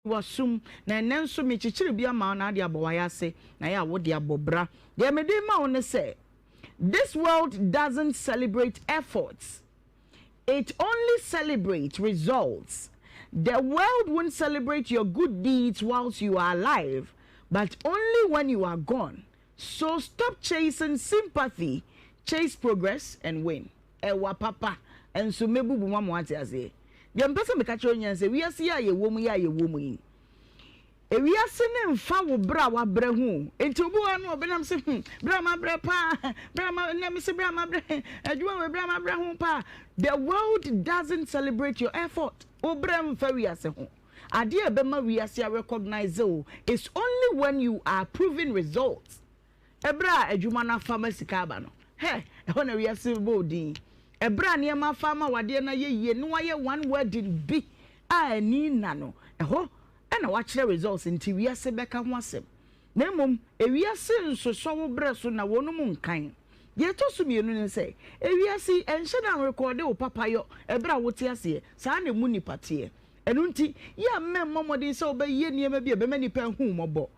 W'asom, na ɛnnɛ nso mekyekyere bi ama wo na ade abɔ w'ayase, na ɛyɛ a wode abɔ bra. Deɛ mede rema wo ne sɛ, This world doesn't celebrate efforts, it only celebrates results. The world won't celebrate your good deeds whilst you are alive, but only when you are gone. So stop chasing sympathy, chase progress and win. Ɛwa papa nso mɛbubu mu ama wate aseɛ. Deɛ mpɛ sɛ meka kyerɛ nyinaa sɛ wiase yi a yɛwɔ mu yi a yɛwɔ mu yi, ewiase ne mfa wo berɛ a wabrɛ ho. Nti obi wɔ no ɔbɛnam sɛ hmm berɛ a mabrɛ paa, berɛ a ma na mese berɛ a mabrɛ adwuma wɔ berɛ a mabrɛ ho paa. The world doesn't celebrate your effort. Wo berɛ mfa wiase ho. Adeɛ a ɛbɛma wiase a recognise wo is only when you are proving results. Ɛberɛ a adwuma no afa ma sika aba no, hɛ, ɛhɔ na wiase bɛbɔ wo din. Ɛberɛ a nneɛma afa ama w'adeɛ no ayɛ yie na woayɛ one wedding bi a ani nna no, ɛhɔ na woakyerɛ results nti wiase bɛka ho asɛm. Na mmom ewiase nsosɔ wo berɛ so na wɔnom nkan. Deɛ ɛtɔ so mmienu ne sɛ, ewiase yi ɛnhyɛ da nrekɔɔde wo papayɔ ɛberɛ a wote aseɛ, saa na emu nnipa teɛ. Ɛno nti, yɛ a mmɔ mmɔden sɛ wobɛyɛ nneɛma bi a ɛbɛma nnipa ahu wo mmɔbɔ.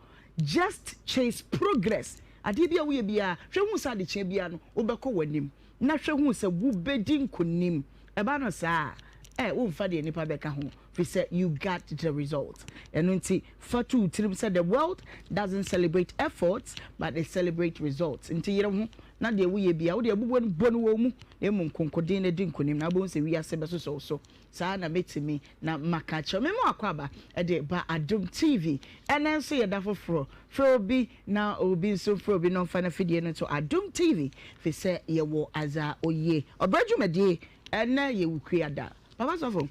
Just chase progress. Adeɛ bi a woyɛ biara, hwɛ hu sɛ adekyeɛ biara no, wobɛkɔ w'anim, na hwɛ hu sɛ wobɛdi nkonim. Ɛba no saa a, eh, womfa deɛ nnipa bɛka ho, firi sɛ you got the result. Ɛno nti, fa to wo tirim sɛ the world doesn't celebrate efforts, but they celebrate results. Nti yere ho na deɛ woyɛ biara, wode abubuo no bɔ no wɔ wo mu, na mmom konkoden na di nkonim, na wobɛhu sɛ wiase bɛsosɔ wo so. Saa na mɛtumi na maka akyerɛ. Me mu akwaaba de ba Adom TV. Ɛnɛ nso yɛ da foforɔ. Frɛ obi na obi nso mfrɛ obi na ɔmfa n'afidie no nto Adom TV firi sɛ yɛwɔ adza oye. Ɔbrɛ dwumadie ɛnɛ yɛ Wukua da. Papa sɔfo,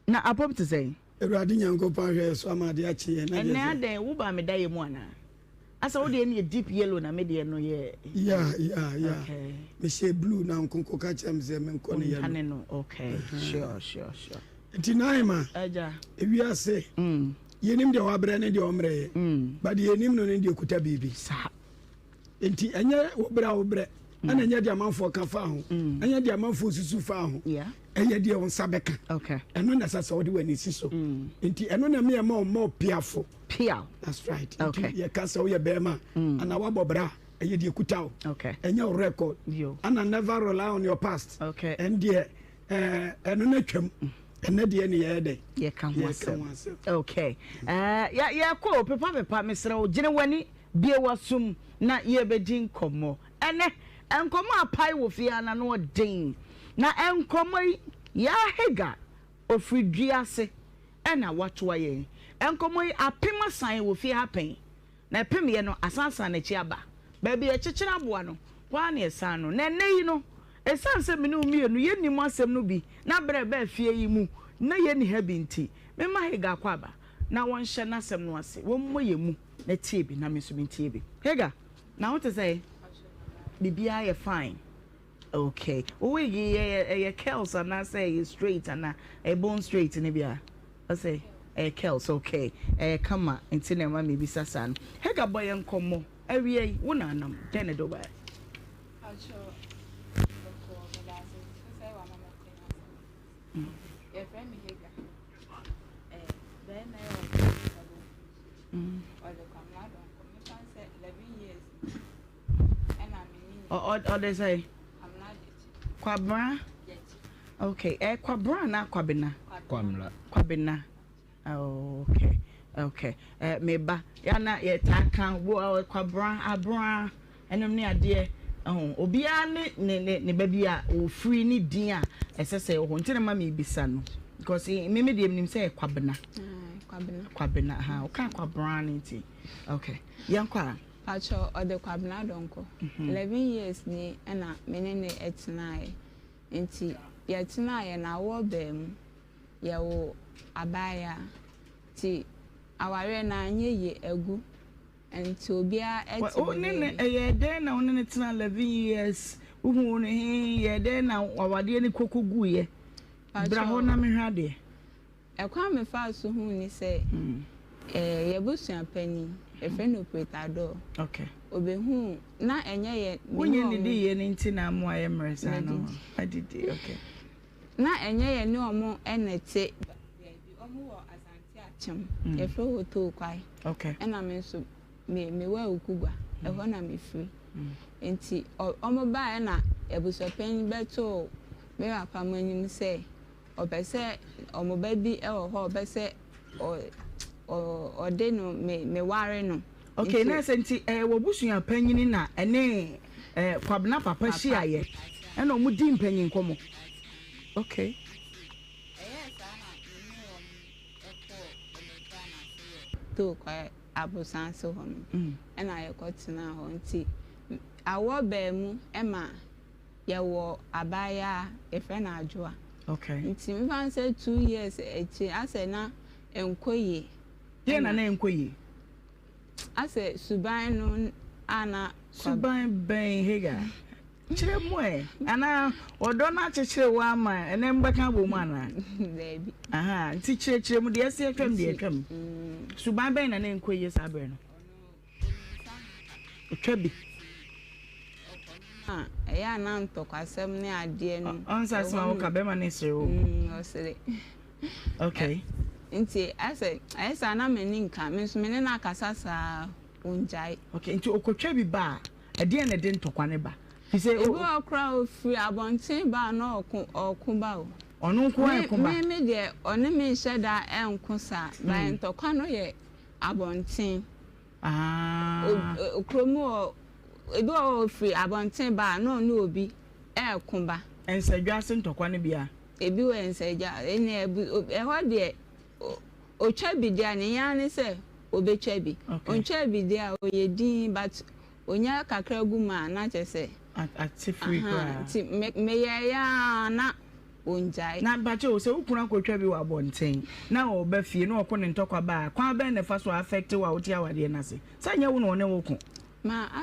na apɔm te sɛn? Awurade Nyankopɔn ahwɛ yɛ so ama ade akye yɛn. Ɛnɛ adɛn wo baa me da yɛ mu anaa? Asa wo deɛ no yɛ deep yellow na me deɛ no yɛ. Yeah yeah yeah. Okay. Me hyɛ blue na nkonko ka kyerɛ me sɛ me nkɔ ne yellow. Ntane no okay sure sure sure. Nti Naima. Ɛgya. Ewiase. Mm. Yɛnim deɛ wabrɛ ne deɛ ɔmmerɛ yɛ. Mm. But deɛ yɛnim no ne deɛ okuta biribi. Saa. Nti ɛnyɛ wo brɛ a wo brɛ. Mm. Ɛna ɛnyɛ deɛ amanfoɔ ka fa ho. Mm. Ɛnyɛ deɛ amanfoɔ susu fa ho. Yeah. Ɛyɛ deɛ wo nsa bɛka. Okay. Ɛno na ɛsɛ sɛ wode w'ani si so. Mm. Nti ɛno na ɛma ɛma ɔma ɔpiafo. Piaw. That's right. Okay. Nti yɛka sɛ woyɛ bɛrima mm. anaa woabɔ bra ɛyɛ deɛ kuta wo. Okay. Ɛnyɛ wo record. Yo. Ana never rely on your past. Okay. Ɛndeɛ ɛno na twam. Ɛnɛ deɛ ne yɛyɛ dɛ. Yɛka ho asɛm. Okay. Yɛkɔ pepa pepa mesrɛ wo gyene w'ani bie w'asom na yɛbɛdi nkɔmmɔ. Ɛnɛ nkɔmmɔ apae wɔ fie ana no ɔden. Na nkɔmmɔ yi yɛahega ofiri dua ase. na watoa yɛn nkɔmmɔ yi apem asan wɔ fie ha pɛn, na ɛpemyɛ no asan asan n'akyi aba. Baabi a yɛkyekyere aboa no, hɔ ara na yɛsan no. Na ɛnnɛ yi no, ɛsiane sɛ me ne wo mmienu yɛnnim asɛm no bi na berɛ a ɛbaa fie yi mu na yɛnni ha bi nti, memma Hagar akɔ aba na wɔnhyɛ n'asɛm no ase, wɔmmɔ yɛn mu na tie bi na me nso mentie bi. Hagar, na wo te sɛn? Biribiara yɛ fine. Okay. Wo wig yi ɛyɛ ɛyɛ curls anaasɛ ɛyɛ straight ana ɛyɛ bone straight ne bia? Ɔsɛ ɛyɛ curls okay. Ɛyɛ kama nti na ɛma mebisa saa no. Hagar bɔ yɛn nkɔmmɔ. Awia yi wo na anam dɛn na ɛde wo baeɛ? Pacho, bɔkɔɔ, meda ase so sɛ wama me akwanya sɛ Yɛfrɛ me Hagar. Eh, bɛrima yɛ ɔde nsa benkum so. Ɔde Kwamina Donkor. Mefa sɛ 11 years Ɔde sɛ Kwabena. Okay, eh, Kwabena na Kwabena. Kwamla. Kwabena. Oh, okay. Okay. Eh, me ba. Ya na ye ta kan wo eh, Kwabena abra enom ne adeɛ. Oh, obiara ne ne ne ne ba bi a ofiri ne din a ɛsɛ sɛ ɛwɔ hɔ nti na ma mebisa no because eh, me me deɛ menim sɛ Kwabena. Ah, Kwabena. Kwabena ha. Ɔka Kwabena ne nti. Okay. Yɛnkɔ a. Pakyɛw ɔde Kwabena Donkor, 11 years ni na me ne no tenaeɛ. Nti yɛtenaeɛ no awoɔ baa mu, yɛwoo abaayewa. Nti awareɛ no anyɛ yie, agu. Nti obiara te Wo ne ne no baabi. ɛyɛɛ dɛn na wo ne no tenaa 11 years? Wohuu no he, yɛɛ dɛn na awadeɛ no koko guiɛ? Bra hɔ Pakyɛw. na menhwɛ adeɛ. Ɛkwan a mefaa so huu ne sɛ, yɛn abusua panin, yɛfrɛ no Operator Ador, ɔbɛhuu, na ɛnyɛ yɛn, me ne Wonyɛ wɔn. nnidiiɛ no nti na ama wayɛ mmerɛ saa no? Madidi. Adidi, okay. Na ɛnyɛ yɛne wɔn na ɛte baabi, wɔn wɔ Asante. Akyem, yɛfrɛ hɔ Tookwae. Ɛna me nso me mewɔ Awukugua, ɛhɔ na mefiri. Nti wɔn baeɛ na abusuapanin bɛtoo me papa mo anim sɛ ɔpɛ sɛ wɔn ba bi wɔ hɔ a ɔpɛ sɛ ɔde no me meware no. Okay, na sɛ nti ɛyɛ w'abusua panyin na ɛne Kwabena papa hyiaeɛ ɛna wɔn di mpanyin nkɔmɔ. Okay. Ɛyɛɛ saa na me ne wɔn kɔɔ Ɔbɛgyaa no ase wɔ Tookwae aborosan ase hɔ no, ɛna yɛkɔtenaa hɔ. Nti awɔ baa mu ma yɛwɔ abaayewa a yɛfrɛ no Adwoa. Nti mefa no sɛ 2 years akyi asɛ na ɛnkɔ yie. Deɛ na na ɛnkɔ yie? Asɛ suban no a na. Suban bɛn Hagar? Kyerɛ mu ɛ. Anaa ɔdɔ no akyekyere wo ama ɛnɛ mobɛka abɔ mu anaa? Daabi. Aha, nti kyerɛkyerɛ mu deɛ ɛsi atwam deɛ atwam. Suban bɛn na na ɛnkɔ yie saa berɛ no? Otwa bi. Ɛyɛ a na ntɔkwasɛm ne adeɛ no. Ɔnsa asɛm a woka bɛrima no sere wo. Ɔsere. Okay. Nti asɛ ɛyɛ saa na m'ani nka me nso me ne no akasa saa ongyae. Okay, nti okotwa bi ba a ɛdeɛn na ɛde ntɔkwa no ba? Fi sɛ Ebi wɔ koraa ofiri abɔnten ba a na ɔko ɔko ba o. Ɔno nko ara ɛko ba? Me me deɛ ɔne me nhyɛ da ɛnko saa but ntɔkwa no yɛ abɔnten. Ah. Kurom hɔ ebi wɔ hɔ ofiri abɔnten ba a na ɔne obi ɛɛko ba. Nsadwa ase ntɔkwa no bi a? Ebi wɔ nsadwa ɛnna ɛhɔ deɛ otwa bi deɛ a ne yɛn ara ne sɛ obetwa bi. Ontwa bi deɛ a ɔyɛ dinn but onya kakra gu mu a na kyerɛ sɛ. Ate firi koraa. Nti meyɛeɛ ara na ongyae. Na mpakyɛ o, sɛ wo kunu akɔtwa bi wɔ abɔnten na ɔba fie na ɔko ne ntɔkwa ba a, kwan bɛn na ɛfa so affect wo a wote awadeɛ no ase? Sɛ ɛnyɛ wo na ɔne wo ko.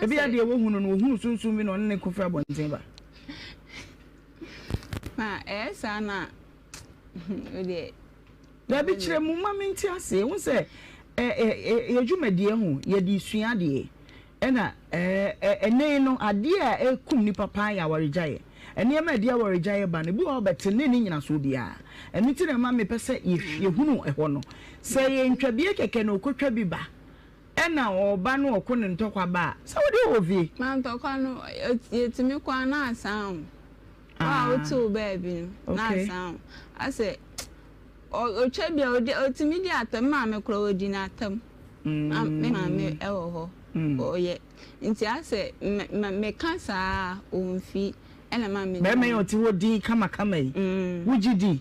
Ebia deɛ wohu no no, ohunu sunsum bi na ɔne no ko firi abɔnten ba. Ma ɛyɛ saa na wodeɛ. Dabi kyerɛ mu ma mente aseɛ. Wohu sɛ yɛ dwumadie ho yɛde sua adeɛ ɛna ɛnɛ yi no adeɛ a ɛkum nipa paa yɛ awaregyaeɛ. Nneɛma a ɛde awaregyaeɛ ba no ebi wɔ hɔ bɛte ne ne nyinasoɔ biara. Ɛno nti na ɛma mepɛ sɛ yɛhunu ɛhɔ no. Sɛ yɛ ntwabie kɛkɛ na ɔkɔtwa bi ba ɛna ɔba no ɔko ne ntɔkwa ba a, sɛ wode wɔ fie. Ma ntɔkwa no yɛtumi kɔ a na asan o. Wo a wote wo baabi no na asan o. Asɛ ɔtwa bi a ɔtumi di atam. Me maame koraa ɔdi n'atam. Me maame wɔ hɔ ɔyɛ nti asɛ meka saa a ɔmfi ɛna ma me. Bɛrima yi ɔte hɔ din kamakama yi wogye di?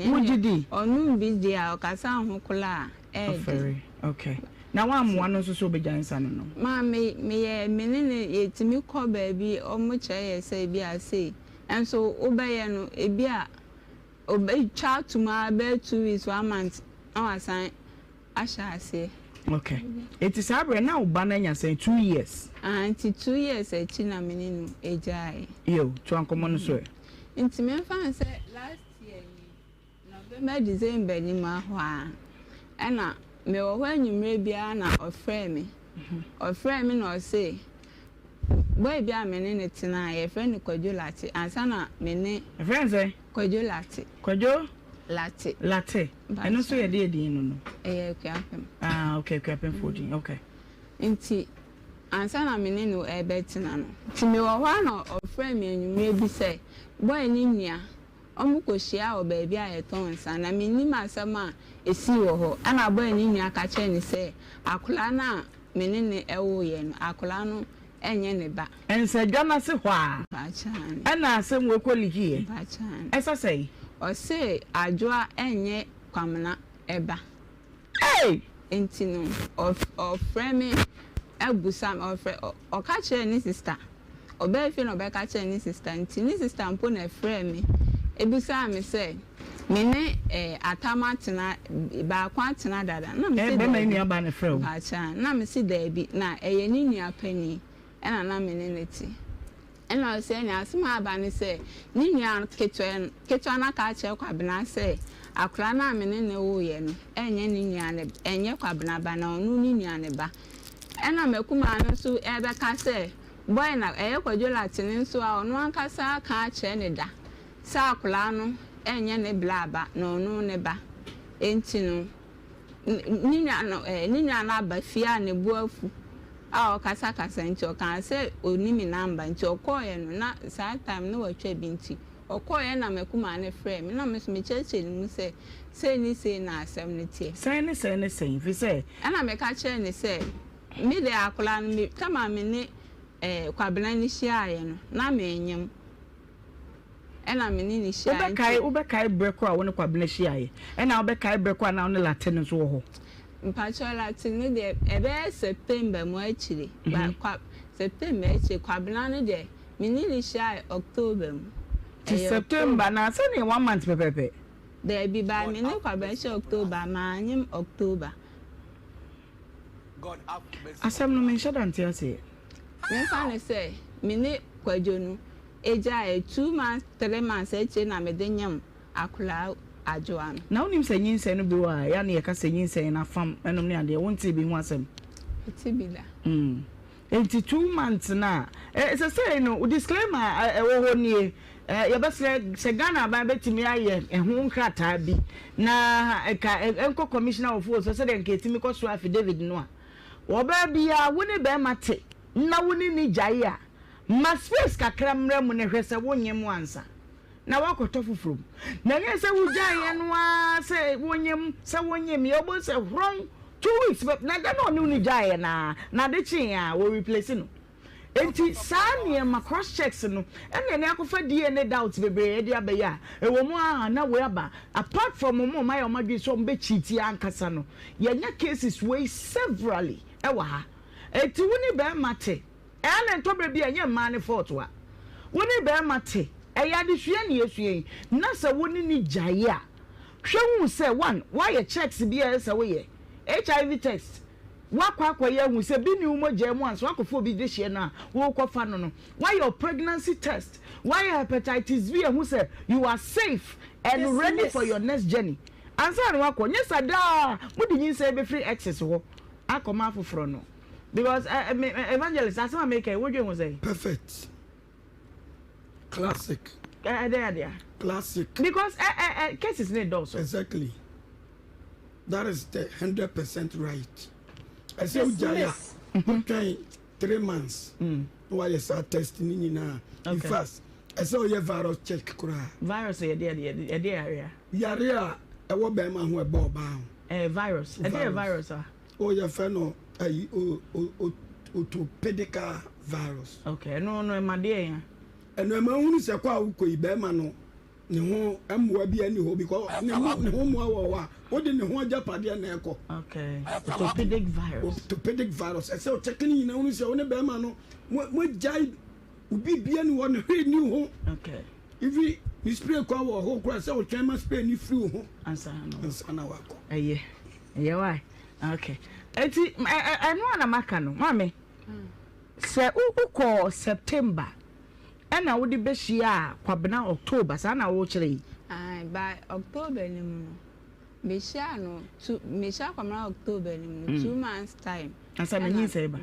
Wogye di? Ɔnom bi deɛ a ɔkasa ho koraa a ɛyɛ den. Okay. Na woammoa no nso sɛ ɔbɛgyae nsa no nom? Ma me meyɛ me ne no yɛtumi kɔ baabi ɔmo kyerɛ yɛ sɛ ebi a sei nso wobɛyɛ no ebi a ɔbɛtwa atom ara bɛyɛ 2 weeks, 1 month na wasan ahyɛ aseɛ. Okay. Eti saa berɛ na wo ba no anya sɛn 2 years? Ah, nti 2 years akyi na me ne no egyae. Yo, toa nkɔmmɔ no so ɛ. Nti memfa no sɛ last year ni November, December ni mu ahɔ a ɛna mewɔ hɔ anwummerɛ biara na ɔfrɛ me. Ɔfrɛ me na ɔse boy bi a me ne ne tena yɛfrɛ no Kwadwo Late ansa na me ne. Ɛfrɛ no sɛ? Kwadwo Late. Kwadwo? Late. Late. Ɛno nso yɛ deɛ din no no? Ɛyɛ Akuapem. Ah, okay, Akuapemfoɔ din, okay. Nti ansa na me ne no ɛbɛtena no, nti mewɔ hɔ a na ɔfrɛ me anwummerɛ bi sɛ boy ne nua ɔmo kɔhyia wɔ baabi a yɛtɔn nsa na mennim asɛm a ɛsii wɔ hɔ. Ɛna boy ne nua ka kyerɛɛ ne sɛ akwadaa no a me ne no ɛwoeɛ no, akwadaa no ɛnyɛ ne ba. Nsadwa no ase hɔ a ɛna asɛm wei kɔ likiiɛ. Ɛsɛ sɛn? Ɔse Adwoa ɛnyɛ Kwamena ɛba. Ei! Nti no ɔfrɛ me abusa me, ɔfrɛ ɔka kyerɛɛ ne sister. Ɔbaa fie na ɔbɛka kyerɛɛ ne sister nti ne sister mpo na ɛfrɛɛ me ebisaa me sɛ me ne Atam atena baako atena dada na me se Bɛrima yi nua baa na ɛfrɛ wo? Mpakyɛ na me se daabi na ɛyɛ ne nua panin ɛna na me ne no te. Ɛna ɔse ɛnea asɛm a aba ne sɛ ne nua ketewa ketewa no aka akyerɛ Kwabena sɛ akwadaa no a me ne no woeɛ no ɛnyɛ ne nua ne ɛnyɛ Kwabena ba na ɔno ne nua ne ba. Ɛna m'akumaa no nso ɛrebɛka sɛ boy na ɛyɛ Kwadwo Latene nso a ɔno ankasa aka akyerɛ ne da sɛ akwadaa no ɛnyɛ ne bla ba na ɔno ne ba. Enti no. Ne nua no ɛɛ ne nua no aba fie a ne bo afu a ɔkasakasa nti ɔkaa sɛ ɔnni me number nti ɔkɔeɛ no na saa time no watwa bi nti ɔkɔeɛ na m'akumaa no frɛɛ me na me nso mekyerɛkyerɛɛ ne mu sɛ sei ne sei na asɛm no teɛ. Sɛn ne sɛn ne sɛn firi sɛ. Ɛna meka kyerɛɛ no sɛ me deɛ akwadaa no me time a me ne ɛɛ Kwabena no hyiaeɛ no na menyem. Ɛna me ne no hyiaeɛ nti. Wobɛkae wobɛkae berɛ korɔ a wo ne Kwabena hyiaeɛ? Ɛna wobɛkae berɛ korɔ a na wo ne Latte no nso wɔ hɔ? Mpakyɛw Latte no deɛ ɛbɛyɛ September mu akyire but kwa September akyire Kwabena no deɛ me ne no hyiaeɛ October mu. Nti Ɛyɛ September October. na sɛdeɛ one month pɛpɛɛpɛ? Daabi but me ne Kwabena hyia October manyem October. Asɛm no menhyɛ da nte aseɛ. Memfa no sɛ me ne Kwadwo no gyaeɛ 2 months 3 months akyire na mede nyem akwadaa Adwoa no. Na wonim sɛ nyinsɛn no bi wɔ a ɛyɛ a na yɛka sɛ nyinsɛn no afam nom ne adeɛ, wontee bi ho asɛm? Mete bi da. Mm. Enti 2 months no a, eh, sesei no disclaimer a ɛwɔ hɔ nie, eh, yɛbɛsrɛ sɛ Ghana aban bɛtumi ayɛ ɛho nkrataa bi na ɛka ɛnkɔ Commissioner of Oaths hɔ sɛdeɛ nka ɛtumi kɔ soa affidavit no a, ɔbaa biara wo ne bɛrima te na wo ne no gyae a, ma space kakra mmra mu na hwɛ sɛ wonyem ansa na woakɔtɔ foforɔ mu. Na ɛnyɛ sɛ wogyaeɛ no ara sɛ wonyem sɛ wonyem yɛ wobɛhu sɛ horɔn 2 weeks pɛ na da na ɔne wo no gyaeɛ no ara na ade kyeeɛ a wɔ replace no. Enti saa nneɛma cross checks no ɛna ɛne akɔfa DNA doubts bebree ɛde abɛyɛ a ɛwɔ mu a na wei aba apart from wɔn a wɔayɛ wɔn adwene sɛ wɔn bɛ cheat ankasa no yɛanya cases wei severally ɛwɔ ha. Enti wo ne bɛrima te Ɛa na ɛtɔ berɛ bi a ɛnyɛ mmaa no fault a wo ne barima te, ɛyɛ adesua na yɛsua yi, na sɛ wo ne no gyae a, hwɛ hu sɛ one, woayɛ checks bi a ɛsɛ sɛ woyɛ, HIV test, woakɔ akɔyɛ ahu sɛ bi nni wo mogyaa mu ansa woakɔfa obi dehyeɛ no a worekɔfa no no, woayɛ wo pregnancy test, woayɛ hepatitis B ahu sɛ you are safe and ready for your next journey ansa na woakɔ, nyɛ saa daa mode nyinsɛn bɛfiri exes hɔ akɔma afoforɔ no. Because eh, me, eh, evangelist, asɛm a meka yi, wodwen ho sɛn? Perfect. Classic. Eh, eh, dɛn adea? Classic. Because eh, eh, eh, cases ne dɔɔso. Exactly. That is the 100% right. Ɛsɛ wogyae a, wotwɛn 3 months. Na wayɛ saa test ne nyinaa. In fact, ɛsɛ woyɛ virus check koraa. Virus yɛ deɛ yɛde yare a? Yare a ɛwɔ bɛrima ho ɛbɔ ɔbaa ho. Eh, virus. Ɛde yɛ virus a? O yɛfrɛ no ayi o o orthopedical virus. Okay, ɛno no ɛma deɛ ya? Ɛno ɛma hunu sɛ kɔ a wokɔ yi bɛrima no ne ho mmoa bi ani hɔ because ne ho ne ho mmoa wɔ hɔ a wode ne ho agyapadeɛ na ɛkɔ. Okay, orthopedic virus. Orthopedic virus ɛsɛ ɔkyɛke ne nyinaa hunu sɛ wo ne bɛrima no mo mo agyae obi bia ni hɔ ne hwee ni ho. Okay. Ifi ne spray kɔ wɔ hɔ koraa sɛ ɔtwɛn ma spray ne firi wo ho. Ansa na wakɔ. Ɛyɛ. Ɛyɛ why? Okay. Eti ɛno a na maka no, maame. Sɛ wokɔ September ɛna wode bɛhyia a Kwabena October saa na wokyerɛ yi? Ae, by October no mu no, mehyia no two, mehyia Kwabena October no mu no, 2 months time. Ansa na nyinsɛn ba.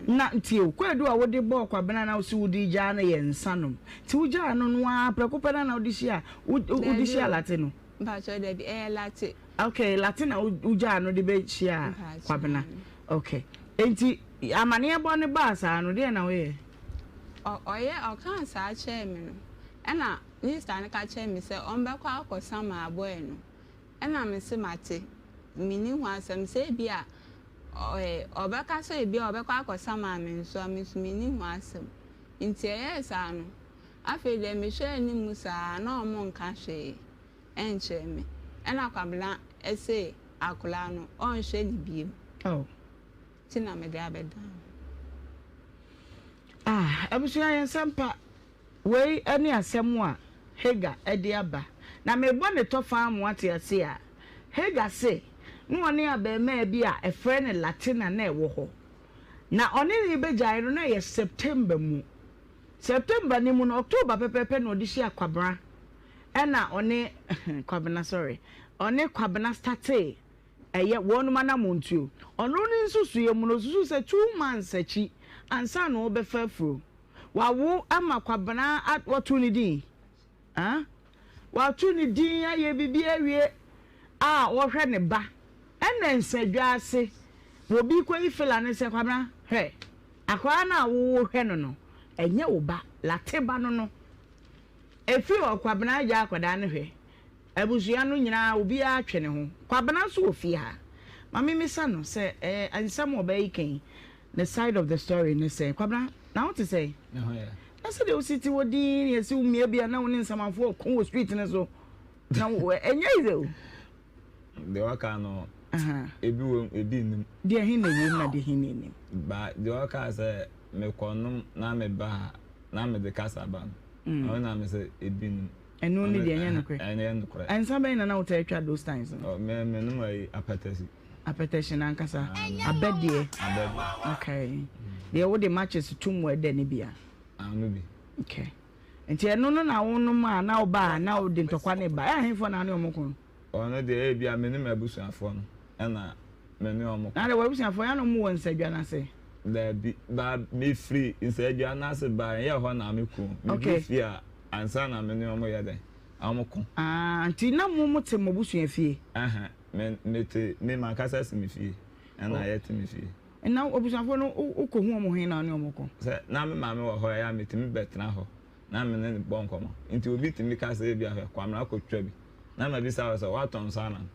Na tie o, kwaadu a wode bɔɔ Kwabena na wose wode gyaa no yɛ nsa nom. Nti wogyaa no no ara prɛko pɛ no na wode hyia wode hyia Latte no? Mpakyɛw dabi, ɛyɛ Latte. Okay, Latte na wogyaa no de bɛhyiaa Kwabena. Okay. Enti amaneɛbɔ no baa saa no, deɛn na woyɛɛ? Ɔyɛ, ɔkaa saa kyerɛɛ me no, ɛna minista no ka kyerɛɛ me sɛ ɔmbɛkɔ akɔsa m'abɔɛ no. Ɛna mese mate, menni ho asɛm, sɛ ebia ɔbɛka sɛ ebia ɔbɛkɔ akɔsa maa me nso a, me nso menni ho asɛm. Nti ɛyɛɛ saa no, afei deɛ mehwɛɛ anim saa na ɔmo nka hwee nkyerɛ me. Ɛna Kwabena se akwadaa no ɔnhwɛ no bio. Oh. Nti na mede abɛdan no. Ah, abusua yɛn nsa mpa. Wei ne asɛm a Hagar de aba. Na merebɔ ne tɔfa ama woate ase a, Hagar se na ɔne abarimaa bi a ɛfrɛ no Latina na ɛwɔ hɔ. Na ɔne no rebɛgyae no na ɛyɛ September mu. September no mu no, October pɛpɛɛpɛ na ɔde hyia Kwabena. Ɛna ɔne Kwabena, sorry, ɔne Kwabena startee ɛyɛ wɔnom anamontuo. Ɔno ne nsusuiɛ mu no, ɔsusu sɛ 2 months akyi ansa na ɔrebɛfa afuro. Wawo ama Kwabena a wɔto ne din. Ah? Wato ne din ayɛ biribi awie a ɔhwɛ ne ba. Ɛna nsadwa ase obi kɔyi fila no sɛ, Kwabena, hwɛ, akwadaa no a wohwɛ no no, ɛnyɛ wo ba, Late ba no no. Ɛfiri hɔ, Kwabena agya akwadaa no hwɛ. Abusua no nyinaa, obiara twe ne ho. Kwabena nso wɔ fie ha. Ma memmisa no sɛ, ɛɛ, nsɛm a ɔbaa yi ka yi, ne side of the story ne sɛn? Kwabena, na wo te sɛn? Me ho yɛ. Na sɛdeɛ wosi te hɔ dinn, yɛsi wo mmea bi a na wo ne nsamanfoɔ reko wɔ street no so. Na ɛnyɛ easy o. Deɛ ɔka no, ebi wɔ mu, ebi nnim. Deɛ he na ɛwom na deɛ he na ɛnnim? Ba, deɛ ɔka sɛ mekɔnom na meba ha na mede kasa ba no, ɔno na mesɛ ebi nnim. Ɛno ne deɛ ɛnyɛ nokorɛ. Ɛnyɛ nokorɛ. Nsa bɛn na na wotaa twa those times no? Oh, me menom ayi apɛtɛsi. Apɛtɛsi no ankasa. Abɛ deɛ. Abɛ deɛ. Okay. Deɛ wode matches to mu ɛdɛ no bi a? Ano bi. Okay. Nti ɛno no na wonom a na woba a na wode ntɔkwa no ba. Ɛyɛ ahefoɔ na ne wɔn ko no? Ɔno deɛ ebi a me ne m'abusuafoɔ no ɛna me ne wɔn ko. Na de w'abusuafoɔ yɛ na wɔn wɔ nsadwa no ase? Daabi, ba mefiri nsadwa no ase ba ɛnyɛ hɔ na me ko. Okay. Meduru fie a ansa na me ne wɔn yɛ dɛn? Wɔn ko. Ah, nti na mo mo te mo abusua fie? Ɛhɛn, me mete me m'ankasa si me fie ɛna Oh. yɛte me fie. Na abusuafoɔ no wo kɔ hu wɔn he na wo ne wɔn ko? Sɛ na me maame wɔ hɔ a ɛyɛ a metumi bɛtena hɔ na me ne no bɔ nkɔmmɔ. Nti obi tumi ka sɛ ebia hwɛ Kwamena akɔtwa bi na mabisa wo sɛ woatɔ nsa ama no?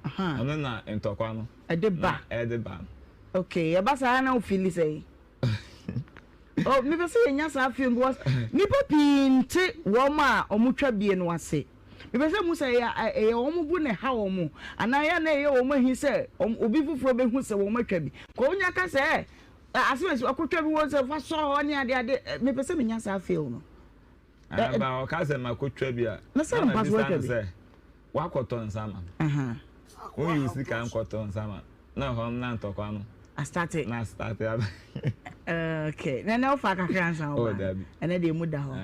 Ɔno na ntɔkwa no Ɛde ba. na ɛde ba no. Okay, ɛba saa na wo feeli sɛn? Oh, mepɛ sɛ yɛnya saa feeling because nnipa pii nte wɔn a wɔtwa bie no ase. Mepɛ sɛ mu sɛ ɛyɛ ɛyɛ wɔn bo na ɛha wɔn anaa ɛyɛ na ɛyɛ wɔn ahi sɛ obi foforɔ bɛhu sɛ wɔn atwa bi. Kɔ wonya ka sɛ ɛ asɛm asi wakɔtwa bi wɔ sɛ fa sɔ hɔ ne ade ade. Mepɛ sɛ menya saa feel no. Aba ɔka sɛ makɔtwa bi a na sɛ na mpa so mabisa watwa no bi. sɛ wakɔtɔ nsa ma me. Wonyi wo sika nkɔtɔ nsa ma na ɛhɔ na ntɔkwa no Astate. na astate aba. Okay. Na na wofa kakra ansa Oh, woba. dabi. Ɛnɛ deɛ emu da hɔ.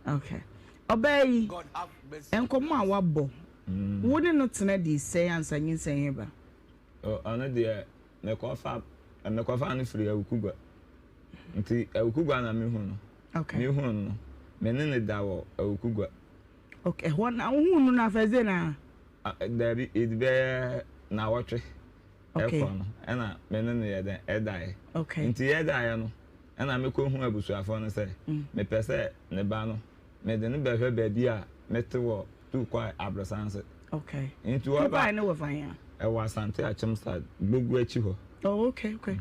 Ah. Okay. Ɔbaa yi, nkɔmmɔ a wabɔ, wo ne no tena dii sɛn ansa nyinsɛn he ba? Ɔno deɛ mekɔfa mekɔfa no firi Awukugua. Nti Awukugua na mehu no. Okay. Mehu no, me ne no da wɔ Awukugua. Okay, ɛhɔ na wohuu no na first day na? Dabi, ɛdi bɛyɛ nawɔtwe Okay. ɛkɔ no, ɛna me ne no yɛ dɛn ɛdaeɛ. Okay. Nti yɛdaeɛ no, ɛna mekɔhu abusuafoɔ no sɛ mepɛ sɛ ne ba no mede no bɛhwɛ baabi a mete wɔ Tuukwae Abrosanse. Okay. Nti wɔba. Tuukwae no wɔ fan a? Ɛwɔ Asante Akyem side, Gbogu akyi hɔ. Oh, okay, okay.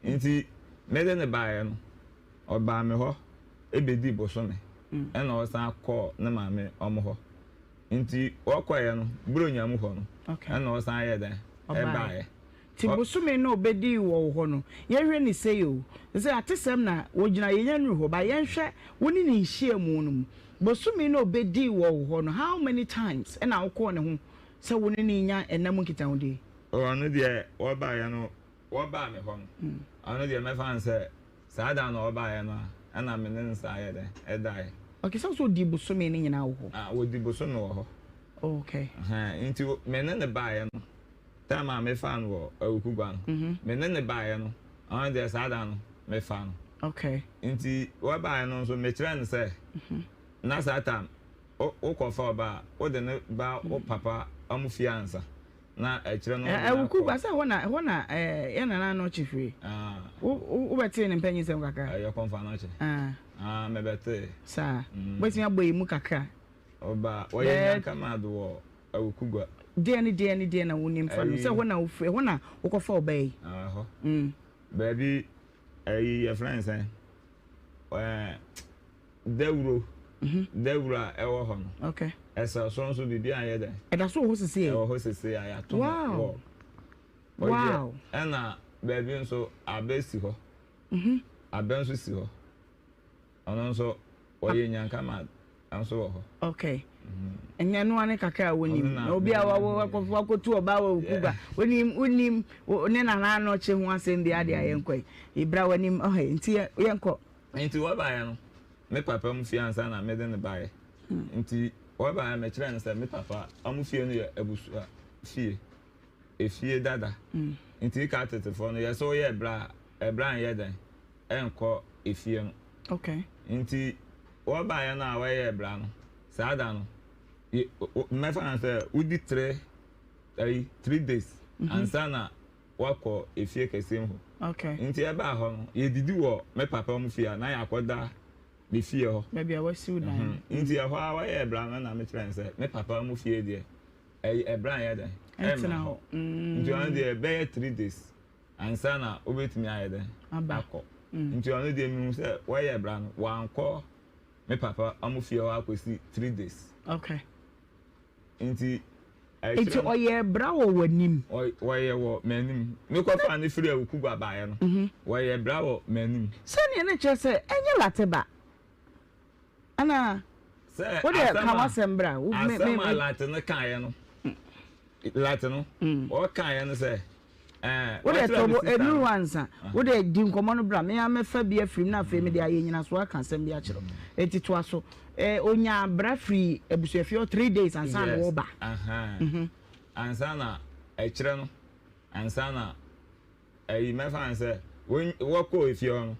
Nti mede no baeɛ no, ɔbaa me hɔ bɛdii bosome ɛna ɔsan kɔɔ ne maame wɔn hɔ. Nti wɔkɔeɛ no, Buronya mu hɔ no, ɛna ɔsan yɛɛ dɛn? Ɛbaeɛ. Nti bosome no a ɔbɛdii wɔ wo hɔ no, yɛnhwɛ no sei o, sɛ atesɛm na wɔgyina, yɛnnya nnuru hɔ, but yɛnhwɛ wo ne ne nhyiamu no mu, bosome no a ɔbɛdii wɔ wo hɔ no, how many times ɛna wokɔɔ ne ho sɛ wo ne no renya nna mu nkitahodie? Ɔno deɛ wɔbaeɛ no, wɔbaa me hɔ no, ɔno deɛ mɛfa no sɛ saa da no a ɔbaeɛ no a, ɛna me ne no san yɛ dɛn, ɛdaeɛ. Okay, sɛ wo sɛ ɔdii bosome no nyinaa wɔ hɔ? Ah, wɔdi bosome wɔ hɔ. Okay. Ɛhɛn, nti me ne no baeɛ no, Time a mefaa no wɔ Awukugua no, me ne no baeɛ no, ɔno deɛ saa da no, mefaa no. Okay. Nti wɔbaeɛ no nso, mekyerɛɛ no sɛ, na saa time, wokɔfa ɔba a, wode no ba wo papa wɔn fie ansa, na akyire no wode no akɔ. Awukugua, sɛ ɛhɔ na, ɛhɔ na yɛn nana Anokye firi? Wo, wobɛtee ne mpanyinsɛm kakra? Ɛyɛ Kɔmfo Anokye. Ah, mebɛtee. Saa. Wobɛtumi abɔ yɛn mu kakra? Ɔba, wɔyɛ Nyankamado wɔ Awukugua. Deɛn ne deɛn ne deɛn na wonim fa no sɛ ɛhɔ na wofiri, ɛhɔ na wokɔfa ɔbaa yi? Ɛhɔ. Mm. Baabi ɛyi yɛfrɛ no sɛn? Ɛɛ dawuro. Mhm. Dawuro a ɛwɔ hɔ no. Okay. Ɛsɛ so nso biribi anyɛ dɛn? Ɛda so wɔ hɔ sisi yɛ? Ɛwɔ hɔ sisi a yɛato no wɔ. Wow. Ɛna baabi nso abɛ si hɔ. Mhm. Abɛ nso si hɔ. Ɔno nso ɔyɛ nyanka ma nso wɔ hɔ. Okay. Ɛnyɛ no ane kakra a wonim. Na obi a wakɔtu ɔbaa wɔ Kuba. Wonim wonim ne nana no kye ho asɛm bi ade a yɛnkɔ yi. Ibra w'anim ɔhɛ nti yɛnkɔ. Nti wɔbaeɛ no me papa mu fie ansa na mede no baeɛ. Nti wɔbaeɛ mekyerɛɛ no sɛ me papa ɔmo fie no yɛ abusua fie. Efie dada. Nti ka tetefoɔ no yɛ sɛ woyɛ ɛbra a ɛbra nyɛ dɛn ɛnkɔ efie no. Okay. Nti wɔbaeɛ no a wɔyɛɛ bra no, saa da no, mɛfa no sɛ wodi tre, ayi, 3 days. ansa na wakɔ efie kɛseɛ mu hɔ. Nti ɛbaa hɔ no, yɛdidi wɔ me papa mu fie a na yɛakɔda me fie hɔ. Baabi a wasiw dan no. Nti ɛhɔ ara wɔyɛɛ bra no na mekyerɛ no sɛ me papa mu fie deɛ ɛyɛ ɛbra nyɛ dɛn ɛmma hɔ. Nti ɔno deɛ ɛbɛyɛ 3 days ansa na wobɛtumi ayɛ dɛn akɔ. Nti ɔno deɛ mehu sɛ wɔyɛ bra no wankɔ me papa ɔmo fie hɔ akɔsi 3 days. Nti Nti ɔyɛ bra wɔ w'anim? Wɔyɛ wɔ m'anim. Mekɔfaa no firi Awukugua baeɛ no, wɔyɛ bra wɔ m'anim. Sɛdeɛ ne kyerɛ sɛ ɛnyɛ late ba ana? Sɛ Wo deɛ asɛm ka a w'asɛm bra. Wo me me asɛm a me. Late no kaeɛ no, late no, ɔkaeɛ no sɛ ɛɛ Wo deɛ wakyerɛ to me bo sister ɛnuru no. hɔ ansa. Wo deɛ di nkɔmmɔ no bra. Me ara mɛfa bi afiri mu na afei mede ayɛ nyinasoɔ aka asɛm bi akyerɛ wo. Enti toa so. Ɛɛ ɔnyaa bra firii abusuafie hɔ 3 days ansa na Yes, ɔreba. ahan. Ansa na ɛkyerɛ no, ansa na ɛyi mɛfa no sɛ wɔn wɔkɔɔ efie hɔ no,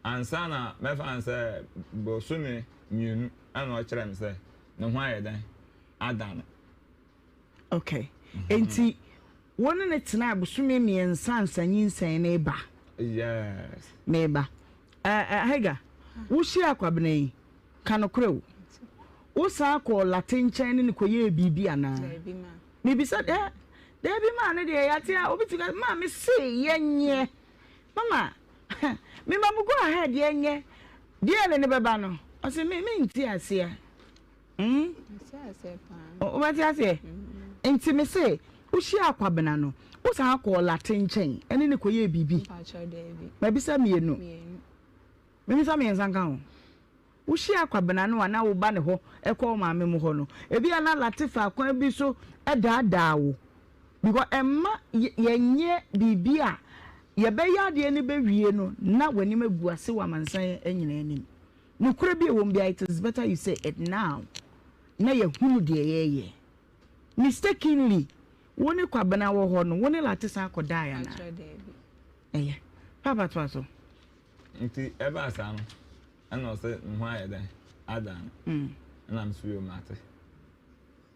ansa na mɛfa no sɛ bosome 2 ɛna ɔkyerɛ me sɛ ne ho ayɛ dɛn ada no. Okay. Enti wo ne ne tenaa bosome 3 ansa nyinsɛn no reba? Yes. Meba. Ɛɛ eh, Hagar, wohyia Kwabena yi, ka nokorɛ o. Wosan kɔɔ Late nkyɛn ne no kɔyɛɛ biribi anaa? Daabi ma. Mebisa dɛ, daabi maa no deɛ yɛate a obi tumi ka maa me se yɛnyɛ. Mama, mema mo go ahead yɛnyɛ. Deɛ ne ne bɛba no, ɔse me mente aseɛ. Mm? Wobɛte aseɛ? Nti me se, wohyiaa Kwabena no, wosan kɔɔ Late nkyɛn ɛne no kɔyɛɛ biribi? Mabisa mmienu. Memmisa mmiɛnsa nka ho. Wohyiaa Kwabena no a na woba ne hɔ kɔ wo maame mo hɔ no, ebia na Late faa kwan bi so daadaa wo. Because ɛmma yɛnyɛ biribi a yɛbɛyɛ adeɛ no bɛwie no na w'anim agu ase wɔ amansan nyinaa anim. Nokorɛ bi a ɛwɔ mu biara it is better you say it now na yɛahunu deɛ yɛreyɛ. Mistakenly wo ne Kwabena wɔ hɔ no wo ne Late san kɔdaeɛ anaa? Ɛyɛ. Paapa toa so. Nti ɛbaa saa no ɛna ɔsɛ ne ho ayɛ dɛn adan no ɛna me so yoo mate.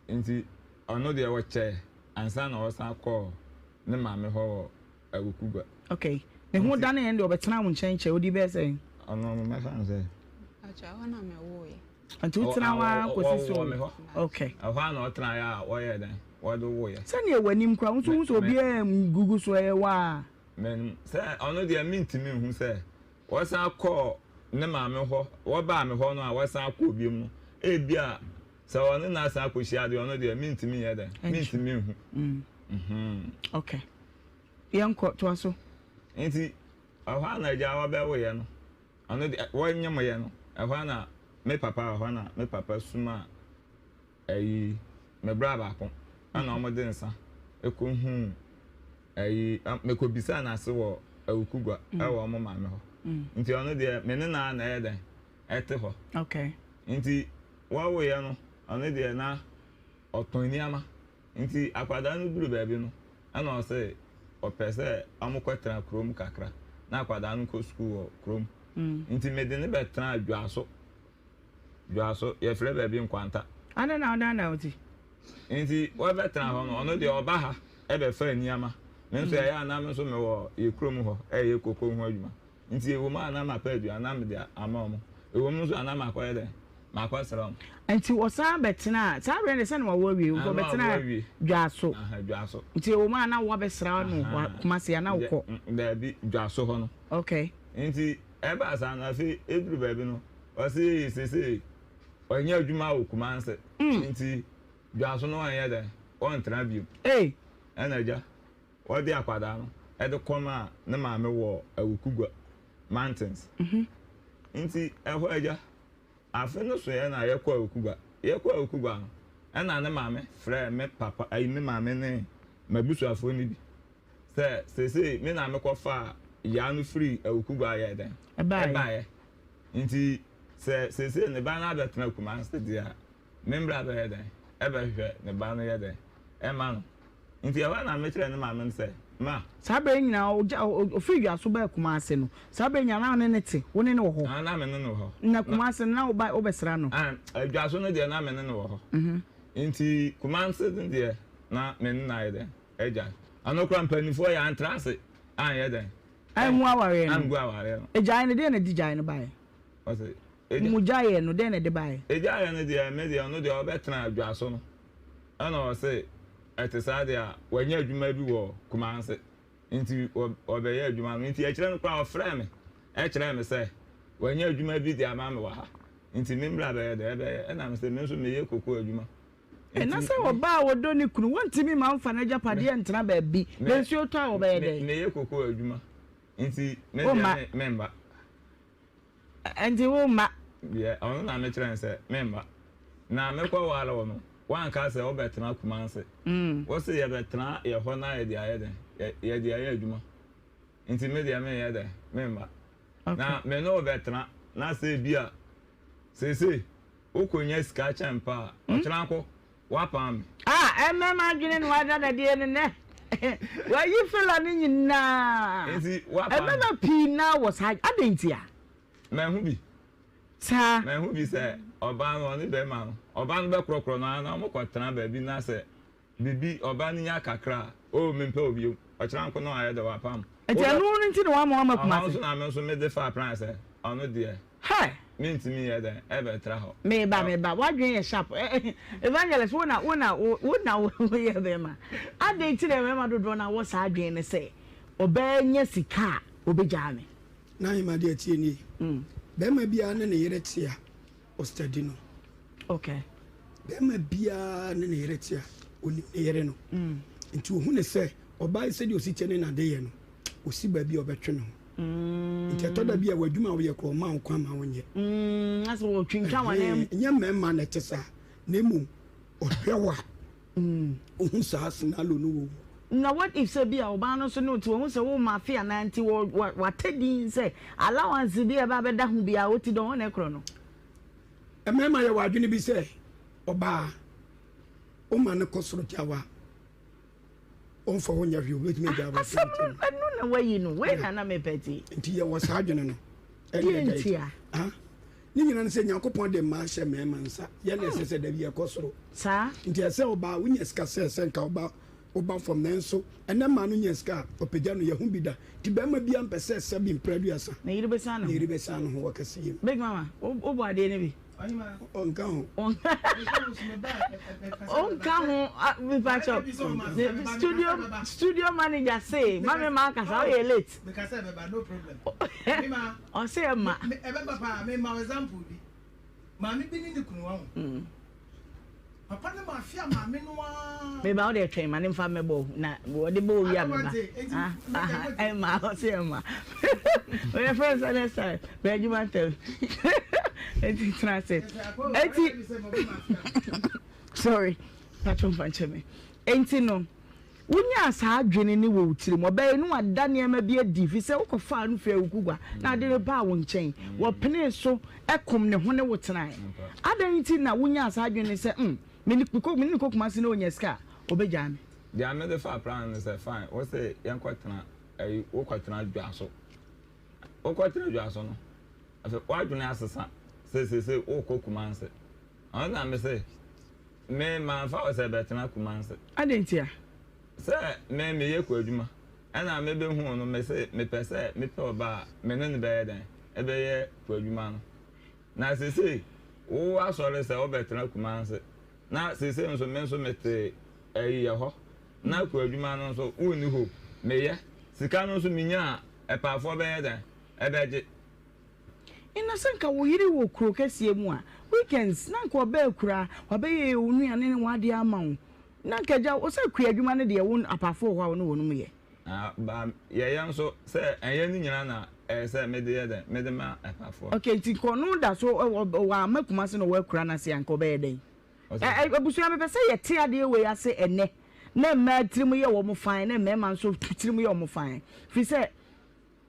Nti ɔno deɛ ɔkyɛɛ ansa na ɔsan kɔɔ ne maame hɔ wɔ Awukugua. Okay. Ne ho dane ɛnde ɔbɛtena wo nkyɛn kyɛ odi bɛyɛ sɛn? Ɔno ɔmo mɛfa no sɛ. Pacho ɛhɔ na mɛ woo yɛ. Nti wo tena hɔ ara kɔsi so. Wɔwoo me hɔ. Okay. Ɛhɔ ara na ɔtena yɛ a wɔyɛɛ dɛn wɔde woo yɛ. Sɛnea w'anim koraa wo nso wohu sɛ obiara ngugu so ɛyɛ wo a. M'anim sɛ ɔno deɛ mentumi nhu sɛ wɔsan kɔɔ ne maame hɔ wɔbaa me hɔ no a wɔsan kɔɔ biom no ebia sɛ ɔne no asan akɔhyia deɛ ɔno deɛ mentumi nyɛ dɛn mentumi nhu. Okay. Yɛnkɔ, toa so. Nti ɛhɔ ara na agya wɔbɛwoeɛ no, ɔno deɛ wɔnyemoeɛ no, ɛhɔ ara na me papa wɔ hɔ na me papa sumaa ayi me bra baako ɛna wɔde nsa ɛkɔhuu ayi mekɔbisaa n'ase wɔ Awukugua ɛwɔ wɔn maame hɔ. Nti ɔno deɛ me ne no ara na ɛyɛ dɛn ɛte hɔ. Okay. Nti wɔwoeɛ no, ɔno deɛ na ɔtɔn nneɛma. Nti akwadaa no duru baabi no, ɛna ɔse ɔpɛ sɛ wɔkɔtena kurom kakra na akwadaa no kɔ sukuu wɔ kurom. Nti mede no bɛtenaa Dwaso. Dwaso, yɛfrɛ baabi Nkwanta. Adɛn na wodandan wo ti? Nti wɔbɛtena hɔ no, ɔno deɛ ɔba ha bɛfa nneɛma. Me nso ɛyɛ a na me nso mewɔ yɛ kurom hɔ ɛyɛ koko ho adwuma. Nti ɛwɔ mu a na mapɛ aduan na mede ama wɔn. Ɛwɔ mu nso a na makɔyɛ dɛn? Makɔsra wɔn. Nti ɔsan bɛtenaa, saa berɛ no deɛ sɛ na wawo awie, nti ɔbɛtenaa Dwaso. Dwaso. Nti ɛwɔ mu a na woabɛsra no wɔ Kumasi a na wokɔ? Daabi, Dwaso hɔ no. Okay. Nti ɛbaa saa no, afei ɛduru baabi no, ɔse seesei ɔnyɛ adwuma wɔ Kumasi, nti Dwaso no ɔnyɛ dɛn? Ɔntena bio. Ei! Ɛna agya. Wɔde akwadaa no de kɔmaa ne maame wɔ Awukugua Mountains. Nti ɛhɔ agya, afe no soeɛ na yɛkɔɔ Awukugua. Yɛkɔɔ Awukugua no, ɛna ne maame frɛɛ me papa, ayi me maame ne m'abusuafoɔ no bi sɛ seesei me na mekɔfaa Yaa no firii Awukugua yɛɛ dɛn? Ɛbaeɛ. Nti sɛ seesei ne ba no abɛtena Kumasi deɛ a, Me mbra bɛyɛ dɛn? Ɛbɛhwehwɛ ne ba no yɛ dɛn? Ɛma no. Nti ɛhɔ ara na mekyerɛɛ ne maame no sɛ, Ma. Saa berɛ yi nyinaa, ɔgya, ɔfiri Dwaso baa Kumase no, saa berɛ nyinaa na wo ne no te? Wo ne no wɔ hɔ? Aane, na me ne no wɔ hɔ. Na Kumase no, na woba, wobɛsra no? Aane, Dwaso no deɛ, na me ne no wɔ hɔ. Nti Kumase no deɛ, na me ne no ayɛ dɛn? Agyae. Ɔno koraa mpanimfoɔ yɛ antra ase anyɛ dɛn. Angu awareɛ no. Angu awareɛ no. Egyae no deɛ na ɛde gyae no baeɛ? Ɔse. Mo gyaeɛ no dɛn na ɛde baeɛ? Egyaeɛ no deɛ me deɛ ɔno deɛ ɔbɛtena dwa so no ɛna ɔse ɛte saa deɛ a wanya adwuma bi wɔ Kumase nti ɔbɛyɛ adwuma no nti akyire no koraa ɔfrɛɛ me ɛkyerɛɛ me sɛ wanya adwuma bi de ama me wɔ ha nti me mmra bɛyɛ dɛ ɛbɛyɛ ɛna me sɛ me nso meyɛ koko adwuma. Ɛna sɛ ɔbaa a ɔdɔ ne kunu wɔntumi ma ɔmfa n'agyapadeɛ ntena baabi na nsuo tɔ a ɔbɛyɛ dɛn? Meyɛ koko adwuma nti me deɛ memma. Ɛnti wo mma? Deɛ ɔno na mekyerɛ no sɛ memma. Na mekɔ ware wo no, woanka sɛ wobɛtena Kumase. Wo se yɛbɛtena yɛ hɔ na yɛde ayɛ dɛn? Yɛde ayɛ adwuma. Nti me deɛ menyɛ dɛn? Memma. Na me ne wo bɛtena na sɛ ebia seesei wokɔnya sika kyɛn pa a, ɔkyena nko Woapam me. Ah ɛmɛm adwene na wada dadeɛ no nɛ wayi fila no nyinaa. Nti woapam me. Ɛmɛma pii naa wɔ saa adɛn ntia? Mahu bi. Saa. Mahu bi sɛ ɔbaa no ɔne bɛrima no ɔbaa no bɛkorɔkorɔ no ara na wɔkɔ tena baabi na sɛ biribi ɔbaa no nya kakra a oh mempɛ wo bio ɔkyena nko na wayɛ dɛ wapam. Nti ɛno no nti na wama wama Kumasi. Ɔhɔ nso na me nso mede faa plan sɛ ɔno deɛ. Hey! Mentumi nyɛ dɛn ɛbɛtra hɔ. Meba meba w'adwene yɛ sharp Evangelist wo na wo na wo na woyɛ bɛrima adɛn nti na mmarima dodoɔ no wɔ saa adwene no sɛ ɔbaa nya sika a ɔbɛgyaa me. N'ahema deɛ tie nie bɛrima biara ne ne yere te a ɔstudy no. Okay. Bɛrima biara ne ne yere te a onim ne yere no nti ohu ne sɛ ɔbaa yi sɛdeɛ osi kyɛ ne n'adeyɛ no osi baabi a ɔbɛtwe ne ho. Nti ɛtɔ da bi a w'adwuma a woyɛ koraa ɔmma wo kwan ma wonyɛ. Mm, asɛ wɔtwintwan wɔn nan mu. Ɛnyɛ mmarima na ɛte saa, na mmom ɔhwɛ wo a, ohu saa sinalo no wɔ wo mu. Na what if sɛ bi a ɔbaa no nso ne wo te, wahu sɛ wo mafe anaa nti wɔ watɛ din sɛ allowance bi a ɛba abɛda ho biara ɔti dɔn hɔ na ɛkorɔ no. Mmarima yɛwɔ adwene bi sɛ ɔbaa woma no kɔ soro gya wo a, ɔmfa wo nyɛ hwee obetumi agya aba asɛm no ɛno na wayi no wei na na mepɛ ti. Nti yɛwɔ saa adwene no. Deɛ ntia. Ne nyina no sɛ Nyankopɔn de mmaa hyɛ mmarima nsa yɛ na ɛsɛ sɛ dabi yɛkɔ soro. Saa. Nti ɛsɛ ɔbaa wonya sika sɛ sɛ nka ɔba woba fam nanso ɛnɛ mmaa no nya sika a ɔpagya no yɛho bi da nti barima biara mpɛ sɛ sɛbi mpere aduasa ne yere bɛsan ne ho ne yere bɛsan ne ho wɔ kɛseyɛ mu. Big mama wobɔ adeɛ no bi. Ɔnka ho. Ɔnka ho mipakyɛw. Studio studio manager say mami ma akasa ɔyɛ late. Mekasa ɛbɛba no problem. Ɔsɛ ɛma. Ɛbɛba paa me ma example bi. Maame bi ne ne kunu wahu. Papa no ma afia maame no ara. Me ba wo deɛ twɛn ma ne nfa mmɛbɔ na wɔde bɔ owi a me ba. Ɛma ɔsɛ ɛma. Oyɛ fɛn sɛ next time bɛ adwuma ntɛm. Eti tena ase. Eti sorry patro nfa nkyɛn me. Enti no. Wonyaa saa adwene no wɔ wo tirim. Ɔbɛyɛ no ada nneɛma bi adi efisɛ wokɔfaa no fii awukugua na ade no baa wo nkyɛn. Wɔpenee so kom ne ho ne wo tenae. Adɛn nti na wonyaa saa adwene no sɛ, 'Mm, me ne no kɔ Kumasi na onya sika a, obegyaa me'? Deɛ mede faa plan no sɛ fine wo se yɛnkɔtena ayi wokɔtena dwa so wokɔtena dwa so no afei w'adwene asesa sɛ seesei wokɔ Kumasi ɔno na me se Me, mamfa wo sɛ bɛtena Kumase. Adɛn ntia? Sɛ me, meyɛ kuadwuma, ɛna mebɛhuu no, mese mepɛ sɛ mepɛ ɔbaa a me ne no bɛyɛ dɛn? Ɛbɛyɛ kuadwuma no. Na seesei, wo asɔre sɛ wobɛtena Kumase, na seesei nso me nso mete ayiyɛ hɔ, na kuadwuma no nso wonni hope, meyɛ, sika no nso menya a, ɛpaafoɔ bɛyɛ dɛn? Ɛbɛgye. Nna sɛ nka wo yere wɔ kuro kɛseɛ mu a, weekends na nka ɔba akura, wabɛyɛ wo nnuane ne w'adeɛ ama wo. Na nka agya wo sɛ kua adwuma no deɛ wo apaafo wɔ hɔ a wo ne wɔnom yɛ. Na ba yɛyɛ nso sɛ ɛnyɛ ne nyina na ɛyɛ sɛ mede yɛ dɛn, mede ma apafoɔ. Okay, nti nka ɔno da so wamma Kumasi na ɔwɔ akura no ase a nka ɔbɛyɛ dɛn? Ɛ abusua mepɛ sɛ yɛte adeɛ wei ase ɛnnɛ na mmaa tirim yɛ wɔn fann na mmarima nso tirim yɛ wɔn fann firi sɛ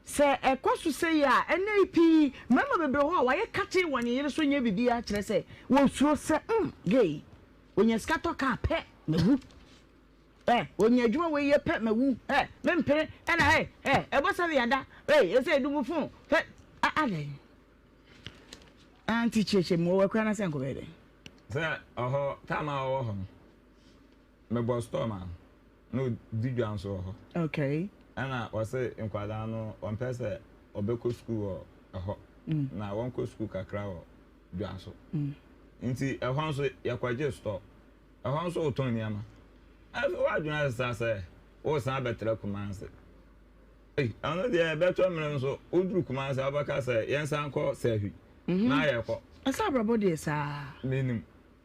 Sɛ ɛkɔ so sei a, ɛnnɛ yi pii, mmarima bebree wɔ hɔ a wɔayɛ katee wɔ ne yere so nyɛ biribiara kyerɛ sɛ wɔsuro sɛ, mm, gay, ɔnya sika tɔ kaa pɛ, mawu. Ɛ, ɔnya adwuma wei yɛ pɛ, mawu. Ɛ, mempene, ɛna ɛ, ɛ, ɛbɔ sɛ yɛada, ɛ, ɛsɛ ɛdumu fon, pɛ, a, adɛn? Auntie kyerɛkyerɛ mu, ɔwɔ akura no sɛ nkɔbɛyɛ dɛn? Sɛ ɔhɔ, time a ɔwɔ hɔ no, mebɔ store ma no. Na ɔdi dwa nso wɔ hɔ. Okay. Ɛna ɔse nkwadaa no ɔmpɛ sɛ ɔbɛkɔ sukuu wɔ ɛhɔ. Na wɔnkɔ sukuu kakra wɔ dwa so. Nti ɛhɔ nso yɛkɔgye store. Ɛhɔ nso wotɔn nneɛma. Afei w'adwene asesa sɛ woresan abɛtra Kumasi. Ei, ɛno deɛ ɛbɛtɔ mmerɛ nso woduru Kumasi a wobɛka sɛ yɛnsan nkɔ Sahwi. Na yɛkɔ. Ɛsɛ abrabɔ deɛ saa. Menim.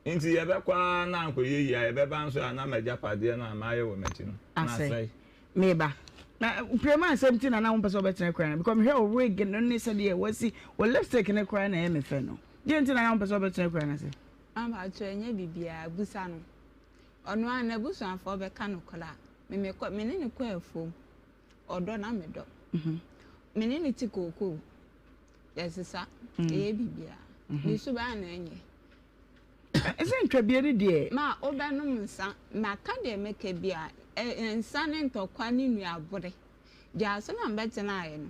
Nti yɛbɛkɔ ara na ankɔyɛ yie a, yɛbɛba nso a na m'agyapadeɛ no a mayɛ wɔ m'akyi no, na asɛe. Meba. Na Prema asɛm nti na na wompɛ sɛ wobɛtena akura no because mehwɛ wo wig no ne sɛdeɛ wasi wo lipstick no koraa na ɛyɛ me fɛ no. Deɛ nti na na wompɛ sɛ wobɛtena akura no ase? Mampakyɛw ɛnyɛ biribiara, busa no. Ɔno ara n'abusuafoɔ bɛka nokorɛ a, me mekɔ me ne no kɔ afuom, ɔdɔ na medɔ. Me ne no te kookoo, yɛsesa, yɛyɛ biribiara. Ne suban na ɛnyɛ. Ɛsɛ ntwabie no deɛ. Ma wobɛnom nsa, maka deɛ mɛka biara, nsa ne ntɔkwa ne nnuabore. Gyaa so na mebɛtenaeɛ no,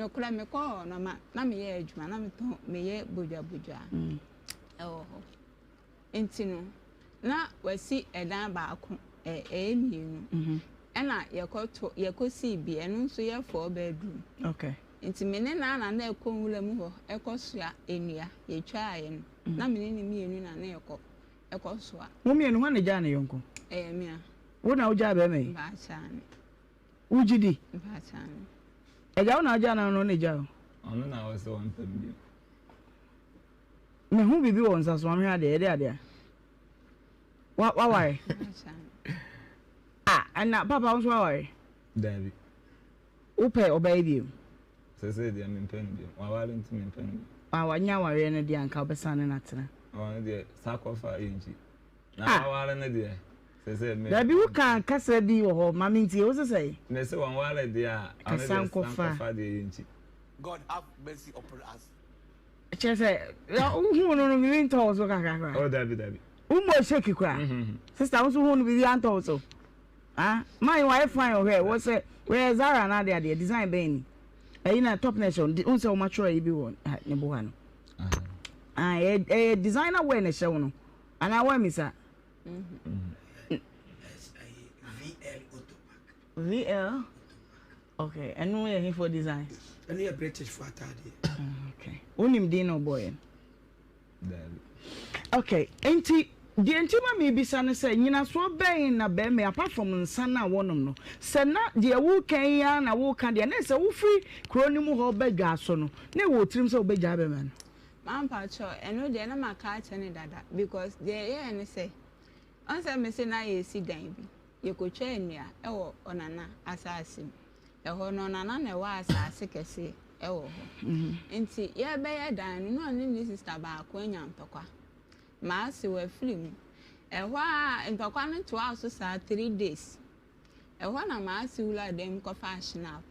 nokorɛ mekɔɔ hɔ no ma na meyɛ adwuma, na metɔn meyɛ bodwabodwa ɛwɔ hɔ. Nti no, na wasi ɛdan baako, ɛyɛ mmienu. Ɛna yɛkɔto yɛkɔsii bi, ɛno nso yɛ four bedroom. Okay. Nti me ne Nana na ɛkɔ nwura mu hɔ ɛkɔsoa nnua, yɛtwaaeɛ no. Na me ne no mmienu na na yɛkɔ ɛkɔsoa. Mo mmienu, hwan na egyaa ne yɔnko? Ɛyɛ me a. Wo na wogyaa bɛrima yi? Mpakyɛ aane. Wogye di? Mpakyɛ aane. Agya wo na wogyaa no anaa ɔno na egyaa wo? Ɔno na ɔse ɔmpɛ me bio. Mehu biribi wɔ wo nsa so, ma menhwɛ adeɛ, ɛyɛ dɛ adeɛ a? Wa waware? Mpakyɛ aane. Ah, ɛna papa wo nso waware? Daabi. Wopɛ ɔbaa yi bio? Sesei deɛ mempɛ no bio. Waware nti mempɛ no bio. Ah, wanya awareɛ no deɛ anka wobɛsan ne no atena. Ɔno deɛ sakɔfa yɛ nti. Na Ah! waware no deɛ sesei me. Dabi woka kasa bi wɔ hɔ ma mentie, wo se sɛn? Mese wɔnware deɛ a, ɔno Kasa deɛ nkɔfa. sankɔfa deɛ yɛ nti. God have mercy upon us. Kyerɛ sɛ, wohuu no no biribi ntɔ wo so kakra koraa? Oh, dabi dabi. Wommɔɔ shake koraa? Sister, wo nso wohuu no biribi antɔ wo so? Ah man yi wayɛ fine o hwɛ wɔ sɛ wɔyɛ Zara anaa ade adeɛ design bɛn ni ɛyi na top na ɛhyɛ wo n sɛ wɔn atwerɛ yi bi wɔ ne bo ha no ah ɛyɛ ɛyɛ designer wear na ɛhyɛ wo no anaa wɔn amisa. VL okay ɛno yɛ hefo design. Ɛno yɛ British fo ataadeɛ. Okay wonim din na ɔbɔɔ yɛn. Daabi. Okay, nti deɛ nti ma mebisa ne sɛ, nyinasoɔ bɛn na bɛrima yi, apart from nsa no a wɔnom no, sɛ na deɛ woreka yi ara na woreka deɛ, na sɛ wofiri kuro no mu hɔ ba dwa so no, na ɛwɔ wo tirim sɛ wobɛgyaa bɛrima no? Mampakyɛw, ɛno deɛ na maka akyerɛ no dada because deɛ ɛyɛɛ ne sɛ, ɔn sɛ mese na yɛresi dan bi, yɛkɔtwaa nnua wɔ Ɔnana asaase mu. Ɛhɔ no, Ɔnana na ɛwɔ asaase kɛse wɔ hɔ. Nti yɛrebɛyɛ dan no, na ɔne ne sista baako anya ntɔkwa. M'ase wafiri mu. Ɛhɔ ara, ntɔkwa no toaa so saa 3 days. Ɛhɔ na m'ase wuraa dan mu kɔfaa Schnapp,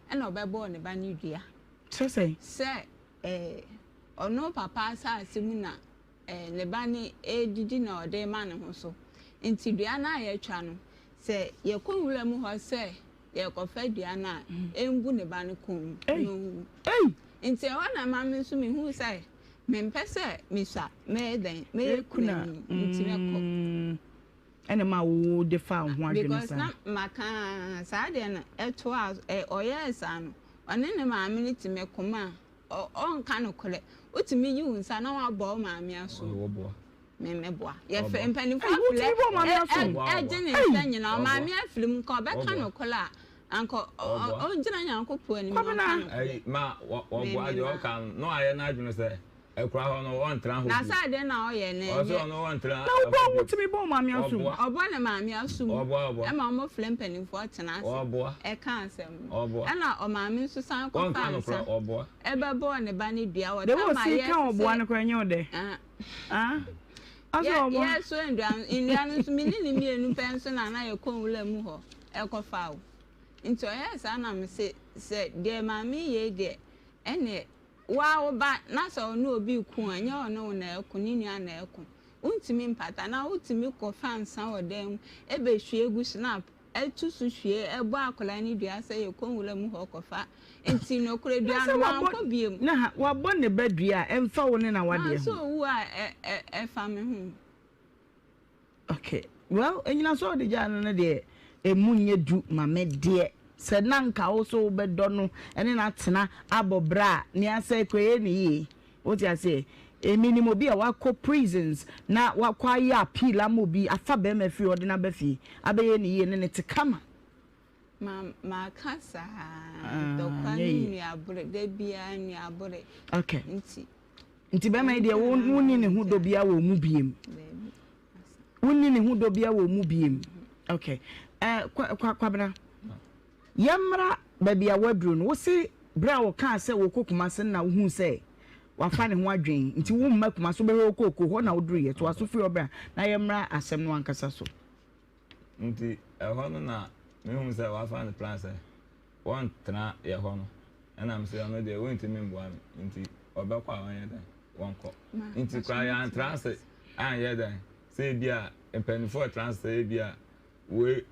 ɛna ɔbɛbɔɔ ne ba no dua. Sɛ sɛn? Sɛ ɛɛ ɔno papa asaase mu na ɛɛ ne ba no redidi na ɔde rema ne ho so. Nti dua no a yɛatwa no, sɛ yɛkɔ nwura mu hɔ sɛ yɛrekɔfa dua no a, ɛmbu ne ba no kɔn mu na ɔnwu. Nti ɛhɔ na ɛma me nso mehuu sɛ mempɛ sɛ mesua, mɛyɛ dɛn, mɛyɛ kunani nti mɛkɔ. Ɛna ɛma wo de faa wo ho adwene Because saa? na maka saa deɛ no ɛtoa ɔyɛɛ saa no, ɔne ne maame no te me koma a ɔnka nokorɛ. Wotumi yi wo nsa na wabɔ wo maame asom. Wɔboa. Me meboa. Yɛfrɛ mpanimfoɔ Ei, wotumi afrɛ bɔ maame asom? ɛgye ne Ei! nsa nyinaa. Ɔmaame afiri mu nka ɔbɛka nokorɛ a, anka Ɔboa. ɔngyina Nyankopɔn anim na ɔnka Kwabena. nokorɛ. Ɛyi ma wɔboa Me deɛ mema. ɔka no na wayɛ n'adwene sɛ ɛkura hɔ no ɔntra hɔ Na bio. sɛ adeɛ na ɔyɛ no Ɔsɛ ɛnyɛ. ɔno ɔntra Na wobɔ ɛhɔ bio. wotumi bɔ maame asom? Ɔboa. Ɔbɔ ne maame asom Ɔboa ɔboa. ɛma ɔmo frɛ mpanimfoɔ tena ase Ɔboa. ɛka asɛm no. Ɔboa. Ɛna ɔmaame nso san Ɔnka kɔfaa nokorɛ nsa ɔboa. ɛbɛbɔɔ ne ba no dua. De Wɔtam wo si ayɛ ka ɔboa sɛ no koraa ɛnyɛ wo dɛ? Ah. Ah? Ɔsɛ Yɛ ɔboa. yɛ so nnua nnua no nso me ne ne mmienu pɛ nso na na yɛkɔ nwura mu hɔ ɛkɔfa o. Nti ɔyɛɛ saa na me se sɛ deɛ maame yi yɛ yi deɛ ɛneɛ wo ara wo ba na sɛ ɔne obi reko a ɛnyɛ ɔne wo na ɛreko ne nua na ɛreko. Wontumi mpata na wotumi kɔfa nsa wɔ dan mu ɛbɛhwie gu snap ɛto so hwie ɛbɔ akwadaa no dua sɛ yɛkɔ nwura mu hɔ kɔfa nti nokorɛ Na dua sɛ no wabɔ mankɔ biom. na ha wabɔ ne ba dua a ɛmfa wo ne n'awadeɛ Manso ho. owu a ɛ ɛ ɛfa me ho. Okay. Well, enyina so a ɔde gyaa no no deɛ. Emu nyɛ du ma me deɛ. Sɛ na nka wo so wobɛdɔ no ne no atena abɔ bra a, nea asɛe koraa ɛyɛ no yie. Wote aseɛ? Menim obi a wakɔ prisons na wakɔ ayɛ appeal ama obi afa barima afiri hɔ de no aba fie abɛyɛ no yie ne no te kama. Ma maka saa ntɔkwa ne nnuabore da biara nnuabore. Okay. Nti. Nti bɛrima yi deɛ wo wonni ne ho dɔ biara wɔ mu biem. Wonni ne ho dɔ biara wɔ mu biem. Okay. Eh, kwa, kwa, Kwabena. Yɛmmra baabi a woaduru no. Wose berɛ a wɔkaa sɛ wɔkɔ Kumase no na wohuu sɛ wafa ne ho adwen. Nti womma Kumase wobɛhwɛ wo kooko hɔ na woduruiɛ. Toa so firi hɔ bra na yɛmmra asɛm no ankasa so. Nti ɛhɔ no na mehuu sɛ wafa ne plan sɛ wɔntena yɛ hɔ no. Ɛna mese ɔno deɛ wɔntumi mboa me nti ɔbɛkɔ a ɔnyɛ dɛn wɔnkɔ. Nti koraa yɛantra ase anyɛ dɛn sɛ ebi a mpanimfoɔ tra ase sɛ ebi a wei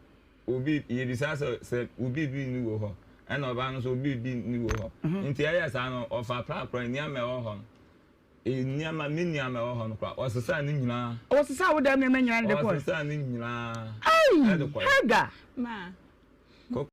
obi yɛbisa sɛ sɛ obi bi nni wɔ hɔ ɛna ɔbaa no nso obi bi nni wɔ hɔ. Nti ɛyɛ saa no ɔfa pra koraa nneɛma ɛwɔ hɔ no Nneɛma, me nneɛma ɛwɔ hɔ no koraa, wɔsesaa ne nyinaa. Wɔsesaa wo dan nneɛma nyinaa de kɔe? Wɔsesaa ne nyinaa de kɔe. Ei, Hagar! Ma. Wo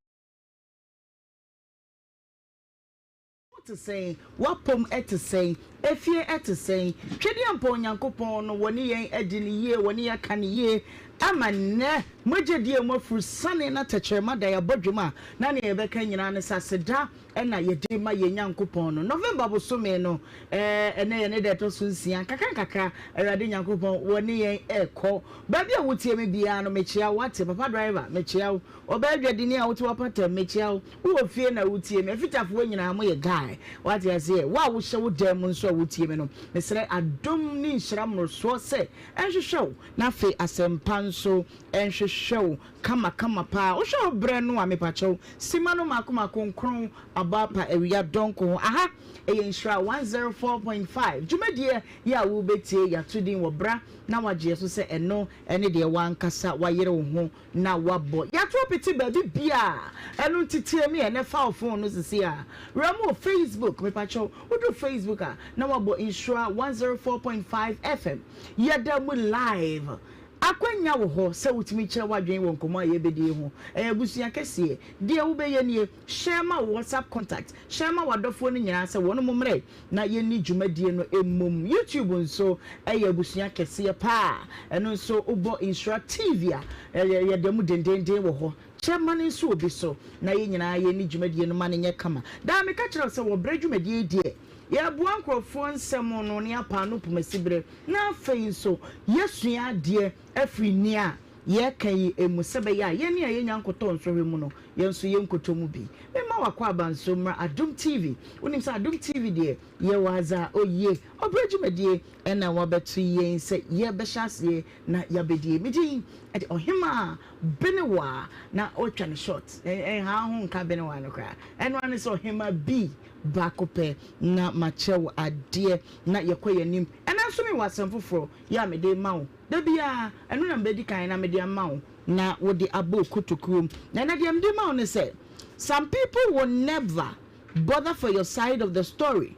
te sɛn? W'apɔm te sɛn? Efie te sɛn? Twedeɛmpɔ Onyankopɔn no, wɔne yɛn adi no yie, wɔne yɛn aka no yie, ama nnɛ moagyedie mu afuru sane na tɛkyerɛma da yɛn abɔdwem a, na nea yɛbɛka nyinaa ne sɛ aseda na yɛde ma yɛn Nyankopɔn no. November bosome no, ɛnnɛ yɛ ne da ɛtɔ so nsia. Nkakrankakra, Awurade Nyankopɔn, wɔne yɛn rekɔ. Baabi a wotie me biara no, mekyea wo. Woate? Papa driver, mekyea wo. Ɔbaa dwadini a wote w'apatam, mekyea wo. Wowɔ fie na wotie me. Afitafoɔ nyinaa, moyɛ guy. Woate aseɛ? Wo a wohyɛ wo dan mu nso a wotie me no, mesrɛ adom ne nhyira mmorosoɔ sɛ ɛnhwehwɛ wo, na afei asɛmpa nso nhwehwɛ wo. Kama kama paa. Wohwɛ wo brɛ no a mepakyɛw sima no mako mako nkron abɔ apa awia dɔnko ho. Aha ɛyɛ Nhyira 104.5 dwumadie yi a worebetie yato din wɔ bra na wagye yɛ so sɛ ɛno ne deɛ wankasa wayere wo ho na wabɔ. Yato apete baabi biaa ɛno nti tie me ɛnɛ fa wo phone no sisi a wura mu wɔ Facebook mepakyɛw woduru Facebook a na wabɔ Nhyira 104.5 FM yɛda mu live. Akwannya wɔ hɔ sɛ wotumi kyerɛ w'adwene wɔ nkɔmmɔ a yɛrebɛdi yi ho. Ɛyɛ abusua kɛseɛ. Deɛ wobɛyɛ nie, Share ma wo WhatsApp contact, share ma w'adɔfoɔ no nyinaa sɛ wɔnom mmrɛ na yɛnni dwumadie no mmom. YouTube nso yɛ abusua kɛseɛ pa ara. Ɛno nso wobɔ Nhyira TV a, yɛda mu dendeenden wɔ hɔ. Kyɛ ma no nso obi so na yɛn nyinaa yɛnni dwumadie no ma no nyɛ kama. Daa meka kyerɛ wo sɛ wɔ berɛ dwumadie yi deɛ, yɛreboa nkorɔfoɔ nsɛm no ne apaano pomasiberɛ. Na afei nso, yɛasua adeɛ afiri nea yɛreka yi mu sɛ ɛbɛyɛ a yɛn a yɛnnya nkɔtɔɔ nsɔhwɛ mu no, yɛn nso yɛnkɔtɔ mu bi. Memma w'akwaaba nso mmra Adom TV. Wonim sɛ Adom TV deɛ, yɛwɔ adze a oye. Ɔbrɛ dwumadie na wɔabɛto yɛn sɛ yɛrebɛhyɛ aseɛ na yɛabɛdie. Me din de Ɔhemaa Benewaa, na wɔatwa no short. Ɛnha wo ho nka Benewaa no koraa. Ɛno ara ne sɛ Ɔhemaa B baako pɛ na makyɛ wo adeɛ. Na yɛkɔ yɛn anim. Ɛnnɛ nso mewɔ asɛm foforɔ yi a mede rema wo. Da biara, ɛno na mebɛdi kan na mede ama wo na wode abɔ wo kotokuo mu. Na ɛnnɛ deɛ mede rema wo ne sɛ, Some people will never bother for your side of the story.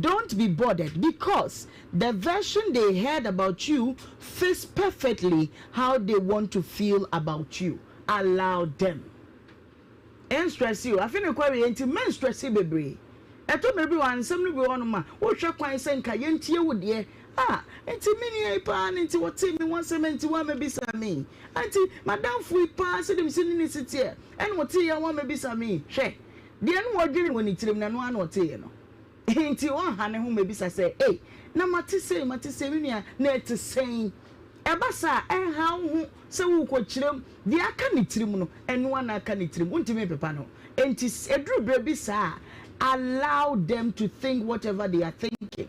Don't be bothered because the version they heard about you fits perfectly how they want to feel about you. Allow them. Ɛnstrɛse o, afe no rekɔ awieɛ nti mɛnstrɛse bebree. Ɛtɔ mmerɛ bi wɔ hɔ a nsɛm no bi wɔ hɔnom a wohwɛ kwan sɛ nka yɛntie wo deɛ ah nti me nua yi paa no nti ɔtee me ho asɛm nti wammɛbisa me yi ah nti m'adamfo yi paa sɛdeɛ mesi ne no si teɛ ɛna ɔteeɛ a wammɛbisa me yi hwɛ deɛ na ɔdwene wɔ ne tirim no ɛno ara na ɔteeɛ no nti ɔnha ne ho mmɛbisa sɛ ei na mate sei mate sei me nua na ɛte sɛn Ɛba saa a, ɛnhaw wo ho sɛ worekɔkyerɛ mu. Deɛ aka ne tirim no, ɛno ara na aka ne tirim. Wontumi mpepa no. Enti ɛduru berɛ bi saa a, allow them to think whatever they are thinking.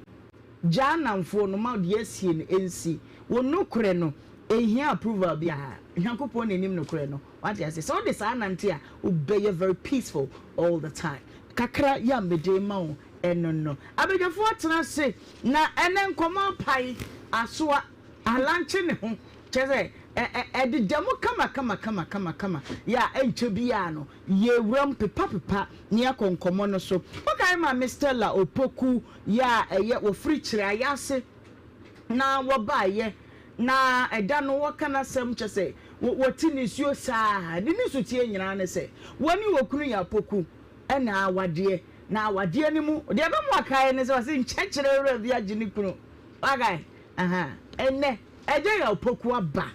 Gyaa nnamfoɔ no ma deɛ asie no nsi. Wo nokorɛ no, ɛnhia approval biara. Nyankopɔn na ɛnim nokorɛ no. Wate aseɛ? Sɛ wode saa nante a, wobɛyɛ very peaceful all the time. Kakra yi a mede rema wo ɛno no. Abadwafoɔ atena ase na ɛnnɛ nkɔmmɔ apae asoa. Alankye ne ho, kyerɛ sɛ, ɛ, ɛ, ɛdeda mu kama kama kama kama kama, yɛ a ɛnkyɛ biara no, yɛwura mu pepa pepa na yɛakɔ nkɔmmɔ no so. Wokae Maame Stella Opoku yɛ a ɛyɛ, wɔfiri Kyerɛayɛ ase na wɔbaeɛ. Na ɛda no wɔka n'asɛm kyɛ sɛ wɔte nisuo saa. Ne nisuteɛ nyinaa ne sɛ wɔne okunu yɛ apoku na awadeɛ. Na awadeɛ no mu deɛ ɛbɛma wakaeɛ ne sɛ ɔse nkyɛkyerɛ wura bi agye ne kunu. Wakae? Aha. Ɛnnɛ Agya yɛ Opoku aba.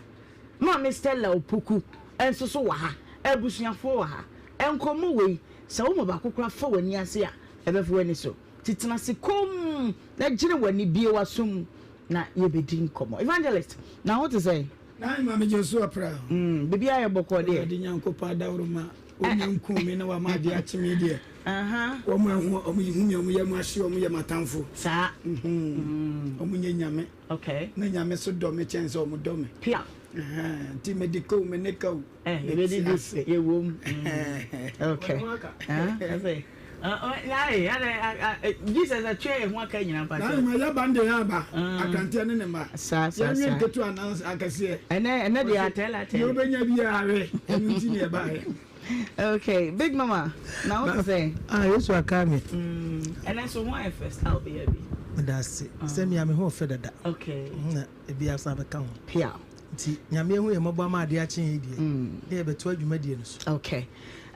Maame Stella Opoku nso so wɔ ha. Abusuafoɔ wɔ ha. Nkɔmmɔ wei, sɛ wo ma baako koraa fa w'ani ase a, ɛbɛfa w'ani so. Nti tena ase komm na gyene w'ani, bue w'aso mu na yɛbɛdi nkɔmmɔ. Evangelist, na ho te sɛn? Nine Maame Joshua Prah. Mm, biribiara yɛ bɔkɔɔ deɛ. Awurade Nyankopɔn adaworoma, Onya nkum me na wama adeɛ akye me deɛ. Wɔn a ɛho wɔn hu me wɔn yam ahye wɔn yɛ m'atamfo. Saa. Wɔn nyɛ nyame. Okay. Na nyame so dɔ me kyɛn sɛ wɔn dɔ me. Pia. Nti mede ka o me ne ka o. Eh, yɛbɛdidi ase yɛwom. Okay. Ah, Jesus atua yɛn ho aka nyina mpa kyɛ. Na yɛ ba ndeɛ yɛ aba. Akranteɛ ne ne mma. Saa saa saa. Yɛnwe nketewa anaa akɛseɛ. Ɛnɛ ɛnɛ deɛ atɛlɛ atɛlɛ. Deɛ wobɛnya biara we. Ɛno nti ne ɛbaeɛ. Okay, big mama, na wo te sɛ? Ah, Yesu aka me. Ɛnɛ nso ho ayɛ fɛ style bi abi. Meda ase. Sɛ mia me ho ɔfɛ dada. Okay. Na ebi asan bɛka ho. Pia. Nti Nyame ahu yɛn mmɔbɔ ama adeɛ akye yɛn yi deɛ, na yɛbɛtoa dwumadie no so. Okay.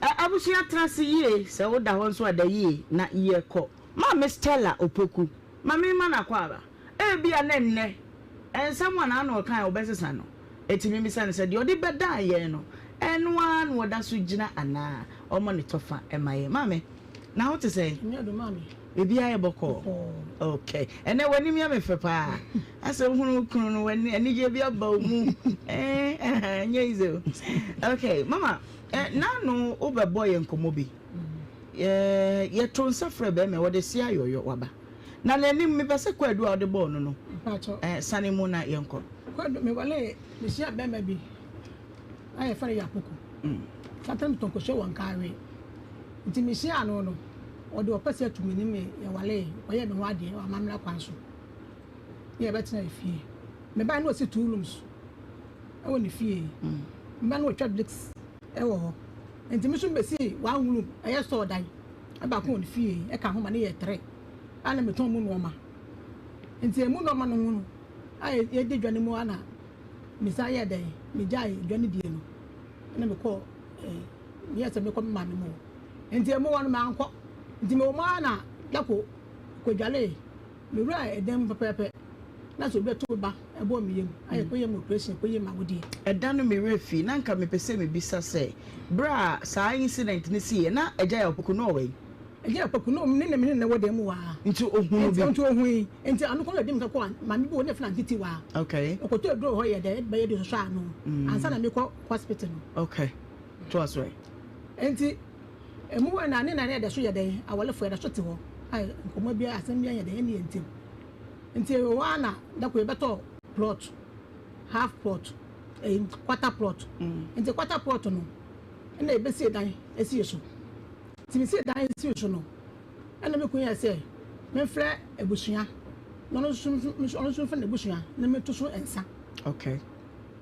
Abusua tena ase yie, sɛ wo da hɔ nso a da yie na yɛ kɔ. Maame Stella Opoku, ma me mma no akwaaba. Ebia na nnɛ, nsɛm a n'ano reka a wɔbɛsesa no, enti memmisa no sɛ deɛ ɔde bɛdan yɛn no, ɛno ara na ɔda so gyina anaa? Ɔmmɔ ne tɔfa mma yɛn. Maame, na ho te sɛn? Nyame adom, maame. Biribiara yɛ bɔkɔɔ? Bɔkɔɔ. Okay. Ɛnnɛ w'anim yɛ me fɛ paa. Asɛ wohunu wo kunu no, w'ani anigyeɛ bi aba wo mu. Eh, ɛnyɛ easy o. Okay, mama, eh, n'ano wobɛbɔ yɛn nkɔmmɔ bi. Eh, yɛto nsa frɛ bɛrima, wɔde se ayɔyɔ waba. Na n'anim, mepɛ sɛ kwaadu a wode bɔɔ no no, Mpakyɛw. eh, sane mu na yɛnkɔ. Kwaadu, mewalee, mehyiaa bɛrima bi a yɛfrɛ no Yakuku. Satan metɔn kosua wɔ Nkawe. Nti mehyiaa no no, ɔde ɔpɛ sɛ tumi ne me yɛwalee, ɔyɛɛ me ho adeɛ wɔ amammerɛ kwan so. Ne yɛbɛtena fie. Mebae no ɔsi two rooms ɛwɔ ne fie. Mebae no ɔtwa bricks ɛwɔ hɔ. Nti me nso mebɛsii one room, ɛyɛ store dan, ɛbaako wɔ ne fie, ɛka ho ma ne yɛ three. A na metɔn mu nnoɔma. Nti emu nnoɔma no ho no, a yɛdi dwa no mu a na mesan yɛɛ dɛn, megyae dwa no die no, ɛna mekɔɔ eh, meyɛɛ sɛ mekɔ me maame mu hɔ. Nti emu hɔ no mankɔ. Nti mewɔ mu ara na dako kɔdwalee. Mewuraa ɛdan mu pɛpɛɛpɛ na sɛ obi bɛto me ba ɛbɔɔ me yam a yɛkɔyɛɛ me operation kɔyii m'awodeɛ. Ɛda no me werɛ fii, na nka mepɛ sɛ mebisa sɛ, berɛ a saa incident no siiɛ, na Agya Yaw Poku no ɔwɔ he? Agya Yaw Poku no ne ne me ne no wɔ dan mu hɔ ara. Nti ɔhunuu bi? Nti ɔhui. Nti ano kɔ na ɔde me kɔɔ maame bi wɔ ne yɛfrɛ no Auntie Tiwaa. Okay. Ɔkɔtɔɔ aduro wɔ hɔ yɛ dɛ bɛyɛ de sosɔ ano ansa na mekɔ hospital no. Okay. Toa so ɛ. Nti emu hɔ na ne na yɛda so yɛ dɛn awarefo yɛda so te hɔ a nkɔmmɔ biara asɛm biara nyɛ dɛn ɛne yɛn ntam. Nti ɛwɔ hɔ ara na da koro yɛbɛtɔɔ plot half plot ɛyi quarter plot. Nti quarter plot no ɛna yɛbɛsie dan esii so. Nti mesie dan esii so no ɛna me kunu yɛ sɛ memfrɛ abusua na ɔno nso ɔno nso mfrɛ n'abusua na meto so nsa. Okay.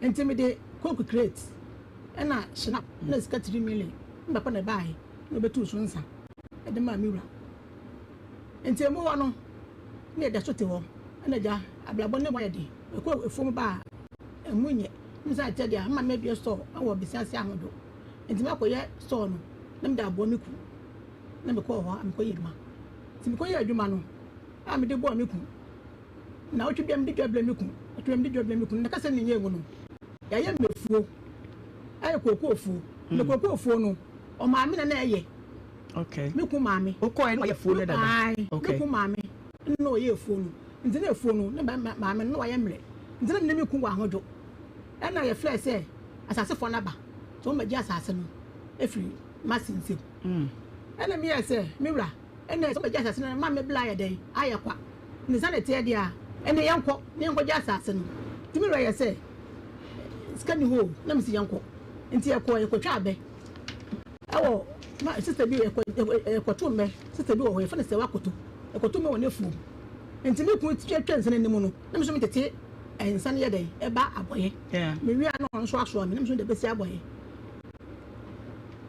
Nti mede coke crate ɛna hyena na sika 3 million me papa na ɛbaeɛ na ɔbɛtuu so nsa de maa me wura. Nti emu hɔ no na yɛda so te hɔ ɛna agya abrabɔ ne mu ayɛ den. Mekɔ afuom ba a emu nyɛ. Me san kyɛ deɛ ama mabue store wɔ Besiase Ahodo. Nti makɔyɛ store no na mede aboa me kunu na mekɔɔ hɔ a mekɔyɛ adwuma. Nti mekɔyɛɛ adwuma no a mede boa me kunu. Naawɔtwe biara mede dwa brɛ me kunu. Naawɔtwe biara mede dwa brɛ me kunu. Na kasa ne nyɛɛ mu no yɛayɛ mmɛfuo ayɛ kookoofuo. Na kookoofuo no ɔmaame na na ɛyɛ. Okay. Me kun maame. Wokɔɛ na ɔyɛ afuo no dada? Ae. Okay. Me kun maame na ɔyɛ afuo no. Nti na afuo no na maame no na wayɛ mmerɛ. Nti na me ne me kun wɔ ahodwo. Ɛna yɛfrɛɛ sɛ asasefoɔ no aba sɛ wɔmmɛgye asase no afiri m'ase nsam. Ɛna meyɛɛ sɛ me wura ɛna sɛ wɔmmɛgye asase no ma me bla ayɛ dɛn ayɛ kwa. Ne saa na ɛteɛ deɛ a ɛnna yɛnkɔ na yɛnkɔgye asase no. Nti me wura yɛ sɛ sika nni hɔ o na mesi yɛnkɔ. Nti yɛkɔɔ yɛkɔtwaa abɛ ɛwɔ ma sista bi yɛkɔ yɛkɔto mmɛ sista bi wɔ hɔ yɛfrɛ no Sɛwa Koto yɛkɔto mmɛ wɔ n'afuom. Nti me kunu twatwa nsa no anim no na me nso metete nsa no yɛ dɛn ɛba abɔeɛ. Mewie a na ɔno nso asoa me na me nso mede bɛsi abɔeɛ.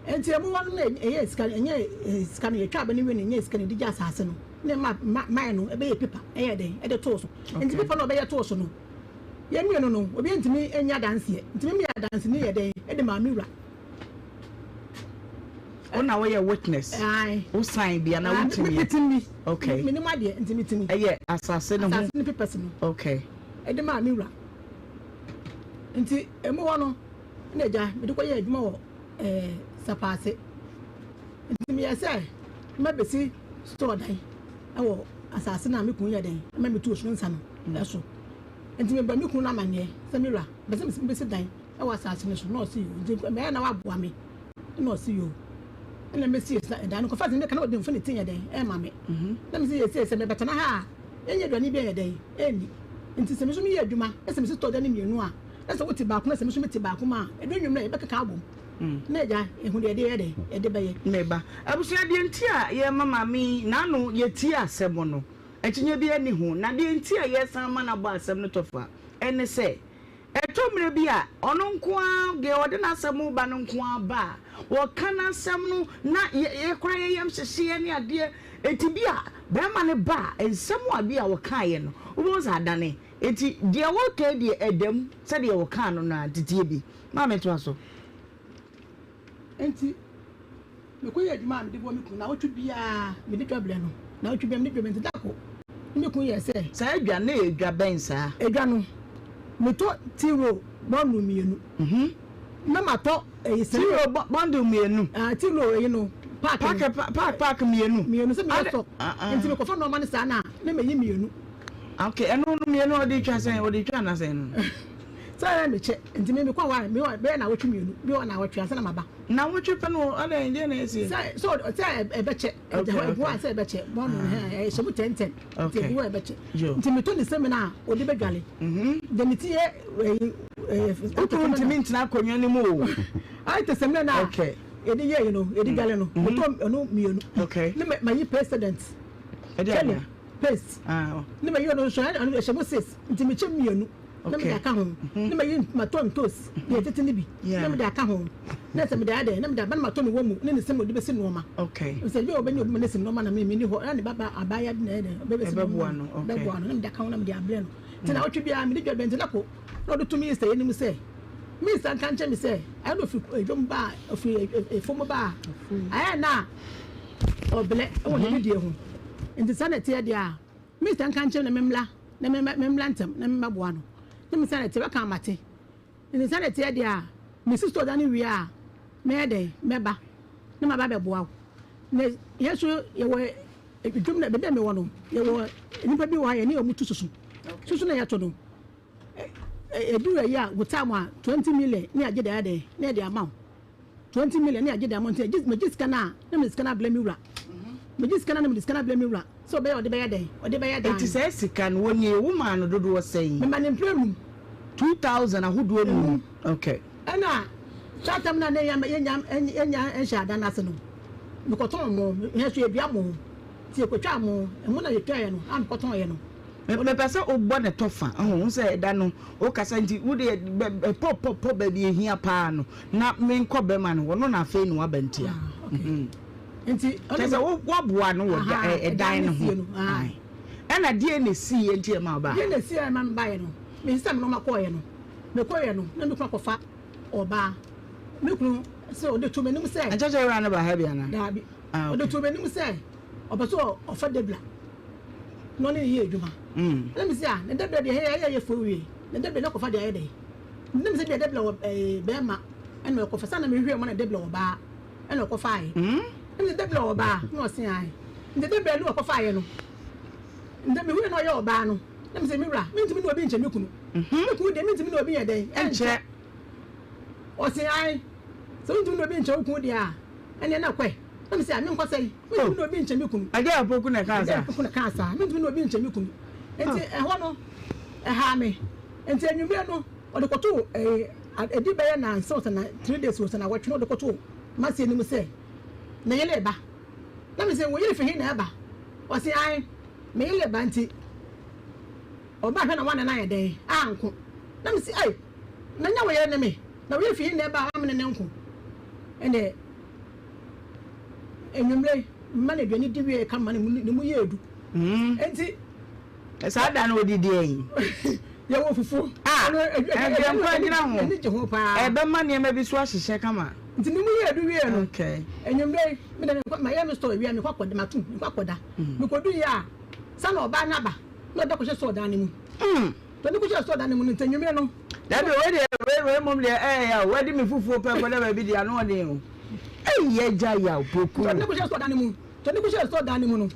Nti emu hɔ no na ɛyɛ sika no ɛnyɛ sika no yɛtwa abɛ no wie no ɛnyɛ sika no yɛde gye asase no na ɛma man no ɛbɛyɛ pipa ɛyɛ dɛn ɛde too so. Nti pipa no ɔbɛyɛ too so no. Yɛn mmienu no, obiara ntumi nyɛ adanseɛ. Nti me meyɛ adanseni yɛ dɛn de maa me wura. Wo na woyɛ witness? Ae. Wo sign bi anaa wotumi yɛ? Metumi. Okay. Menim adeɛ nti metumi. Ɛyɛ asase no ho? Asase no papers no. Okay. Ɛde maa me wura. Nti emu hɔ no, ɛna agya mede kɔyɛɛ adwuma wɔ ɛɛ Sapaase. Nti meyɛɛ sɛ mɛbɛsi store dan wɔ asase no a me kunu yɛ dɛn ma metu osu nsa no so. Nti mebɔɔ me kunu no amanneɛ sɛ me wura, mepɛ sɛ mebɛsi dan wɔ asase no so. Na ɔse yoo. Nti mɛyɛ na waboa me. Ɛna ɔse yoo. Ɛna mɛsie dan no. Kɔfa sɛ meka na ɔde mfa ne ti yɛ dɛn ɛma me. Na mese yɛsie sɛ mebɛtena ha a, yɛnyɛ aduane bi yɛ dɛn ɛnni. Nti sɛ me nso meyɛ adwuma na sɛ mesi store dan no mmienu a, na sɛ wote baako na sɛ me nso mete baako mu a, ɛdu anwummerɛ a yɛbɛkeka abom. Na agya, ehu deɛ yɛde yɛ dɛn yɛde bɛyɛ. Me ba, abusua deɛ nti a yɛrema maame yi n'ano yɛtie asɛm no, akyinnye biara nni ho, na deɛ nti a yɛresan ma no abɔ asɛm no tɔfa ne sɛ, ɛtɔ mmerɛ bi a, ɔno nko ara, deɛ ɔde n'asɛm reba no nko ara ba a, ɔka n'asɛm no na yɛ koraa yɛn yam hyehye yɛn ne adeɛ. Enti bi a barima no ba a, nsɛm a bi a ɔkaeɛ no, wobɛhu sɛ adane. Enti deɛ wɔreka yi deɛ ɛda mu sɛdeɛ wɔkaa no no ara, nti tie bi. Maame toa so. Enti mekɔyɛɛ adwuma a mede boa me kunu naawɔtwe biara, mede dwa brɛ no. Naawɔtwe biara mede dwa brɛ no. Nti da koro ne me kunu yɛɛ sɛ. Saa dwa no yɛ dwa bɛn saa? Edwa no, metɔ tea roll bundle mmienu. Na matɔ ɛyi sɛ. Tea roll bundle mmienu? Ah, tea roll ɛyi no, pack no. Pack pack pack mmienu? Mmienu sɛ meyɛ stock. Nti mekɔfa nneɛma no saa na na mayi mmienu. Okay, ɛno no mmienu ɔde twa sɛn? Ɔde twa ana sɛn no? Sɛ ɛyɛ mekyɛ, nti me mekɔ hɔ a, me hɔ bɛyɛ naawɔtwe mmienu, bi wɔ naawɔtwe ansa na maba. Naawɔtwe pɛ no adɛn deɛ na ɛsi? Sɛ sɛ sɛ ɛbɛkyɛ, ɛgya hɔ ebu a sɛ ɛbɛkyɛ, bɔn no hɛn ɛhyɛ mu tɛntɛn, nti ebu hɔ ɛbɛkyɛ. Nti metɔ ne sɛmina a ɔde bɛdwale. Deɛ ne ti yɛ ɛyi ɛɛ. Wotumi ntumi ntena akonnwa no mu o. Ayɛ te sɛmina na yɛde yɛ yi no, yɛde dwale no, metɔ ɛno mmienu. Ne ma yi president. Ɛde Paste. Ne ma yi ɔno nso ɛhyɛ mu six, nti mekyɛ mmienu. na mede aka ho na mayi matɔ ntos deɛ ɛtete no bi na mede aka ho na sɛ mede ayɛ dɛ na mede aba na matɔ ne wɔ mu ne ne sɛm ɔde bɛsi nnoɔma sɛ bi a ɔbɛnya obi ma no asi nnoɔma na me menni hɔ na ne baba abaayewa bi na ɛyɛ dɛ ɔbɛbɛsi nnoɔma no bɛboa no na mede aka ho na mede abrɛ no nti na ɔtwe biara mede dwa bɛnti na ko na ɔde to minista anim sɛ minista nka nkyɛn me sɛ ayɛ na ɔfiri dwom ba a ɔfiri efom ba a ayɛ na ɔbrɛ wɔ ne didie ho nti saa na ɛteɛ deɛ a Minista nka nkyerɛ no na memmra na memmra ntɛm na memmɛboa no. Na me sane te bɛka a mate. Nti sane teɛ deɛ a, mesi store dan no wie a, mɛyɛ dɛn? Mɛba na maba abɛboa wo. Na yɛn nso yɛwɔ dwom na baabi a mewɔ no, yɛwɔ nnipa bi wɔ ha yɛne wɔn tu susu. Susu na yɛto no. Ɛduru ayi a, wo time a, 20 million ne yɛagye de ayɛ dɛn? Na yɛde ama wo. 20 million ne yɛagye de ama wo nti yɛgye megye sika no a, na mede sika no abrɛ me wura. Megye sika no a na mede sika no abrɛ me wura sɛ ɔbɛyɛ ɔde bɛyɛ dɛn? Ɔde bɛyɛ dan. Enti saa sika no, wɔnie, wo maa no dodoɔ sɛn? Mema no mprɛ num. 2000 ahodoɔ num. Okay. Ɛna saa tam no a na yɛnya yɛnya nhyɛ adan no ase no, mekɔtɔn mo, yɛn nso yɛdua mo. Nti yɛkɔtwaa mo, ɛmo na yɛtwaeɛ no a mekɔtɔneɛ no. Mepɛ sɛ wobɔ ne tɔfa. Wohu sɛ ɛda no wokasa nti wo deɛ pɔ pɔ pɔ baabi ehia paa no na menkɔ bɛma no hɔ no na afei na waba ntia. Nti kyerɛ sɛ woaboa no wɔ ɛdan no ho. Ɛna deɛ na esiiɛ nti ɛma ɔbaa. Deɛ na esiiɛ ɛma mebaeɛ no, mesesa me nneɛma kɔeɛ no, mekɔeɛ no na me kunu akɔfa ɔbaa. Me kunu sɛ ɔde to m'anim sɛ. Ɛnkyɛ sɛ wura no ba ha bi anaa? Daabi. Ɔde to m'anim sɛ ɔpɛ sɛ ɔfa Debra. Na ɔne no yɛ adwuma. Ɛna mese a, na Debra deɛ ɛyɛ ɛyɛ fo wie. Na Debra na kɔfa deɛ ayɛ dɛn? Na mese deɛ Debra wɔ ɛɛ bɛrima ɛna ɔkɔfa. Saa na mehwehwɛ mu na Debra wɔ baa ɛna ɔkɔfaeɛ. Ɛna mese Debra wɔ baa na ɔse ae. Nti Debra ne ɔkɔfaeɛ no, nti mehu na ɔyɛ ɔbaa no, na mese me wura, mentumi ne obi nkyɛ me kunu. Me kunu deɛ mentumi ne obi nyɛ dɛn? Ɛnkyɛ. Ɔse ae. Sɛ wontumi ne obi nkyɛ wo kunu deɛ a, ɛneɛ na kɔɛ. Na mese a, menkɔ sɛn? Mentumi ne obi nkyɛ me kunu. Agya Apoku na ɛkaa saa. Agya Apoku na ɛkaa saa. Mentumi ne obi nkyɛ me kunu. Nti ɛhɔ no, ɛhaa me. Nti anwummerɛ no, ɔde kɔtoo ɛɛ, ɛdi bɛyɛ nansa o sɛ na 3 days o sɛ nawɔtwe no, ɔde kɔtoo m'ase anim sɛ ne yere reba. Na mese, wo yere fi he na ɛba? Ɔse ae, me yere reba nti ɔba hwɛ na woane no ayɛ dɛn anko. Na mese, ei, na nyɛ wo yere ne me? Na wo yere fi he na ɛba a woamene ne nko? Ɛnneɛ. Anwummere, mma no aduane di wie ka ma ne mu ne mu yɛ edu. Enti. Saa da no odi deɛn? Yɛwɔ fufuo. Ah, ɛdeɛ nkwa gyina ho. Ani gye ho paa. Ɛbɛma nneɛma bi so ahyehyɛ kama. Nti me mu yɛ du wie no. Okay. Enyimire yi, me de mekɔ mayɛ me store wie a mekɔ akɔda matum mekɔ akɔda. Mekɔdu yɛ a, sa na ɔbaa no aba na ɔde akɔhyɛ store dan no mu. Nti ɔde kɔhyɛ store dan no mu no nti enyimire no. Dabi wei deɛ wei wei mmom deɛ ɛyɛ yaw wadi me fufuo pɛ kɔda baabi deɛ ano ɔden o. Eyi agya yaw poku. Nti ɔde kɔhyɛ store dan no mu nti ɔde kɔhyɛ store dan no mu no.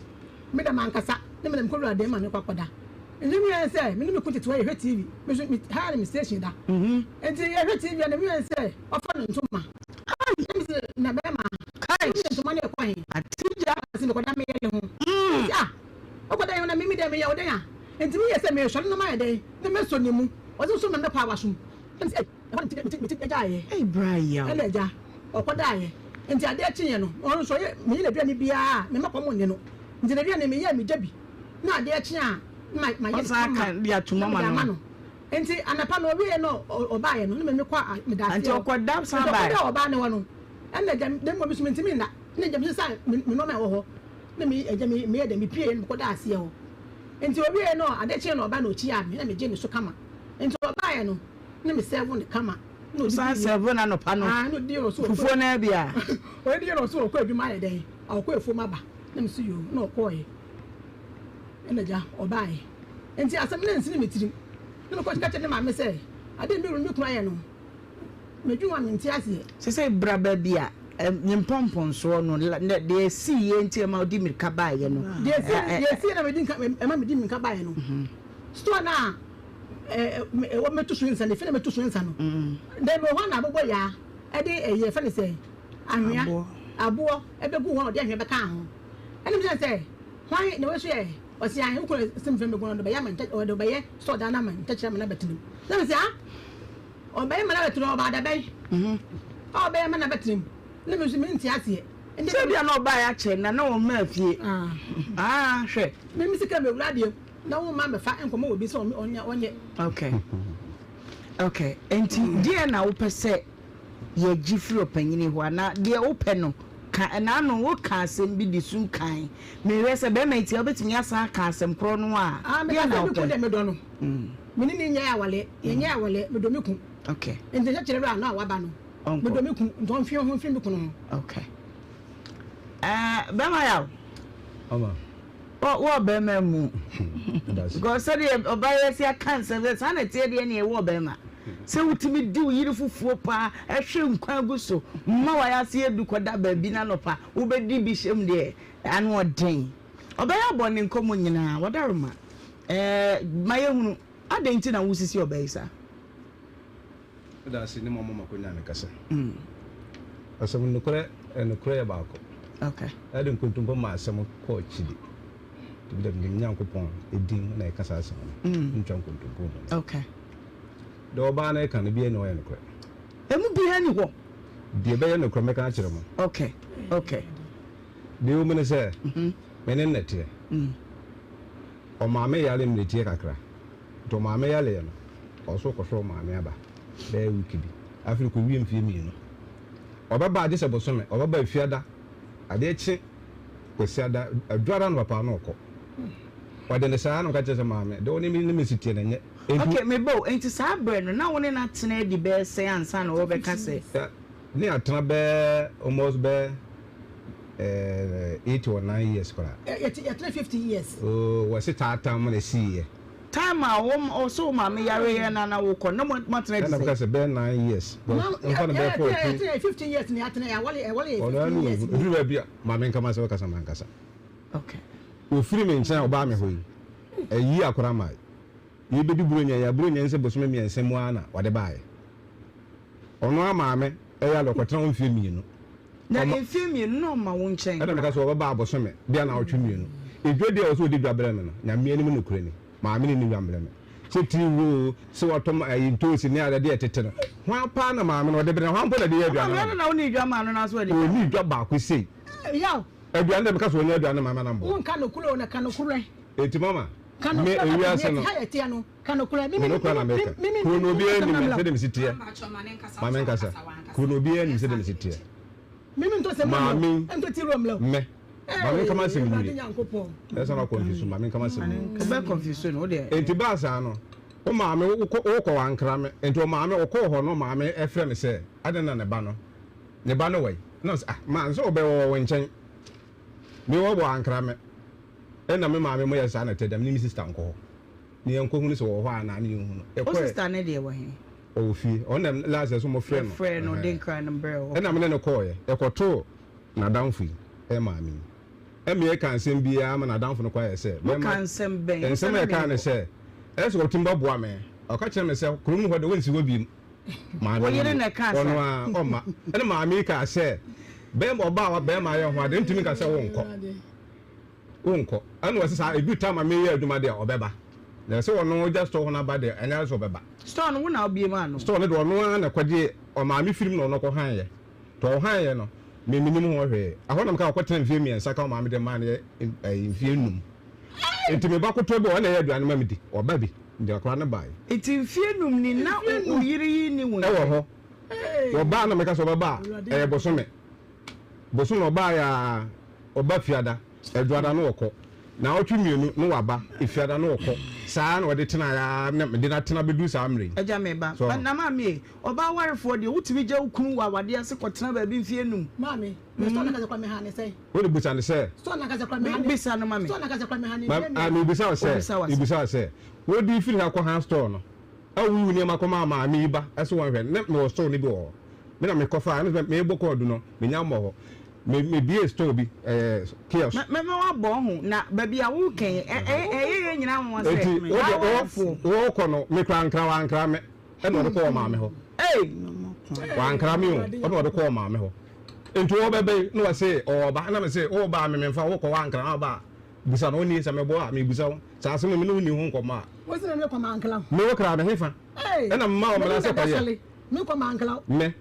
Me da m'ankasa ne me na mekɔwura dan mu a mekɔ akɔda. Nti mehu ne sɛ me ne me kunu tete hɔ yɛhwɛ TV. Me nso me ha ne me station da. Nti yɛhwɛ TV a na mehu ne sɛ wafa ne ntoma. Na me se na bɛrima wode ntoma no ɛkɔ he? Ɔse mekɔda me yere ho. Mese ah wokɔda yɛ ho na me me deɛ meyɛ wo dɛn a? Nti meyɛ sɛ mesɔre na mayɛ dɛn na mɛsɔ ne mu. Ɔse nso ma mɛkɔ awasom. Na mese ei ɛhɔ na mete mete gyaeɛ. Ɛna agya ɔkɔdaeɛ. Nti adeɛ kyeeɛ no, ɔno nso ɔyɛ meyɛ n'aduane biara a, memma kɔm nne no. Nti n'aduane meyɛ a megya bi, na adeɛ kye a na mayɛ no kama na mede ama no. Nti anɔpa no ɔwieɛ na ɔbaeɛ no, na me mekɔ meda aseɛ hɔ. Nti ɔkɔdaa ɔbaa no hɔ no, ɛna agya da mu a me nso mentumi nna, na agya mesesaa me nnoɔma a ɛwɔ hɔ, na me agya meyɛ dɛn mepieeɛ na mekɔdaa aseɛ hɔ. Nti ɔwieɛ no adeɛ kyeeɛ na ɔbaeɛ na ɔkyiaa me na megyee ne so kama. Nti ɔbaeɛ no na mesɛɛvo no kama. Wosan sɛɛvo no anɔpa no fufuo no ara bi a. Ɔdidi na ɔsɛ ɔkɔ adwuma ayɛ dɛn ɔkɔ afuom aba na mese yoo na ɔkɔɔɛ ɛna gya ɔbaeɛ nti asɛm no ansini me tirim na mekɔ ka kyerɛ ne maame sɛ adeɛ me wura me kunu ayɛ no medwene ho a mente aseɛ. Sesei bra baabi a ne mpɔmpɔnsoɔ no deɛ ɛsiiɛ nti ɛma wodi mirika baeɛ no. Deɛ ɛsiiɛ na ɛma medi mirika baeɛ no store no a ɛwɔ mɛto so nsa no efi na mɛto so nsa no dɛm wɔ hɔ na abobɔ yaa ɛde ɛyɛ fɛ ne sɛ anwea aboɔ ɛbɛgu hɔ na ɔde anwea bɛka ho ɛna mi sɛ sɛ hwan na wɔso yɛ ɔsi ahe wokɔ sɛ mfɛn bɛgu no ɔde bɛyɛ ama ntɛ ɔde bɛyɛ sɛ ɔdan no ama ntɛkyerɛ ama no abɛtena mu na mi sɛ ah ɔbɛyɛ ma no abɛtena ɔba adabɛn ɔbɛyɛ ma no abɛtena mu na mi nso mi nte aseɛ. Sɛ bia na ɔbaa yɛ akyɛ na na wɔn mmaa fie ah hwɛ. Mímí sika mi ewura deɛ. Na wo mma mmɛfa nkɔmɔ wɔ bi sɛ ɔnyɛ ɔnyɛ. Okay okay nti deɛ na wopɛ sɛ yɛgye firi ɔpanyini hɔ anaa deɛ wopɛ no ka ɛna ano woka asɛm bi de sum kan mehwɛ sɛ bɛrima yi tia wobɛtumi asan aka asɛm korɔ no a Ah, deɛ meka na sɛ me wopɛ kun deɛ medɔ no. Me ne ne nyɛ awale, yɛnyɛ awale, medɔ me kun. Okay. Nti nhyɛ kyerɛ berɛ a na waba no. Ɔnkɔ. Medɔ me kun, nti ɔmfeɛ ho mfiri me kunu ho. Okay. Ɛɛ bɛrima yaw. Mama. Wɔ wɔ ɔbarima mu. Because sɛdeɛ ɔbaa yi asi aka nsɛm sɛ saa na ɛteɛ deɛ neɛ ɛwɔ ɔbarima. Sɛ wotumi di wo yere fufuo paa, ɛhwe nkwan gu so, ma wayɛ ase adu kɔda baabi na anɔpa wobɛdi bi hyɛm deɛ, ano ɔden. Ɔbɛyɛ abɔ ne nkɔmmɔ nyinaa, wadaroma. Ɛɛ ma yɛhunu, adɛn nti na wosisi ɔbaa yi saa? Meda ase ne mo ama mo akwanya a mekasa. Asɛm nokorɛ nokorɛ yɛ baako. Okay. Ɛde nkontompo ma asɛm kɔ akyiri. Nti mede me Nyankopɔn edin na ɛka saa asɛm no. Ntwa nkontompo mu. Okay. Deɛ ɔbaa no ɛka no biara ni ɔyɛ nokorɛ. Emu biara ni hɔ. Deɛ ɛbɛyɛ nokorɛ mɛka akyerɛ mo. Okay. Okay. Deɛ ɛwɔ mu ne sɛ, me ne no na ɛteɛ. Ɔmaame yare mmiretie kakra. Nti ɔmaame yareɛ no, ɔso kɔhwɛ ɔmaame aba bɛyɛ week bi. Afei kɔwie mfeɛ mmienu. Ɔbɛba agye sɛ bosome, ɔbɛba Efiada, adeɛ kye Kwasiada, Adwuada anɔpa na ɔkɔ. Ɔde no saa na ɔka kyerɛ sɛ maame, deɛ wo ne me si teɛ no ɛnyɛ. Enti. Okay, me ba o, enti saa berɛ no, na wo ne no atena adi bɛyɛ sɛn ansa na wɔrebɛka sɛ. Ne atena bɛyɛ almost bɛyɛ 8 or 9 years koraa. Yɛtena 50 years. Oh, wɔse taatam na ɛsiiɛ. Time a wo ɔsɛ wo maame yare yɛ na na wokɔ na mo atena adi sɛ. Ɛna meka sɛ bɛyɛ 9 years. Nfa no bɛyɛ 14. Yɛtena 15 years na yɛatena yɛawale ɛwale yɛ 15 years. Ɛduru baabi a maame nka ma sɛ wɔkasa mankasa. Okay. Ofiri me nkyɛn a ɔbaa me hɔ yi, ɛyi akora mae. Yɛbɛdi Buronya yi a, Buronya yi sɛ bosome mmiɛnsa mu ara na wɔde baeɛ. Ɔno ara maame yare ɔkɔtena hɔ mfeɛ mmienu. Na mfeɛ mmienu na ɔma wo nkyɛn. Ɛna meka sɛ ɔbɛba abosome bi anaa ɔtwe mmienu. Edwa di a ɛwɔ sɛ ɔdi dwa brɛ me no, Nyame anim nokorɛ ni, maame no nni dwa mbrɛ me. Sɛ tiri wuo oo, sɛ watɔ ayi ntoosi ne adeɛ ɛtete no, hwan paa na maame no ɔde brɛ no, hwan mpo na ɛde yɛ aduane ma no? Na wonni dwa maa no na so ɔde dwa. Ɔnni dwa baako sei. Aduane deɛ meka sɛ ɔnyɛ aduane ma me anaa mboa. Wonka nokorɛ o, na ka nokorɛ. Enti mama, me ewiase no. Me nokorɛ na meka. Kuro no obiara nim me sɛdeɛ mesi teɛ. Ma menkasa. Kuro no obiara nim sɛdeɛ mesi teɛ. Maame yi, me, ma menka m'asɛm nwie. Ɛsɛ na ɔkɔnfuse ma menka m'asɛm nwie. Enti baa saa no. Wo maame wokɔ wokɔ wankra me nti ɔmaame ɔkɔɔ hɔ no ɔmaame ɛfrɛ me sɛ adɛn na ne ba no ne ba no wɔ yi na ɔsɛ ah maa sɛ ɔbɛ wɔ wo nkyɛn me wɔ wɔ ankra me ɛna me maame mo yɛ saa na ɛtɛ dɛm ne me sister nkɔ hɔ ne yɛn kɔ hunu sɛ wɔ hɔ anaa ne yɛn hunu ɛkɔ wo sister ne deɛ wɔ he ɔwɔ fie ɔno na last ɛso mo frɛ no frɛ no de nkra no brɛ ɛna me ne no kɔɔyɛ ɛkɔtoo n'adamfo yi ɛmaame yi Ɛma yɛka nsɛm biara ma n'adamfo no kɔ ayɛ sɛ bɛrima. Moka nsɛm bɛn? Nsɛm a yɛkaa ne sɛ, ɛyɛ sɛ ɔtumi bɛboa me. Ɔka kyerɛɛ me sɛ kurom hɔ de wɔnsi hɔ bio. Maame Wo yere na ɛkaa saa? Ɔno ara, ɔmma. Ɛna maame yi kaa sɛ, bɛrima ɔbaa a bɛrima ayɛ ho ade ntumi nka sɛ wonkɔ. Wonkɔ. Ɛna ɔse saa, ɛduru time a meyɛ adwuma deɛ ɔbɛba. Na ɛsɛ ɔno gya store hɔ no aba deɛ, ɛnyɛ ade sɛ ɔbɛba. Store no, wo na wobue maa no? Store no deɛ ɔno ara na ɛkɔgyee, ɔmaame firim na ɔno kɔhaeɛ. Tɔ ɔhaeɛ no, me mennim ho hwee. Ɛhɔ na meka ɔkɔtena mfeɛ mmiɛnsa ka ɔmaame de maa no yɛ ɛyi mfeɛ nnum. Nti me ba ketewa bi wɔ hɔ na ɛyɛ aduane ma me di. Ɔba bi, nti akwadaa no baeɛ. Nti mfeɛ nnum ni na wo yere yi nni wo nkyɛn? Ɛwɔ hɔ. Ɔbaa na meka sɛ ɔbɛba a, ɛyɛ bosome. Bosome ɔbaeɛ ara, ɔba Fiada. Adwuada no ɔkɔ, naawɔtwe mmienu no waba, Efiada no ɔkɔ, saa ara na ɔde tenaeɛ ara na mede no atena bɛduru saa mmerɛ yi. Agya me ba, So. na maame ei, ɔbaa warefoɔ deɛ wotumi gya wo kunu wɔ awadeɛ ase kɔtena baabi mfeɛ num. Maame, na store no ankasa koraa meha ne sɛn? Wode bisa no sɛ. Store no ankasa koraa meha ne. Bisa no ma me. Store no ankasa koraa meha ne Ma, mfeɛ ah, mmiɛnsa. mebisa wo sɛ, Obisa wo asɛm. mebisa wo sɛ, wode firi ha kɔha store no, a woyi wo nneɛma kɔmaa maame yi ba sɛ wɔnhwɛ no, na mewɔ store no bi wɔ hɔ. Me na mekɔfaa, ɛno sɛ mebɔ kɔɔdu no, menya mmɔ hɔ. Me me bie store bi ɛɛ kiosk. Mɛ mɛ wa bɔ ho na baabi a wo kɛn ɛ ɛ ɛyɛ yɛ nyinaa nwanwa sɛ. Eti wo de wo wo kɔ no me kura nkra wa nkra me ɛna ɔde kɔ wɔ maame hɔ. Ee. Wa nkra me o ɛna ɔde kɔ wɔ maame hɔ. Nti wɔ bɛ bɛ na wɔ se ɔwɔ ba ɛna me se wo ba me me nfa wo kɔ wa nkra wa ba busa no oni sɛ me bɔ a me busa wo saa asɛm me ne wo ni ho nkɔmɔ a. Wo se na me kɔ ma nkra. Me wo kra me hefa ɛna me ma wɔ mmara sɛ kɔ yɛ. Me kɔ ma nkra. Me.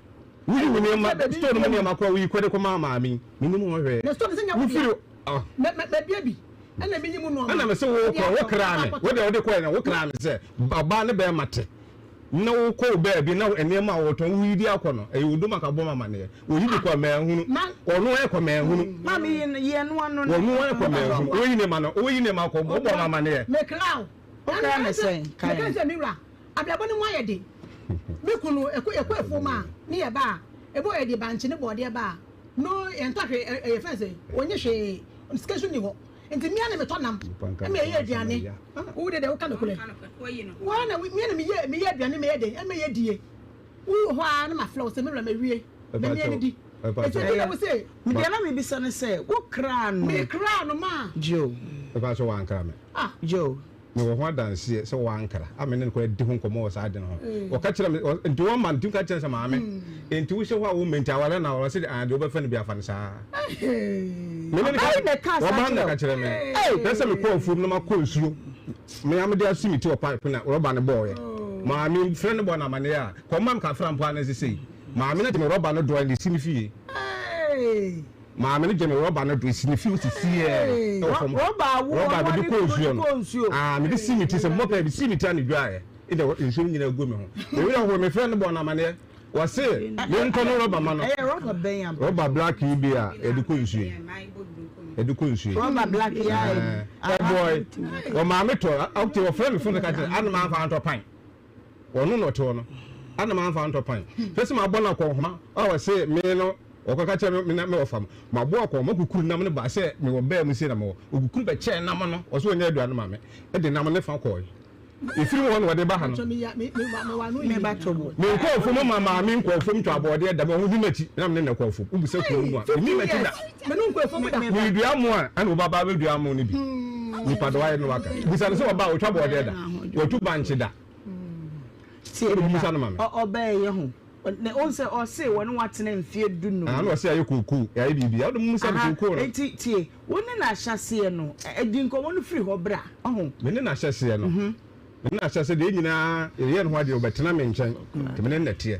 Woyi wo nneɛma, store no mu nneɛma koraa woyi kɔde kɔmaa maame yi. Mennim ho hwee. Na store no sɛ nyɛ wo dea. Wofiri ah. Mɛ mɛ mabue bi ɛna menyi mu nnoɔma. Ɛna mese wo kɔ, wo kraa me. Wo deɛ wode kɔɛ no, wo kraa me sɛ ɔbaa ne bɛrima te na wokɔ wo baabi na nneɛma a wɔtɔn woyi de akɔ no, ɛyɛ wo dom anka bɔ me amaneɛ. Woyi de kɔ a manhunu. Ɔno ɛkɔ manhunu. Maame yi yɛ no ano no. Ɔno ɛkɔ manhunu. Woyi nneɛma no, woyi nneɛma kɔ, wobɔ me amaneɛ. Mekraa wo. Wokraa me sɛn? Kae. Meka sɛ me wura, Abrabɔ no mu ayɛ den. Me kunu, ɛkɔ yɛkɔ afuom a, ne yɛba a, ebi wɔ hɔ yɛde bankye ne bɔɔdeɛ ba a, no yɛntɔ hwee, ɛ ɛ yɛfrɛ no sɛn, wɔnnye hwee, sika nso nni hɔ. Nti me ara na metɔ nam ma yɛyɛ aduane. Wo deɛ deɛ woka nokorɛ. Wo ara na me ara na meyɛ meyɛ aduane ma ɛyɛ den, ɛma yɛdie. Wowɔ hɔ ara na mafrɛ wo sɛ me wura mawie, ma me ani di. Ɛti ɛti na wo se. Deɛ na mebisa ne sɛ, wokraa no? Mekraa no ma. Joe. Mepa kyɛw wankra me. Ah. Joe. Mewɔ ho adanseɛ sɛ wankra a me ne no koraa di ho nkɔmmɔ wɔ saa ade no ho. Ɔka kyerɛ me, nti wɔma no, nti woka kyerɛ no sɛ maame, nti wohyɛ hɔ a womma nti aware na aware, ɔse ah deɛ wobɛfa no biara fa no saa. Me ne no Ɔbaa yi na ɛkaa saa ɔbaa no na kyerɛ ɛka wo? kyerɛ me. Pɛ sɛ mekɔ afuom na makɔ nsuo, me ara mede asi me ti wɔ pipe na rɔba no bɔɔeɛ. Maame frɛ no bɔ no amaneɛ a, kɔma me kafra mpo a na ɛsɛ sei. Maame no de me rɔba no doa na ɛsi me fie. Maame no gye me rɔba no do si ne fie sisiɛ wɔ fam. Rɔba a wo Rɔba a ɔno mede ɔde kɔɔ kuro nsuo de no. kɔɔ nsuo. Ah, mede sii me ti sɛ mobɔ pɛɛ, mede sii me ti a na edwaeɛ. Ɛna nsuo no nyinaa gu me ho. Me werɛ hoo, mefrɛɛ no bɔɔ no amaneɛ. Ɔse mentɔ no rɔba ma no. Ɛyɛ rɔba bɛn ampa? Rɔba black yi bi a yɛde kɔ nsuo yi. Yɛde kɔ nsuo yi. Rɔba black yi a Ɛɛ, ɛbɔe. Ɔmaa me tɔ, okay, ɔfrɛɛ me phone so ka kyerɛ, ana mamfa antɔ pan. Ɔno na ɔte hɔ no, ana mamfa antɔ pan? Hwɛ sɛ mabɔ no akɔnhoma a ɔse me no ɔkɔka kyerɛ me na me wɔfa mo. Mabɔ akɔnhoma kukuru nam no baa sɛ mewɔ baa mu sei na mewɔ. Okukuru bɛkyɛɛ nam no, ɔse ɔnyɛ aduane ma me, de nam no fa kɔe. Ɛfiri mu hɔ na ɔde ba ha no. Menkɔ afuom ma maame nkɔ afuom ntɔ abɔɔdeɛ da, mahu di m'akyi na me ne no kɔ afuom. Wobisa kuro no mu a, menni m'akyi da. Meredua mo a, ɛna wo babaa bɛdua mo no bi. Nipa dɔ ayɛ no waka. Bisa no sɛ ɔba a ɔtwa bɔɔdeɛ da, watu bankye da. Tie Wode me bisa ba, no ma me. ɔbaa yi ho. Ne wohu sɛ ɔse wɔne wo atena mfeɛ dunum. Ah, na ɔse ayɛ kookoo, ayɛ biribi. Wode mu bisa no Aha, kookoo no. enti tie, wo ne no ahyɛseɛ no, di nkɔmmɔ no firi hɔ bra, ɔho. Me ne no ahyɛseɛ no, me ne no ahyɛseɛ deɛ yɛn nyinaa yɛyɛ ne ho adeɛ, ɔbɛtena me nkyɛn, nti me ne no na ɛteɛ.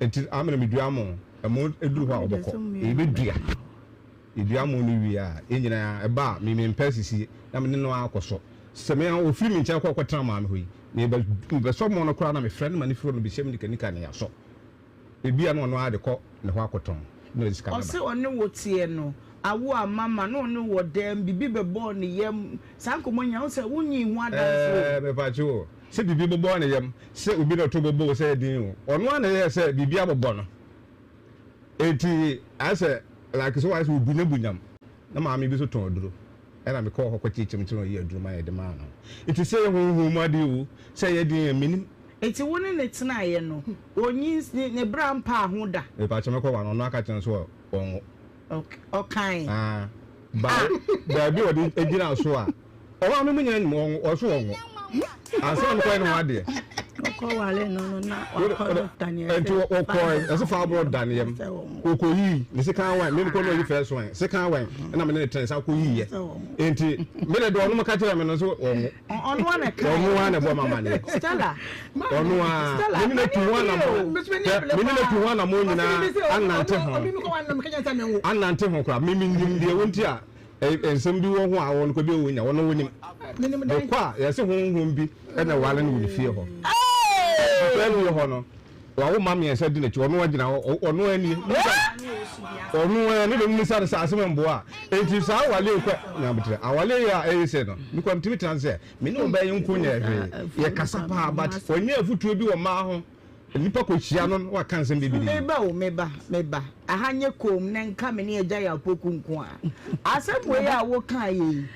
Enti amena medua mo, ɛmo duru hɔ a ɔbɛkɔ, yɛbɛdua. Yɛdua mo no wie a, yɛn nyinaa, ɛba a, me mempɛ asisie, na me ne no ara kɔsɔ. Sɛ me ara ɔfiri me nkyɛn kɔ kɔtena maame hɔ yi, meba, mebɛsɔ mo no koraa na mefrɛ no ma no firi hɔ no bɛhyia me nikanika na yɛasɔ. Ebia na ɔno ara de kɔ ne hɔ akɔtɔn, na ɔde sika no Ɔse aba. ɔne wo teɛ no, Awo a mama na ɔne wɔ dɛm, biribi bɛbɔɔ ne yam, saa nkɔmmɔ nyinaa, wohu sɛ wonyii ho adanse o. Ɛɛ, mepatwo o, sɛ biribi bobɔɔ ne yam, sɛ obi na ɔto bobɔ o, sɛ ɛyɛ den o, ɔno ara na ɛyɛɛ sɛ biribi abobɔ no. Enti ayɛ sɛ like sɛ wayɛ sɛ obunyabunyan. Na maame bi nso tɔn aduro, ɛna mekɔɔ hɔ kɔkyekyem nti na ɔyɛɛ aduro ma yɛde maa no. Nti sɛ ɛyɛ honhom mu adeɛ o, sɛ ɛyɛ deɛn a, mennim. Nti wo ne no tenaeɛ no, ɔnyin, ne, ne bra mpaa ho da? Mepatwo mekɔ hɔ a, na ɔno aka kyerɛ no sɛ ɔnwo. Ɔkae. Ah, ba, baabi a ɔde gyina so a, ɔwɔ a me mu nyina nim, ɔnwo, ɔso ɔnwo. Ansa na mekɔyɛ ne ho adeɛ. Ɔkɔwale no no na wakɔ dɔkta ne ɛsɛ. Nti ɔkɔe, ɛsɛ fa aborɔ da ne yam. Ɔkɔyii ne sekan wɛn, me mekɔ na ɔyi first wɛn, sekan wɛn, ɛna me ne ne tena nsa kɔyii yɛ. Nti, me de deɛ ɔnom ka kyerɛ me no nso ɔnwo. Ɔno ara na ɛkae. Ɔno ara na ɛbɔ me amaneɛ. Stella. Ɔno ara. Stella. Me ne no tu ho anamɔ. Me ne no tu ho anamɔ nyinaa anante ho. Anante ho koraa. Me menim deɛ ɛwɔ nti a nsɛm bi wɔ ho a ɔno kɔ bi a ɔnya. Ɔno ɔnim. Mekɔ a yɛse honhom bi na ɛware no wɔ ne fie hɔ. Saa fie hɔ no. Wawo mma mmiɛnsa di n'akyi, ɔno agyina hɔ, ɔno ani. Ɔno ara ne dɛm mmisa no sɛ asɛm mboa a. Enti saa awale yi kɔ nyabotrɛ. Awale yi a ɛyɛ sɛ no, me kura metumi tena sɛ me ne ɔbaa yi nko nyɛ hwee. Yɛkasa paa but ɔnyɛ afutuo bi wɔ mmaa ho. Nnipa kɔhyia no na waka nsɛm bebree. Meba o, meba, meba. Aha nyɛ koom na nka me ne Agya Yaw Poku nko a. Asɛm wei a wokaeɛ yi,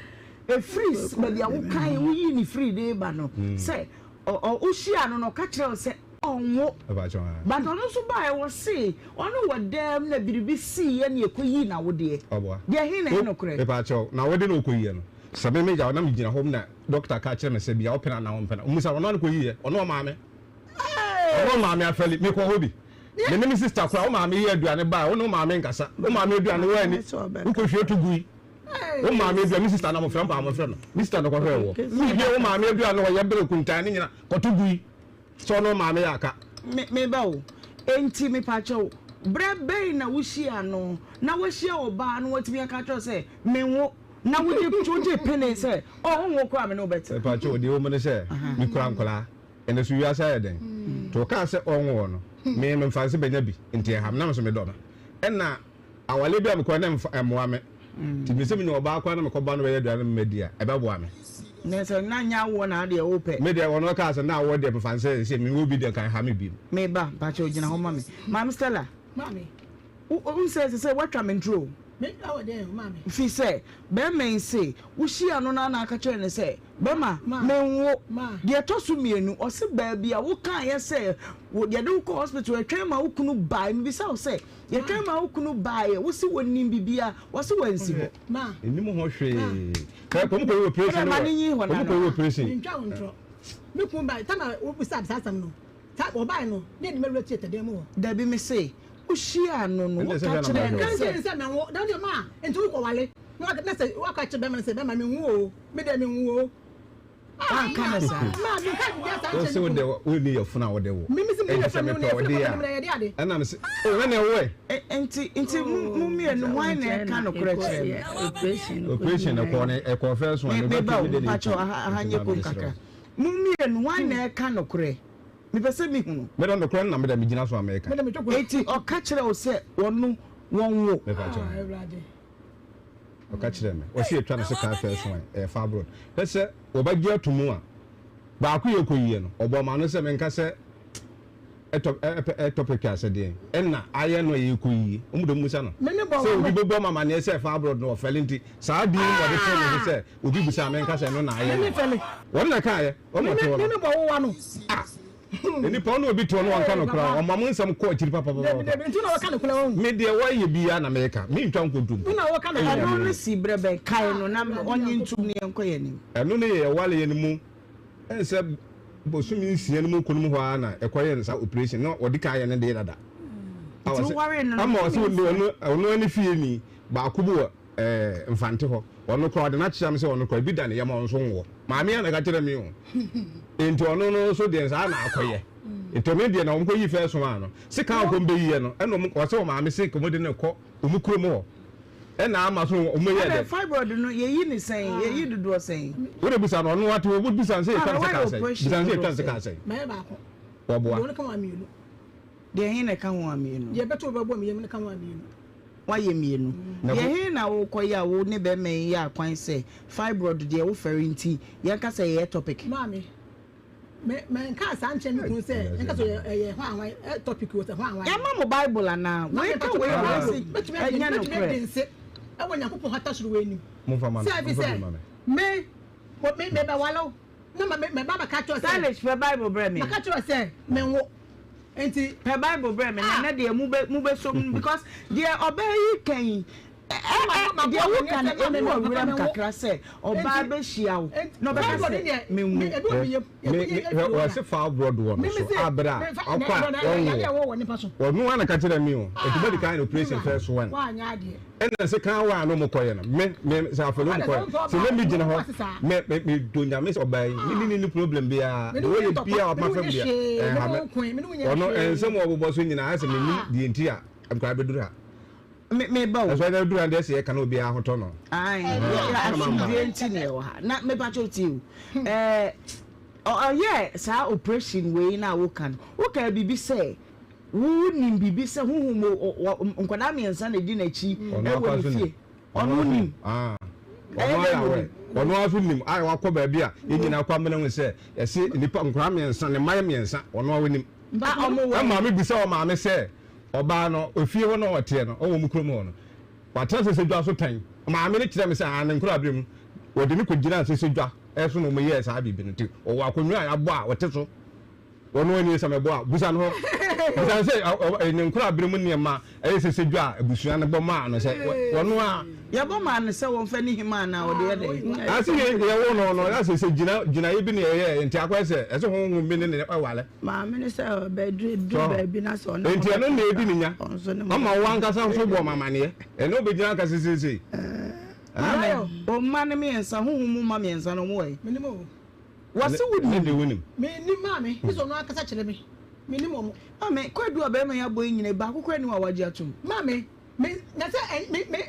ɛfiri baabi a wokaeɛ, woyii no firii de reba no, sɛ Ɔ ɔ wohyiaa no no ɔka kyerɛɛ wo sɛ ɔnwo. But ɔno nso baeɛ ɔse ɔne wɔ dɛm na biribi siiɛ na yɛkɔyii n'awodeɛ. Deɛ he na ɛyɛ nokorɛ? Mepaakyɛw, n'awode na ɔkɔyiiɛ no, sɛ me megya hɔ na megyina hɔ na doctor ka kyerɛ me sɛ bia wopene anaa wompene a, ɔmmisa no, ɔno ara na ɔkɔyiiɛ, ɔne ɔmaame. Ɔne ɔmaame afɛli, mekɔ hɔ bi. Me ne me sister koraa, wo maame yɛ aduane baeɛ, wo ne wo maame nkasa, wo maame aduane woanni, wokɔhwie to gui. Wo maame aduane, me sista na mofrɛ mpa mofrɛ no. Me sista na kɔhwɛɛ wɔ. Wohwie wo maame aduane wɔ yɛ bere kuntan ne nyina kɔto gui. Sɛ ɔno maame yɛ aka. Me me ba o. Enti mepakyɛw, berɛ bɛn na wohyiaa no na wahyia ɔbaa no watumi aka akyerɛ wo sɛ menwo na wogye wogye penee sɛ oh wonwo koraa a me ne wo bɛtena? Mepakyɛw, deɛ ɛwɔ mu ne sɛ mekura nkwadaa. Ɛnɛ so wiase ayɛ dɛn? Nti ɔkaa sɛ ɔnwo no, me memfa nse bɛnya bi nti ɛha me na me nso medɔ no. Ɛna Aware bi a mekɔɛ no ɛmfa ɛmmoa me. Nti me sɛ menya ɔbaa koraa na mekɔba no bɛyɛ aduane ma madi a, ɛbɛboa me. Na sɛ na nyɛ awoɔ na adeɛ wopɛ. Me deɛ ɔno ɔkaa sɛ na awoɔ deɛ mefa no sɛ sɛ mewɔ bi deɛ nka ɛha me bio. Me ba, mpakyɛw gyina hɔ ma me. Maame Stella. Maame. Wo wohu sɛ ɛsɛ sɛ woatwa me nturo o. Me twa wɔ dɛn o maame? Fi sɛ bɛrima yi se wohyia no na na aka kyerɛ no sɛ bɛrima menwo. Deɛ ɛtɔ so mmienu ɔse baabi a wokaeɛ sɛ yɛde wo kɔ hospital yɛtwɛn ma wo kunu bae mebisa wo sɛ Yɛtwɛn ma wo kunu baeɛ, wo se wɔnim biribiara, wɔse wansi hɔ. Nnim ho hwee. Kɛ kɔm kɔ yɛ operation no wɔ kɔm kɔ yɛ operation. Mentwa wo ntorɔ. Me kunu baeɛ, time a wobisaa me saa asɛm no, saa ɔbaeɛ no, na yɛde me awura theatre dan mu hɔ. Dabi me se, wohyiaa no no, woka kyerɛɛ no Meka sɛ. kyerɛɛ no sɛ menwo, na ɔno deɛ ma, nti wokɔwale, na sɛ woaka akyerɛ bɛrima no sɛ bɛrima menwo oo, me deɛ menwo oo. Wanka no saa. Wo se wo de wonni yafunu a wode wo. Enti sɛ mepɛ wo de a, ɛna mese, oh, ɛna ɛwo ɛ. Nti, nti mo mmienu hwan na ɛka nokorɛ kyerɛ me? Operation ɛkɔɔ no ɛkɔɔ first one. Me ba o, mpakyɛw aha aha nyɛ kom kakra. Mo mmienu hwan na ɛka nokorɛ? Mepɛ sɛ mehunu. Mede nokorɛ no na mede megyina so a meka. Enti ɔka kyerɛ wo sɛ ɔno wɔnwo? Mepakyɛw. Ɔka kyerɛɛ me. Ɔse yɛtwa no sekan first one, ɛyɛ fibroid. Hwɛ sɛ wɔbɛgye ato mu a, baako yɛ kɔyiɛ no, ɔbɔɔ m'ano sɛ menka sɛ ɛtɔ ɛpɛ ɛtɔ pɛ sɛ deɛn ɛna ayɛ no a yɛkɔyie. Wɔn de wɔmmisa no sɛ obi bɛbɔ me amaneɛ sɛ fibroid no ɔfɛle nti saa din no na ɔde too me so sɛ obi bisa a menka sɛ ɛno na ayɛ no. Wɔn na ɛkaeɛ, wɔn na ɔte hɔ no. Ah! Nnipa ɔne obi te hɔ na wanka nokorɛ a, ɔma mo nsɛm kɔ akyiri papapapa. Me deɛ wɔyɛ biara na meka, mentwa nkontompo. Ɛno no si berɛ bɛn? Kae no na ɔnye ntom na yɛnkɔ yɛn anim. Ɛno no yɛ yɛwaleɛ no mu ɛnsɛ bosome nsia no mu kɔ no mu hɔ ara na ɛkɔyɛ no saa operation na ɔde kan ayɛ ne deɛ dada. Ama ɔsɛ ɔno ne fie ni baako bi wɔ Ɛɛ Mfante hɔ. Ɔno koraa ɔde no akyea me sɛ ɔno koraa ebi da ne yam a ɔno nso nwɔ. Maame a na ɛka kyerɛ me o. Nti ɔno no nso deɛ saa na akɔyɛ. Nti ɔno deɛ na wɔn kɔyi first one no. Sika a wɔn bɛyiɛ no ɛna wɔn ɔsɛ wɔn maame se wɔn de no kɔ wɔn kurom hɔ. Ɛna ama so wɔn yɛ dɛ. Ɛna fibroid no yɛyi ne sɛn? Yɛyi dodoɔ sɛn? Wo de bisa no ɔno ate hɔ bisa no sɛ yɛtwa ne sika sɛn? Bisa no sɛ yɛtwa ne sika sɛn? Mɛyɛ baako. Wɔboa. Deɛ ɔno ka ho a mmienu. Deɛ he na ɛka ho a mmienu? Deɛ ɛbɛto bɛbɔ me yam no ka ho a mmienu. Woayɛ mmienu. Deɛ he na worekɔyɛ a wo ne bɛrima yi yɛ akwan sɛ fibroid deɛ wofɛre nti yɛnka sɛ ɛyɛ ectopic? Maame, me menkaa saa nkyerɛ me kunu sɛ yɛnka sɛ ɔyɛ ɛyɛ hwan hwan ectopic o sɛ hwan hwan. Yɛama mo Bible anaa? Maame Wei ka mpakyɛ wei mewɔ ho Bible. se Mɛtumi adi ɛnyɛ mɛtumi nokorɛ. adi nse ɛwɔ Nyankopɔn hata soro wei anim Momfa ma sɛ no, ɛfiri momfa bi sɛ ma me. me me mebɛwale wo na ma me mɛba abɛka akyerɛ wo sɛ Stylish pɛ Bible brɛ me. maka kyerɛ wo sɛ menwo. Nti. Pɛ bible brɛ me na ɛnɛ deɛ mo bɛ mo bɛ som because deɛ ɔbaa yi ka yi ɛ ɛ deɛ wo ka no emu wɔ werɛm kakra sɛ ɔbaa bɛ hyia wo na ɔbɛka sɛ me nwo. Me me hwɛ wɔse fibroid wɔ no so abere a ɔkɔ a ɔnwo ɔno ara na ka kyerɛ me o nti bɛdi kan operation first one. Ɛna se kan wa no mo kɔyɛ no me me sɛ afɔle mo kɔyɛ sɛ me me gyina hɔ me me me do nyame sɛ ɔbaa yi me ne ne ni problem biara de wɔyɛ bia ɔma fam bia ɛha me ɔno ɛnsɛm wɔ bobɔ so nyinaa sɛ me nim deɛ nti a nkora bɛduru ha me me ba o ɛsɛ ɛna duru ha deɛ sɛ yɛka na obiara ho tɔ no ayi asomdue nti na ɛwɔ ha na me pa kyɛw tie o ɛɛ ɔyɛ saa operation wei na woka no woka biribi sɛ Wonim biribi sɛ honhom mu nkwadaa mmiɛnsa na edi n'akyi wɔ ne fie. Ɔno nim. Ɔno ayɛ awɛ. Ɔno ara nso nim. Ayɛ wakɔ baabi a yɛn nyinaa kɔ amena hu sɛ yɛse nnipa nkwadaa mmiɛnsa ne mma yɛ mmiɛnsa. Ɔno ara ɔnim. Ɛma me bisa ɔmaame sɛ ɔbaa no efie hɔ na ɔteɛ no ɔwɔ mu kurom hɔ no watena sese dwa so pɛn. Maame no kyerɛ me sɛ aa ne nkwadaa bere mu wɔde no kɔgyinaa sese dwa so na wɔyɛɛ saa biribi no nti ɔwɔ akonnwa a yɛabɔ a ɔte so. Wɔn ani sɛ mɛbɔ a, busa no hɔ. Busa no sɛ ne nkorabere mu nneɛma ɛyɛ sɛ sɛ dwa a abusua no bɔ maa no sɛ wɔn a. Yɛbɔ maa no sɛ wɔmfa ne hima anaa ɔde yɛ dɛn? Ase yɛ yɛwo no no yɛ sɛ sɛ gyina gyinaeɛ bi na yɛyɛ nti akɔyɛ sɛ ɛsɛ honhom bi ne ne ɛwale. Maame no sɛ ɔbɛduru duru baabi na sɛ ɔne Nti ɛno na ɛdi ne nya. Ɔma wo ankasa nso bɔ amaneɛ. Ɛne wobɛgyina aka sɛ seesei. Maame, wo mma no mmiɛnsa, honhom mu mma mmiɛnsa no, wɔn wɔ he? Menim o. Wɔse wo nim. Ɛnde wo nim. Me nim maame, gye sɛ ɔno ankasa kyerɛ me. Me nim wɔn. Maame, kwadu a barima yi abɔ yi nyina baako koraa nni hɔ a wagye atom. Maame, me, na sɛ ɛ, me, me,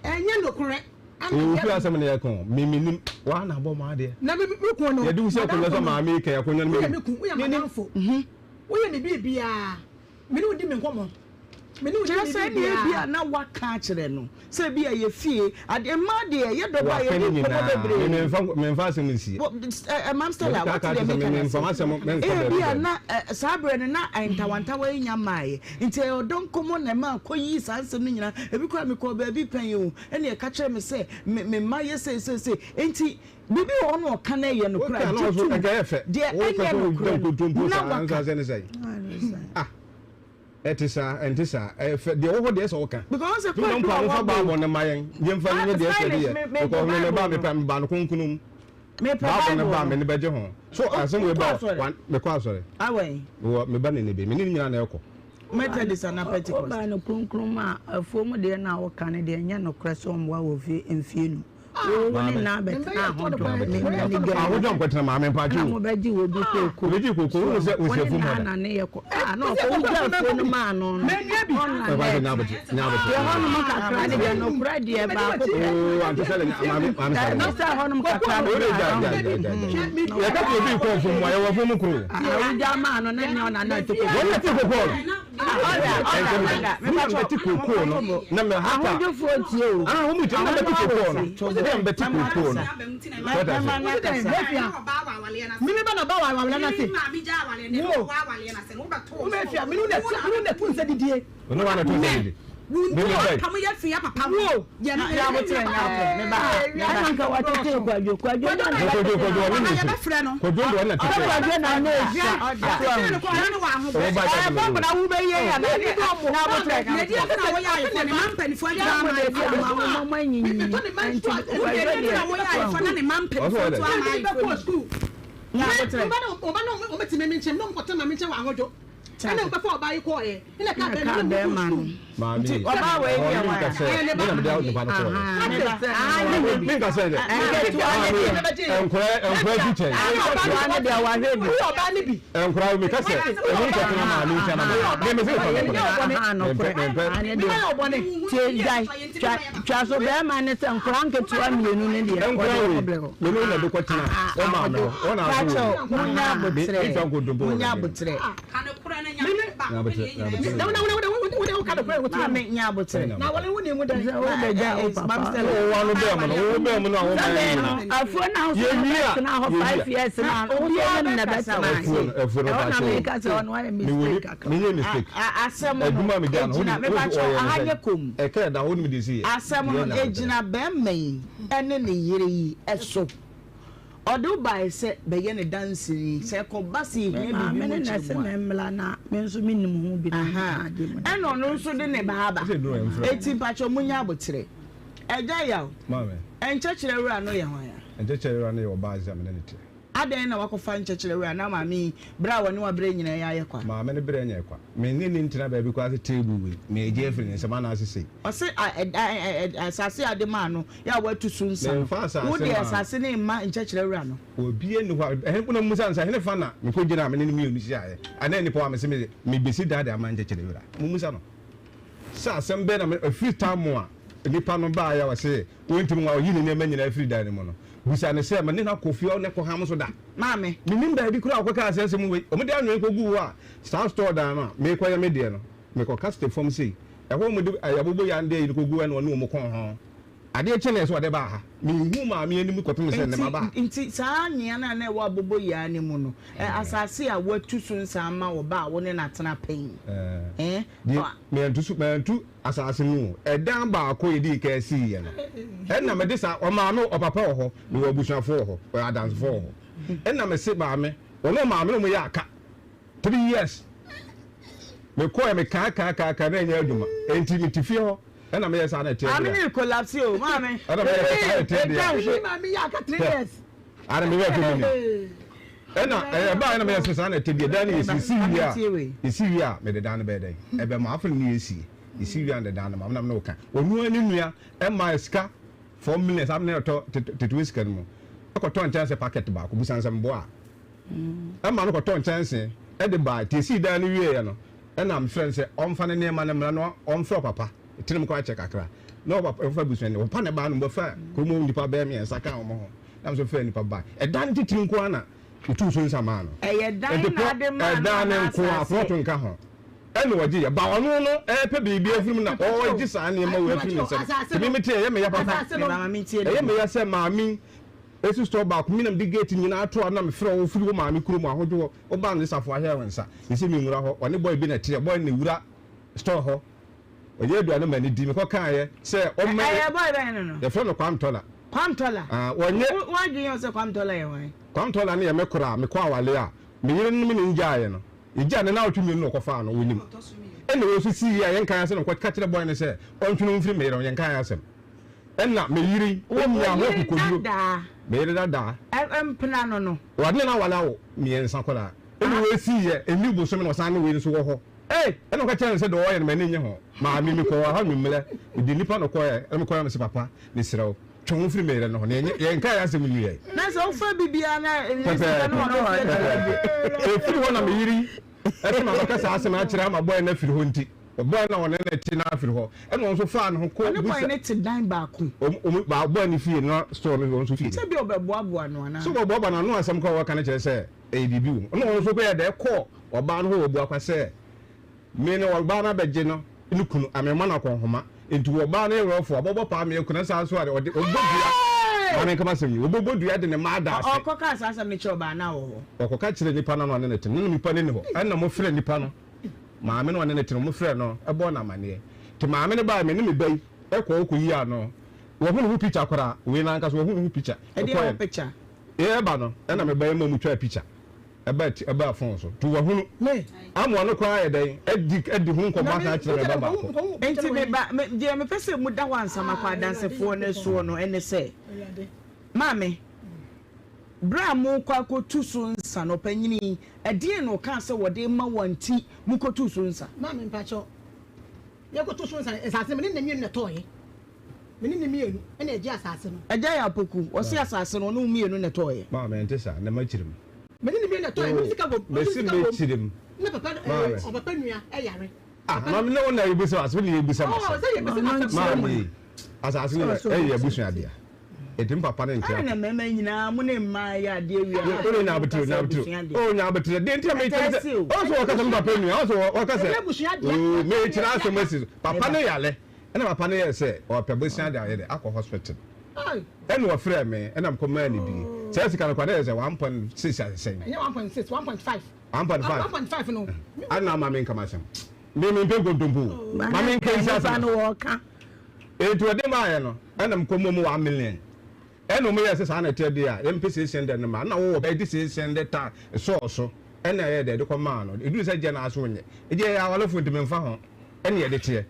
ɛnyɛ nokorɛ. Ɛyɛ wo fie asɛm na yɛka o. Me, me nim. Waa na abɔ m'adeɛ. Na me, me kun no. Yɛde wo si akonnwa so a maame yi kan akonnwa no me Woyɛ nim. me kun, woyɛ m'adamfo. Woyɛ me biribiara. Me ne wo di me nkɔmmɔ. Me ne wo di Kyerɛ me sɛ ɛnneɛ biribiara. ebia na waka akyerɛ no sɛ ebia yɛ fie adeɛ mmaa deɛ yɛ dɔ ba Waka yɛdi ne nkɔmmɔ nyinaa. bebree. Me memfa memfa asɛm nsie. Wɔ ɛ ɛ Mam Stella Mede wate kaka deɛ kyerɛ sɛ meka me no memfa ase. m'asɛm menkɔ baabi Ebia baabi. na ɛ saa berɛ no na ntawantawa yi nya mmaeɛ nti ɛyɛ ɔdɔ nkɔmmɔ na ɛma akɔyi saa nsɛm no nyinaa. Ebi koraa mekɔɔ baabi pɛn o ɛnna ɛka kyerɛɛ me sɛ me me mma yɛ sei sei sei nti Biribi wɔ hɔ na ɔka na ɛyɛ nokorɛ a, gye tom. Deɛ ɛnyɛ nokorɛ no, na waka. Ah, ɛte saa, ɛnte saa. Ɛfɛ, deɛ wɔ hɔ deɛ sɛ ɔka. Because sɛ kwan bi a wɔbɔ. Bible no ma yɛn, yɛmfa no nyɛ deɛ sɛ de yɛ. Because me meba mepɛ meba no kronkron mu. Mepɛ Bible no ba me ne bɛgye ho. So asɛm wei ba mekɔ asɔre. Awɛn. Wɔ meba ne ne bi, me ne nyinaa na ɛkɔ. Methodist anaa Pentecost. Ɔbaa no kronkron mu a, afuom deɛ na ɔka no deɛ ɛnyɛ nokorɛ sɛ ɔmmoa wɔ mfie no. Wo wo ne na bɛtena ahodwo ne ne ne gari. Ahodwo nkɔtena maame mpaakye o. Ɛna mo bɛgye wɔ bi kooko. Bɛgye kooko wo sɛ wo sɛ fum hɔ da. Wo ne na na ne yɛ kɔ. Ah na ɔkɔ wo gya afuo no maa no no. Ɔna nɛ. Deɛ hɔnom kakra ne deɛ nokorɛ deɛ baako pɛ. Oo ante sɛ maame maame sɛ. Ɛne sɛ hɔnom kakra no. O de gya gya gya gya. Yɛka sɛ obi kɔ fam a yɛwɔ fam koro. Ah wo gya maa no na nyɛ ɔna na ɛte kooko. Wɔn na ɛte kooko no. Ɛnti bɛte kookoo no na mɛ hata. Ahodwofoɔ tie o. Ah wɔn tie na bɛte kookoo no. Na bɛte kookoo no. Mimi ba na ba wa awale na se. Wo. Wo mɛ fia mimi na mimi na tu nsa didie. Ɔno wa na tu nsa didie. Wuntu ɔpam yɛ fia papa wo. Yɛ no yɛ abotrɛ nyɛ abotrɛ me ba. Ɛna nka watete kwadwo kwadwo na na kwadwo kwadwo ɔno na yɛbɛfrɛ no. Kwadwo de ɔno na tete. Kwadwo na na esua. Atete no kɔ ɔno ne wɔ ahobrɛ. Ɛɛ bɔmbo na wo bɛ yie ya na na abotrɛ nyɛ abotrɛ. Yɛdi na wɔyɛ ayefo ne ma mpanimfoɔ nti ama ayefo. Mo mo anyinyi nti kwadwo deɛ. Na wɔyɛ ayefo na ne ma mpanimfoɔ nti ama ayefo. Nyɛ abotrɛ. Ɔba na ɔba na ɔbɛtumi me nkyɛn na ɔmkɔtena maame nkyɛn wɔ ahodwo. Ɛna ɔbɛfa ɔbaa yi kɔɔɛ ɛna kaa bɛrima no kɔɔ sukuu. Maame Nti ɔbaa wei deɛ mi wɔn nkasɛ mi na mi de nipa no kɔɔ yɛ. Mi nkasɛ dɛ. Nkora nkora ti kyɛn. Nketewa ne deɛ wahwɛ bi. Ɔbaa ne bi. Nkora mi kasɛ ɔmo nkɔtena maame nkyɛn na mi mi sɛ nipa no kɔrɔ. Mempɛ mempɛ. Tie gyae twa twa so bɛrima ne sɛ nkora nketewa mmienu ne deɛ Nkora wei mi ne na de kɔ tena ɔmaame hɔ ɔna aso wɔ Munya mi. abotrɛ Mi nfa nkontompo wɔ munya mi. abotrɛ. Maame nya aboterɛ. Na wɔne wo ni mu dɛn? Sɛ wobɛgya wo papa. Wo wa no bɛɛ mu no, wo bɛɛ mu no a wo ma yɛ nyina. Afuo na wo so bɛtena hɔ 5 years na wo so ne na bɛtena. Afuo no, afuo no ba kyɛ. Ɛhɔ na meka sɛ ɔno ayɛ mistake kakra. Menyɛ mistake. Asɛm no Adwuma me gya no, egyina mepakyɛ aha nyɛ kom. Ɛka ɛda hɔ no mede si yɛ. Asɛm no egyina bɛrima yi ɛne ne yere yi ɛso. Ɔde wo bae sɛ bɛyɛ ne danseni. Sɛ ɛkɔba sɛ yɛhia Me biribi maame mu ne na kyerɛ ɛsɛ mu a. memmra na me nso mennim ho bi na meka ade mu na Ɛna ɔno nso de ne ba aba. Enti mpakyɛw monyɛ aboterɛ. Agya Yaw, nkyɛkyerɛ wura no yɛ hwan a? Nkyɛkyerɛ wura no yɛ ɔbaa a me ne no te. Adɛn na woakɔfa nkyɛkyerɛ wura na maame yi berɛ a wɔne wo abrɛ nyinaa yi ayɛ kwa? Maame no berɛ nyɛɛ kwa. Me ne no ntena baabi koraa sɛ table wei, meregye afiri ne nsam anaase sei. Ɔse asase a wode maa no yɛ a woatu so nsa no, Memfa asase wode maa no. asase no rema nkyɛkyerɛ wura no. Obiara nni hɔ a, ɛhe mpo na mommisa no sɛ, Henefa na mekɔgyinaa a me ne no mmienu hyiaeɛ? Anaa nnipa hɔ a mese mede mebɛsi dan de ama nkyɛkyerɛ wura? Mommisa no sɛ asɛm bɛn na me, ɛfiri tam a nnipa no baeɛ a ɔse ɔntumi nwa, ɔyii ne nneɛma nyinaa firii dan no mu no, bisa no sɛ, me ne no akɔ fie hɔ ne kɔham so da? Maame. Mennim baabi koraa a ɔkɔkaa saa asɛm wei. Wɔde anwene kɔguu hɔ a, saa store dan no a merekɔyɛ me deɛ no, mekɔka ste fam sei, ɛhɔ a wɔde aboboyaa no de ayi no kɔguu hɔ na ɔne wɔn kɔɔ ho. Adeɛ kyeeɛ sɛ ɔde baa ha. Menhuu maame anim kɔpem sɛ nnɛ maba ha. Nti saa anwea no a na ɛwɔ aboboyaa no mu no, asase a woatu so nsa ama wo ba a wo ne no atena pɛn yi, Deɛ mantu so, mantu asase no o. Ɛdan baako a yɛdii kan siiɛ no, ɛna mede saa, ɔmaame, ɔpapa wɔ hɔ, mewɔ abusuafoɔ wɔ hɔ, adansefoɔ wɔ hɔ. Ɛna mese maame, ɔne ɔmaame na wɔyɛ aka. 3 years. Mekɔɛ, mekaakaakaaka na ɛnyɛ adwuma. Enti mete fie hɔ. Ɛna meyɛ saa na ɛteɛ Maame deɛ. ne collapse o maame. Ɛna meyɛ saa na ɛteɛ deɛ. Ɛne maame yɛ aka 3 years. Ana meyɛ fɛ mu ni. Ɛna ɛbaa ɛna meyɛ saa na ɛteɛ deɛ dan no yɛsi si wie a yɛsi wie a mede dan no bɛyɛ dɛn ɛbɛma afei ne yɛsi yɛsi wie a mede dan no ma nam ne woka onua ne nua ɛma sika 4 million saa ne ɛtɔ tetewe sika no mu ɛkɔtɔ nkyɛnse packet baako busa nsɛm boa ɛma no kɔtɔ nkyɛnse ɛde baa nti yɛsii dan no wieɛ no ɛna mefrɛ no sɛ ɔmfa ne nneɛma no mmra na ɔmfrɛ ɔpapa tirim kɔ akyɛ kakra na ɔpapa ɔfa abusua no ɔpa ne baa no mbɛfa kurom hɔ nnipa bɛyɛ mmiɛnsa ka wɔn ho na nso frɛ nnipa baa ɛdan no titiri nko ara na metuu so nsa maa no Ɛyɛ dan nti na plɔ ade maa no ɛdan no anaa nko ara asase? plɔto nka ho ɛna ɔgye yɛ ba ɔno no ɛɛpɛ biribi afiri mu na ɔregye saa nneɛma wei afiri ne nsam nti me mete ɛyɛ me ya papa Me ba ma mentie ne ɛyɛ me ya sɛ maame Esi store baako me na mede gate nyinaa to ano na mefrɛ wo firi wo maame kurom ahodwo hɔ wobaa no de safoa hɛɛ wo nsa mese menwura hɔ ɔne boy bi na ɛteɛ boy no na ɛwura store hɔ ɔyɛ aduane ma no di mekɔ kaeɛ sɛ ɔmma Ɛyɛ boy bɛn no no? Yɛfrɛ no Kwam Tɔla. Kwam Tɔla? Ah, ɔnyɛ. Wo w'adwene yɛ wo sɛ Kwam Tɔla yɛ hwan? Kwam Tɔla no yɛ me koro a mekɔ awale a me yere no me ne no gyaeɛ no yɛgyaa no naawɔtwe mmienu na ɔkɔfaa no wonim ɛna wei nso siiɛ a yɛnkae asɛm na mekɔ ka kyerɛ boy no sɛ ɔntwe ne ho mfiri me yere ho yɛnkae asɛm. Ɛna me yere nya ho akokoduro. Me yere dadaa. Mpena no no. Wɔde no awale awo mmiɛnsa koraa. Ɛna wei sii yɛ ɛnni bosome na ɔsan ne wei nso wɔ hɔ. Ɛna ɔka kyerɛ no sɛ deɛ ɔyɛ no m'ani nnye ho. Maame mekɔɔ hɔ anwummerɛ mede nnipa na ɔkɔeɛ ɛna mekɔeɛ na mese papa mesrɛ wo twe wo ho firi me yere no ho na yɛnka yɛn asɛm nwiae. Na sɛ wofa biribiara na sika no wɔbɛfie Pɛpɛɛpɛ. Ɛfiri hɔ na me yere ɛsɛ ma bɛka saa asɛm akyerɛ ama bɔɛ no afiri hɔ nti. Ɔbɔe no a ɔne no te no ara firi hɔ. Ɛna ɔno nso faa ne ho kɔ Ɔne bɔe no te dan baako. Ɔmo ba ɔbɔe no fie na store no ɔno nso fie. Sɛ bi ɔbɛboaboa no anaa? Sɛ ɔbɛboaboa no ano asɛm koraa a ɔka no kyerɛ sɛ ɛyɛ biribi wɔ mu. Ɛna ɔno nso kɔyɛɛ dɛ kɔɔ ɔbaa no hɔ wɔ Abuakwa sɛ me no ɔbaa no abɛgye no ne kunu a mema no akɔnhoma nti ɔbaa no yɛ werɛfo a ɔbɛbɔ paa me akunu saa nso a ɔde ɔbɔ dua Maame nka m'asɛm yi ɔbɛbɔ dua de ne mma ada ase. Ɔkɔkaa saa asɛm no kyerɛɛ ɔbaa no a ɔwɔ hɔ. Ɔkɔka kyerɛɛ nipa no a na ɔne no te no na nipa no nni hɔ ɛna wɔfrɛɛ nipa no. Maame no ɔne no te no, wɔfrɛɛ no bɔɔ no amanneɛ. Nti maame no baeɛ, me ne me ba yi kɔɔ hɔ kɔyii ano. Wɔhu ne ho picture koraa, wei no ankasa wɔhu ne ho picture. Ɛdeɛn ho picture? Yɛreba no, ɛna me ba yi ma wɔtwaa picture ɛbaa ti ɛbaa phone so. Nti wɔahunu. Ama ɔno koraa ayɛ dɛn adi adi ho nkɔmmɔ asan akyerɛ me ba baako. Nti me ba, me deɛ mepɛ sɛ mu da hɔ ansa makɔ adansefoɔ no soɔ no ɛne sɛ, maame, Berɛ a morekɔ akɔtu so nsa no, ɔpanin yi, ɛdeɛn na ɔkaa sɛ wɔde rema wo a nti mokɔtuu so nsa? Maame, mpakyɛw, yɛkɔtuu so nsa no, asase no, me ne ne mmienu na ɛtɔeɛ. Me ne ne mmienu na ɛgyee asase no. Agya yɛ Apoku, ɔse asase no, ɔne wo mmienu na ɛtɔeɛ. Maame, ɛnte saa, na makyiri mu. Me ne ne mmienu na ɛtɔeɛ, me ne sika wom, ɔno nso sika wom. Mese mɛkyiri mu. Na papa, Maame. ɔpapa nua yare. Ah, maame, ne wo na yɛbisa asɛm, ne yɛbisa Oh, m'asɛm. sɛ yɛbisa m'asɛm. Maame, asase no yɛ, ɛyɛ abusua dea. Enti me papa no nte Adɛn na mmarima nyinaa mo ne mmaa yɛ adeɛ wie a na Wo afei nya mo abotire, kasa nya abotire. abusua deɛ? Oh, nya abotire. Deɛ nti a mekyerɛ Ɛtaa sɛ, si o. ɔn sɛ wɔka sɛ me papa nua, ɔn sɛ wɔka sɛ, Ɛnyɛ abusua deɛ. oh, mekyerɛ asɛm asi so. Papa no yare, ɛna papa no yɛɛ sɛ ɔpɛ bosea de ayɛ dɛ, akɔ hospital. Ɛna ɔfrɛɛ me, ɛna mekɔmaa no bi. Saa sika no koraa, na ɛyɛ sɛ 1.6 asesɛn. Ɛnyɛ 1.6, 1.5. 1.5. 1.5 no. Adɛn na woma menka m'asɛm? Me mempɛ nkontompo o. Ma menka nsi asɛm no. Enti ɔde maeɛ no, ɛna mekɔmɔ mu 1 million. Ɛna ɔmo yɛɛ sɛ saa na ɛteɛ deɛ a, yɛmpɛ 600 no ma. Ɛna wowɔ bɛgye 600 ta sɔɔ so. Ɛna ɛyɛɛ dɛ, ɛde kɔmaa no. Ɛduru sɛ gye no ara so wonyɛ. Ɛgye yɛyɛ awarefoɔ nti memfa ho. Ɛne yɛde teɛ.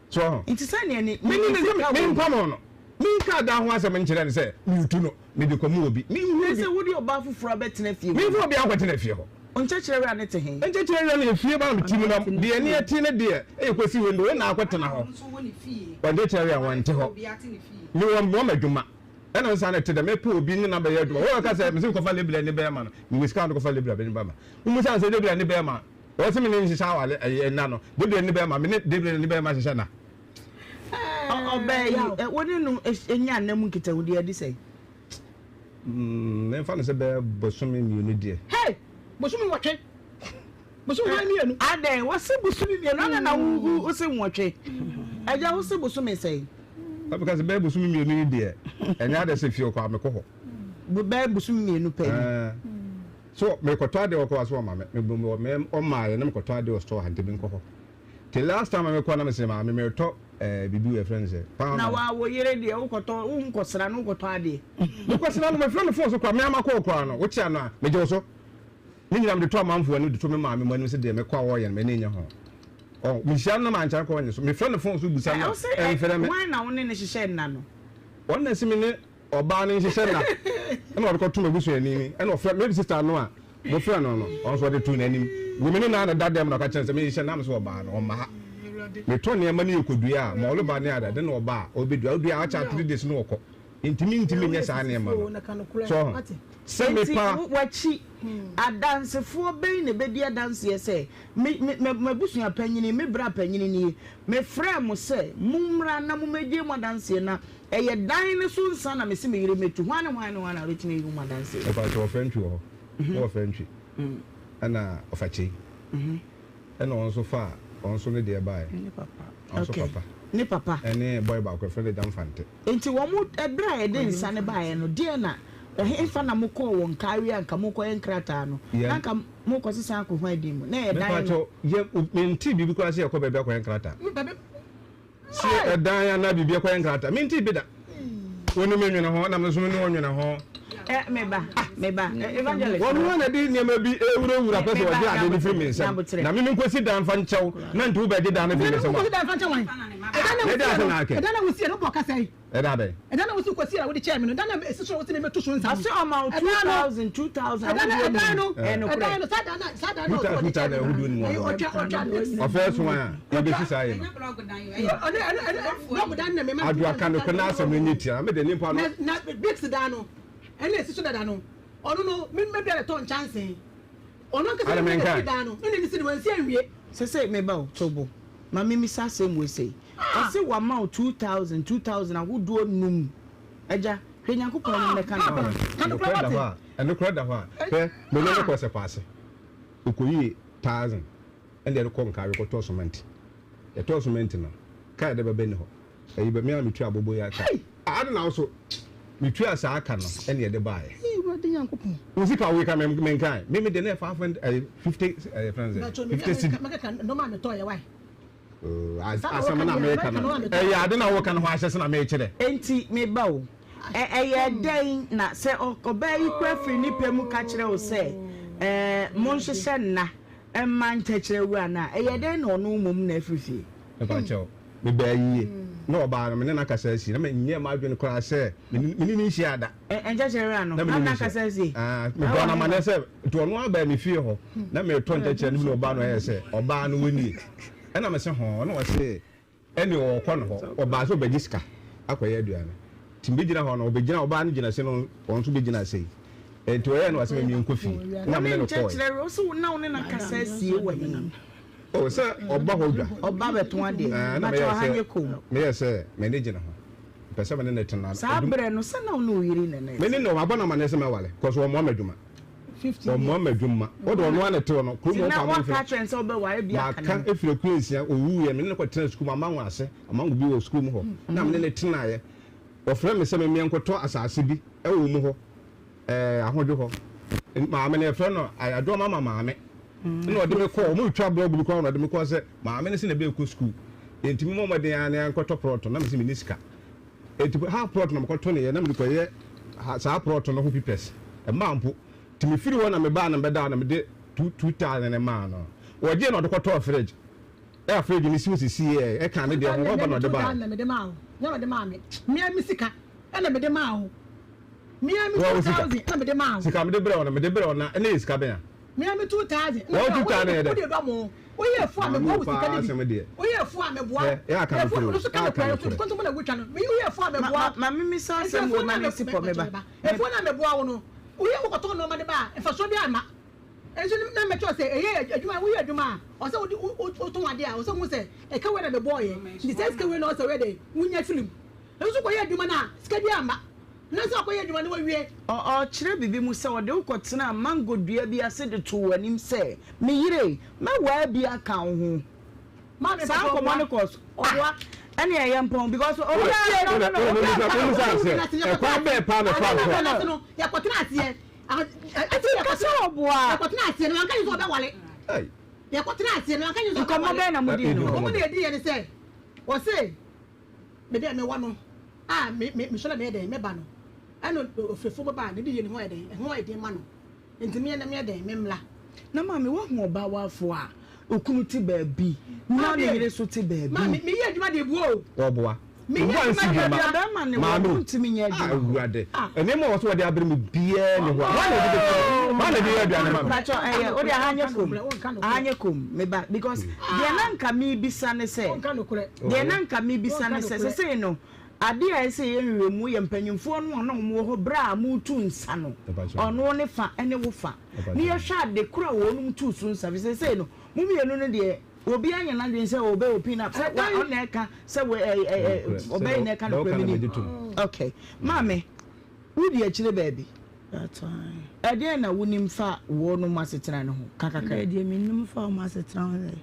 So ɔho? Nti sɛdeɛ ne Me ne ne no sika sɛ wɔ mu. mempamo no. Menkaa da ho asɛm nkyerɛ no sɛ meretu no, mede kɔma obi. Menhunu Ɛsɛ bi. sɛ wode ɔbaa foforɔ abɛtena fie hɔ. Memfa obiara nkɔtena fie hɔ. Nkyɛkyerɛ wura no te he? Nkyɛkyerɛ wura no yɛ fie ba a mete mu na deɛ ne ɛte no deɛ ɛyɛ kɔsi window wo na akɔtena hɔ. Ɔnkyɛkyerɛ wura wɔnte hɔ. Mewɔ mewɔ m'adwuma ɛna nsa no te dɛ mepɛ obi ne no abɛyɛ adwuma. Wɔka sɛ mese mekɔfa labourer ne bɛrima no mewɔ sika a mede kɔfa labourer ne bɛrima. Wommisa no sɛ labourer ne bɛrima Wɔse me ne no nhyehyɛ aware ɛyɛ nna no Gabriel ne bɛɛma me ne Gabriel ne bɛɛma hyehyɛ nna. Ɔbaa yi wo ne no nya nna mu nkitahodie adi sɛn? Mm, memfa no sɛ bɛyɛ bosome mmienu deɛ. Hey! Bosome nwɔtwe. Bosome hwan mmienu? Adɛn, wɔse bosome mmienu, adɛn na wo wo se nwɔtwe? Agya wo se bosome sɛn? Ɛbɛka sɛ bɛyɛ bosome mmienu yi deɛ, ɛnyɛ adɛ sɛ fie ɔkɔ a mekɔ hɔ. Bɛyɛ bosome mmienu pɛ ni. So mekɔtɔ adeɛ wɔ kɔ ase ɔma me me me ɔmaa yɛ na mekɔtɔ adeɛ wɔ store ha nti menkɔ hɔ te last time a mekɔ na mese maame meretɔ ɛɛ biribi wɔ yɛfrɛ no sɛ paano. Na wa wo yere deɛ wokɔtɔ wonkɔsra no wokɔtɔ adeɛ. Mekɔsra no mefrɛ no phone so koraa me ara makɔ koraa no wokyea no a megye wo so ne nyinaa mede to amanfoɔ anim de to me maame mo anim sɛ deɛ mekɔ a wɔyɛ no m'ani nnye ho ɔ mehyia no na mankyɛ no kɔ ɔnye so mefrɛ no phone so busa no a ɛmfrɛ me. Hwan na wo ne no hyehyɛ nna no? Wɔn na ɛse me ne Ɔbaa no nhyehyɛ nna ɛna ɔde kɔto m'abusuani ni ɛna ɔfrɛ me sister no a mofrɛ no no ɔno nso ɔde too n'anim wɔ me ne naa na da dɛm na ɔka kyerɛ no sɛ menhyehyɛ nna me sɛ ɔbaa no ɔmma ha metɔ nneɛma no yɛ kɔdua a ma ɔleba ne ada de na ɔba a ɔbɛdua ɔdua a ɔkyɛ 3 days no ɔkɔ nti mentumi nyɛ saa nneɛma no so ɔho sɛ Enti mepa w'akyi adansefoɔ bɛn na ɛbɛdi adanseɛ sɛ me me m'abusua panyini me bra panyini nie mefrɛɛ mo sɛ mommra na mommɛdie mo adanseɛ na Ɛyɛ dan no so nsa na mese me yere mɛtu. Hwan ne hwan ne hwan na wobɛtumi ayi wo mu adanseɛ? Mepakyɛ ɔfa ntwi wɔ hɔ na ɔfa ntwi ɛna ɔfa kyei ɛna ɔno nso faa ɔno nso ne deɛ baeɛ ɔno nso papa Ne papa. Ɛne boy baako yɛfrɛ no Gyamfante. Nti wɔn ɛberɛ a yɛde nsa no baeɛ no deɛn na ɛhefa na mokɔɔ wɔ Nkawie a nka morekɔyɛ nkrataa no na nka morekɔsesa akɔ hwan din mu na ɛyɛ dan no. Mepakyɛ yɛ mentee biribi koraa sɛ yɛkɔ baabi akɔyɛ nkrataa. Sie ɛdan anaa biribi ɛkɔyɛ nkrataa. Mentee bi da. Wo ne me nwene ho na me nso me ne wo nwene ho. Ɛ me ba, me ba, evangelist. Wɔn ara na de nneɛma bi rewurawura pɛ sɛ wɔgye ade no firi me nsam. Na me menkɔsi dan mfa nkyɛ wo, na nti wobɛgye dan no firi me nsam a. Ɛdan na wosi Mede ase na akɛ. Ɛdan na wosi no bɔ kasa yi. Ɛda bɛn? Ɛda na wosi kɔsi a wode kyɛɛ me no, ɛda na esi so a wosi me mɛto so nsa no. Ɔse ɔma wo 2000, 2000 ahodoɔ num. Ɛda no, ɛda no, saa da no, saa da no ɔde kyɛɛ me no, ɛyɛ ɔtwa, ɔtwa bricks. Ɔfɛ so a yɛbɛsi saa yɛ no. Ɔne, ɛne, ɛne, blɔk dan na mema. Adwoa ka nokorɛ na asɛm no nyɛ tia, me de nipa no. Na, na bricks dan no, ɛna esi so dada no, ɔno no, me mɛdua de tɔ nkyɛnsee. Ɔno ankasa ne na esi dan no, ne na ne si no, wansi anwie. Sese meba o, to bo. Ma memmisa asɛm wei sei. Ɔse wama wo 2000, 2000 ahodoɔ num. Agya, hwɛ Nyankopɔn anim na ka nokorɛ. Nokorɛ da hɔ a, nokorɛ da hɔ a, hwɛ, me ne no kɔɔ Sɛpaase. Ɔkɔyii thousand ɛna yɛde kɔɔ Nkawe kɔtɔɔ sumɛnti. Yɛtɔɔ sumɛnti no, kaa yɛde bɛba nni hɔ. Ɛyi bɛ, me a metua abobo yi aka. Ade na wo so, metua saa ka no ɛna yɛde baeɛ. Wo sika wo ka me menkae. Me me deɛ na yɛ 500, ɛyi, 50, ɛyɛ fɛn sɛ, 50 cedi. Asɛm na meka no, ɛyɛ ade na woka no ho ahyɛse na mekyerɛ. Enti me ba o, ɛyɛɛ dɛn na sɛ ɔbaa yi kura firi ne pɛ mu ka kyerɛ wo sɛ, Ɛɛ, monhyehyɛ nna mma nkyɛkyerɛ wura no a, ɛyɛɛ dɛn na ɔno mmom na afiri fie? Mepa kyɛw, mebaa yie na ɔbaa no, me ne no akasa asie, na menyɛɛ m'adwene koraa sɛ me ne no nhyiaa da. Nkyɛkyerɛ wura no, na me ne no akasa asie? Mebɔɔ no amanneɛ sɛ, nti ɔno ara baa me fie hɔ, na meretɔ nkyɛkyerɛ no bi na ɔbaa no ɛyɛ sɛ, ɔbaa no wɔnie. Ɛna mese hɔn, ɛna ɔse ɛne ɔɔkɔ no hɔ, ɔbaa sɛ ɔbɛgye sika akɔyɛ aduane. Nti mebɛgyina hɔ no, ɔbɛgyina, ɔbaa no gyina sei na ɔno nso bɛgyina sei. Nti ɔyɛɛ no ɔse me menkɔ fie, na mene no kɔɔe. Nkyɛkyerɛ wura, ɔse na wo ne no akasa asie wɔ he? Oh, sɛ ɔba hɔ dwa. Ɔba bɛtɔn adeɛ, Ɛɛ, na mpakyɛ meyɛɛ ɔha sɛ, nyɛ komm. meyɛɛ sɛ m'ani gye ne ho. Mepɛ sɛ me ne no tena. Saa berɛ no, sɛ na wo ne wo yere na na ɛte? Me ne no, mabɔ no amanneɛ sɛ mɛware, cause wɔmmoa me adwuma. Wɔmmoa me adwuma. Wo de ɔno ara na ɛte hɔ no, kurom hɔ Nti na ɔfa me woaka mfiri. akyerɛ no sɛ wobɛware bi aka ne Maka ho? ɛfiri akua nsia, ɔwuiɛ, me ne no kɔtenaa sukuu mu, Amango ase, Amango bi wɔ sukuu mu hɔ, na me ne no tenaeɛ. Wɔfrɛɛ me sɛ memmea nkɔtɔ asase bi wɔ wɔn hɔ, ɛɛ Ahodwo hɔ. Maame no, yɛfrɛ no Ayadwoa Mama Maame. Ɛna ɔde me kɔɔ, wɔretwa blɔɔgo bi koraa na ɔde me kɔɔ sɛ maame no se na ɛbɛɛkɔ sukuu. Enti memmɔ mmɔden ara na yɛnkɔtɔ prɔto, na mese menni sika. Enti half prɔto na mekɔtɔneeɛ, na mede kɔyɛ saa prɔto no ho pipɛs. Ɛmmaa mpo. Nti mefiri hɔ na mebaa na mebɛdaa na mede 2000 no maa no. Ɔgyee na ɔde kɔtɔɔ fridge. Ɛ fridge no si hɔ sisi ɛ, ɛka ne deɛ ho, rɔba na ɔde baeɛ. Na mede maa wo, nyɛ na ɔde maa me. Mea me sika ɛna mede maa wo. Mea me 2000 ɛna mede maa wo. Sika mede brɛ wo no, mede brɛ wo na ɛna yɛ sika bɛn a? Mea me 2000 na Wɔn 2000 yɛ dɛ. Wode dɔ mo. Woyɛ afu a meboa wo sika no bi. Woyɛ afu a meboa wo. Yɛ aka no koro. Ɔno nso ka no koro. Nso kontompo na wotwa no. Woyɛ afu a meboa wo. Ma me misa asɛm wɔ ma ne si pɔ me ba. Afuo na meboa wo no. Woyɛ wokɔtɔn nneɛma de ba a mfasoɔ bi amma. Nso na mɛkyerɛ sɛ ɛyɛ adwuma woyɛ adwuma a ɔsɛ wode wotɔn adeɛ a ɔsɛ wohu sɛ ɛka wei na mebɔɔyɛ. Nti sɛ sika wei na ɔsɛ woyɛ dɛ wonya firi mu. Nso kɔyɛ adwuma no a sika bi amma. Na sɛ ɔkɔyɛ adwuma na wawie. Ɔkyerɛ biribi mu sɛ ɔde wo kɔtenaa mango dua bi ase de too w'anim sɛ, 'Me yere, mɛwaa bi aka wo ho. Saa nkɔmmɔ no kɔɔ so. Ah, ɛnneɛ ɛyɛ mpɔn because obiara no no no obiara nka no sɛ ɛkwan bɛɛ paa na ɛfa so. Yɛkɔtena aseɛ. Ɛti nka sɛ ɔboa. Yɛkɔtena aseɛ no wanka nyɛ sɛ ɔbɛwale. Yɛkɔtena aseɛ no wanka nyɛ sɛ ɔbɛwale. Nkɔmmɔ bɛn na modi no? Nkɔmmɔ na yɛdi yɛ ne sɛ wɔse me dɛ mewɔ no a me me mesɔre a meyɛ dɛn mɛba no ɛna ofirefo bɛba a ne de yɛ ne ho ayɛ dɛn ɛho ayɛ den ma no nti meyɛ na meyɛ dɛn memmla. Na maame woahu ɔbaa wafoɔ a okunu te baabi na ne yere nso te baabi. Maame meyɛ adwuma de boa o. Ɔboa. Meyɛ adwuma de boa. Bɛrima ne wɔ ho ntumi nyɛ adwuma. Awurade nneɛma a wɔsɛ wɔde abere me biara ni hɔ a hwan na ɛde bɛsi hwan na ɛde yɛ aduane ma me. Pakyɛ ɛyɛ wode aha nyɛ kom aha nyɛ kom meba because deɛ na nka mebisa ne sɛ deɛ na nka mebisa ne sɛ sesei no adeɛ a ɛsɛ yɛ nhwehwɛmu yɛ mpanyinfoɔ no a na wɔn wɔ hɔ berɛ a motu nsa no ɔno ne fa ne wo fa ne yɛhwɛ ade koro a wɔnom tuu so nsa fi sesei no mo mmienu no deɛ Obiara nyɛ n'adwene sɛ ɔbɛ open up sɛ ɔna ɛka sɛ ɔbɛyɛ na ɛka nokorɛ menim. Okay. Maame, wodi akyire baabi. Ɛdeɛn na wonim fa wɔnom asetena no ho? Ka kakra. Deɛ menim fa wɔn asetena ho sɛ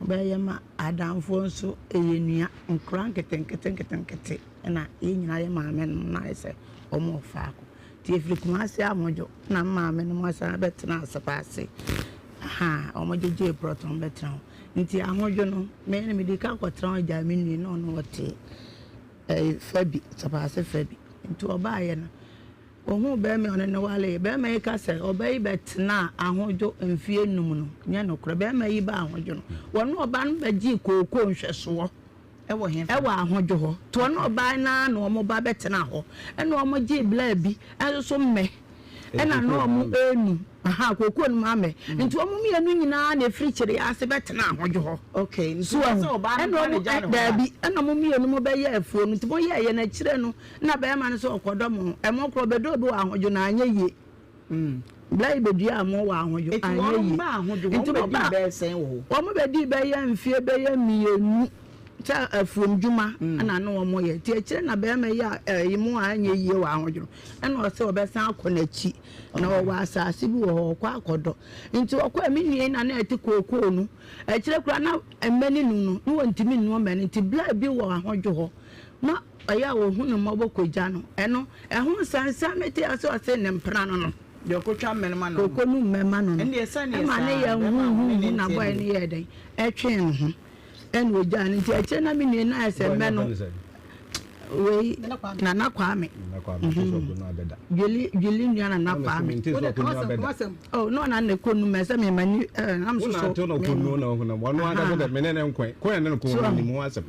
wɔbɛyɛ ma adamfoɔ nso ɛyɛ nua nkora nketenkete nketenkete na yɛn nyinaa yɛ maame nom na ayɛ sɛ wɔn wɔ faako. Nti yɛfiri Kumasi Ahodwo na me maame nom asan bɛtena Asepase. Ahaa, wɔgyegyee prɔt no bɛtena hɔ. Nti Ahodwo no, me no mede ka kɔtena hɔ gyaa me nua na ɔno ɔte ɛyi Fabi, Asepase Fabi. Nti ɔbaeɛ no, ɔhuu bɛrima yi ɔne no wareeɛ. Bɛrima yi ka sɛ ɔbaa yi bɛtenaa Ahodwo mfeɛ num no, nyɛ nokorɛ. Bɛrima yi baa Ahodwo no, wɔne ɔbaa no bɛgyee kookoo nhwɛsoɔ. Ɛwɔ hefa? Ɛwɔ ahodwo hɔ. Nti ɔne ɔbaa no ara na wɔn ba bɛtena hɔ. Ɛna wɔn gyee blaa bi nso so mmɛ. Ɛna na wɔn renu. Aha, kookoo no mu amɛ. Nti wɔn mmienu nyinaa na efiri kyeree ase bɛtena ahodwo hɔ. Okay, nti So wɔn wahu? sɛ ɔbaa no Ɛna paa na wɔn gyaa ne ɛ hɔ ba? daabi, ɛna wɔn mmienu mo bɛyɛ afuo no. Nti mo yɛɛyɛ no akyire no, na bɛrima no sɛ ɔkɔdɔ mo. Ɛmo korɔ ɔbɛdɔ obi wɔ ahodwo na anyɛ yie. Bla yi bɛduaa mo wɔ ahodwo, Eti anyɛ wɔnom yie. baa ahodwo, Nti wɔn mo bɛdii baa, bɛyɛ sɛn wɔ hɔ? wɔn bɛdii bɛyɛ mfeɛ bɛyɛ mmienu sɛ afuomdwuma na ne wɔn yɛ. Nti akyire na bɛrima yi a ɛyi mo a anyɛ yie wɔ ahodwo no, ɛna ɔsɛ ɔbɛsan akɔ n'akyi. Na ɔwɔ asaase bi wɔ hɔ, ɔkɔ akɔdɔ. Nti ɔkɔɛ, me nua yi na na ɛte kookoo no. Akyire koraa na mmɛ ne nu no, na wɔntumi nnu mmɛ no. Nti bla bi wɔ ahodwo hɔ, na Ɔyɛ a wɔhu no mmɔbɔ kɔgya no. Ɛno, ɛho nsɛnsɛm mete ase ɔse ne mpena no no. Deɛ ɔkɔtwa mmɛ no ma no no. Koko no mmɛ ma no no. Ɛndeɛ sɛdeɛ Ɛma saa ne yɛ bɛrima a ɔne huhuhu ne na nteɛ bɔe no deɛ. yɛɛ dɛn? Ɛtwee ne ho ɛna ɔgyaa no. Nti akyire na me nua no ayɛ sɛ Bɔe no mmɛ yɛfrɛ no no sɛn? wei Nana Kwame. Nana Kwame. Nana Kwame, nte sɛ ɔkɔnu abɛda. Dweli Dweli nua Nana Na mese Kwame. mente sɛ Wode ɔkɔnu kawasɛm abɛda. kawasɛm. Oh, na ɔna na ɛkɔnu mɛ sɛ me m'ani ɛɛ na me Wo na soso ate na me ɔkɔnu na ɔhunam. Ɔno ankasa Aha. dɛ me ne ne nkoe. Koe ne no ko So no ahu. nim ho asɛm.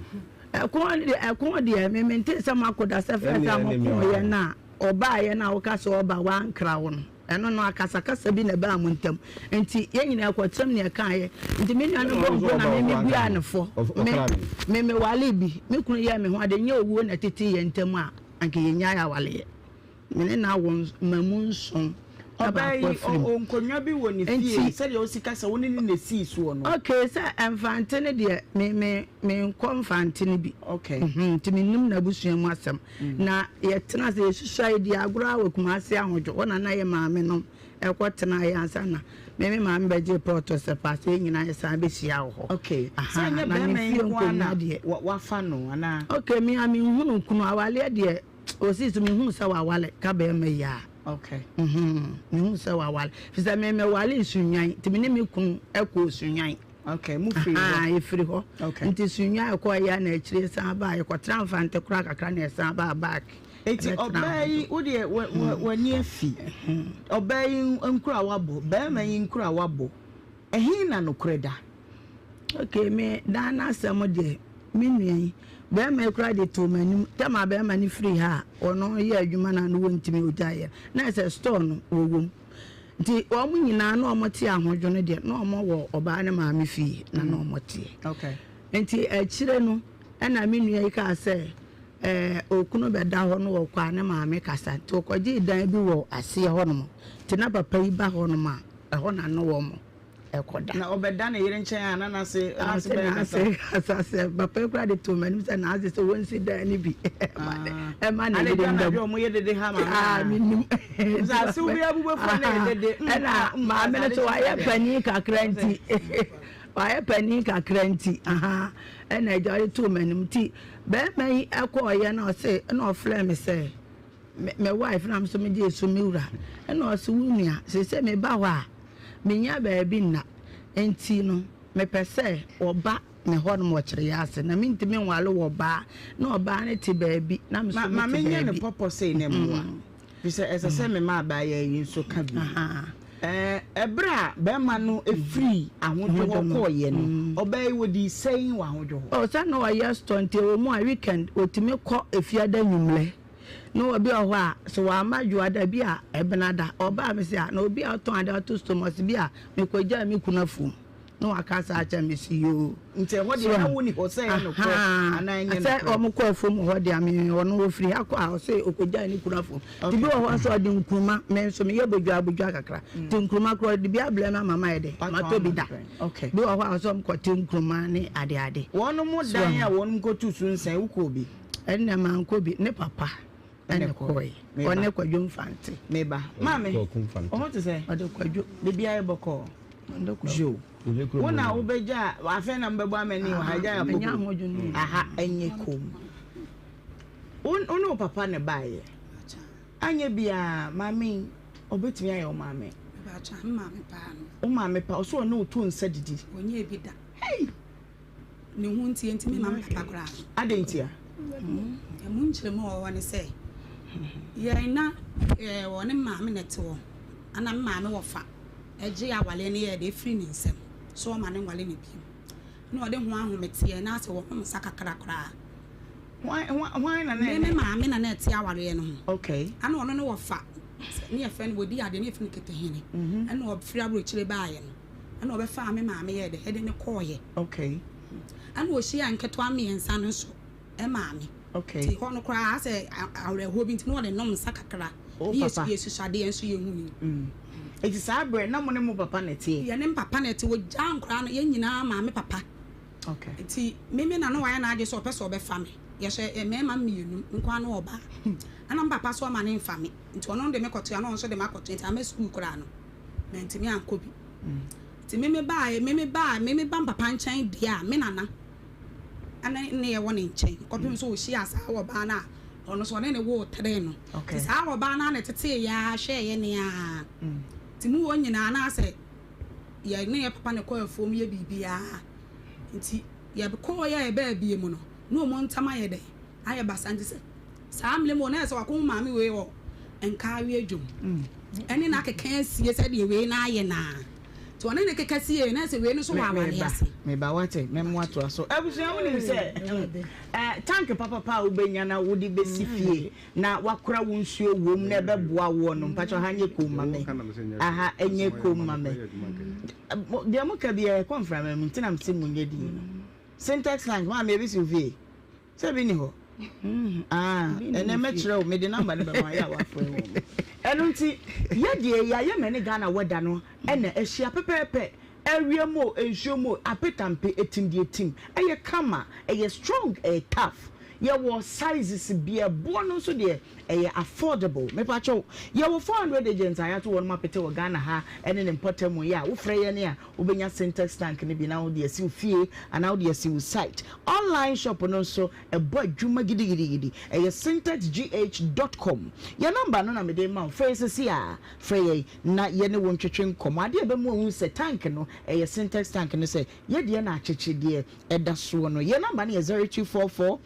Ɛko deɛ ɛko deɛ me mente sɛ moako da sɛ fɛs a mokoeɛ no a ɔbaeɛ no a woka sɛ ɔba wankra wo no ɛno no akasakasa bi na ɛbaa mo ntam nti yɛn nyinaa ɛkɔkyerɛm ne ɛkaeɛ nti me nua no bɔ mpo na me mebuaa no fɔ me me mewale bi me kunu yɛɛ me ho ade nyɛ owuo na ɛtete yɛn ntam a anka yɛnyae awaleɛ. Me ne no awo mmamu nson. Na Ɔbaa baako yi, afiri mu. ɔwɔ nkonnwa bi wɔ ne fie, Nti. sɛdeɛ wosi ka sɛ wo ne no na ɛsii soɔ no. Okay, sɛ Mfante no deɛ, me, me, menkɔ Mfante no bi. Okay. Mhm, nti mennim n'abusua mu asɛm. Na yɛtena ase, yɛsusua, yɛdi agorɔ ara wɔ Kumasi Ahodwo, hɔ na na yɛ maame nom ɛkɔ tenaeɛ ansa na me me maame bɛgyee pɔɔtɔ sɛ paa sɛ yɛn nyinaa yɛsan bɛhyia wɔ hɔ. Okay, sɛ Ahaa, ɛnyɛ na ne bɛrima yi fie nko ara nkonnwa na deɛ. wa, wafa no anaa? Okay, me a menhunu kunu, awaleɛ deɛ Osii so mehuu sɛ wawale ka bɛrima yi a. Okay. Mhm, mehuu sɛ wawale. Fi sɛ me mewale Sunnwan, nti me ne me kunu kɔɔ Sunnwan. Okay, mo firi hɔ. Ahaa, yɛfiri hɔ. Okay. Nti Sunnwan kɔɔ yɛ na akyire san baa, yɛkɔtena Mfante koraa kakra na yɛsan baa back. Eti ɔbaa yi, wo deɛ w'ani afi. Ɔbaa yi nkura wabɔ, bɛrima yi nkura wabɔ. Ɛhe na nokorɛ da? Okay me daa n'asɛm deɛ me nua yi bɛrima yi koraa de too m'anim tɛm a bɛrima no firi ha a ɔno yɛ adwuma no a no wɔntumi ɔgyaeɛ na ɛsɛ store no wɔwɔ mu nti wɔn nyinaa na wɔn te ahodwo no deɛ na wɔn wɔ ɔbaa ne maame fie na na wɔn teɛ okay. Nti akyire no ɛna me nua yi kaa sɛ ɛɛ okunu bɛda hɔ no wɔkɔ a ne maame kasa nti ɔkɔgyee dan bi wɔ aseɛ hɔnom nti na papa yi ba hɔnom a ɛhɔ na ne wɔn ɛkɔda. Na ɔbɛda ne yere nkyɛn a na n'ase n'ase bɛyɛ kasa. N'ase kasa sɛ papa yi koraa de too m'anim sɛ n'ase sɛ wɔnsi dan no bi ɛma ne yere nda mu. Anadwo wɔn yɛ dede ha maame. Aa menim. Sɛ asew bi abubɛfo na yɛ dede. Ɛna maame no so wayɛ panin kakra nti wayɛ panin kakra nti ɛna agya ɔde too m'anim nti bɛrima yi ɛkɔɔyɛ na ɔse ɛna ɔfrɛ me sɛ. Me me wife na me nso megyee so me wura ɛna ɔse wo nua seesei meba hɔ a mennya baabi nna nti no mepɛ sɛ ɔba me hɔ nom ɔkyerɛ yɛ ase na mentumi nwale wɔ ɔbaa na ɔbaa no te baabi na me nso Ma ma mete menyɛ no baabi. pɔpɔ sei na mmoa firi sɛ ɛsɛ sɛ mema abaayewa yi nso ka bi. Ɛɛ ɛberɛ a barima no firii ahodwo hɔ kɔeɛ no ɔbaa yi wɔdii sɛn wɔ ahodwo hɔ? Oh sɛ na ɔyɛ store nti ɛwɔ mu a weekend ɔtumi kɔ efiada anwummerɛ. Na obi wɔ hɔ a, sɛ wamma dwoada bi a, ɛbenada, ɔba a, mese a, na obi a ɔtɔn ade ato store mu, ɔse bi a, mekɔgyaa me kunu afuom. Na waka saa akyerɛ me, mese yoo. Nti ɛhɔ deɛ na wonni hɔ sɛ ɛyɛ nokorɛ anaa ɛnyɛ nokorɛ? Sɛ wɔn kɔ afuom hɔ deɛ, me ɔno ɔfiri ha kɔ a, ɔse ɔkɔgyaa ne kunu afuom. Nti bi wɔ hɔ nso ɔde nkruma, me nso meyɛ bodwaa bodwaa kakra. Nti nkruma koraa ɔde bi abrɛ me ama mayɛ dɛ, matɔ bi da. Bi wɔ hɔ a ɔsɛ wɔn kɔte nkruma ne adeade. Wɔn dan a wɔn kɔtu so nsɛn, wokɔɔ bi? Ɛnna mankɔ bi, ne papa na ɛkɔe. Ɔne Kwadwo Mfante. Me ba. Maame, wo ho te sɛ? Ɔde Kwadwo. Biribiara yɛ bɔkɔɔ. Yo. Wo na wobɛgya afei na mbɛbɔ amani wɔ ha gya yɛ koko. Aha ɛnyɛ kom. Wo ne wo papa na ɛbaeɛ. Anyɛ biara maame yi ɔbɛtumi ayɛ wo maame. Wo maame paa ɔsɛ ɔne wo to nsa didi. Ɔnyɛ bi da. Hey! Ne ho nti, enti memma me papa koraa. Adɛn ntia? Ɛmu nkyerɛmu a ɛwɔ hɔ ne sɛ, yɛn na ɔne me maame na ɛte hɔ, ɛna me maame wɔfa gyee awaleɛ no yɛɛ dɛ firii ne nsam sɛ ɔmma no nwale no bio. Ɛna ɔde ho ahometeɛ na asɛ wɔnom nsa kakra koraa. Hwan na na Me me maame na na ɛte awareɛ no ho. Okay. Ɛna ɔno ne wɔfa, ne yɛfrɛ no, wɔdi adeɛ ne yɛfrɛ no Ketehene. Ɛna ɔfiri aburokyire baeɛ no. Ɛna ɔbɛfaa me maame yɛɛ dɛ ɛde no kɔɔeɛ. Okay. Ɛna ɔhyiaa nketewa mmiɛnsa no nso maame. Okay. Nti hɔ no koraa asɛ awerɛhoɔ bi nti na ɔde nom nsa kakra. Oh, Ne papa. yɛsusua adeɛ nso yɛhunii. Nti saa berɛ na mo ne mo papa na ɛteɛ? Yɛne me papa na ɛte. Ɔgyaa nkwadaa no, yɛn nyinaa maa me papa. Okay. Nti me me na na wayɛ n'adwene sɛ ɔpɛ sɛ ɔbɛfa me. Yɛhyɛ mmarima mmienu, me nko ara ne ɔbaa. Ɛna me papa nso ama no mfa me. Nti ɔno de me kɔtoa na ɔno nso de me akɔtoa. Nti ama sukuu koraa no, mantumi ankɔ bi. Nti me me baa me me baa me me ba me papa nkyɛn deɛ a, me nana ɛne ne yɛwɔ ne nkyɛn kɔpem sɛ ɔhyiaa saa ɔbaa no a ɔno nso ɔne ne woo tere no. Nti saa ɔbaa no ara na ɛtetee yɛ ara hwɛɛ yɛ ne ara. Nti mu hɔ nyinaa na asɛ yɛ ne yɛ papa na ɛkɔ afuom yɛ biribiara. Nti yɛkɔɔ yɛ a yɛbaa bie mu no, na wɔn ntam ayɛ dɛn? Ayɛ basaa. Nti sɛ Saa mmerɛ mu na ayɛ sɛ wakɔhu maame wei wɔ Nkaawi adwam ɛne no akeka asie sɛdeɛ wei no ayɛ no ara nti ɔne no keka siee na ayɛ sɛ wei no nso wɔ awareɛ ase. Meba wate mɛmo atoa so. Abusua wonim sɛ eh, tank papapa a wobɛnya na wode bɛsi fie na wakora wo nsuo wom na ɛbɛboa woɔ no mpakyɛ ha nyɛ kom ma me aha ɛnyɛ kom ma me deɛ moka biara ɛkɔ mframa mu nti na mese monyɛ din no. Syntax tank maame ebi si wo fie sɛ bi ni hɔ. Ah, ɛnɛ mɛkyerɛ wo, mede number no bɛma yɛ a wafrɛ wɔn. Ɛno nti, yɛ deɛ yɛayɛ ma ne Ghana weather no ɛna ahyia pɛpɛɛpɛ. Awia mu o, nsuo mu o, apetampe, ɛtim deɛ ɛtim. Ɛyɛ kama, ɛyɛ strong, ɛyɛ tough. Yɛwɔ sizes bi a ɛboɔ no nso deɛ ɛyɛ affordable. Mepakyɛw, yɛwɔ 400 agents a yɛato wɔnom apete wɔ Ghana ha ɛne ne mpɔtam yi a wofrɛ yɛn a wobɛnya Sintex tank no bi na wode asi wo fie anaa wode asi wo site. Online shop no nso ɛbɔ adwuma gidigidigidi. Ɛyɛ sintexgh dot com. Yɛn number no na mede rema wo. Frɛ yɛn seesei ara. Frɛ yɛn na yɛne wo ntwetwe nkɔmmɔ. Adeɛ a ɛbɛma woahu sɛ tank no ɛyɛ Sintex tank ne sɛ, yɛn deɛ na akyekye deɛ ɛda soɔ no. Yɛn number no yɛ 0244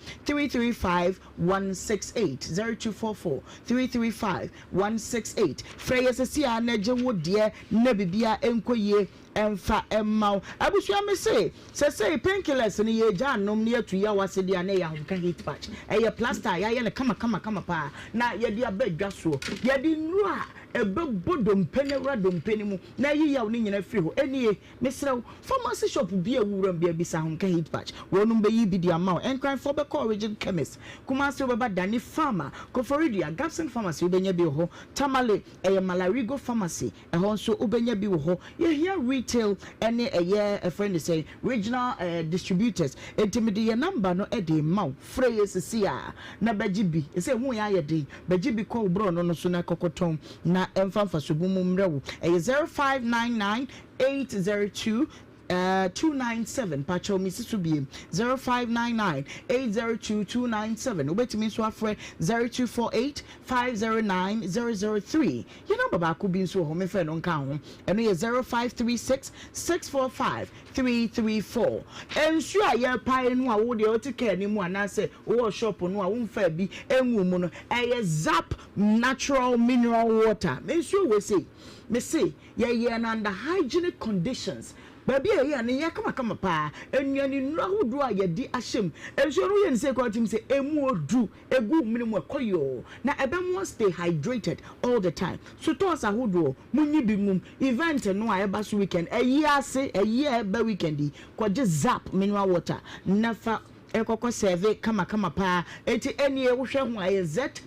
335 168, 0244 335 168. Frɛ yɛn seesei ara na gye wo deɛ na biribiara nkɔ yie mfa mma wo. Abusua me se sesei painkillers no yɛgya anom na yɛatu yaw ase deɛ a na ɛyɛ ahomka heat patch. Ɛyɛ plaster a yɛayɛ no kama kama kama paa na yɛde aba dwa soɔ. Yɛde nnuro a ɛbɛbɔ dompe no awura dompe no mu na ayi yaw no nyinaa afiri hɔ. Ɛnie mesrɛ wo pharmacy shop biara a wowura mu biara bisa ahomka heat patch. Wɔnom bɛyi bi de ama wo. Nkranfoɔ bɛkɔ Origin Chemist, Kumasi wobɛba Dani Pharma, Koforidua, Gabson Pharmacy wobɛnya bi wɔ hɔ, Tamale ɛyɛ Malarigo Pharmacy. Ɛhɔ nso wobɛnya bi wɔ hɔ. Yɛhia retail ne ɛyɛ ɛfrɛ no sɛn regional distributors. Enti mede yɛn number no de rema wo. Frɛ yɛn sisi ara na bɛgye bi. Ɛsɛ ɛho yɛ ayɛ den. Bɛgye bi kɔ wo borɔno no so na kɔkɔtɔn na ɛmfa mfaso bi mu mmrɛ wo. Ɛyɛ 0599 802 297. Pakyɛw mesi so biem. 0599 802 297. Wobɛtumi nso afrɛ 0248 509 003. Yɛn nɔmba baako bi nso wɔ hɔ, memfa ɛno nka ho. Ɛno yɛ 0536 645 334. Nsuo a yɛrepae no a wo deɛ wote kaa no mu anaasɛ wowɔ shop no a womfaa bi nguu mu no, ɛyɛ Zap Natural Mineral Water. Me nsuo wei sei, mese yɛyɛɛ no under hygienic conditions. Baabi a yɛyɛɛ no yɛ kamakama paa. Nnuane nnuro ahodoɔ a yɛde ahyɛ mu. Nsuo no woyɛ no sei koraa wotumi sɛ ɛmu ɔduru. Egu wo mene mu ɛkɔ yɔɔ na ɛbɛma wo stay hydrated all the time. Sotɔɔs ahodoɔ, monyi bi ngum. Event no a ɛba so weekend, ayi ase, ayi a ɛba weekend yi, kɔgye Zap mineral water na fa kɔkɔ sɛɛve kamakama paa. Enti ɛnie wohwɛ ho a ɛyɛ ZAP.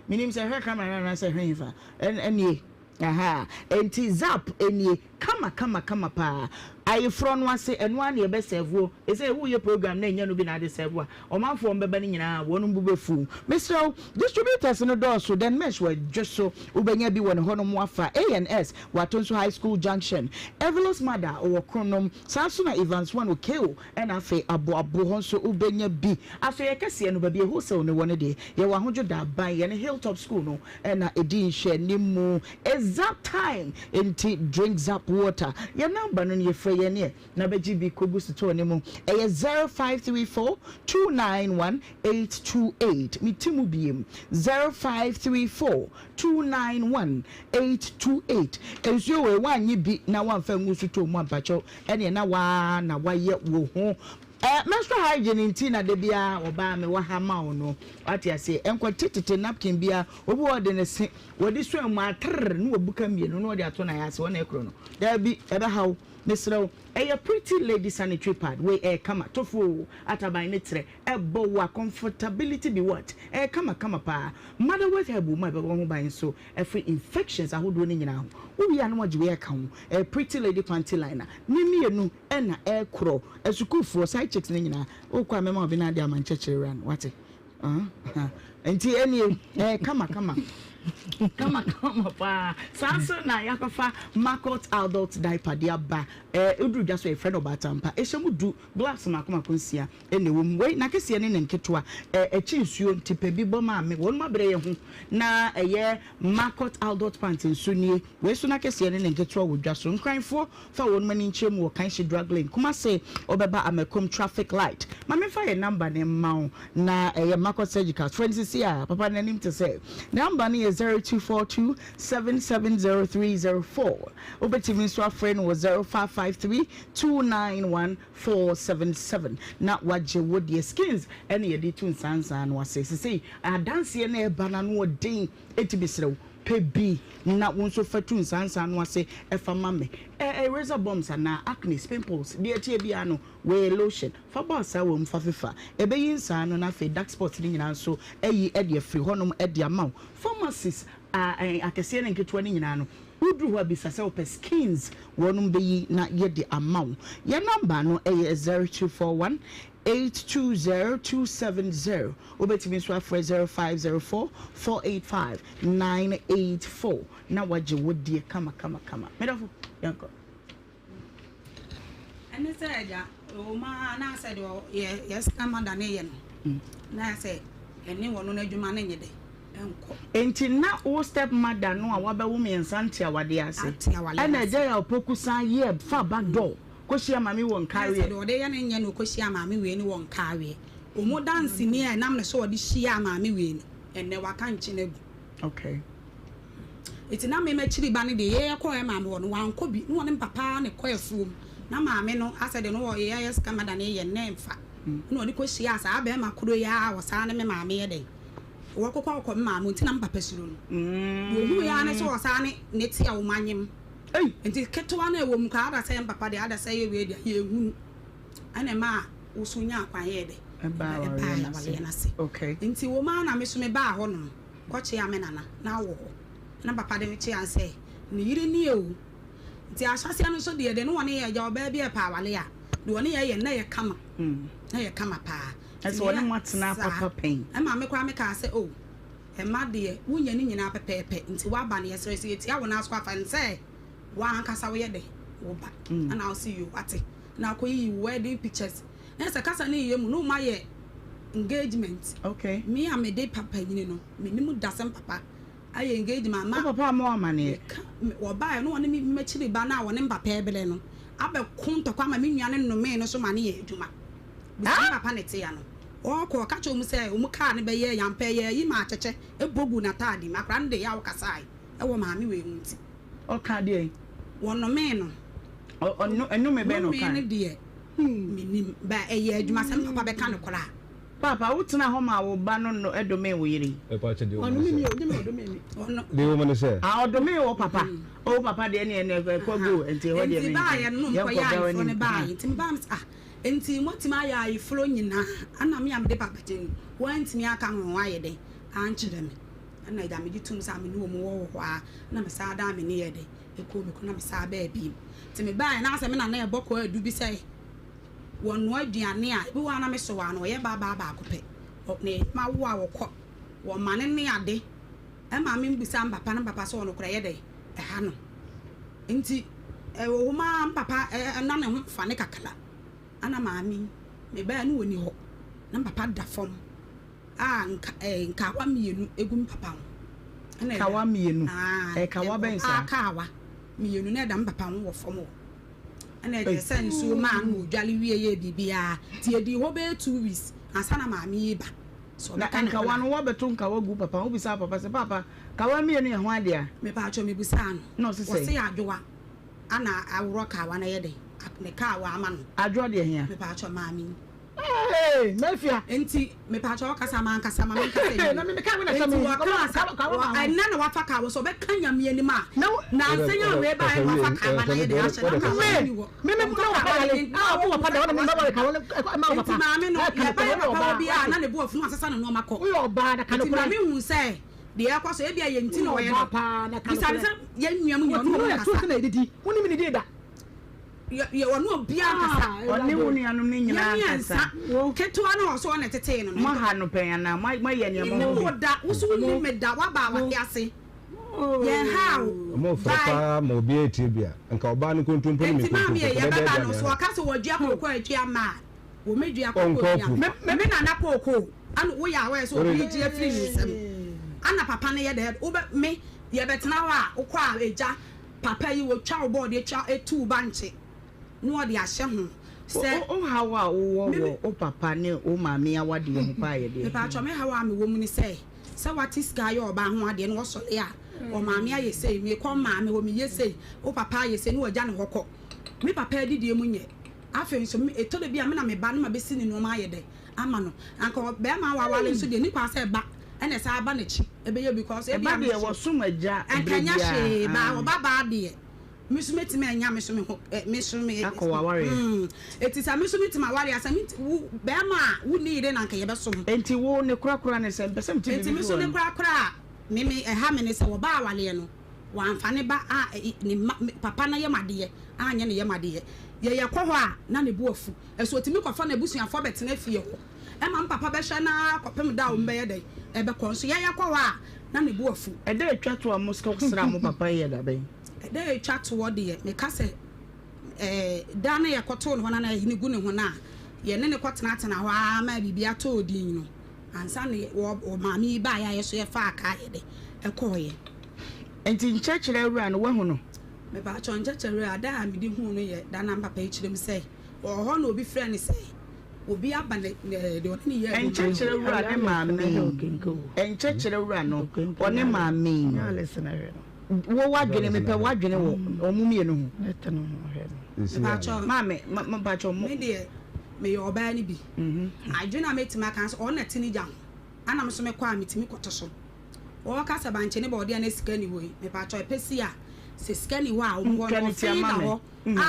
Menim sɛ ɛhwɛ camera no anaasɛ ɛhwɛ hefa. Ɛnie. Ahaa enti zap nie kama kama kama paa ayeforɔ no ase ɛno ara na yɛbɛ serve wo ɛsɛ wo yɛ program na ɛnyɛ no bi na ade serve a ɔmanfoɔ wɔn bɛba no nyinaa wɔn bo bɛfu mesrɛ wo distributors no dɔɔso then mesh wɔ dwo so wobɛnya bi wɔ ne hɔ nom afa ANS wɔ Atonso high school junction Evelous Mada ɔwɔ Kronom saa nso na Evans one wɔ KO ɛna afei Aboabo hɔ nso wobɛnya bi Asoɛeɛ kɛseɛ no baabi a wholesale no wɔ no deɛ yɛwɔ Ahodwo Daban yɛne Hilltop school no na ɛdi nhwɛanimu. It's zap time nti drink zap water. Yɛn number no nie, frɛ yɛn ɛ na bɛgye bi kɔgu sotɔɔ no mu. Ɛyɛ 0534 291 828. Me ti mu biem, 0534 291 828. Nsuo wei woannye bi na woamfa angu sotɔɔ mu a mpakyɛw ɛneɛ na woaa na woayɛ wo ho. Eh menstrual hygiene nti na da biara ɔbaa me wɔ ha ma wo no wate aseɛ ɛnkɔte tete napkin biara obi wɔ hɔ ɔde ne se wɔde sua mu atrrr ne wabuka mmienu na ɔde ato n'ayɛ ase ɔna ɛkorɔ no daabi ɛbɛha wo mesrɛ wo ɛyɛ pretty lady sanitary pad wei ɛyɛ kama tofoo ataban ne trɛ ɛbɔ wo a comfortability be what ɛyɛ kama kama paa motherworth herb wɔ mu a ɛbɛbɔ ho ban nso ɛfiri infections ahodoɔ no nyinaa ho wowie a na wagye wei aka ho ɛyɛ pretty lady panty liner ne mmienu Ɛna ɛkorɔ asukuufoɔ side chicks no nyinaa wokɔ a mɛma obi no ade ama nkyɛkyerɛ wura no wate nti ɛnie ɛyɛ kama kama kama kama paa saa nso na yɛakɔfa Marcot adult diaper de aba ɛɛ oduru dwa so yɛfrɛ no ɔbaatampa ɛhyɛ mu du gloves mako mako nsia ɛna ɛwɔ mu wei n'akɛseɛ ne ne nketewa ɛɛ ɛkyi nsuo nti pɛ bi bɔ maame wɔn mu abrɛ yɛ ho na ɛyɛ Marcot adult pant nso nie wei so n'akɛseɛ ne ne nketewa wɔ dwa so nkranfoɔ Fa wɔnom ani nkyerɛ mu wɔ Kanshi Drug Lane, Kumasi, wobɛba Amakom Traffic Light. Ma memfa yɛn number no mma wo na ɛyɛ Makɔ Surgicals. Frɛ no seesei ara, papa no n'anim te sɛ. Number no yɛ 0242 770304. Wobɛtumi nso afrɛ no wɔ 0553 291 477 na wagye wo deɛ. Skins ɛna yɛde tu nsansan no ase. Seesei adanseɛ no ɛreba no ano ɔden, enti mesrɛ wo. Pɛ bi na wo nso fa tu nsaansaa no ase fa ma me. Ɛ ɛ razor bumps anaa acnes, pimples, deɛ ɛteɛ biara no, wei yɛ lotion. Fa bɔ asaawa mu fa fefa. Ɛbɛyi nsaa no na afei dark spots no nyinaa nso ayi de afiri hɔnom de ama wo. Pharmacies a ɛ akɛseɛ ne nketewa no nyinaa no, woduru hɔ a bisa sɛ wopɛ Skins, wɔnom bɛyi na yɛde ama wo. Yɛn number no yɛ 0241 820 270. Wobɛtumi nso afrɛ 0504 485 984 na wagye wo deɛ kama kama kama. Me dɔfo, yɛnkɔ. Ɛne sɛ agya ɛwɔ mu ara na sɛ deɛ yɛ yɛ stepmother ne yɛ no na sɛ ɛne wɔn no adwuma no nyɛ dɛ ɛnkɔ. Enti na wo stepmother no a wabɛwo mmiɛnsa nte awadeɛ ase? Ate awadeɛ Ɛna ase. agya yɛ opoku san yɛ fa back door kɔhyia maame wɔ Na sɛ nkareɛ. deɛ ɔde yɛ no nyɛ na ɔkɔhyia maame wei no wɔ nkareɛ. Wɔn danseni a ɛnam ne so a ɔde hyiaa maame wei no, ɛnnɛ waka nkyene agu. Okay. Nti na me m'akyiri ba no deɛ yɛyɛ kɔɛ maame hɔ no wankɔ bi na ɔne me papa na ɛkɔ afuom na maame no asɛ deɛ no wɔ yɛyɛ sika mada no yɛ nnɛ mfa na ɔde kɔ hyiaa saa bɛrima koro yi ara ɔsaa ne me maame yɛ dɛn wɔkokɔ kɔ me maame nti na me papa suro no deɛ ohuu yɛ ara ne sɛ ɔsaa ne ne te a wɔn anyem nti ketewa no a ɛwɔ mu koraa ada sɛ yɛ me papa deɛ ada sɛ yɛ wei deɛ yɛhunu ɛna ɛmaa wo so nyaa kwan yɛɛ dɛ? Ɛbaa Ɛbaa awareɛ no ase. Okay. Nti wɔ mu ara na me so mebaa hɔ nom kɔkyea me nana, na ɔwɔ hɔ. Ɛna papa de me kyeaa no sɛ ne yere nie o. Nti ahyɛaseɛ no nso deɛ, deɛ ne wɔne yɛ agya ɔbaa bi a ɛpɛ aware a, deɛ ɔne yɛ yɛ no na ɛyɛ kama. Na ɛyɛ kama paa. Nti Ɛsɛ ɔne meyɛ mo atena saa. papa pɛn. Ɛma me koraa mekaa sɛ oh, mma deɛ wonyɛ ne nyinaa pɛpɛɛpɛ, nti woaba no yɛsrɛ sɛ yɛtia wo nan so a fa no sɛ w'ankasa woyɛ dɛn? Wo ba. Ɛna ɔse yoo wate. Na akɔyiyi wo wedding pictures. Na sɛ kasa no yɛ mu na wɔn ayɛ engagement. Okay. Me a mede papa nyini no, menim da sɛ papa ayɛ engagement ama. Wo papa ama wo amaneɛ? Wɔbaeɛ na wɔne me m'akyiri ba no a wɔne me papa ɛbere no abɛko ntɔkwa ama me nua no nomee no so ma no yɛ adwuma. Bisa me papa ne tea no. Ɔɔkɔ ɔka kyerɛ wɔn sɛ wɔn kaa no bɛyɛ yampɛ yɛ ayi ma akyɛkyɛ ɛbɔ guu n'ataade mu. Akwadaa no de yaw kasae ɛwɔ maame wei ho nti. Ɔkaa deɛn? Wɔnomee no. Ɔ ɔ nnome bɛn na Nnome ɔkae? no deɛ, mennim. But ɛyɛ adwuma sɛ me papa bɛka no koraa. Paapa, wotenaa hɔ maa wo ba no no domee wo yere yi? Mepa kyɛ deɛ ɔwɔ mu Ɔnome ne me sɛ. o, nyɛ me na ɔdomee me. Ɔno. Deɛ ɛwɔ mu ne sɛ. Ah, ɔdomee wo papa? Oh, wo papa deɛ ɛneɛ ɛnɛ ɛkɔ go, nti ɛhɔ deɛ Nti me baayɛ no, na yɛnkɔ ɔmkɔyɛ bɛ ayeforɔ no w'anim. baayɛ. Nti mebaa me sɛ, ah, nti moatumi ayɛ ayeforɔ nyinaa, ɛna me a mede papa gye no, woantumi anka ho ayɛ dɛn ankyerɛ me? Ɛna agya megye tom sɛ me ne wɔn wɔ hɔ ara, ɛna mesan daa m'ani yɛɛ dɛn, ɛkɔɔ me kunu na mesan baa bio. Nti mebaeɛ na asɛ me nana ɛbɔ kwaadu bi sɛ wɔnoa aduane a, ebi wɔ hɔ a na mesɔ ano, ɔyɛ ba baa baako pɛ, ne mma wo a wɔkɔ, wɔma no ne ade, ɛma me mbisa me papa na me papa sɛ ɔno koraa ɛyɛ dɛn, ɛha no. Nti ɛwɔ hɔ maa me papa na ne ho fa ne kakra, ɛna maame yi, mebaeɛ na ɔnni hɔ, na me papa da fam. A nka ɛɛ nkawa mienu egu me papa ho. Ɛna ɛda. Kawa mienu? Aa Ɛyɛ kawa bɛn saa? Aa kawa mienu na ɛda me papa ho wɔ fam hɔ. Ɛna ɛkyerɛ sɛ nsuo maa no odwale wie yɛ biribiara. Nti yɛdii hɔ bɛyɛ 2 weeks ansa na maame yi ba. So Na ɔbɛka ne nkawa koraa. no woabɛto nkawa gu papa ho? Wobisaa papa sɛ paapa kawa mienu yɛ ho adeɛ a? Mepaakyɛw mebisaa no. Na ɔse sɛn? Ɔse adwowa ana aworɔ kawa no yɛ dɛn ne kawa ama no. Adwoa deɛ hia? Mepaakyɛw maame yi. Hey, Mafia. Nti mepaakyɛw ɔkasa ma ankasa ma menkasa yie. Na me meka wo na sɛ Nti me wɔka asa ka wo ma ho. ɛnɛ na wafa kawa sɛ ɔbɛka Nyame anim a Na wo na ansa nya wei ba ɛna wafa kawa na yɛ de ahyɛ na kawa me ni hɔ. me me na wapa yale na wo wapa da wo na me mba ka wo ma wo Nti papa. maame no Ɛka no yɛba yɛ korɛ, papa woyɛ wɔ ɔbaa. bi a na ne bo afu na wasesa ne nneɛma kɔ. Woyɛ ɔbaa na ka no Nti korɛ. maame hu sɛ deɛ ɛkɔ so ebi a yɛ nti na Woyɛ ɔyɛ ɔbaa no. paa na ka no Bisa ne korɛ. sɛ yɛn nua mu nyɛ ɔno Wɔtumi ɔmo yɛ to kasa. sɛ na edidi. Wonim ne din da. Yɛ yɛ ɔno obiara kasa. Ah, Ɔne wo nuanom no Yɛn nyinaa nkasa. mmiɛnsa ketewa no a ɔso ɔna ɛtetee no no. Moaha no pɛn anaa? Moayɛ nneɛma Mennim ho wo bi? da, wo so wonnim me da, woaba aware ase. Yɛn ha wo. Ɔmo frɛ Bye. paa ma obiara etie bi a, nka ɔbaa no nkontompo ne me Enti maame nkontompo, yɛ nka ɔbɛda yɛbɛba aduane no so ano. ɔka sɛ wɔdua kooko adua ma a, wɔmɛdua kooko Ɔnkɔ dua. afuom. Me me nana kooko ana woyɛ a wɔyɛ sɛ obi gye afiri ne nsam. Ana papa no yɛ dɛ wobɛ me yɛbɛtena hɔ a wokɔ a egya papa yi wɔtwa wo bɔɔde twa etu wo bankye na ɔde ahyɛ ho sɛ. Wo haw a wowɔ Me me wɔ wo papa ne wo maame awadeɛ ho paa yɛ deɛn? Mepatwɔ me haw a mewɔ mu ne sɛ, sɛ wate sika ayɛ ɔbaa ho adeɛ na ɔsɔre a, ɔmaame ayɛ sei, mekɔ maame hɔ meyɛ sei, wo papa ayɛ sei na wagya ne hɔ kɔ. Me papa adidie mu nyɛ. Afei nso me ɛtɔ da bi a me na meba na mabɛsi ne nnoɔma ayɛ dɛ ama no. Anka bɛrima a waware nso deɛ, ɛnni kwan sɛ ɛba. ɛna ɛsan aba n'akyi ɛbɛyɛ because ebia Ɛba me deɛ so wɔsom agya ɛnka berɛ ɛnyɛ hwee biara ba aane. ɔba baa deɛ me nso mɛtumi anya me so me ho ɛ me so me Akɔ w'awareɛ. mm eti sɛ me nso metumi aware a sɛ me wo bɛrima a wonni yere na anka yɛbɛsom. Enti wo ne korakora ne sɛ mpɛ sɛ mete Enti biribi me fi nso ne w'anom. korakora a me me ɛha me ne sɛ wɔbaa awareɛ no wamfa ne ba a ɛ ne mma me papa no yam adeɛ anyɛ ne yam adeɛ yɛ yɛkɔ hɔ a na ne bo afu ɛso ɔtumi kɔfa n'abusuafoɔ bɛtena fie hɔ ɛma me papa bɛhwɛ no ara kɔpem da a wɔn bɛyɛ dɛn ɛbɛkɔ nso yɛ yɛkɔ hɔ a na ne bo afu. Ɛda a ɛtwa toɔ a mosraa mo papa yi yɛ da bɛn? Ɛda a ɛtwa toɔ deɛ, meka sɛ, ɛɛ, da no yɛkɔtoo ne hɔ no na ayi no gu ne ho no a, yɛne no kɔtenatena hɔ ara maa biribi atɔɔ din no, ansa na wɔ, wɔ maame yi baeɛ a yɛso yɛfaa kaa yɛde ɛkɔeɛ. Nti nkyɛkyerɛ awura no, woahu no? Mepaakyɛw, nkyɛkyerɛ awura, da a mede huu no yɛ da no a me papa yi kyerɛ mu sɛ, ɔwɔ hɔ na obi frɛɛ no sɛ obi aba ne, ne, deɛ ɔne no yɛ adwuma no. Nkyɛkyerɛ wura ne maame yi, nkyɛkyerɛ wura no, ɔne maame yi. Wo w'adwene mepɛ w'adwene wɔ wɔn mmienu ho. Mepakyɛw. Maame ma mepakyɛw mo. Me deɛ meyɛ ɔbaa no bi. Adwene a mɛtumi aka nso ɔno na ɛte ne gya ho ɛna me nso mekɔ a metumi kɔto so. Wɔka sɛ bankye ne bɔɔdeɛ na sika ni hɔ yi mepakyɛw ɛpɛ si a sɛ sika ni hɔ a wɔn hɔ no ɔfee da hɔ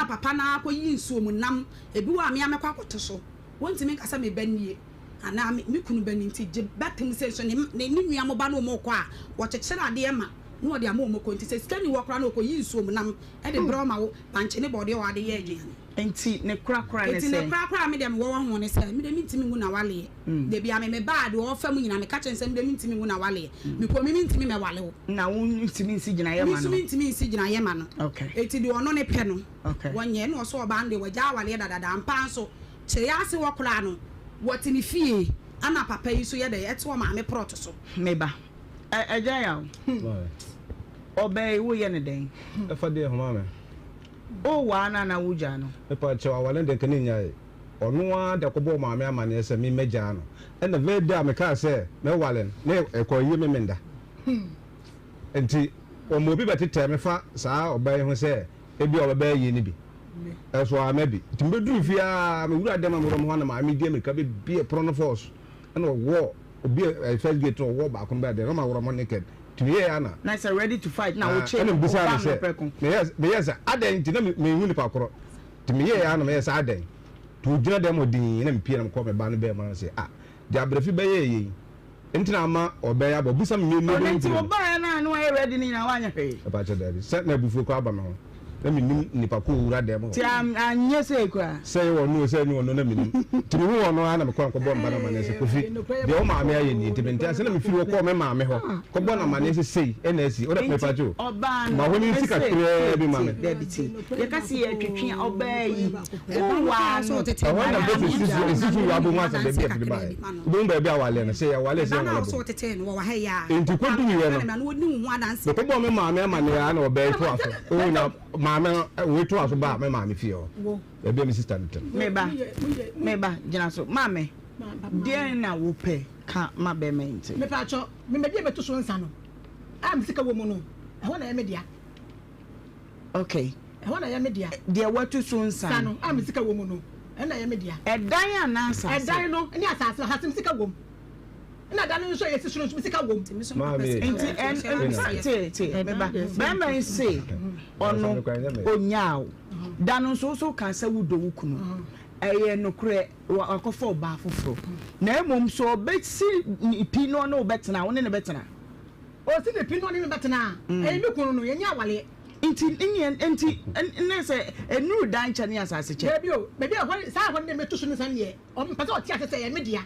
a papa no ara kɔyi nsuo mu nam ebi wɔ a me ara mɛkɔ akɔto so wɔntumi nka sɛ me ba nie. Anaa me me kunu ba ni nti gye bɛtem sɛ nso ne ne ne nua mo ba ne wɔn rekɔ a, wɔkyekyere adeɛ ma na wɔde ama wɔn kɔ nti sɛ sika nni hɔ koraa na wɔkɔyi nsuom nam de brɛ wo ma wo bankye ne bɔɔdeɛ wɔ ade yɛ aduane. Nti ne korakora ne Nti ne sɛn? korakora a me deɛ mewɔ wɔ ho ne sɛ me deɛ mentumi ngu n'awaleɛ. Da biara me me ba a deɛ ɔfa mu nyinaa meka kyerɛ no sɛ me deɛ mentumi ngu n'awaleɛ. Mekɔ me mentumi mɛwale wo. Na wo ntumi nsi gyinaeɛ Me ma nso no? mentumi nsi gyinaeɛ ma no. Okay. Nti deɛ ɔno ne pɛ no Okay. wɔnyɛ. Ɛna ɔsɛ ɔbaa no deɛ wagya awaleɛ dadada ampa ara nso Kyerɛ ase hɔ koraa no, wɔte ne fie ɛna papa yi nso yɛ dɛn ɛte ɔmaame prɔt so. Me ba, ɛ agya yaw, ɔbaa yi wo yɛ no dɛn? Ɛfa deɛ ho maame. Wo waa no anaa wo gyaa no? Mepa kyɛw aware no deɛ nka ne nyae. Ɔno ara de kɔbɔɔ maame amaneɛ sɛ me mɛgyaa no. Ɛna very day a mekaa sɛ mɛware no na ɛkɔɔ yie Memenda. Nti wɔma obi bɛtetɛɛ me fa saa ɔbaa yi ho sɛ ebia ɔbɛba ayie no bi. Ɛso amma bi. Nti mebɛduruu fie ara, me wura dɛm a mewura mu hɔ na maame di amirika bɛbie pono no fɔɔso. Ɛna ɔwɔ obi a first gate no ɔwɔ baako no bɛɛ deɛ na ɔma worɔ mo naked. Nti meyɛɛ ara na. Na sɛ ready to fight na wokye Ɛna no, mebisaa no wobam no sɛ, prɛko. meyɛɛ meyɛɛ sɛ adɛn nti na menhu nipa korɔ. Nti meyɛɛ ara na meyɛɛ sɛ adɛn. Nti ɔgyina dɛm hɔ dinn na mepie na mekɔɔ me ba no bɛɛ mu na mese ah deɛ abrɛfi bɛyɛɛ yei. Nti na ama ɔbɛyɛ abɔ bisa me mmienu Ɔno bɛhu nti bio no. wobaeɛ no a na wayɛ ready no nyinaa woanyɛ hwee. Mepa kyɛw daabi sɛ na abufuo koraa aba me ho na mennim nipa ko owura dɛm hɔ. Nti anyɛ sei koraa. Sɛ ɛyɛ ɔno o sɛ ɛnyɛ ɔno na mennim nti mehu ɔno ara na mekɔ nkɔbɔ mba no amaneɛ sɛ Kofi deɛ wo maame ayɛ nie nti mente ase na mefiri hɔ kɔɔ me maame hɔ kɔbɔ no amaneɛ sɛ sei ɛna asi wode Nti mepa kyɛw ɔbaa no ma hɔ no nsi ɛsɛ kakraa bi ma tie me. daabi tie yɛka sɛ yɛtwetwe ɔbaa yi wowaa no. Ɛhɔ na mpɛ sɛ esisi esisi wɔ abom asɛm baabi a firi baeɛ. Wobɛhu baabi a waleɛ no, sɛ yɛwale sɛ yɛnwale bom. Enti kɔduruiɛ no, mekɔbɔɔ me maame amanneɛ ara na ɔbaa yi toa so. Oo, na maame no, wei toa so baa me maame fie hɔ, baabi a me sista no te no. Me ba, me ba, gyina so. Maame, deɛn na wopɛ ka ma bɛrima yi nti? Mepaakyɛw, me baabi a mɛto so nsa no, a me sika wɔ mu no, ɛhɔ na ɛyɛ me dea. Okay. Ɛhɔ na ɛyɛ me dea. Deɛ watu so nsa no. Nsa no a me sika wɔ mu no, ɛno na ɛyɛ me dea. Ɛdan anaa asase? Ɛdan no ne asase no, asase me sika wɔ mu. Ɛna dan no nso a yɛsi so no nso me sika wɔ mu. Maame. Nti ɛn tee tee me ba bɛrima yi se ɔno onyaa wo da no nso woso ka sɛ wodɔ wo kunu ɛyɛ nokorɛ wakɔfa ɔbaa foforɔ na mmom sɛ ɔbɛsi ne pi na ɔne wo bɛtena wo ne no bɛtena. Ɔsi ne pi na ɔne me bɛtena a, ɛyɛ me kunu no, yɛnyɛ awaleɛ. Nti nneɛ nti ne sɛ ɛnuru dan kyɛ ne asase kyɛ. Dabi o, baabi a ɛhɔ saa ɛhɔ no deɛ meto so no sɛn deɛ, ɔmpɛ sɛ ɔte ase sɛ ɛyɛ me dea.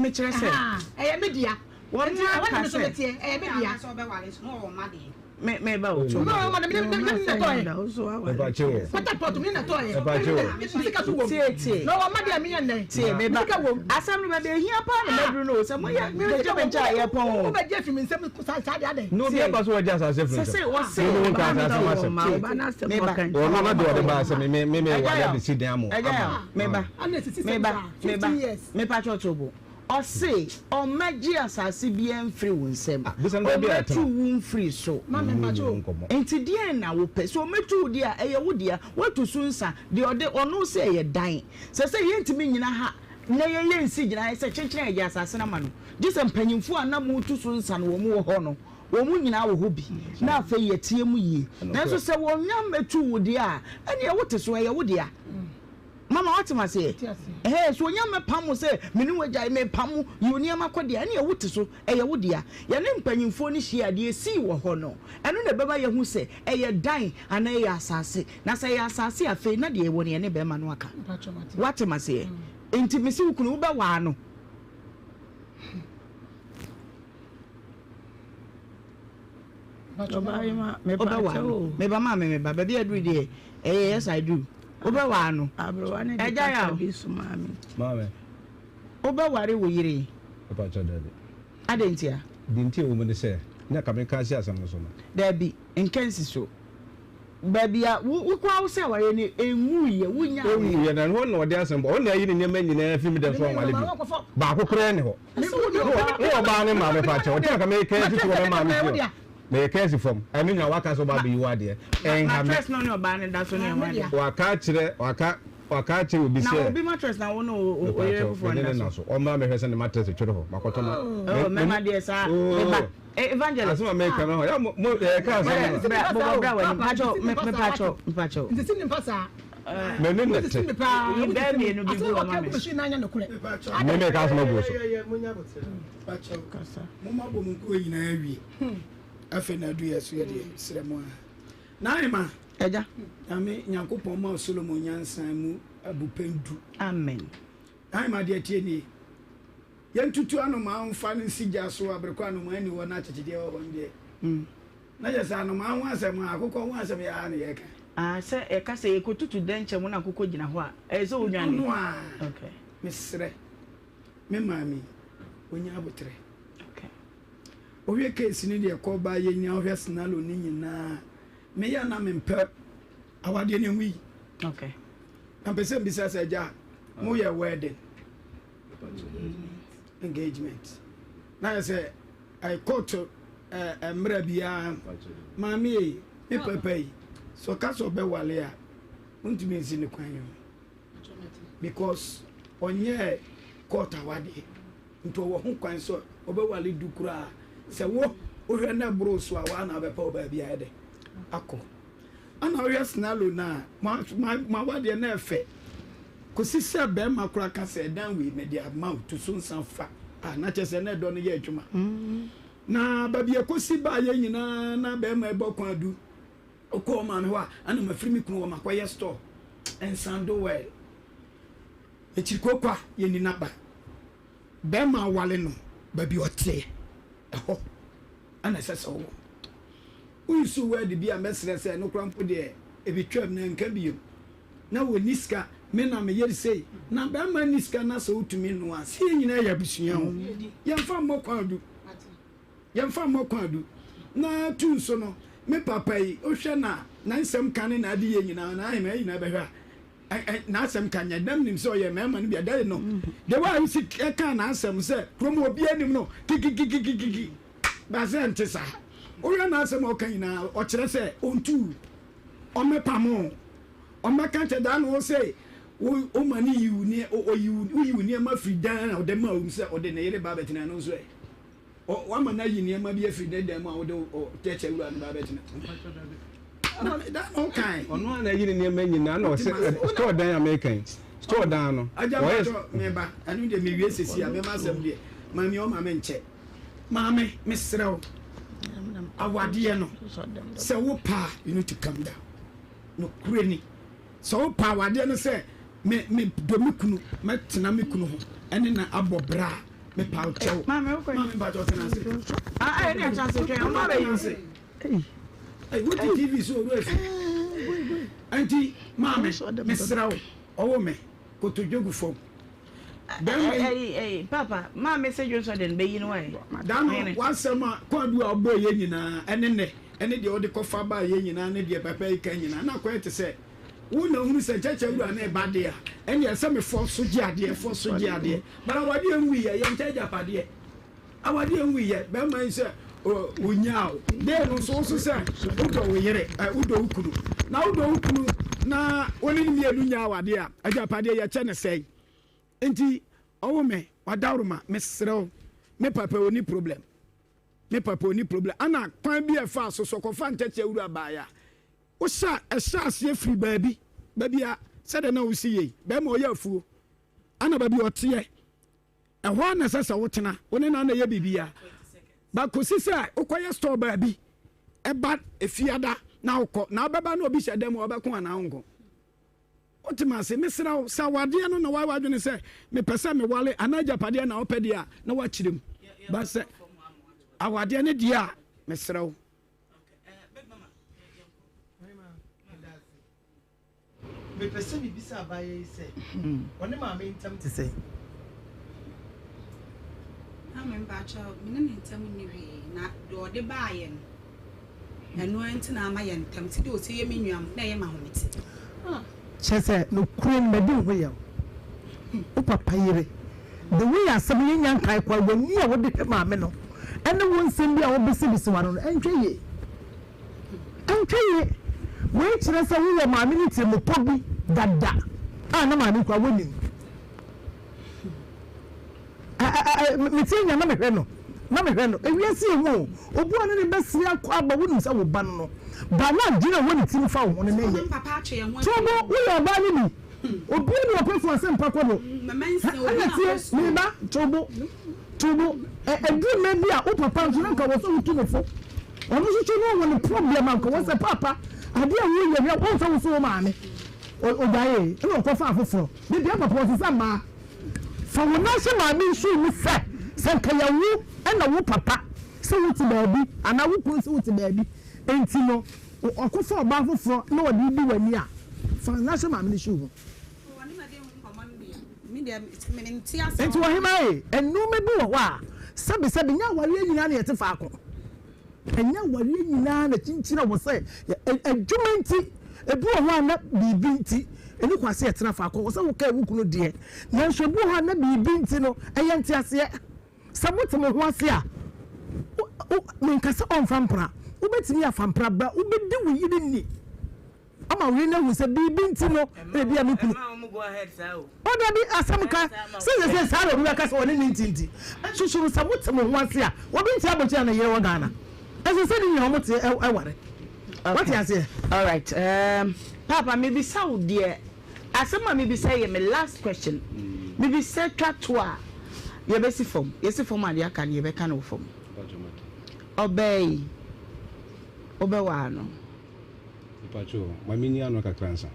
Mekyerɛ sɛ. Ahaa, ɛyɛ me dea. Wɔn Nti ɛhɔ aka na me nso sɛ. meteɛ, ɛyɛ me dea. Me me ba o to. No, ma me ne me ne na tɔɛ. Mepa kyɛw o. Pata pɔt me ne na tɔɛ. Mepa kyɛw o. Me sika so wom. Tie tie. Na ɔma deɛ meyɛ nnɛ. Tie me ba. Sika wom. Asɛm no baabi ehia paa na maduru no o sɛ moyɛ gyegye me nkyɛn a yɛpɔn o. Wobɛgye afi me nsam saa saa deɛ adɛn. Na obi aba so wɔgye asase afiri Sɛ nsam. sɛ wɔse Me ne wo nka asase ho asɛm. Me ba. Ɔno na deɛ ɔde baa sɛ me me me me wale abɛsi dan ama Ɛgya ama. me ba. Me ba me ba me pa kyɛw to bo. Ɔse ɔmmɛgye asase biaa mfiri wo nsam, ɔmmɛtu wo mfiri so. Nti deɛn na wopɛ? Sɛ ɔmmɛtu wo deɛ a, ɛyɛ wo dea, woatu so nsa, deɛ ɔde, ɔno sɛ ɛyɛ dan. Sɛsɛ yɛntumi nnyina ha na yɛyɛ nsi gyinaeɛ sɛ kyenkyen a yɛgye asase no ama no, gye sɛ mpanyimfoɔ a na moretu so nsa no wɔn wɔ hɔ no, wɔn nyinaa wɔ hɔ bi, na afei yɛteɛ mu yie. Nanso sɛ wɔnnya mmɛtuu wo deɛ a, ɛnneɛ wote so, ɛyɛ wo dea. Mama, woate me aseɛ? Ɛhɛɛ, sɛ ɔnya mmɛpam wo sɛ me ne wo agyae, mepam wo, yi wo nneɛma kɔ deɛ a, ɛnneɛ wote so, ɛyɛ wo dea. Yɛne mpanyimfoɔ no hyia a, deɛ ɛsii wɔ hɔ no, ɛno na ɛbɛma yɛahu sɛ ɛyɛ dan anaa ɛyɛ asase. Na sɛ ɛyɛ asase a, afei na deɛ ɛwɔ no yɛne barima no aka. Woate me aseɛ? Enti mese wo kunu, wobɛwaa no. Wobɛwaa no. Meba maame meba. Baabi a aduru deɛ, ɛyɛ yes I do. Wobɛwaa no. Agya yaw. Wobɛware wo yere yi? Adɛn ntia? Deɛ nti a ɛwɔ mu ne sɛ, na ka menka nsi asɛm no so no. Dabi, nka nsi so. Baabi a wo wo koraa wo sɛ awareɛ no ɛnwuiɛ, wonyaa wo yere. Ɛnwuiɛ, na ɛhɔ na ɔde asɛm bɔ. Ɔno na ayi ne nneɛma nyinaa afiri me dɛm so ɔnwale bio. Baako koraa nni hɔ. Ne ɔbaa ne maame fa kyɛw. Ɔte anka meka asi so wɔ me maame fie hɔ. Meka asi fam. Ɛno nyinaa waka sɛ ɔba abɛyi wo adeɛ. Ɛnha me. Mattress no ne ɔbaa no da so ne ɛho adeɛ. Waka akyerɛ, waka, waka akyerɛ obi sɛ. Na obi mattress na wo ne wo yere foforɔ nda so. Mene ne na so. Ɔmmra mmɛhwɛ sɛ ne mattress twere hɔ. Makɔtɔ ma. Oh, mɛma deɛ saa. Meba. Evangelist. Asɛm a meka no hɔ. Ya mo mo yɛka asɛm no. Bra bɔbɔ bra w'anim. Mpakyɛw me mepakyɛw mepakyɛw. Nsisi nipa saa. Me ne na te. Yi bɛɛ mmienu bi gu hɔ ma me. Me meka asɛm agu so. Mo ma bɔ mo nkuo nyinaa awie. Afei na adu yɛ so yɛ deɛ srɛ mo a. Naima. Agya. Nyame Nyankopɔn ma Solomon nyansa mu abupɛn du. Amen. Naima deɛ tie nie. Yɛntutu anomaa mfa no nsi gya so a bere kɔ anomaa nni hɔ na akyekyedeɛ wɔ hɔ no deɛ, na kyerɛ sɛ anomaa ho asɛm a akokɔ ho asɛm yɛ ara na yɛreka. Ah, sɛ yɛka sɛ yɛkɔtutu dɛnkyɛm na akokɔ gyina hɔ a, ɛyɛ sɛ wodwane. Ɔno a, Okay. mesrɛ me maame yi, ɔnya aboterɛ. Okay. Wohwɛ case no deɛ ɛkɔ ba yɛ nyinaa, wohwɛ scenario no nyinaa, meyɛ a na mempɛ awadeɛ no ɛnwui. Okay. Na mpɛ sɛ mbisa sɛ agya, moyɛ wedding? engagement na yɛ sɛ ɛkɔɔto mmerɛ biara maame yi me papa yi sɛ ɔka sɛ ɔbɛwale a wontumi nsi ne kwan o because ɔnyɛ court awadeɛ nti ɔwɔ ho kwan sɛ ɔbɛwale du koraa sɛ wo wohwɛ na ɛboro so a waa na abɛpɛ wo baabi ayɛ dɛ akɔ Ana wohwɛ scenario no a, mo awadeɛ no ɛfɛ kɔsi sɛ bɛrima koraa ka sɛ ɛdan wei mede ama wo to so nsa fa a, na kyerɛ sɛ na ɛdɔ no yɛ adwuma. Na baabi ɛkɔsi baayɛ nyinaa na bɛrima ɛbɔ kwan adu ɔkɔ ɔmaame hɔ a, ana mafiri me kunu hɔ makɔyɛ store nsan do well akyiri kokwa yɛni naba bɛrima awale no baabi ɔteɛ ɛhɔ ana ɛsɛ sɛ ɔwɔ. Wo use word bi a mɛsrɛ sɛ ɛno koraa mpo deɛ ɛbɛtwam na nka bio. Na wɔnni sika, me na meyere sei. Na barima nni sika na sɛ wotumi noa a, sɛ yɛn nyinaa yɛ abusua o. Yɛmfa mmɔ kwaadu. Yɛmfa mmɔ kwaadu. Na tu nso no, me papa yi, wohwɛ na na nsɛm ka ne n'ade yɛ nyinaa na ahema yɛn nyinaa bɛhwɛ a, n'asɛm ka nyɛ dɛm nim sɛ ɔyɛ mmarima no bi a dɛn no. The way a wosi ka n'asɛm sɛ kurom obiara nim no kikikikikiki. Ba sɛ ɛnte saa. Wohwɛ n'asɛm a ɔka nyinaa, ɔkyerɛ sɛ ɔntuu, ɔmmɛpamo wo, ɔmmɛka nkyerɛ daa na ɔsɛ woma no yiw ne ɔyiw woyiw nneɛma firi dan a ɔde maa wo mu sɛ ɔde ne yere ba abɛtena ɛno nso ɛ. Wama no ayi nneɛma bi afiri ne dan mu a wode kyɛkyɛ wura no ba abɛtena. Na da na ɔkae. Ɔno a na ayi ne nneɛma nyinaa na ɔsɛ store dan a meka yi store dan no. Agya mpakyɛ meba ɛno deɛ mewie sisi a mɛma asɛm deɛ maame ɔma me nkyɛ. Maame mesrɛ wo awadeɛ no sɛ wo paa you need to calm down nokorɛ ni sɛ wo paa awadeɛ no sɛ me me dɔ me kunu mɛtena me kunu ho ɛne na abɔ bra a me paa kyɛw maame wokɔ maame mpakyɛ ɔtena ase ah ɛne ɛtena ase twɛn ɔmo abɛyi ase ɛyi wote tv so owura fi ɛnti maame mesrɛ wo ɔwɔ me kotodwe gu fam Bɛrima yi. Ɛyi ɛyi papa maame sɛ dwonsɔ de no bɛyi no wae. Da no w'asɛm a kwaadu a ɔbɔɔ yɛ nyinaa ɛne nnɛ ɛne deɛ ɔde kɔfa baa yɛ nyinaa ne deɛ papa yi ka nyinaa na akɔyɛ te sɛ wo na hunu sɛ nkyɛkyɛ wura no reba deɛ a ɛne ɛsɛ me fɔ so gye adeɛ fɔ so gye adeɛ but awadeɛ nwui yɛ yɛnkyɛ agyapadeɛ awadeɛ nwui yɛ bɛrima yi sɛ onyaa o dee no nso wo so sɛ wodɔ wo yere wodɔ wo kunu na wodɔ wo kunu na wo ne no mmienu nya awadeɛ a agyapadeɛ yɛkyɛ ne sɛn. Nti. Ɔwo me wadaworoma mesrɛ wo me papa ɔni problem me papa ɔni problem ana kwan bi a ɛfaa so so ɔkɔfa ntɛkyɛ wura baeɛ a wohyɛ a ɛhyɛ aseɛ firi baabi baabi a sɛdeɛ na wosi yei bɛrima ɔyɛ afuo ana baabi ɔteɛ ɛhɔ a na ɛsɛ sɛ wotena wo ne na na ɛyɛ biribiara ba kɔsi sɛ wokɔyɛ store baabi ɛba efiada na wokɔ na wobɛba na obi hyɛ dɛm ɔbɛko anaa wonko Wote me ase? Mesrɛ wo, sɛ awadeɛ no na woayɛ w'adwene sɛ mepɛ sɛ mewale anaa agyapadeɛ na wopɛ deɛ a, na woakyerɛ mu. Ba sɛ awadeɛ no deɛ a, mesrɛ wo. Mepɛ sɛ mebisa abaayewa yi sɛ, ɔne maame ntam te sɛn? Maame mpakyɛw, me ne ne ntam nni hwee, na deɛ ɔde baeɛ no, Ɛno ara nti na ama yɛn ntam te deɛ ɔsi yɛ me nua no, na ɛyɛ me ahomete. Kyerɛ sɛ nokorɛ no madi wo ho yaw. Wo papa yere, the way asɛm yi nya nkae koraa, w'ani a wode hwɛ maame no ne wo nsɛm bi a wobisibisi w'ano no, ɛntwa yie. Ɛntwa yie. Wei kyerɛ sɛ wowɔ maame no tirimupɔ bi dada a na maame koraa wonnim. Metie nya na mehwɛ no na mehwɛ no ewiase yɛ hu o obi a ɔne ne bɛsere akɔ aba wonim sɛ wo ba no no ba na adwene a ɛwɔ ne tirim fa wo ho no na ɛyɛ tobo woyɛ ɔbaa no bi obi ne ɔpɛ fo asɛmpa kɔ do ɛna tie me ba tobo tobo ɛduru mmerɛ bi a wo papa nso na nka wɔ sɛ wotu ne fo ɔno nso so no wɔ ne problem a nka wɔ sɛ papa adeɛ a woyɛ hwɛ wɔn sɛ wo so wo maame ɔgyae ɛna ɔkɔfa afoforɔ ne deɛ papa ɔsesa mmaa Fa wo nan hyɛ maame nsuo mu sɛ, sɛ nka yɛ wo na wo papa sɛ wote baabi anaa wo kunu sɛ wote baabi nti no ɔkɔfa ɔbaa foforɔ na ɔde redi w'ani a, fa wo nan hyɛ maame no shoe mu. Nti ɔhemaa ei, nnoɔma bi wɔ hɔ a sɛbesɛbe nyɛ awareɛ nyinaa na yɛte faako. Ɛnyɛ awareɛ nyinaa na kyinkyini wɔ sɛ adwuma nti, ebi wɔ hɔ a na biribi nti ɛni kwan sɛ yɛtena faako, wɔ sɛ wokae wo kunu deɛ, nanso ebi wɔ hɔ a na biribi nti no ɛyɛ nteaseɛ. Sɛ mote mo ho ase a, menka sɛ ɔmfa mpena, wobɛtumi afa mpena bra wobɛdi wo yere ni. Ama wei no ahu sɛ biribi nti no ebia me kunu. O dabi, asɛm ka sɛ sɛ sɛ saa na obi bɛka sɛ ɔne ne nti nti. Nso no sɛ mote mo ho ase a, obi nte abɔkyi a ne yere wɔ Ghana. Ɛsɛ sɛ ne nyinaa wɔn te ɛware. Wate aseɛ? Alright, um, Papa mebisa wo deɛ, asɛm a mebisa yɛ me last question. Mebisa twa to a, yɛbɛsi fam. Yɛsi fam a deɛ aka no yɛbɛka no wɔ fam. Ɔbaa yi, wobɛwaa no. Mpacho, ma menyi ano kakra nsa.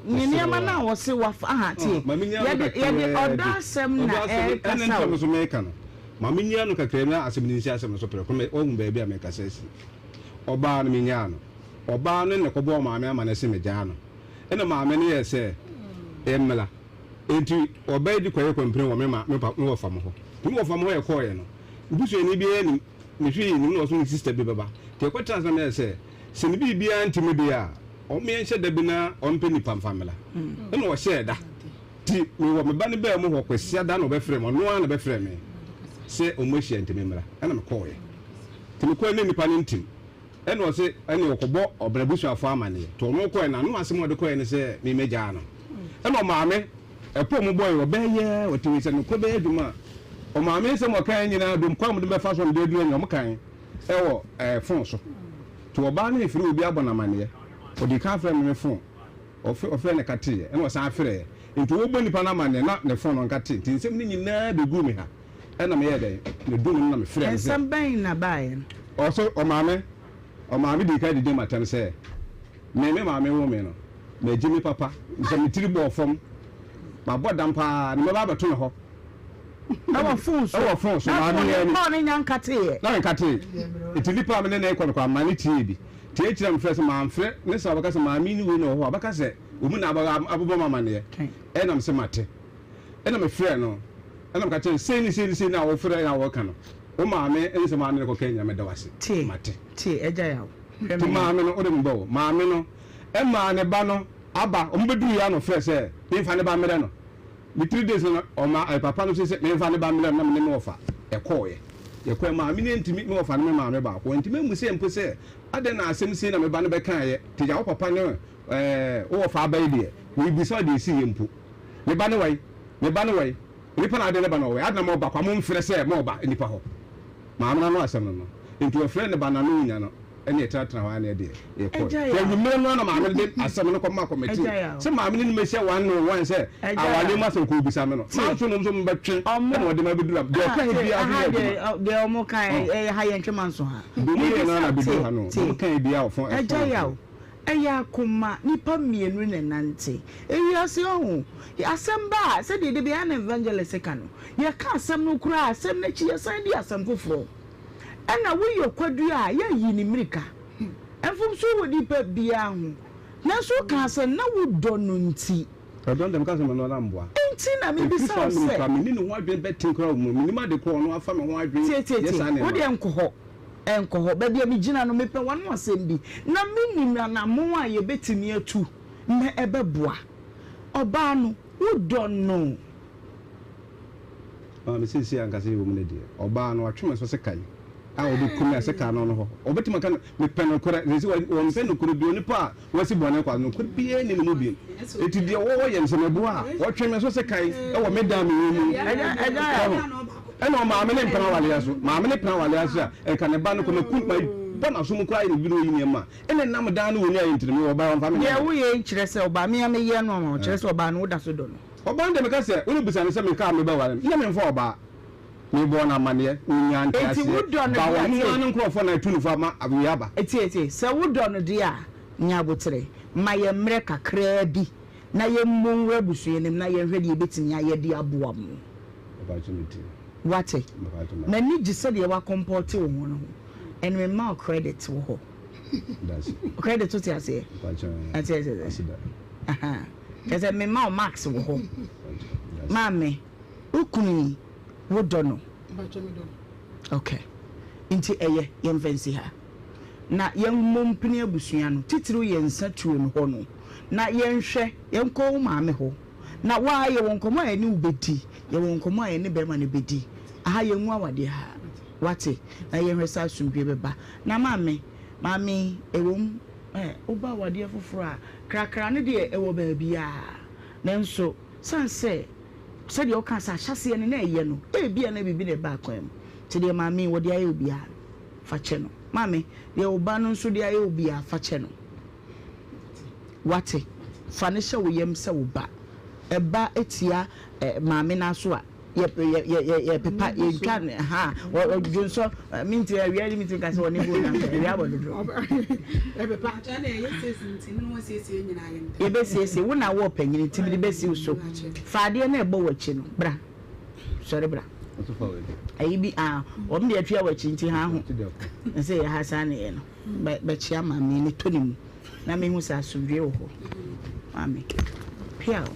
Ne nneɛma no a wɔse wafa, aha tie, yɛde yɛde ɔdɔ asɛm na ɛrekasa o. Ɛne nso meka no, ma menyi ano kakra na asɛm no nsi asɛm no so prɛko, mɛ wahu baabi a mekasa asi. Ɔbaa no menyaa no, ɔbaa no na ɛkɔbɔɔ maame amanneɛ se megyaa no. Ɛna maame no yɛɛ sɛ ɛmmra. Enti ɔbaa yi de kɔyɛɛ kɔmpene wɔ me ma me pa me wɔfa mo hɔ. Nti me wɔfa mo hɔ yɛkɔeɛ no, me busuani biara nnim. Me hwee nnim na ɔso ne sister bi bɛba. Nti yɛkɔtenaa ase na meyɛɛ sɛ, sɛ ne biribiara nti me deɛ a, ɔmmeɛ nhyɛ da bi na ɔmpɛ nipa mfa mmra. Ɛna ɔhyɛɛ da. Nti mewɔ me ba no baa mu hɔ Kwasiada na ɔbɛfrɛɛ me, ɔno ara na ɔbɛfrɛɛ me sɛ ɔmmɛhyia nti memmra. Ɛna mekɔeɛ. Nti mekɔeɛ na nnipa no ntim. Ɛna ɔse ɛneɛ ɔkɔbɔ ɔbra abusuafoɔ amaneɛ. Nti ɔno kɔeɛ no, ano asɛm a ɔde kɔeɛ ne sɛ memmɛgyaa no. Ɛna ɔmaame ɛpo mu bɔe, ɔbɛyɛ ɔte wei sɛ nokorɛ bɛyɛ adwuma a, ɔmaame nsɛm a ɔkaeɛ nyinaa dom kwan a wɔde bɛfa so a mede aduru anya, wɔkae ɛwɔ ɛɛ fon so. Nti ɔbaa no refrɛ obi abɔ no amaneɛ. Ɔdii kan frɛɛ me me fon, ɔfrɛɛ no kateeɛ, ɛna ɔsan frɛɛ. Nti ɔrebɔ nipa no amaneɛ na ne fon no nkatee. Nti nsɛm no nyinaa bɛguu me ha. Ɛna meyɛɛ dɛn? Medum no na mefrɛɛ no sɛ. Nsɛm bɛn na ɛbaeɛ no? Ɔso ɔmaame, ɔmaame dii kan didii m'atɛm sɛ, me, me maame woo me no, magye me papa, sɛ me tiri bɔɔ fam, mabɔ dam paa, na mɛba abɛto ne hɔ. Ɛwɔ fon so. Ɛwɔ fon so, Na maame fon yɛ no ni. kɔɔ no nya nkateeɛ. Na menkatee. Nti nipa a me ne no rekɔ no koraa, mema no tiee bi. Nti akyire a mefrɛɛ sɛ mamfrɛ ne sɛ ɔbɛka sɛ maame ne wei na ɛwɔ hɔ a, ɔbɛka sɛ wɔn na abobɔ me amaneɛ. Ɛna mese mate. Ɛna mefrɛɛ no, ɛna meka kyerɛɛ no, sei ne sei ne sei na wofrɛ na wɔka no, wo maame nsɛm a ne ne kɔka nyina meda wo ase, Tie, mate. tie, agya yaw, hwɛ Nti me. maame no, wode me ba o, maame no maa ne ba no aba, wɔn bɛduruiɛ a na ɔfrɛɛ sɛ memfa ne ba mmerɛ no. Ne 3 days no, ɔma eh, papa no nso sɛ memfa ne ba mmerɛ no, na me ne me wɔfa yɛkɔɔeɛ. Yɛkɔɛ, maame no antumi, me wɔfa ne me maame baako, wantumi ammu sɛ mpo sɛ adɛn na asɛm sei na me ba no bɛkaeɛ, nti gya wo papa ne eh, wo wɔfa aba yi deɛ, merebisa wo deɛ ɛsiiɛ mpo. Me ba ne wai? Me ba ne wai? Nipa na ade ne ba na ɔwɔ ade na mo ba kwa mo mfrɛ sɛ mo ba nipa hɔ. Maame no ano asɛm no no. Nti wɔfrɛ ne ba na no nya no ɛne ɛtenatena hɔ a ne ɛdeɛ yɛkɔe. Agya Hwɛ Yaw. anwummerɛ no ara na maame no de asɛm no kɔma kɔmɛtee Agya Yaw. sɛ maame no nim mehyɛ one on one sɛ Agya awareɛ Yaw. mu asɛm kɔbisa me no. Tie. Manso nom nso mobɛtwe Ɔmo. ɛna ɔde me abɛduru ha. Deɛ Ah, ɔkaeɛ tie, biara nso aha nyɛ deɛ, adwuma. ɔ, deɛ ɔmo ka Ɔn. ɛyɛ ha yɛntwe manso ha. Deɛ ɔmo yɛɛ no ara na Mebisa, abɛduru tie, ha no. Deɛ tie. ɔmo kaeɛ biara ɔfɔn Agya ɛfɔn. Yaw, ɛyɛ akoma, nnipa mmienu na ɛnante. Ewiase ɔho, asɛm ba a, sɛdeɛ da biara na evangelist ka no, yɛka asɛm no koraa a, asɛm no akyi yɛsan di asɛm foforɔ. Ɛna woyɛ kwadua a, yɛayi ne mmirika. Mfomsoɔ wɔ nipa biara ho, nanso wokaa sɛ na wodɔ no nti. Ɛdɔ no deɛ meka sɛ menoa na mboa. Enti na Ɛfiri mebisa saa wo mmerɛ sɛ. koraa menni ne ho adwene bɛten koraa wɔ mu. Mennim ade korɔ ɔno afa me ho adwene Tie tie yɛ tie, saa wo nneɛma. deɛ nkɔ hɔ, nkɔ hɔ. Baabi a megyina no, mepɛ w'ano asɛm bi, na menim anammɔn a yɛbɛtumi atu na ɛbɛboa. Ɔbaa no, wodɔ no. Maame, seesei ankasa yɛwɔ mu no deɛ, ɔbaa no watwe me so sekan a ɔbɛku me a sekan no no hɔ. Ɔbɛtumi aka no, mepɛ nokorɛ. Seesei wɔmpɛ nokorɛ bio. Onipa a wasi bɔne kwa no, nokorɛ biara nni ne mu bio. Enti deɛ wɔyɛ no, sɛ meboa a, wɔtwe me so sekan wɔ me dan a mewɔ mu. Ɛna ɔmaame ne mpena awaleɛ so. Maame ne pena awaleɛ ase a, nka ne ba no kɔ maku, mabɔ n'aso mu koraa ayɛ no biribi na ɔyi nneɛma a, ɛna ɛnam dan no wɔ ni ayɛ nti no, mewɔ ɔbaa a ɔmfa me nyɛ Deɛ hwee. woyɛ yi nkyerɛ sɛ ɔbaa, me a meyɛ no ama wo, kyerɛ sɛ ɔbaa no woda so dɔ no. Ɔbaa no deɛ meka sɛ wo ne bisa no sɛ mekaa me bɛware no nyɛ memfa ɔbaa mebɔɔ no amaneɛ ɔnyaa Enti nteaseɛ wodɔ no ba deɛ a ɔno ara tie. ne nkurɔfoɔ na atu no fo ama wei aba. Tie tie, sɛ wodɔ no deɛ a nya aboterɛ, ma yɛn mmerɛ kakraa bi na yɛmmɔ nwura abusua no mu na yɛnhwɛ deɛ yɛbɛtumi ayɛ de aboa mo. Mepakyɛ metie. Woate? Mepakyɛ mate. M'ani gye sɛdeɛ woakɔmpɔɔte wo ho no ho and mema wo credit wɔ hɔ. Dase. Credit wote aseɛ? Mepakyɛ Ate aseɛ sɛ? Aseda. Ahaa. Kyerɛ sɛ mema wo marks wɔ hɔ. Maame, wo kunu yi, wodɔ no? Okay. Nti ɛyɛ, yɛmfa nsi ha. Na yɛmmɔ mpini abusua no, titiriw yɛn nsa tuo no hɔ no, na yɛnhwɛ, yɛnkɔ wo maame hɔ. Na wo ara yɛwɔ nkɔmmɔ a yɛne wo bɛdi, yɛwɔ nkɔmmɔ a yɛne barima no bɛdi. Aha, yɛngu awadeɛ ha. Woate? Na yɛnhwɛ sɛ asomdwoeɛ bɛba. Na maame, maame yi, ɛwom, ɛ, woba awadeɛ foforɔ a, Krakra no deɛ ɛwɔ baabiara, nanso sane sɛ sɛdeɛ wokaa sɛ ahyɛaseɛ no na ɛyɛ no, ebia na biribi na ɛbaa kwan mu. Nti deɛ maame yi wɔde ayɛ wo biara no, fa kyɛ no. Maame, deɛ wo ba no nso de ayɛ wo biara, fa kyɛ no. Woate? Fa no hyɛ wo yam sɛ wo ba. Ɛba tia maame no aso a, yɛ yɛ yɛ yɛ yɛpepa yɛntwa no ha dwonsɔ mentumi awia ne mentumi ka sɛ ɔne bo na awia abɔ dodo yɛbɛsiesie wo na wɔ panyini nti mede bɛsi wo so fa adeɛ no ɛbɔ w'akyi no bra sɔre bra ayi bi a wɔn de atwia w'akyi nti ha ho ɛsɛ yɛ ha saa ne yɛ no Bɛkyea maame ne tɔ ne mu na mehu sɛ asomdwoe wɔ hɔ. Maame, piaw,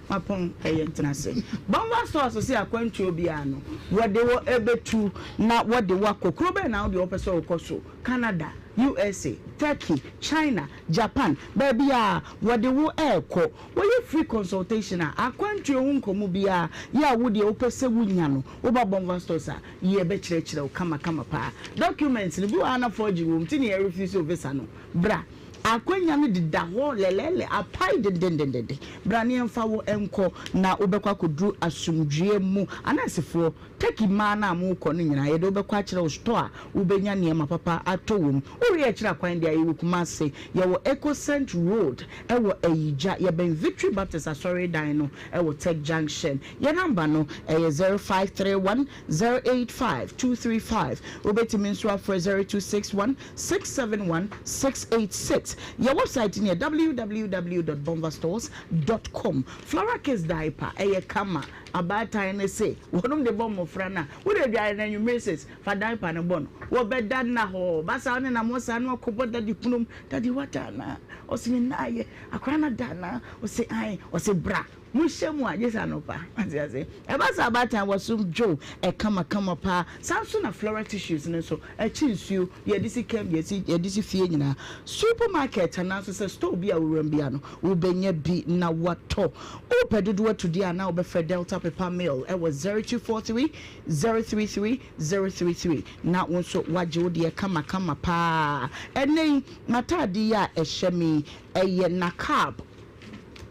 mapɔn ɛyɛ ntenase. Bɔmba stores se akwantuo biara no wɔde wo bɛtu na wɔde wo akɔ. Kuro bɛn na wo deɛ wopɛ sɛ wokɔ so? Canada, USA, Turkey, China, Japan, baabiara wɔde wo rekɔ. Wɔyɛ free consultation a akwantuo ho nkɔmmɔ biara yɛ a wo deɛ wopɛ sɛ wonya no, woba Bɔmba stores a Yɛbɛkyerɛkyerɛ wo kamakama paa. Documents no, bi wɔ ha na forgery wɔ mu nti na yɛ refuse wo visa no. Bra. Akwanya no deda hɔ lɛlɛɛlɛ, apae dendendenden. Bra na yɛmfa wo nkɔ na wobɛkɔ akɔduru asomdwoeɛ mu. Anɛɛsefoɔ, Turkey mmaa no a morekɔ no nyinaa, yɛde wo bɛkɔ akyerɛ wo store a wobɛnya nneɛma papa atɔ wɔ mu. Woreyɛ akyiri akwan deɛ a, yɛwɔ Kumasi. Yɛwɔ Ecocent Road wɔ Ayigya. Yɛbɛn Victory Baptist Asɔredan no wɔ Tech Junction. Yɛn namba no yɛ 0531 085 235. Wobɛtumi nso afrɛ 0261 671 686. Yɛn wɛbsaet no yɛ www dot bonvastores dot com. Flora Kids Diaper, ɛyɛ kama. Abaatan no se wɔnom de bɔ mmɔfra no a, wode adware no anwummere sis, fa diaper no bɔ no. Wɔbɛda nnahɔɔ. Ba saa wonenam hɔ saa na wakɔbɔ daddy pono mu. Daddy wada anaa? Ɔse mennaeɛ. Akwadaa no ada anaa? Ɔse ae. Ɔse bra. Mohyɛ mu a, gye sɛ anɔpa. Wate ase? Ɛba sɛ abaatan wɔsom dwo kamakama paa. Saa nso na floral tissues no nso, ɛkye nsuo, deɛ yɛde si kam, deɛ yɛsi yɛde si fie nyinaa. Supermarket anaa nso sɛ store bi a wowura mu biara no, wobɛnya bi na woatɔ. Wopɛ dodoɔ atu deɛ a, na wobɛfrɛ Delta Paper Mill wɔ 0243 033 033 na wo nso woagye wo deɛ kamakama paa. Ɛnnɛ yi, m'ataade yi a ɛhyɛ me yi, ɛyɛ Nakab.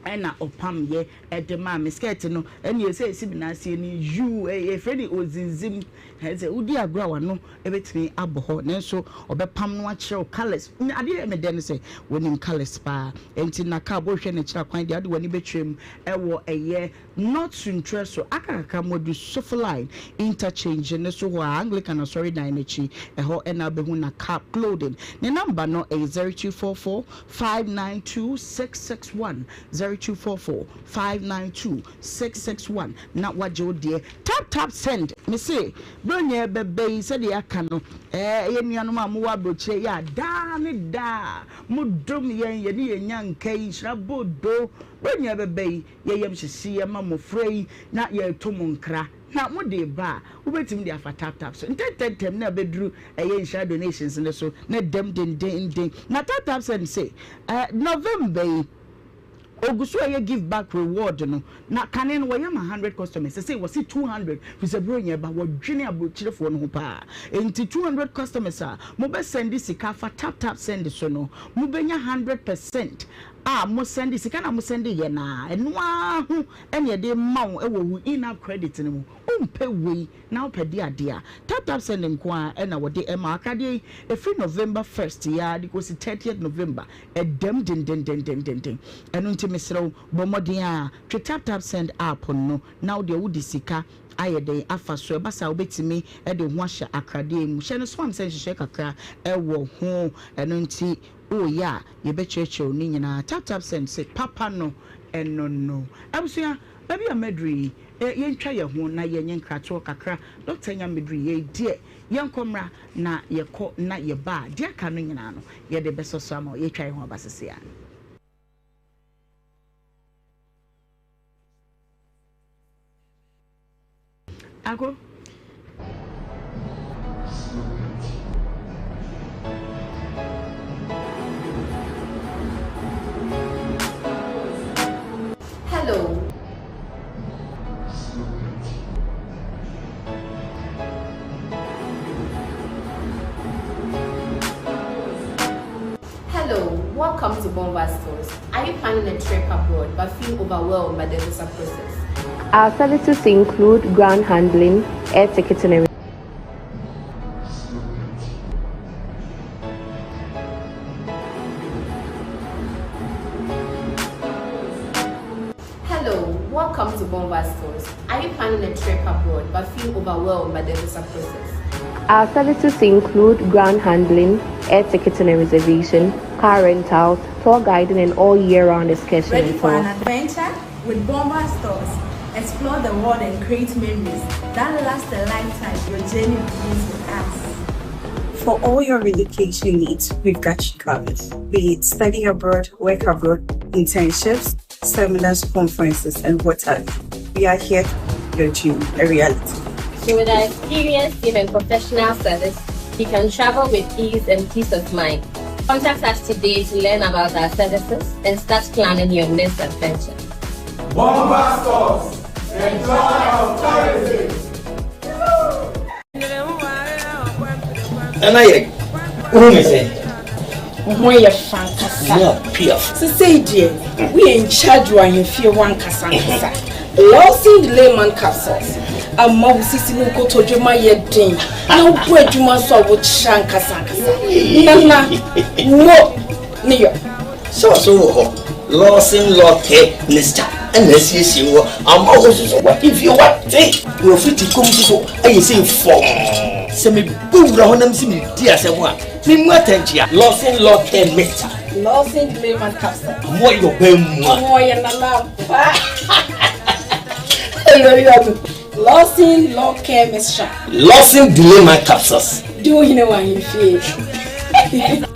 Ɛna ɔpam yɛ de maa me. Skirt no ɛne ɛsɛ ɛsi me nan aseɛ ni yuu yɛfrɛ no ozinzim sɛ wodi agorɔ a w'ano bɛtumi abɔ hɔ nanso ɔbɛpam no akyerɛ wo colours na adeɛ ɛyɛ me dɛ ne sɛ wɔnim colours paa nti na car bɔ hwɛ n'akyiri akwan deɛ wode w'ani bɛkyerɛ mu ɛwɔ ɛyɛ North Suntrɛ so aka kakra moadu Sofoline interchange no so hɔ a Anglican asɔredan no akyi ɛhɔ na wobɛhu na car clothing ne number no ɛyɛ 0244 592 661 0244 592 661 na wagye wo deɛ. Tap tap send mese Buronya ɛbɛba yi sɛdeɛ yɛaka no ɛɛ yɛn nuanom a mowɔ aburokyire yi a daa ne daa modom yɛn yɛne yɛn nya nka yi nhyira boodoo Buronya ɛbɛba yi yɛ yam hyehye yɛ ma mmɔfra yi na yɛreto mo nkra na mode reba a wobɛtumi de afa tap tap so ntɛntɛntɛm na abɛduru ɛyɛ nhyira donations no so na dɛm dendenden na tap tap send se eh, November yi ogu so ɛyɛ give back reward no na kane no wɔyɛ ma 100 customers sesei wɔse 200 firi sɛ berɛ nyɛ ba wɔdwene aburokyerefoɔ no ho paa enti 200 customers a mobɛ send sika afa tap tap send so no mobɛnya 100 percent a mo sɛnde sika no a mo sɛnde yɛ no ara ɛno ara ho ɛna yɛde ma wo ɛwɔ wo in app credit no mu wompɛ wei na wopɛ de adeɛ a tap tap send nko ara ɛna wɔde ɛma wo akradeɛ yi ɛfiri November first yi ara de kɔsi thirtieth November ɛdam dendendendendenden ɛno nti mesrɛ wo bɔ mmɔden a twe tap tap send app no na wo deɛ wode sika ayɛ dɛn afa so ɛba saa wobɛtumi de wo ho ahyɛ akradeɛ yi mu hyɛ no so am sɛ nhyehyɛe kakra ɛwɔ ho ɛno nti Woyɛ a yɛbɛkyerɛkyerɛ wo ne nyinaa. Tap tap send se papa no ɛno no. Abusua baabi a maduru yi yɛntwa yɛn ho na yɛnyɛ nkratoɔ kakra. Doctor nya mmɛduru yei deɛ yɛnkɔ mmra na yɛkɔ na yɛba a deɛ aka no nyinaa no yɛde bɛsɔ so ama wo. Yɛtwa yɛn ho aba sese ara. Ako. Hello. Hello, welcome to Bomba Stores. Are you planning a trip abroad but feel overwhelmed by the visa process? Our services include ground handling, air ticketing and Hello, welcome to Bomba Stores. Are you planning a trip abroad but feel overwhelmed by the visa process? Our services include ground handling, air ticketing and reservation, car rentals, tour guiding and all year-round excursion Ready for an adventure? With Bomba Stores, explore the world and create memories that last a lifetime. Your journey begins with us. For all your relocation needs, we've got you covered. Be it study abroad, work abroad, internships, seminars, conferences, and what have you. We are here to make your dream a reality. So with our experienced team and professional service, you can travel with ease and peace of mind. Contact us today to learn about our services and start planning your next adventure. Bomba Stores, the joy of tourism. Nana yɛ wohu me sɛ wo ho yɛ fa ankasa sesei deɛ woyɛ in charge wɔ ahemfie hɔ ankasa ankasa Lawson Layman capsules ama wo sisi ne wo kotodwe ma yɛ den na wobɔ adwuma nso a wokyerɛ ankasa ankasa nana mo ne yɔ Sɛ ɔso wɔ hɔ, Lawson Lɔtɛ Mr. Ɛna asiesie wɔ ama wo nso so w'ahemfie wate na ɔfiri kɔm nso so ayɛ sei fɔmm. Sɛ mebɔ wura hɔ na mese medi asɛm a, memmu atɛnkyea. Lawson Lɔtɛ Mr. Lawson Layman Capsule. Ɔmo yɛ ɔbaa mua. Ɔmo yɛ nana ampa. Lawson Lɔkɛ Mixture. Lawson Delayman Capsules. Di wo hene wɔ ahemfie.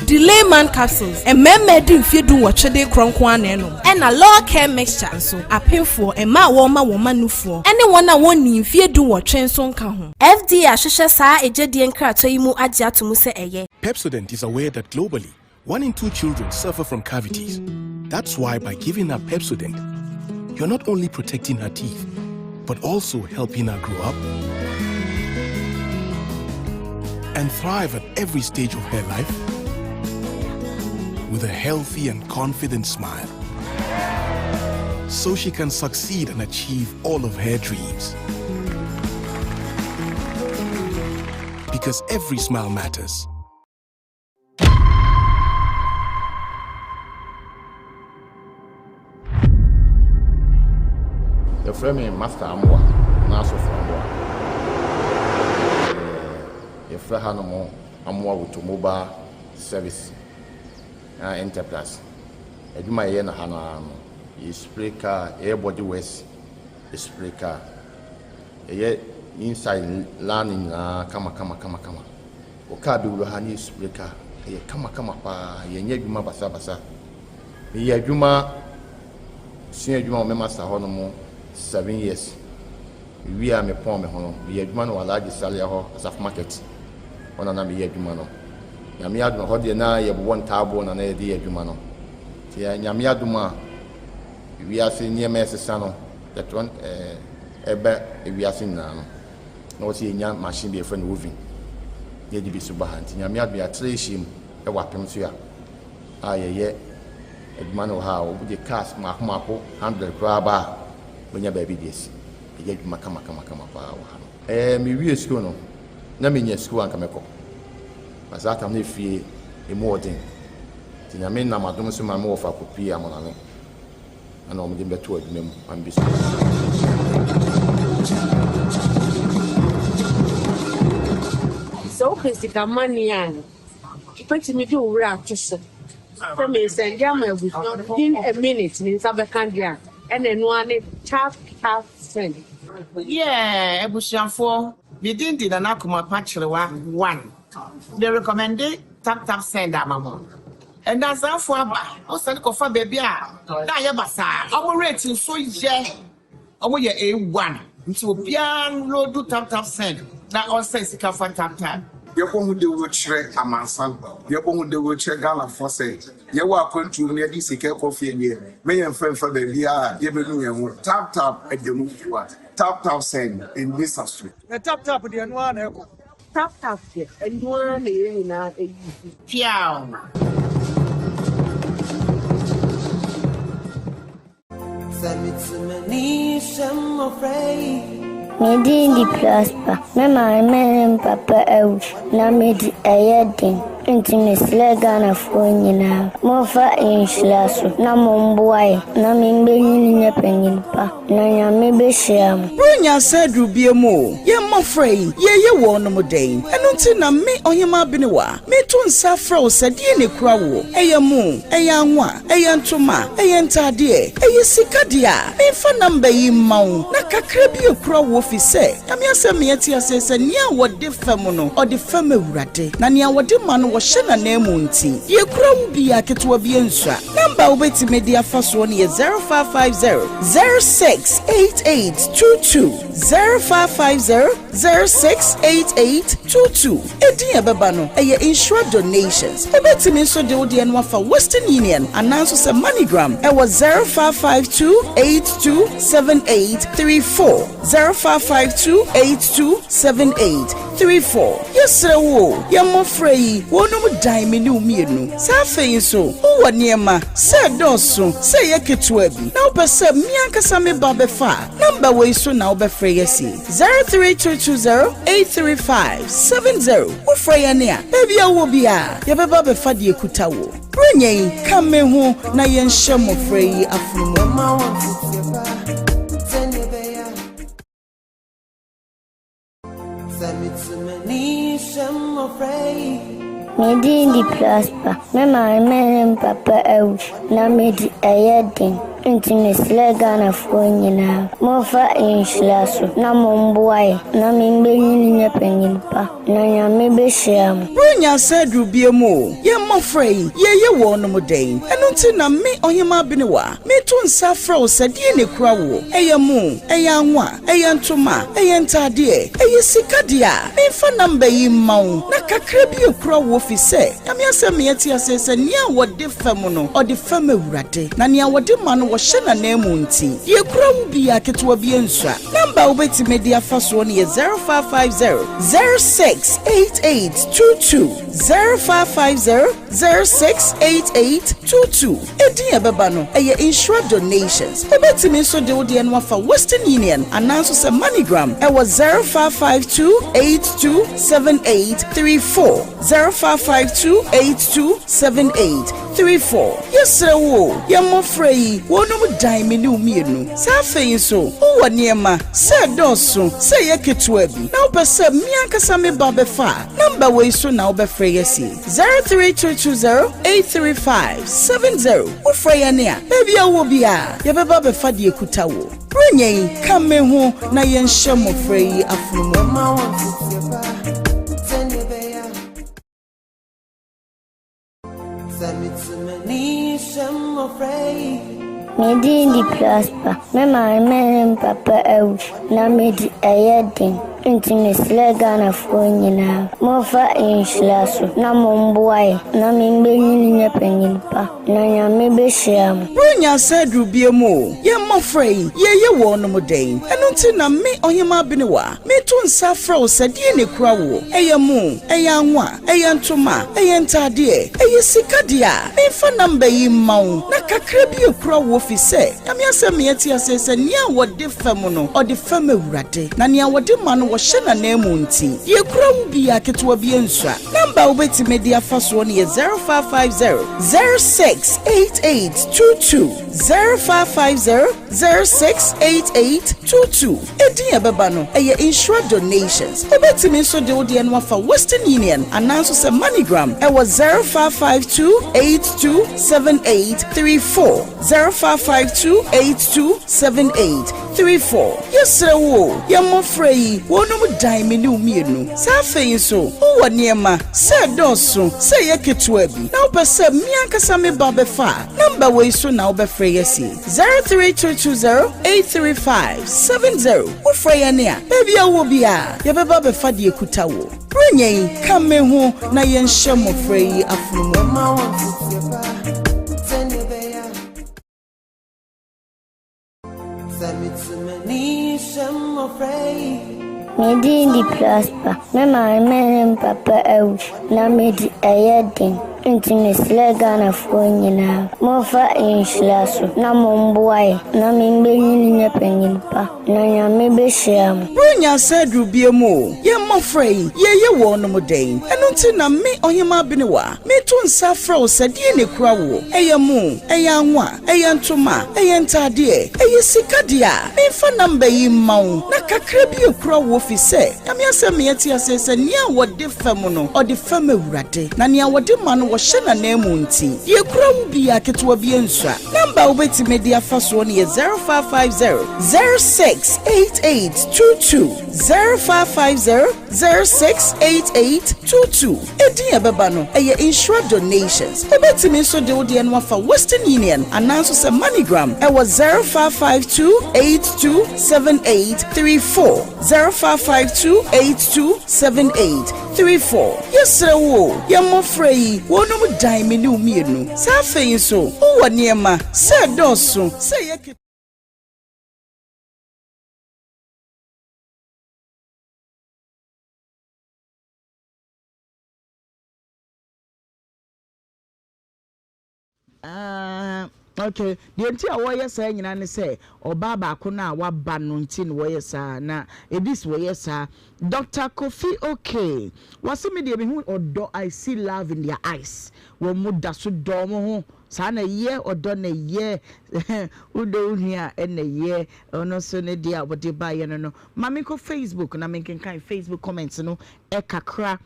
Delayman Capsules, Mmarima adi mfeɛ dunwɔtwe de rekorɔ nko ara na ɛnom. Ɛna Law Care Mixture nso, apemfoɔ, mmaa a wɔrema wɔn mma nufoɔ, ne wɔn a wɔnnii mfeɛ dunwɔtwe nso nka ho. FDA ahwehwɛ saa egyedie nkratoɔ yi mu agye ato mu sɛ ɛyɛ. Pepsodent is aware that globally, one in two children suffer from cavities. That's why by giving her Pepsodent, you're not only protecting her teeth, but also helping her grow up and thrive at every stage of her life with a healthy and confident smile. so she can succeed and achieve all of her dreams. Because every smile matters. Yɛfrɛ me Master Amoah anaa Asɔfo Amoah. Yɛfrɛ hanom Amoah Automobile Service Enterprise. Adwuma a yɛyɛ no ha no ara no, yɛ spray car, yɛyɛ body works, yɛ spray car. Yɛyɛ inside line nyinaa kama kama kama kama. Wo car bɛwura ha na yɛ spray car. Ɛyɛ kama kama paa, yɛnyɛ adwuma basabasa. Meyɛ adwuma, sua adwuma wɔ me master hɔ nom 7 years. Mewie a mepɔn me ho no, meyɛ adwuma no wɔ Alhaji Salia hɔ, Asafo Market. Hɔ na na meyɛ adwuma no. Nyame adom, ɛhɔ deɛ na yɛbobɔ ntaaboɔ na na yɛde yɛ adwuma no. Nti Nyame adom a, wiase nneɛma ɛsesa no, yɛtoa ɛba wiase nyinaa no, na wɔsɛ yɛnya machine bi yɛfrɛ no oven, na yɛde bi so ba ha. Nti Nyame adom yɛatra ahyia mu wɔ apem so a, a yɛyɛ adwuma no wɔ ha a, wɔde cars mmaako mmaako 100 koraa ba a, wɔnya baabi de asi. Yɛyɛ adwuma kama kama kama paa wɔ ha no. Ɛɛ, mewie sukuu no, na menya sukuu a anka mɛkɔ. Na saa tam no efie emu wɔ den. Nti Nyame nam adom so ma me wɔfa kɔpie Amonane ɛna wɔn de me bɛtoo adwuma mu ma me bɛsua. Sɛ wopɛ sika money a, wobɛtumi de wo werɛ ato so sɛ meresɛnde ama abusua within a minute me nsa bɛka deɛ a, ɛna ɛno ara ne tap tap send. Yeah abusuafoɔ me din de Nana Kumapa Kyerewa one me recommende tap tap send ama mo Ndansafoɔ aba wo sane kɔfa baabi a na ayɛ basaa ɔmo rate nso yɛ ɔmo yɛ A1 nti obiara nloadu tap tap send na ɔnsɛn sika fa tap tap. Yɛbɔ ho dawuro kyerɛ amansan, yɛbɔ ho dawuro kyerɛ Ghanafoɔ sɛ yɛwɔ akwantuo mu na yɛde sika rekɔ fie deɛ, mɛ yɛmfa mfa baabiara a yɛbɛnu yɛn ho. Tap tap ɛda mu fua, tap tap send, ɛnni sa so. Na tap tap deɛ ɛno ara na ɛkɔ. Tap tap deɛ ɛno ara na yɛn nyinaa use. Piaw! Me din de Prosper. Me maame ne me papa awu na mede ɛyɛ den. Nti mesrɛ Ghanafoɔ nyinaa, momfa nhyira so na momboa yɛn na membenyin nyɛ panyin pa na Nyame behyira mo. Buronya asa aduru biom o, yɛn mmɔfra yi, yɛreyɛ wɔnom dɛn? Ɛno nti na me, Ɔhemaa Benewa, meto nsa afrɛ wo sɛ deɛn na ɛkura woɔ? Ɛyɛ mo, ɛyɛ anwa, ɛyɛ ntoma, ɛyɛ ntaadeɛ, ɛyɛ sika deɛ a, memfa number yi mma wo na kakra bi ɛkura woɔ fi sɛ, Nyame asɛm ma yɛte aseɛ sɛ nea wɔde fɛm no, ɔde fɛm Awurade, na nea wɔde ma no, wɔhyɛ n'ananmu nti, deɛ ɛkura wo biara, ketewa bi ɛnsua. Number a wobɛtumi de afa soɔ no yɛ 0550 068822, 0550 068822. Edin a ɛbɛba no, ɛyɛ Nhyira Donations. Wobɛtumi nso de wo deɛ no afa Western Union anaa nso sɛ MoneyGram ɛwɔ 0552 827834, 0552 827834. Yɛsrɛ wo o, yɛn mmɔfra yi, wɔnom dan me ne wo mmienu. Sɛ afei nso wowɔ nneɛma, sɛ ɛdɔɔso, sɛ ɛyɛ ketewa bi, na wopɛ sɛ me ankasa me ba bɛfa a, nɔmba wei so na wobɛfrɛ yɛn asi, 03220 835 70. Wofrɛ yɛn a, baabi a wowɔ biara, yɛbɛba abɛfa deɛ ɛkuta wo. Buronya yi, ka me ho na yɛnhyɛ mmɔfra yi afono mu. Me din de Prosper. Me maame ne me papa awu na medi ɛyɛ den. Nti mesrɛ Ghanafoɔ nyinaa, momfa nhyira so na momboa yɛn na membenyin nyɛ panyin pa na Nyame behyira mo. Buronya asa aduru biom o, yɛn mmɔfra yi, yɛreyɛ wɔnom dɛn? Ɛno nti na me, Ɔhemaa Benewa, meto nsa afrɛ wo sɛ deɛn na ɛkura woɔ? Ɛyɛ mo, ɛyɛ anwa, Ɛyɛ ntoma, ɛyɛ ntaadeɛ, ɛyɛ sika deɛ a, memfa number yi mma wo na kakra bi akura wo efisɛ Nyame asɛm ma yɛte aseɛ sɛ nea wɔde fɛm no, ɔde fɛm Awurade, na nea wɔde ma no. wɔhyɛ n'ananmu nti, deɛ ɛkura wo biara ketewa bi nsua. Number a wobɛtumi de afa soɔ no yɛ 0550 068822, 0550 068822. Edin a ɛbɛba no, ɛyɛ Nhyira Donations. Wobɛtumi nso de wo deɛ no afa Western Union anaa nso sɛ MoneyGram ɛwɔ 0552 827834, 0552 827834. Yɛsrɛ wo o, yɛn mmɔfra yi, wɔnom dan me ne wo mmienu. Saa afei nso, wowɔ nneɛma, sɛ ɛdɔɔso, sɛ ɛyɛ ketewa bi, na wopɛ sɛ me ankasa me ba bɛfa a, nɔmba wei so na wobɛfrɛ yɛn asi, 03220 835 70. Wofrɛ yɛn a, baabi a wowɔ biara, yɛbɛba abɛfa deɛ ɛkuta wo. Buronya yi, ka me ho na yɛnhyɛ mmɔfra yi afono mu. Me din de Prosper. Me maame ne me papa awu na medi ɛyɛ den. Nti mesrɛ Ghanafoɔ nyinaa, momfa nhyira so na momboa yɛn na membenyin nyɛ panyin pa na Nyame behyira mo. Buronya asa aduru biam o, yɛn mmɔfra yi, yɛreyɛ wɔnom dɛn? Ɛno nti na me, Ɔhemaa Benewa, meto nsa afrɛ wo sɛ deɛn na ɛkura woɔ? Ɛyɛ mo, ɛyɛ anwa, Ɛyɛ ntoma, ɛyɛ ntaadeɛ, ɛyɛ sika deɛ a, memfa number yi mma wo na kakra bi akura wo efisɛ Nyame asɛm ma yɛte aseɛ sɛ nea wɔde fɛm no, ɔde fɛm Awurade, na nea wɔde ma no wɔhyɛ n'ananmu nti, deɛ ɛkura wo biara ketewa bi nsua. Number a wobɛtumi de afa soɔ no yɛ 0550 068822, 0550 068822. Edin a ɛbɛba no, ɛyɛ Nhyira Donations. Wobɛtumi nso de wo deɛ no afa Western Union anaa nso sɛ MoneyGram ɛwɔ 0552 82 7834, 0552 82 7834. Yɛsrɛ wo o, yɛn mmɔfra yi, wɔnom dan me ne wo mmienu. Saa afei nso, wowɔ nneɛma, sɛ ɛdɔɔso, sɛ ɛyɛ ketewa bi, na wopɛ sɛ me ankasa me ba bɛfa a, nɔmba wei so na wobɛfrɛ yɛn asi. 03220 835 70 Wofrɛ yɛn a, baabi a wowɔ biara, yɛbɛba abɛfa deɛ ɛkuta wo. Buronya yi, ka me ho na yɛnhyɛ mmɔfra yi afono mu. Me din de Prosper. Me maame ne me papa awu na medi ɛyɛ den. Nti mesrɛ Ghanafoɔ nyinaa, momfa nhyira so na momboa yɛn na membenyin nyɛ panyin pa na Nyame behyira mo. Buronya asa aduru biam o, yɛn mmɔfra yi, yɛreyɛ wɔnom dɛn? Ɛno nti na me, Ɔhemaa Benewa, meto nsa afrɛ wo sɛ deɛn na ɛkura woɔ? Ɛyɛ mo, ɛyɛ anwa, ɛyɛ ntoma, ɛyɛ ntaadeɛ, ɛyɛ sika deɛ a, memfa number yi mma wo na kakra bi ɛkura woɔ fi sɛ, Nyame asɛm ma yɛte aseɛ sɛ nea wɔde fɛm no, ɔde fɛm Awurade, na nea wɔde ma no, wɔhyɛ n'ananmu nti, deɛ ɛkura wo biara, ketewa bi nsua. Number a wobɛtumi de afa soɔ no yɛ 0550 068822, 0550 068822. Edin a ɛbɛba no, ɛyɛ Nhyira Donations. Wobɛtumi nso de wo deɛ no afa Western Union anaa nso sɛ MoneyGram ɛwɔ 0552 827834. 0552 82 78 34 Yɛsrɛ wo o, yɛn mmɔfra yi, wɔnom dan me ne wo mmienu. Saa afei nso, wowɔ nneɛma, sɛ ɛdɔɔso, sɛ ɛyɛ ketewa. Ah, okay. Deɛ nti a wɔyɛ saa nyinaa ne sɛ ɔbaa baako no a waba no nti na wɔyɛ saa na ebi si wɔyɛ saa. Dr. Kofi okay. Wɔse me deɛ mehu ɔdɔ I see love in their eyes. Wɔn mu da so dɔ wɔn ho. Saa na ɛyɛ ɔdɔ na ɛyɛ wodɔ wo nua a ɛna ɛyɛ ɔno nso ne deɛ a wɔde baeɛ no no. Ma menkɔ Facebook na menkenkan Facebook comments no kakra.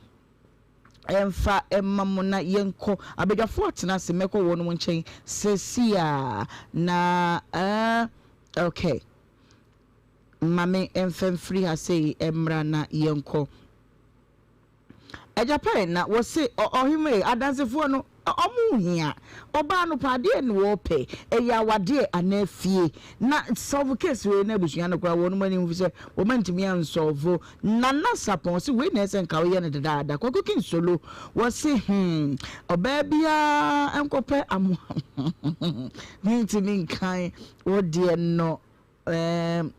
Ɛmfa mma mo na yɛnkɔ. Abadwafoɔ atena ase, mɛkɔ wɔnom nkyɛn seesei ara. Na eh, ok. Ma me mfa mfiri ha sei mmra na yɛnkɔ. Agya Pɛn, na wɔse, ɔ, ɔhemmaa yi, adansefoɔ no. Ɔmo hia ɔbaa no paa deɛ na wɔpɛ ɛyɛ awadeɛ anaa fie na solve case wei na abusua no koraa wɔnom ani nhu sɛ wɔn antumi ansolve Nana Sarpong ɔse wei na ɛsɛ nka woyɛ no dedaada Kwaku King Solo wɔse hmm ɔbaa biara nkɔpɛ amoa mentumi nkan wo deɛ no Ehm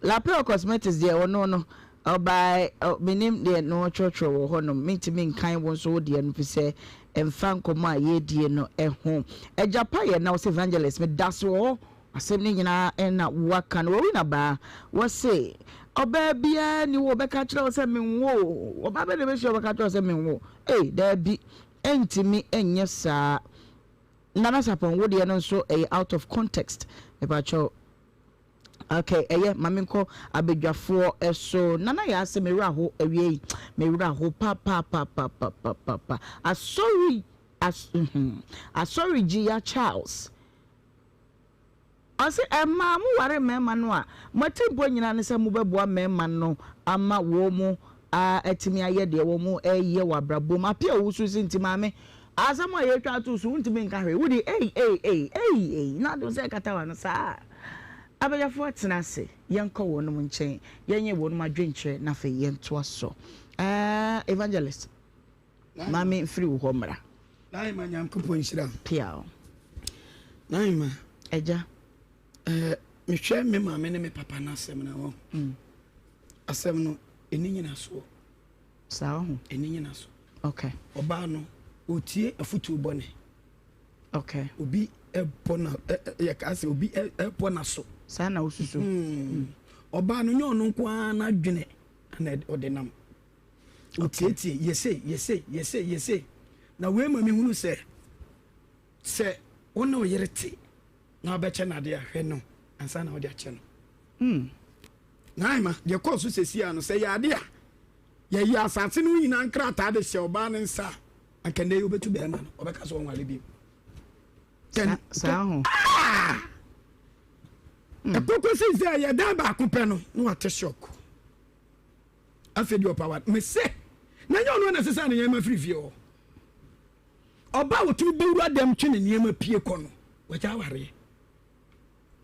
Lapel cosmetics deɛ ɔno no ɔbae ɔ menim deɛ no ɔtwerɛtwerɛ wɔ hɔ nom mentumi nkan wo nso wo deɛ no fisɛ ɛmfa nkɔmmɔ a yɛredie no ho. Agya pa yɛ na ɔse evangelist medase wɔ hɔ asɛm no nyinaa ɛna waka no Rowena baa wɔse ɔbaa biara ni hɔ ɔbɛka kyerɛ wo sɛ menwo o ɔbaa bɛ na ɛbɛhyia ɔbɛka kyerɛ wo sɛ menwo ei daabi ɛntumi ɛnyɛ saa. Nana Sarpong wo deɛ no nso ɛyɛ out of context mepakyɛw okay ɛyɛ ma menkɔ abadwafoɔ so Nana Yaa sɛ me werɛ aho awie yi me werɛ aho papapapapapapa asɔre as hmm asɔre gyi ya Charles Ɔse ɛmaa mo ware mmarima no a, mo atirimpɔ nyinaa ne sɛ mobɛboa mmarima no ama wɔn atumi ayɛ deɛ wɔn reyɛ wɔ abrabɔ mu. Apia owusu se nti maame, asɛm a yɛretwa ato so wontumi nka hwee, wode ei ei ei ei ei na ade wo sɛ ɛkata w'ano saa. Abadwafoɔ atena ase, yɛnkɔ wɔnom nkyɛn, yɛnyɛ wɔnom adwenkyerɛ na afei yɛntoa so. Ɛɛ Evangelist. Maame mfiri wo hɔ mmra. Naima Nyankopɔn nhyira wo. Piaw. Naima. Agya. Eh, mehwɛ me maame ne me papa no asɛm na wɔn. Mm. Asɛm no, ɛni nyinasoɔ. Saa ho. Ɛni nyinaso. Okay. Ɔbaa no, ɔtie afutuo bɔne. Okay. Obi ɛbɔ na yɛ kaa sɛ obi ɛbɔ na so. Saa na wosusu. Mm. Ɔbaa no nyɛ ɔno nko ara n'adwene na ɔde nam. Ɔtiatia, yɛ sei, yɛ sei, yɛ sei, yɛ sei. Na wei ma mehunu sɛ, sɛ wo ne wo yere te na wobɛkyɛ no adeɛ a, hwɛ no ansa na wode akyɛ no. Hmm. Naima, deɛ kɔɔ so sɛsi a no, sɛ yɛ adeɛ a, yɛyɛ asase no nyinaa nkrataa de hyɛ ɔbaa no nsa a, anka nnɛ yi wobɛtu bɛrima no, ɔbɛka sɛ ɔnware bio. Saa ho. Ah! Hmm. Ɛkɔkɔ si sɛ yɛ dan baako pɛ no, na wate shock. Afei deɛ ɔpa wa mese na nyɛ ɔno na ɛsesa ne nneɛma firi fie hɔ. Ɔba a wɔtumi bɛwura dɛm twe ne nneɛma pie kɔ no, wagya awareɛ.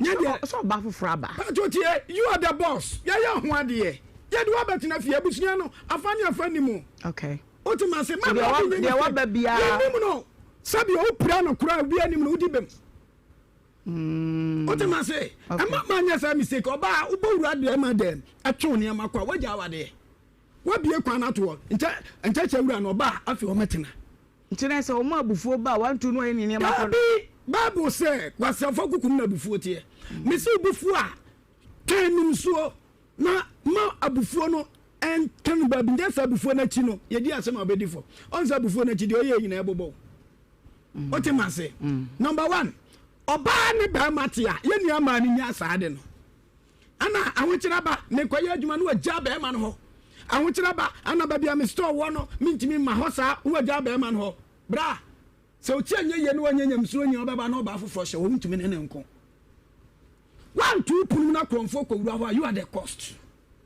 Nyɛ deɛ sɛ ɔba foforɔ aba. Pato tie, you are the boss. Yɛyɛ ho adeɛ. Yɛde wabɛtena fie abusua no afa ne afa ni mu. Okay. Wote ma se ma ma bi deɛ waba biara. Yɛnim no. Sɛbi ɔpira no koraa obi anim no wodi bem. Wote ma se ɛma ma nyɛ saa mistake ɔbaa wobɔ wura deɛ ma dɛm ɛtwe wo nneɛma kɔ a wagya awadeɛ wabie kwan ato hɔ nkyɛ nkyɛkyɛ wura no ɔbaa afei ɔmɛtena. Nti na sɛ wɔn abufuo ba a wantu no ayɛ ne nneɛma kɔ. Dabi bible sɛ kwasiafo kukum na abufuo teɛ mesi obufuo a twɛn num nsuo na ma abufuo no ɛnka no baabi nyɛ sɛ abufuo no akyi no yɛdi asɛm a wobɛdi fɔ ɔn sɛ abufuo no akyi deɛ ɔyɛ nyinaa ɛbobɔ wo wote ma se number one ɔbaa ne bɛrima te a yɛn nua maa no nya saa de no ana ahokyerɛ ba mekɔyɛ adwuma no wagya bɛrima no hɔ ahokyerɛ ba ana baabi a me store wɔ no mentumi mma hɔ saa wagya bɛrima no hɔ bra sɛ ɔkyi anyɛ yie no wanyɛ nyamesuro nyɛ ɔbɛba na ɔbaa foforɔ hyɛ wɔ wontumi ne ne nko wanto pono mu na korɔmfoɔ kɔwura hɔ a you are the cost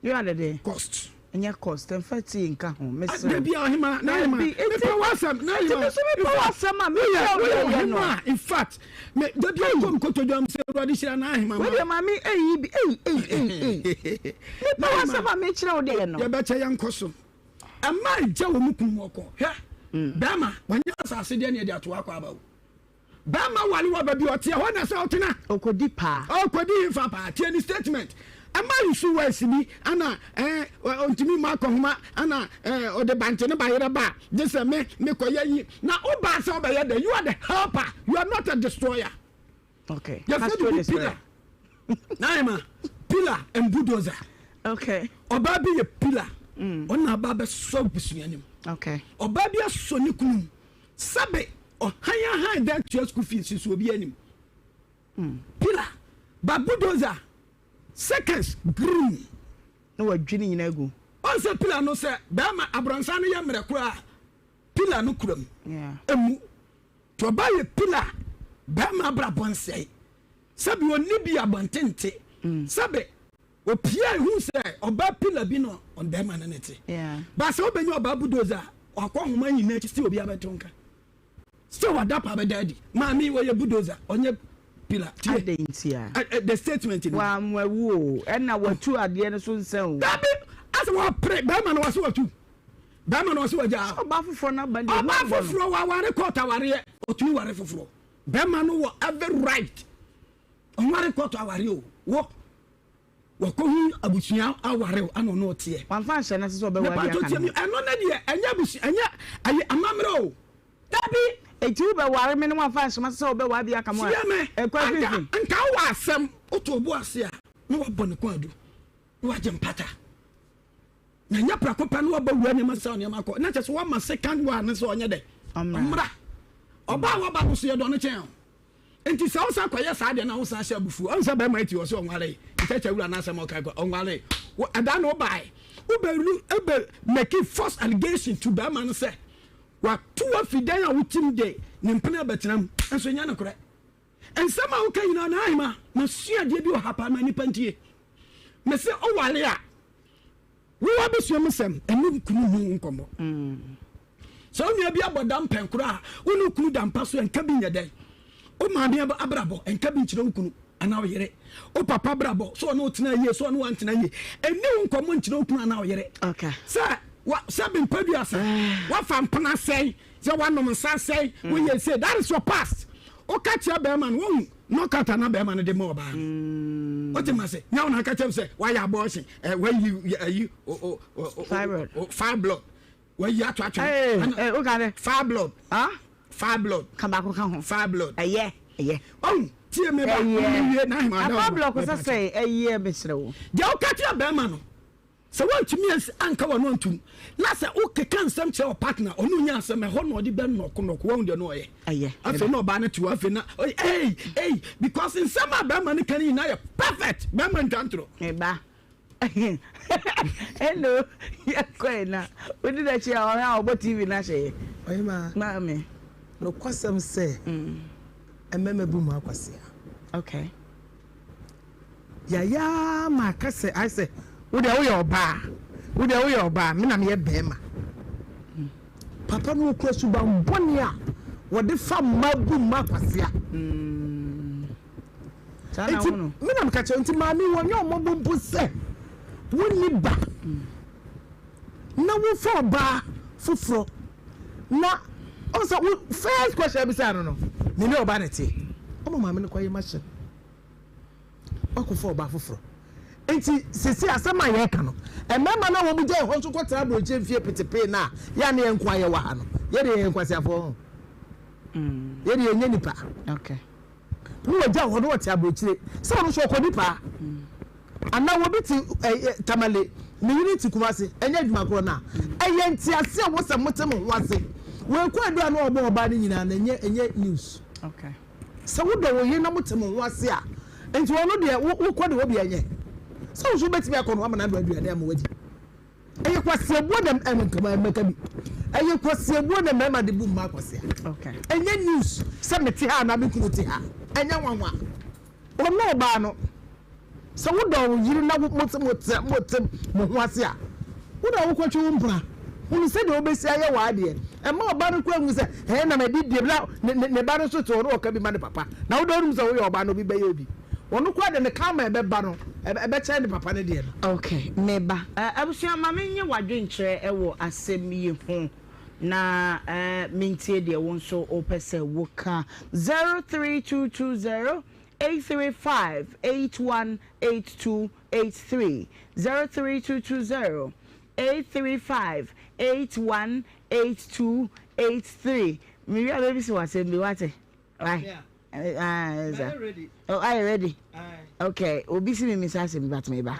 You are the de. Cost. Ɛnyɛ cost. Ɛnfa tea nka ho. Mesrɛ. Dabi ɔhema na ɔhema. Mepɛ w'asɛm na ɔhema. Ti mi so mepɛ w'asɛm a mepɛ wo deɛ yɛ no. In fact, me dabi akɔ mu koto dwam sɛ Awurade hyira na ahema ma. Wei deɛ maame eyi bi eyi eyi eyi eyi. Mepɛ w'asɛm a mekyerɛ wo deɛ yɛ no. Yɛbɛkyɛ yɛn kɔ so. Ɛma egya wɔ mu kunu mu ɔkɔ. Hwɛ bɛrima wɔnyɛ asase deɛ ne yɛde ato akɔ aba o. Bɛɛma ware wɔ baabi ɔteɛ hɔ na sɛ ɔtena. Ɔkɔdi paa. Ɔkɔdi nfa paa tie ne statement. Ɛma yusu words bi ana ɛɛ ɔntumi mma akɔhoma ana ɛɛ ɔde bankye ne bayerɛ ba gye sɛ me me kɔ yɛ yi na ɔbaa sɛ ɔbɛyɛ dɛ you are the helper you are not a destroyer. Okay. Yɛfɛ de bi pillar. Naima pillar and bulldozer. Okay. Ɔbaa bi yɛ pillar. Ɔna aba bɛsɔ busua nim. Okay. Ɔbaa bi asɔ ne kunu mu. Sɛbe ɔhan ahan dan tua school fees nso obi anim. Pillar ba bulldozer seconds green. Na wadwi ne nyinaa agu. Ɔn sɛ pillar no sɛ bɛrima abrɔnsan no yɛ mmerɛ koraa pillar no kura mu. Emu. Nti ɔbaa yɛ pillar bɛrima abrabɔ nsɛe. Sɛbe ɔnni bi abɔntente. Sɛbe Opiae hui sɛ ɔbaa pillar bi na ɔne bɛrima no ne te. Ba sɛ wobɛnya ɔbaa bulldozer a, wakɔ nhoma nyinaa akyi sɛ obi abɛto nka. Still wada pa bɛda adi. Maame yi ɔyɛ bulldozer ɔnyɛ pillar. Tie. Adɛn ntia? Ɛ ɛ the statement ni. Wammawu o, ɛna watu adeɛ no so nsa o. Dabi, asɛ wapere bɛrima no wase watu. Bɛrima no wase wagyaa. Sɛ ɔbaa foforɔ no aba deɛ. Ɔbaa foforɔ waware court awareɛ, ɔtumi ware foforɔ. Bɛrima no wɔ every right. Ɔnware court awareɛ o. Wɔ. Wakɔhu abusua aware o, ana ɔno ɔteɛ. Wamfa anhyɛ n'ase sɛ ɔbɛware bi aka ne ho. Ɛno ne deɛ ɛnyɛ abusua ɛnyɛ ɛyɛ amammerɛ o. Dabi. Eti wobɛware me na wamfa anhyɛ m'ase sɛ wobɛware bi aka mo a. Tie me, Ɛkɔ anka afifi. nka wowɔ asɛm woto wo bo ase a na wabɔ ne kɔn adu na wagye mpata. Na nyɛ prɛko pɛ na wabɔ wura nneɛma sɛ nneɛma kɔ na kyɛ sɛ wama second one no sɛ ɔnyɛ dɛ ɔmmra. Ɔbaa a waba no so yɛdɔ no kyɛn o. Nti sɛ wosan kɔyɛ saa deɛ na wosan hyɛ abufuo. Ɔn sɛ bɛrima yi ti hɔ sɛ ɔnwaree. Nkyɛkyɛ wura n'asɛm a ɔkae kɔ ɔnwaree. Wo ɛda na wobae. Wobɛ wobɛ make false allegation to bɛrima no sɛ watu wo afi dan a wotim de ne mpena abɛtena mu. Nso nyɛ nokorɛ. Nsɛm a woka nyinaa na ahema masua adeɛ bi wɔ ha paa ma nnipa ntie. Mese oware a Wo abusua mu sɛm, ɛne wo kunu nni wo nkɔmmɔ. Sɛ wo nua bi abɔ dam pɛn koraa a, wo ne wo kunu da mpa so ɛnka bi nyɛ dɛn. Wo maame abrabɔ, ɛnka bi nkyerɛ wo kunu anaa wo yere. Wo papa abrabɔ, sɛ ɔne wo tena yie, sɛ ɔne wo antena yie, ɛnni wo nkɔmmɔ nkyerɛ wo kunu anaa wo yere. Sɛ wa sɛ bempa duasa, wafa mpena sɛn, sɛ wanom nsa sɛn, woyɛ sei, that is your past. Woka kyerɛ bɛrima no, wohu knockout a na bɛrima no de ma ɔbaa no. Wote ma se, nyɛ wo na aka kyerɛ me sɛ wayɛ abortion, eh, wayi ayi o o o o o fibroid, wayi ato atwene. Ee, woka dɛ. Fibroid. Ah? Fibroid. Ka baako ka ho. Fibroid. Ɛyɛ, ɛyɛ. Ɔhu, tie me ba, Ɛyɛ. wie na ahema Na da fibroid sɛ sɛ ɛyɛ mesrɛ wo. Deɛ woka kyerɛ bɛrima no, Sɛ woantumi anka w'ano antom na sɛ wokeka nsɛm kyerɛ wo partner ɔne onya asɛm ɛhɔ na ɔde bɛ nɔko nɔko wahu deɛ na ɔyɛ ɛyɛ afei na ɔbaa no te hɔ afei na ei ei because nsɛm a bɛrima no ka no nyinaa yɛ perfect bɛrima ntwa ntorɔ. Meba hello yɛkɔe na wodi n'akyi a ɔhwɛ a ɔbɔ TV no ahyɛ yɛ. Ɔhemaa. Maame. Nokwasɛm sɛ mmarima bu mu akwasea. Okay. Yɛayɛ ara ma aka sɛ ayɛ sɛ wo deɛ woyɛ ɔbaa, wo deɛ woyɛ ɔbaa, me na meyɛ bɛrima. Papa no ɔkura suban bɔne a wɔde fa mma bu mma kwasea. Nti me na meka kyerɛ nti maame wɔnyɛ ɔmmɔbɔ mpo sɛ wonni ba na wofa ɔbaa foforɔ na ɔsɛ wo first question abisa no no me ne ɔbaa na ɛteɛ ɔma maame no kɔyɛ machine. Wakɔfa ɔbaa foforɔ. Nti seesei asɛm a yɛreka no, mmarima no a wɔgyae hɔ nso kɔtena aburokyire mfie petepee no a yɛ a na yɛn nko ara yɛwɔ ha no, yɛ deɛ yɛyɛ nkwaseafoɔ ho. Yɛ deɛ yɛnyɛ nipa. Okay. Ne wɔgya hɔ na wɔte aburokyire sɛ ɔno nso ɔkɔ nipa. Anaa obi te eh, Tamale, ne yere te Kumasi, ɛnyɛ adwuma korɔ no a. Ɛyɛ ntease a ɛwɔ sɛ mote mo ho ase. Wei kɔ aduru a na ɔbɔ ɔbaa no nyinaa no, ɛnyɛ ɛnyɛ news. Okay. Sɛ wodɔ wo yere na mote mo ho ase a, nti ɔno deɛ wo wokɔ deɛ obi ɛnyɛ. Sɛ wo nso wobɛtumi akɔ no ama no anoa aduane ama wadi. Ɛyɛ kwaseabuo na ɛmɛka mɛka bi. Ɛyɛ kwaseabuo na mmarima de bu mmaa kwasea. Ɛnyɛ news sɛ mete ha anaa me kunu te ha. Ɛnyɛ nwanwa. Ɔno ɔbaa no. Sɛ wodɔ wo yere na mote mote mote mo ho ase a, wo na wokɔtwe wo mpena. Hunu sɛdeɛ wobɛsi ayɛ w'adeɛ. Mma ɔba no koraa nhu sɛ, ɛɛ na madi deɛ na ne ne ne ba no nso te hɔ na ɔka bi ma ne papa. Na wodɔ wonim sɛ woyɛ ɔbaa na obi bɛyɛ obi. Ɔno koraa deɛ ne karma a ɛbɛba no, ɛbɛkyɛn ne papa no deɛ no. Ok, meba. Abusua ma me nye w'adwenkyerɛ wɔ asɛm yi ho na mentie deɛ wo nso wopɛ sɛ woka. 03220 835 81 82 83 03220 835 81 82 83 Mewie a mɛbisa wo asɛm bi wate? Why? Ah, ready. Oh, are you ready? Okay, obi si mi misa asɛm bi but meba.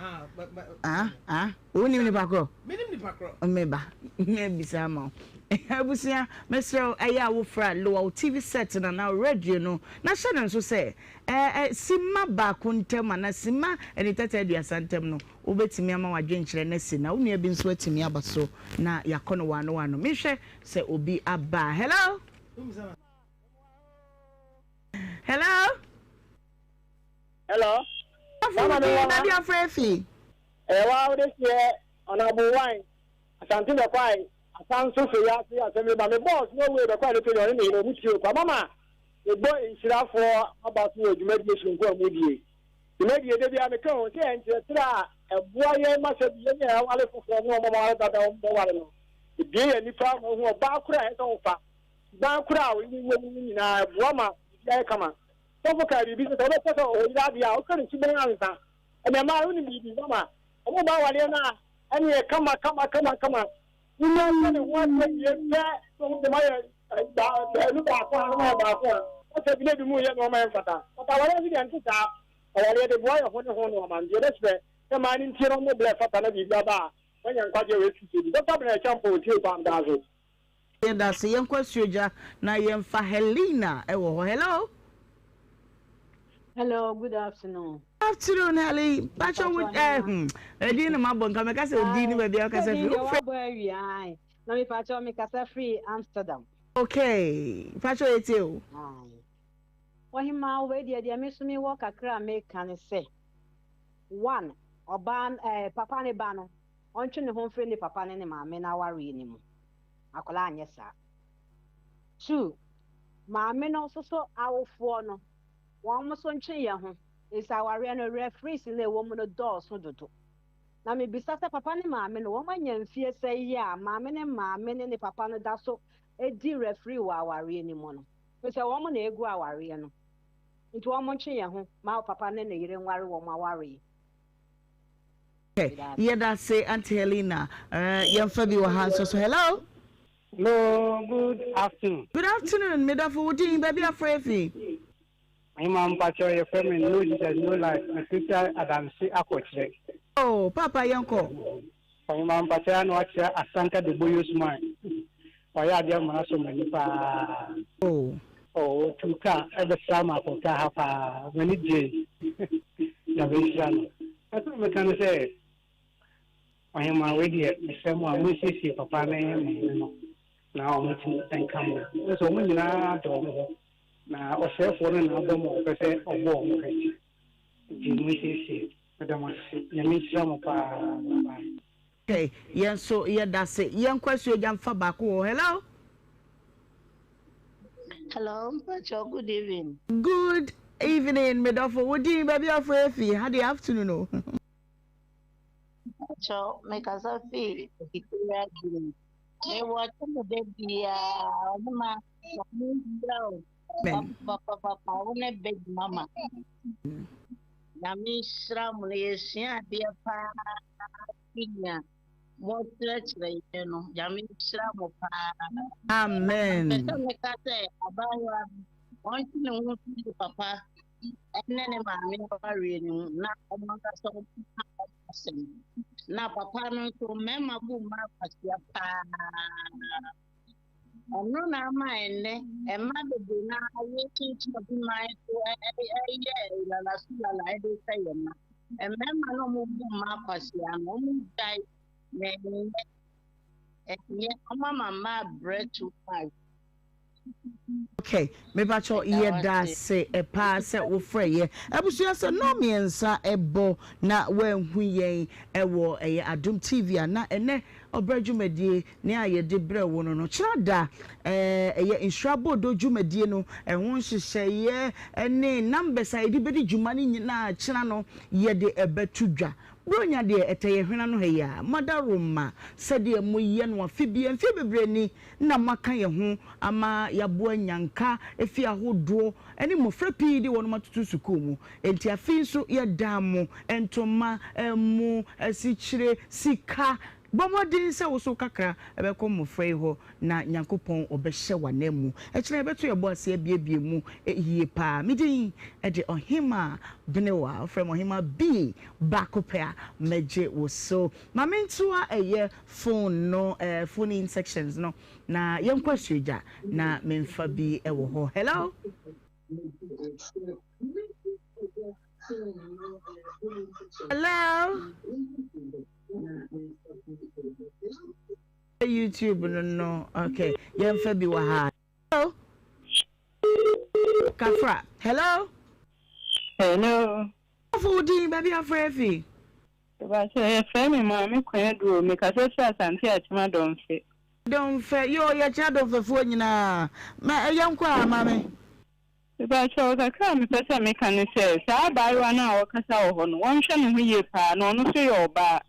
Ah, ah, wonim nipa korɔ? Menim nipa korɔ. Meba, mebisa ama wo. Abusua, mesrɛ wo, ɛyɛ a wofra lower wo TV set no anaa wo radio no, na hyɛ no nso sɛ, ɛɛ, simma baako ntam anaa simma anitɛtɛ aduasa ntam no, wobɛtumi ama w'adwenkyerɛ no asi na wo nua bi nso atumi aba so na yɛakɔ no waano waano. Menhwɛ sɛ obi aba. Hello? Hello? Hello? Afo wo din na de afrɛ fi? Ɛyɛ wa wode seɛ Honorable Wine, Asante Bɛkwae. Asan nso firi ase asɛm yi ba me boss no wei bɛkɔ a ne tɛyɛ ɔne ne yere ɔmo tie o kwa mama mebɔ nhyirafoɔ aba so wɔ dwumadie soronko a modie dwumadie da biara meka ho sɛ yɛ nkyerɛkyerɛ a ɛboa yɛn ma sɛ bi yɛn a yɛaware foforɔ ne wɔn a wɔaware dada wɔn bɛware no ebie yɛn nipa ma ohu ɔbaa koro a ɛsɛ sɛ wofa ban koro a ɔyere wɔ mu no nyinaa ɛboa ma biribi ayɛ kama sɔfo kaa biribi sɛ sɛ wobɛpɛ sɛ ɔyere adeɛ a wokɔ ne suban ansa ɛnna mmaa wonim biribi mama wɔn ba awareɛ no a ɛneɛ kama kama kama kama Wonya sɛ ne ho adeɛ wie pɛ na wɔn de ma yɛ baanu baako a na baako a ɔsɛ bi na ebi mu yɛ nneɛma yɛ mfata. But awareɛ nso deɛ nte saa. Awareɛ de boa yɛ ho ne ho nneɛma nti yɛbɛsrɛ sɛ mmaa no ntie na wɔmmɔ blɛ fata na biribi aba a wɔanya nkwagyeɛ wɔ Yesu Kristo mu. Dɔkta Bernard Acheampong tie paa meda ase. Yɛdase yɛnkɔ asuogya na yɛmfa Helena wɔ hɔ hello. Hello, good afternoon. Afternoon, Helly. Pacho wo eh hmm. Edin no mabɔ nka meka sɛ odin no baabi a wokasa firi. Wofrɛ wabɔ awia ai. Na me pacho me kasa firi Amsterdam. Okay. Pacho etie o. Ai. Ɔhemaa wei deɛ deɛ me so me wɔ kakra a meka ne sɛ one ɔbaa eh, papa ne ba no ɔntwe ne ho mfiri ne papa ne ne maame no awareɛ no mu. Akwadaa anyɛ saa. 2, Maame no nso so awofoɔ no, wɔn nso ntwe yɛn ho, efisɛ awareɛ no, referees no a ɛwɔ mu no dɔɔso dodo. Na mebisa sɛ, papa ne maame no, wɔn anya mfie sɛn yi a maame ne maame ne ne papa no da so di referee wɔ awareɛ no mu no? Efisɛ wɔn na ɛgu awareɛ no. Nti wɔn ntwe yɛn ho ma papa ne ne yere nware wɔn awareɛ. Yɛda ase, Auntie Helena. Uh, yɛmfa bi wɔ ha nso so. Hello. Hello, good afternoon. Good afternoon, medafo wo din baabi afrɛ fi. Mema mpakyɛ yɛfrɛ me No Jesus No Life, mefiri Adamse akɔkyerɛ. Oh, papa yɛnkɔ. Ɔhema mpakyɛ ano akyerɛ Asanka de Boyos man. Wayɛ adeɛ ama no asɔ m'ani paa. Oh. Oh, otu kaa ɛbɛsra ma akɔka ha paa. M'ani gye. Nyame nhyira no. Ɛsɛ meka no sɛ Ɔhemmaa, wei deɛ mesrɛ mo a, monsiesie papa ne maame no na wɔntumi nka mo. Wohu sɛ wɔn nyinaa dɔ wɔn ho, na ɔsɛefoɔ no na aba mu a ɔpɛ sɛ ɔbɔ wɔn hwɛ. Nti monsiesie. Meda mo ase. Nyame nhyira mo paa. Bye bye. Okay, yɛn nso yɛda ase. Yɛnkɔ Asuogya mfa baako wɔ hɔ. Hello. Hello, Mpacho, good evening. Good evening, medɔfo. Wo din baabi a wofrɛ fi? Ha deɛ afternoon o. Mpacho, mekasa fi Equatorial Guinea. Mewɔ kyɛ da biara, ɔno ma ɔno nhyira o. Papapapa, wo ne big mama. Nyame nhyira mo no, yɛsua adeɛ paa fi nea mokyerɛkyerɛ yɛn no. Nyame nhyira mo paa. Amen. Mepɛ sɛ meka sɛ abaayewa no, ɔntwe ne ho mfiri ne papa ne ne maame awareɛ no mu na wɔn ankasa wɔn ka wɔn asɛm. Na papa no nso mmarima bu mmaa kwasia paa. Ɛno na ama ɛnnɛ mmaa bebree na yɛkyinkyin obi man so ɛyɛ lalaso lala ɛde sɛ yɛn mma. Mmarima no wɔn bu mmaa kwasia no wɔn gyae na ɛnyɛ ɛnyɛ wɔn ama mmaa brɛ too much. Okay, mepakyɛw yɛdase paa sɛ wofrɛ yɛ. Abusua sɛ nnɔn mmiɛnsa ɛbɔ na woanhu yɛn ɛwɔ ɛyɛ Adom TV a na ɛnɛ ɔbrɛ dwumadie ne a yɛde brɛ wo no no kyena da ɛyɛ Nhyira Bodo dwumadie no ɛho nhyehyɛeɛ ɛne numbers a yɛde bɛdi dwuma no nyinaa kyena no yɛde ɛbɛto dwa. Buronya deɛ ɛtɛ yɛ hwene ano ha yi a, moadaworoma sɛdeɛ moyɛ no afe biara mfeɛ bebree ni na moaka yɛn ho ama yɛaboa nnyanka afie ahodoɔ ne mmɔfra pii de wɔnom atoto sukuu mu. Enti afe yi nso yɛda mo ntoma, ɛmo, asikyire, sika. Bɔ mmɔden sɛ wo nso wo kakra bɛkɔ mmɔfra yi hɔ na Nyankopɔn ɔbɛhyɛ w'ananmu. Ɛkyena yɛbɛto yɛn bo ase abuebue mu yie paa. Me din de Ɔhemaa Benewa, wofrɛ me Ɔhemaa B baako pɛ a mɛgye wo so. Ma mentoa ɛyɛ phone no eh, phone in sections no na yɛnkɔ asuogya na memfa bi wɔ hɔ. Hello? Hello? YouTube no no okay yɛmfa bi wɔ ha. Hello? Kafra. Hello? Hello. Afo wo din baabi afrɛ afi. Mepakyɛ yɛfrɛ me Maame Kwadu o, mekasa firi Asante Akyem Adɔmfe. Domfɛ, yoo yɛkyea Domfɛfoɔ nyinaa. Ma yɛnkɔ a, maame. Mepakyɛw, kakra a mepɛ sɛ meka ne sɛ, saa abaayewa no a ɔkasa wɔ hɔ no, wɔnhwɛ ne ho yie paa, na ɔno nso yɛ ɔbaa.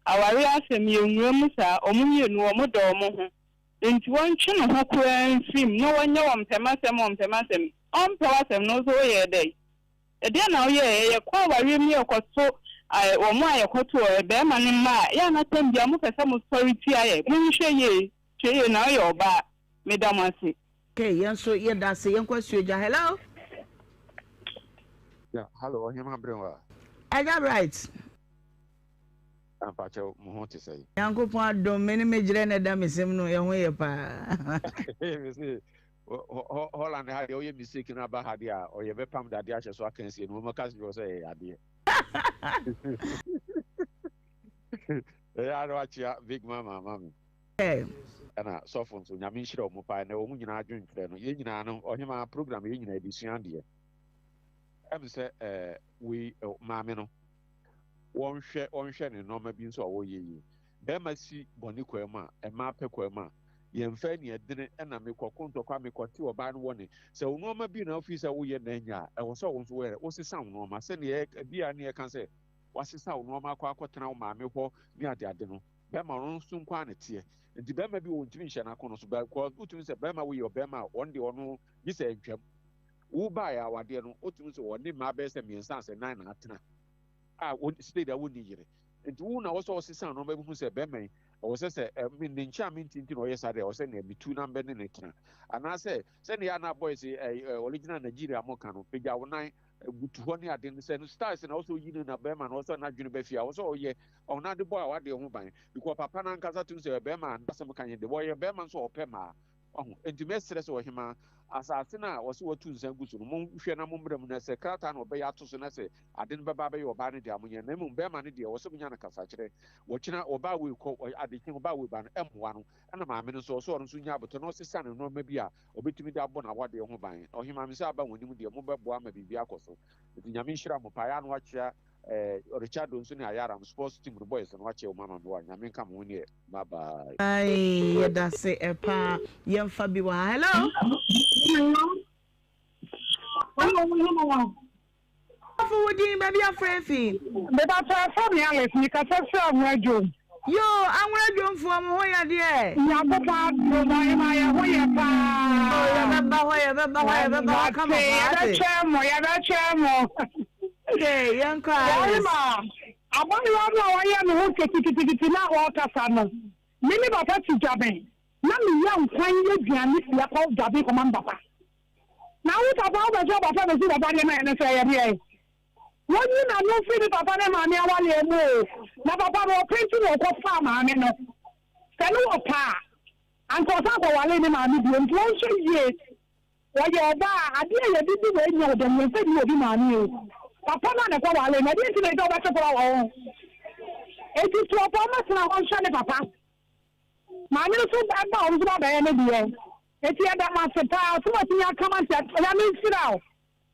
Awareɛ asɛm, yɛnwura mu saa, wɔn mmienu, wɔdɔ wɔn ho. Enti wɔntwe ne ho koraa mfiri mu, na wɔnyɛ wɔmpɛ m'asɛm, wɔmpɛ m'asɛm. Ɔmpɛ w'asɛm no, wo nso woyɛɛ dɛn? Ɛdeɛn na woyɛeɛ? Yɛkɔ awareɛ mu yɛkɔto wɔn a yɛkɔto barima no mma a, ɛyɛ a na tɛm biara mopɛ sɛ mosɔre tia yɛn. Monhwɛ yie, hwɛ yie na woyɛ ɔbaa. Meda mo ase. Okay, yɛn nso yɛda ase. Yɛnkɔ Asuogya. Hello? Yeah, hello, Ɔhema Berewa. Agya Bright. Ampakyɛw, mo ho te sɛn? Nyankopɔn adom, me ne me gyerɛ na ɛda me sem no, yɛn ho yɛ paa. Me se, Holland ha deɛ woyɛ mistake no aba ha deɛ a, ɔyɛ bɛpam dadeɛ ahyɛ so aka asie no, wɔn ka sɛ sɛ ɛyɛ adeɛ. Ɛyɛ ara wakyea big mama ama me. Ɛna sɔfo nso, Nyame nhyira wɔn paa, ɛnɛ wɔn nyinaa adwentwerɛ no, yɛn nyinaa no, ɔhemaa program yɛn nyinaa yɛde sua adeɛ. Ɛm sɛ ɛɛ wei maame no, wɔnhwɛ wɔnhwɛ ne nneɛma bi nso a wɔyɛ yie. Bɛrima si bɔne kwan mu a, mmaa pɛ kwan mu a, yɛmfa ani ɛdene ɛna mekɔko ntɔkwa mekɔte ɔbaa no wɔ ne. Sɛ wo nneɛma bi na wofii sɛ woyɛ na anya a, ɛwɔ sɛ wo nso woyɛ wosesa wo nneɛma sɛdeɛ ebi a ne yɛka sɛ wasesa wo nneɛma akɔ akɔtena wo maame hɔ ne adeade no. Bɛrima ɔno nso nko ara na ɛteɛ. Nti bɛrima bi wɔ ntumi nhyɛ n'akɔnnɔ so because wotumi sɛ bɛrima woyɛ ɔbɛrima a ɔno deɛ ɔno gye sɛ ntwam. Wo baeɛ awadeɛ no wotumi sɛ ɔne mmaa bɛyɛ sɛ mmiɛnsa asɛ nan na atena a state a wonni yere. Nti wo na wɔsɛ ɔsesa nneɛma bi hu sɛ bɛrima yi ɛwɔ sɛ sɛ me ne nkyɛn a mente nti na ɔyɛ saa deɛ ɛwɔ sɛ nea metu na mbɛ ne ne tena. Anaasɛ sɛnea yɛ a na boys original Nigeria mo ka no pagya wo nan butu hɔ ne ade no sɛ no styles na ɔsɛ oyi no na bɛrima no ɔsɛ n'adwene bɛ fie a ɔsɛ ɔyɛ ɔno ade bɔ a wadeɛ ho ban because papa no ankasa tum sɛ bɛrima a n'asɛm ka yɛn de wɔyɛ bɛrima nso ɔpɛ mmaa ɔho nti mɛsrɛ sɛ ɔhemaa asase no a ɔsɛ watu nsa gu so no monhwɛ na mommrɛ mu na sɛ krataa na ɔbɛyɛ ato so na sɛ ade no bɛba abɛyɛ ɔbaa no deɛ a monyɛ na mmom bɛrima no deɛ ɔsɛ monya no kasakyerɛ wɔkyena ɔbaa wei kɔ adekye ɔbaa wei ba no ɛmmoa no ɛna maame no nso ɔsɛ ɔno nso nya abotɔ na ɔsesa ne nneɛma bi a ɔbɛtumi de abɔ n'awadeɛ ho ban. Ɔhemaa me sɛ aba wɔn anim deɛ mobɛboa ama biribi akɔ so. Nti Nyame nhyira mo paa. Ɛyɛ a na wakyea eh, Richardo nso ne Ayaram sports team no boys no wakyea wɔn ama me wa. Nyame nka mo ho neɛ. Bye bye. Aii yɛdase paa yɛnfa bi wɔ ha hello. Hello. Ɔfo wo din baabi afrɛ fi. Mepakyɛ ɛfrɛ me Alice me kasa firi Anwera dwom. Yoo Anwera dwomfoɔ mo ho yɛ deɛ. Nyankopɔn adom ɔhema yɛ ho yɛ paa. Yoo yɛbɛba hɔ yɛbɛba hɔ yɛbɛba hɔ kama paa ate. Yɛbɛtwɛn mo yɛbɛtwɛn mo. Okay yɛnkɔ Alice. Ɔhema abaayewa no a wayɛ ne ho keteketekete no a ɔrekasa no me ne papa te dwaben na meyɛ nkwan yɛ aduane fia kɔ dwaben kɔma me papa. Na wo papa wo bɛsɛ ɔpapa bɛsi papa deɛ na ɛno sɛ ɛyɛ deɛn? Wɔnyi n'ano mfiri ne papa ne maame awaleɛ mu o, na papa no ɔpɛ nti na ɔkɔ faa maame no, sɛ ne ɔpɛ a anka ɔsan kɔ walee ne maame bio, nti ɔnhwɛ yie, ɔyɛ ɔbaa a adeɛ a yɛde di wei nyɛ ɔdɛm yɛmfa nni obi maame o, papa no a na ɛkɔ walee no ɛdeɛn nti na ɛsɛ wobɛte kora wɔ ho, enti to ɔpɛ ɔmɛtena hɔ nhwɛ ne papa. Maame no so ba a ɔno nso ba bɛyɛ ne deɛ. Eti yɛda mo ase paa sɛ moatumi aka mo ase ato Nyame nhyira wo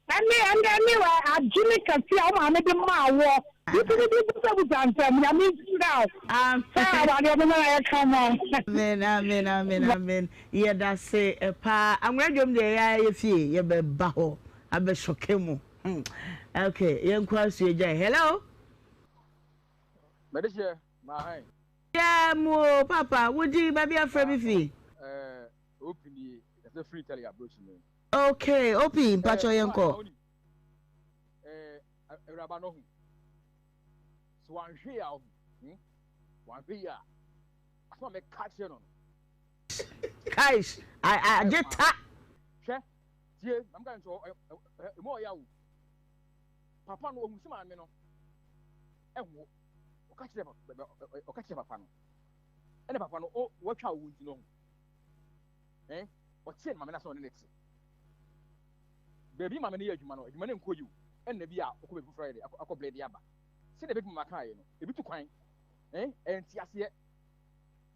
ɛne ɛne ɛne adwene kɛse a wo maame de maa woɔ wotumi de busabusa nsɛm Nyame nhyira wo sɛ awadeɛ no na yɛ kama. Amen amen amen amen yɛdase paa Anwera dwom deɛ yɛa yɛ fie yɛbɛba hɔ abɛ sɔke mo hmm ok yɛnkɔ asuo gyae hello. Mɛdehyɛ maa hɛn. Yɛɛ mu o papa, wo din, baabi a frɛ me fi? Eh, Opi nie, yɛsɛ firi Italy abrokyi mu. Okay, Opi, mpakyɛw yɛn kɔ. Eh, awuraba no hu. So wanhwɛ yi a ɔhu. Hmm? Wanhwɛ yi a. Asɛm a mɛka kyerɛ no no. Kaish, agye ta. Hwɛ, tie, na mka nkyerɛ emu ɔya o. Papa no ohun sɛ maame no ɛnwo. Ɔka kyerɛ ɔka kyerɛ papa no. Ɛna papa no o wɔtwa wo nti no ho. Eh, ɔkyerɛ no maame no asɛ ɔne ne te. Baabi maame no yɛ adwuma no, adwuma no nkɔ yiw. Ɛna bi a ɔkɔ baabi foforɔ ayɛ de akɔ blɛ de aba. Sɛdeɛ bɛbi mama kaeɛ no, ebi tu kwan. Eh, ɛnte aseɛ.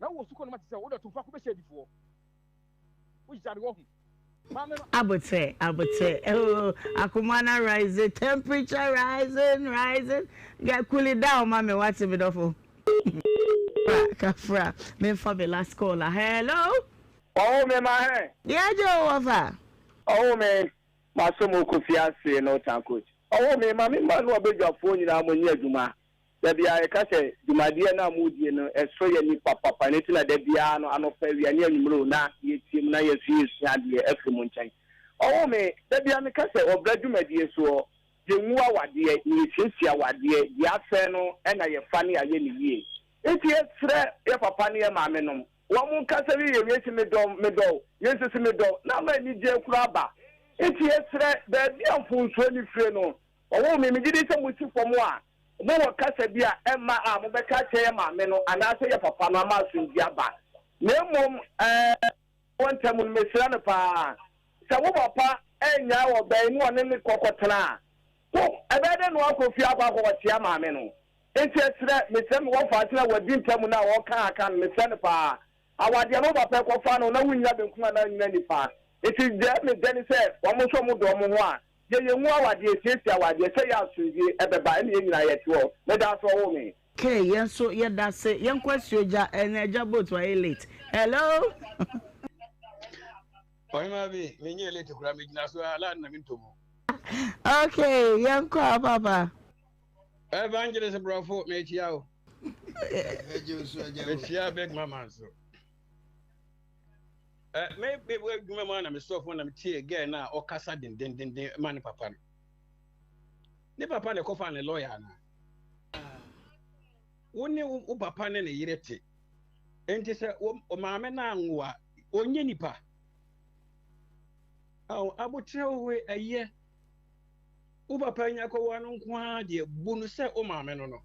Na wowɔ sukuu no ma te sɛ wode ɔtomfo akɔbɛhyɛ adifoɔ. Woyare wɔ ho. Aboterɛ aboterɛ oh akoma na rising temperature rising rising get cool it down ma me wate me dɔfo. Kafra, memfa me last call a. Hello. Ɔwoo me ma hɛn. Deɛ agye o wɔfa. Ɔwoo me ma so mo kɔ fie ase no tan coach. Ɔwoo me ma me ma no abadwafoɔ nyinaa mo nyɛ adwuma. Da biara yɛka sɛ dwumadeɛ no a modie no ɛsɔ yɛn ani papapa ɛno nti na da biara no anɔpa awia ne anwummerɛ o na yɛtie mu na yɛn nso yɛsua adeɛ afiri mo nkyɛn. Ɔwoo me da biara meka sɛ ɔbra dwumadie soɔ yɛnwu awadeɛ na yɛsiesie awadeɛ deɛ asɛe no na yɛfa ne yɛayɛ no yie. Nti yɛsrɛ yɛ papa ne yɛ maame nom wɔn nkasa wie yɛ wie se medɔ wo medɔ wo yɛn nso se medɔ wo na ama anigyeɛ koraa aba. Nti yɛsrɛ baabi a mfomsoɔ no fire no Ɔwoo me, megye di sɛ mosi fam a, mowɔ kasa bi a ɛmma a mobɛka akyerɛ yɛn maame no anaasɛ yɛn papa no ama asomdwoe aba. Na mmom, ɛɛ, wɔ ntam no, mesrɛ no paa, sɛ wo papa annyae ɔbaa yi na ɔne no kɔ kɔtena a, wo, ɛbɛyɛ dɛn na woakɔ fie akɔ akɔkyea maame no? Enti ɛserɛ, mesrɛ me wɔfa ase na wadi ntam no a ɔreka aka no, mesrɛ no paa. Awadeɛ no wo papa rekɔfa no na wonnyina benkum anaa nnyina nifa. Enti deɛ medɛ ne sɛ wɔn nso wɔdɔ wɔn ho a, Yɛ yɛn mu awadeɛ, siesie awadeɛ, sɛ yɛ asomdwie ɛbɛba ɛne yɛn nyinaa yɛte hɔ. Medaase ɔwoo me. Kay yɛn nso yɛdase yɛnkɔ asuogya ɛnɛ agya boat wayɛ late hello. Ɔhemaa bi menyɛɛ late koraa megyina so ara laa na mentɔ mu. Okay yɛnkɔ a papa. Evangelist Brɔfo mekyia wo. Mekyia Big Mama nso. Eh, me me wɔ adwuma mu a na mesɔɔ fon na metie girl no a ɔkasa dendendenden ma ne papa no. Ne papa na ɛkɔfa ne lɔya anaa? Wo ne wo papa ne ne yere te. Enti sɛ wo maame no anwo a, ɔnyɛ nipa. Awo abotrɛ wo hɔ ɛyɛ. Wo papa nya kɔwa no nko ara deɛ bu no sɛ wo maame no no.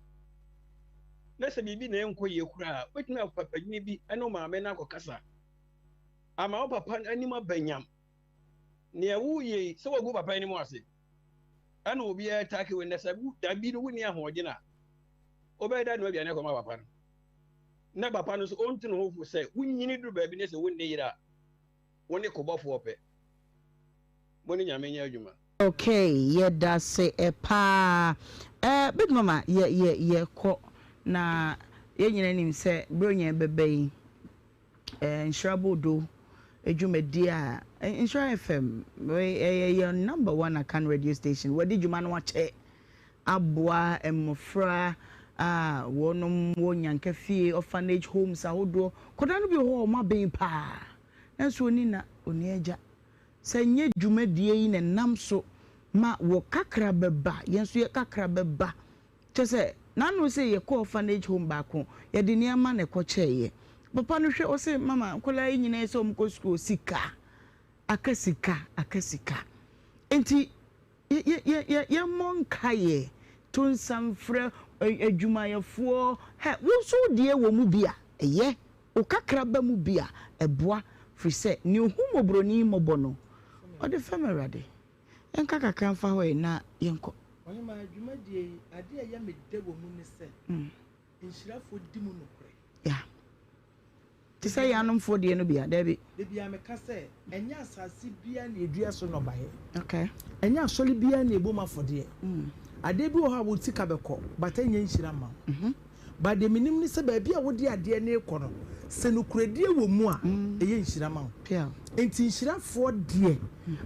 Na sɛ biribi na ɛnkɔ yie koraa a, wobɛtumi afa panyin bi ne wo maame no akɔkasa ama wo papa no anim aba nyam. Nea woreyɛ yi, sɛ woagu papa anim ase ɛna obiara take wo nnɛ sɛ da bi no wonni ahoɔden a, wobɛyɛ dɛ anoa aduane akɔma papa no. Na papa no nso ɔntu ne ho fo sɛ wonyini duru baabi ne sɛ wonni yere a, wo ne kobɔfoɔ pɛ. Mo ne Nyame nyɛ adwuma. Ok yɛdase paa eh big mama yɛ yɛ yɛ kɔ na yɛn nyinaa nim sɛ bronya bɛba yi eh nhyira bodo dwumadie a nhyira fm wei ɛyɛ yɛn number one akan radio station wadi dwuma no akyɛ aboa mmɔfra a wɔnom wɔ nyanka fie orphanage homes ahodoɔ kɔda no bi wɔ hɔ a wɔn aben paa nanso ɔni na ɔni agya Sɛ nyɛ dwumadie yi na ɛnam so ma wɔ kakra bɛba, yɛn nso yɛ kakra bɛba. Kyerɛ sɛ, n'ano sɛ yɛkɔ orphanage home baako, yɛde nneɛma na ɛkɔ kyɛeɛ. Papa no hwɛ, ɔse, mama, nkwadaa yi nyinaa sɛ wɔkɔ sukuu, sika, aka sika, aka sika. Enti, Yɛ yɛ yɛmmɔ nkaeɛ, to nsa mfrɛ adwumayɛfoɔ, hɛ, wo nso wo deɛ wɔ mu bi a, ɛyɛ, wo kakra ba mu bi a, ɛboa, firi sɛ nea ɔhu mmɔborɔni mmɔbɔ no, ɔde fɛm Awurade. Yɛnka kakra mfa hɔ ɛ na yɛnkɔ. Ɔhemaa, dwumadie yi, adeɛ a ɛyɛ me dɛ wɔ mu ne sɛ, nhyirafoɔ di mu nokorɛ. Yeah. Te sɛ yɛn anomfoɔ deɛ no bi a? Dabi. Da biara meka sɛ, ɛnyɛ asase biara na yɛdua so nnɔbaeɛ. Okay. Ɛnyɛ asɔre biara na yɛbom afɔdeɛ. Adeɛ bi wɔ hɔ a wo sika bɛkɔ, but ɛnyɛ nhyira mma wo. But deɛ menim ne sɛ baabi a wode adeɛ no rekɔ no, sɛ nokorɛdie wɔ mu a, ɛyɛ nhyira ma wo. Enti nhyirafoɔ deɛ,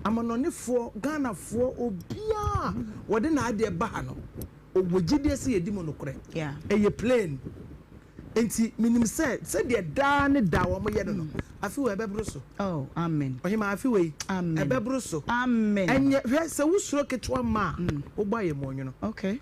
amanɔnefoɔ, Ghanafoɔ, obiara a wɔde n'adeɛ ba ha no, ɔwɔ gyidie sɛ yɛdi mu nokorɛ. Ɛyɛ plain. Enti menim sɛ sɛdeɛ daa ne daa wɔyɛ no no, afe wei ɛbɛboro so. Oh, amen. Ɔhemaa, afe wei, Amen. ɛbɛboro so. Amen. Ɛnyɛ, hwɛ, sɛ wosuro ketewa ma a, wobɔ ayɛmɔnwono. Okay.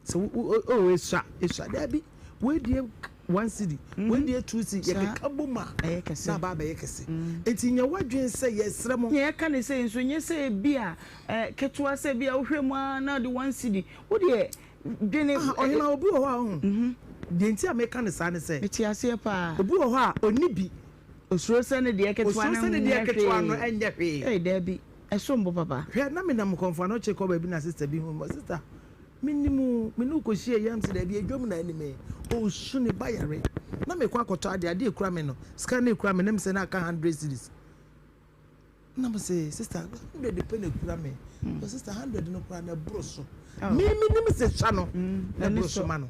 Sɛ wo, wo, oh, esua, esua, daabi, wei deɛ one cedi, wei deɛ two cedi, yɛkeka bom a, Ɛyɛ kɛse. na aba abɛyɛ kɛse. Enti nyɛ w'adwene sɛ yɛsrɛ mo. Nea yɛka no sei nso, nyɛ sɛ ebia, eh, ketewa sɛ ebia wohwɛ mu ara na wode one cedi, wo deɛ, Dwene. Aha, ɔhemaa, obi wɔ hɔ a, ɔho, deɛ nti a meka no saa ne sɛ. Mete aseɛ paa. Obi wɔ hɔ a, ɔnni bi. Osuro sɛ ne deɛ ketewa Osuro no sɛ ne nyɛ deɛ ketewa no hwee. nyɛ hwee. Ei, daabi, ɛsom bo papa. Hwɛ, na menam Kɔmfoanɔkye kɔ baabi na sista bi hu me, Sista, mennim wo, me ne wo kɔhyiaa yi? Mese, Daabi, adwam na anim yi. Ɔresu, ne ba yare. Na merekɔ akɔtɔ adeɛ, adeɛ a ɛkura me no, sika no a ɛkura me no, na mesɛ na aka hundred cedis. Na me se sister hundred pɛ na ekura me. Mm. Sister hundred no kura na ɛboro so. Oh. Me me nim sɛ sua no mm. na ɛboro so ma no.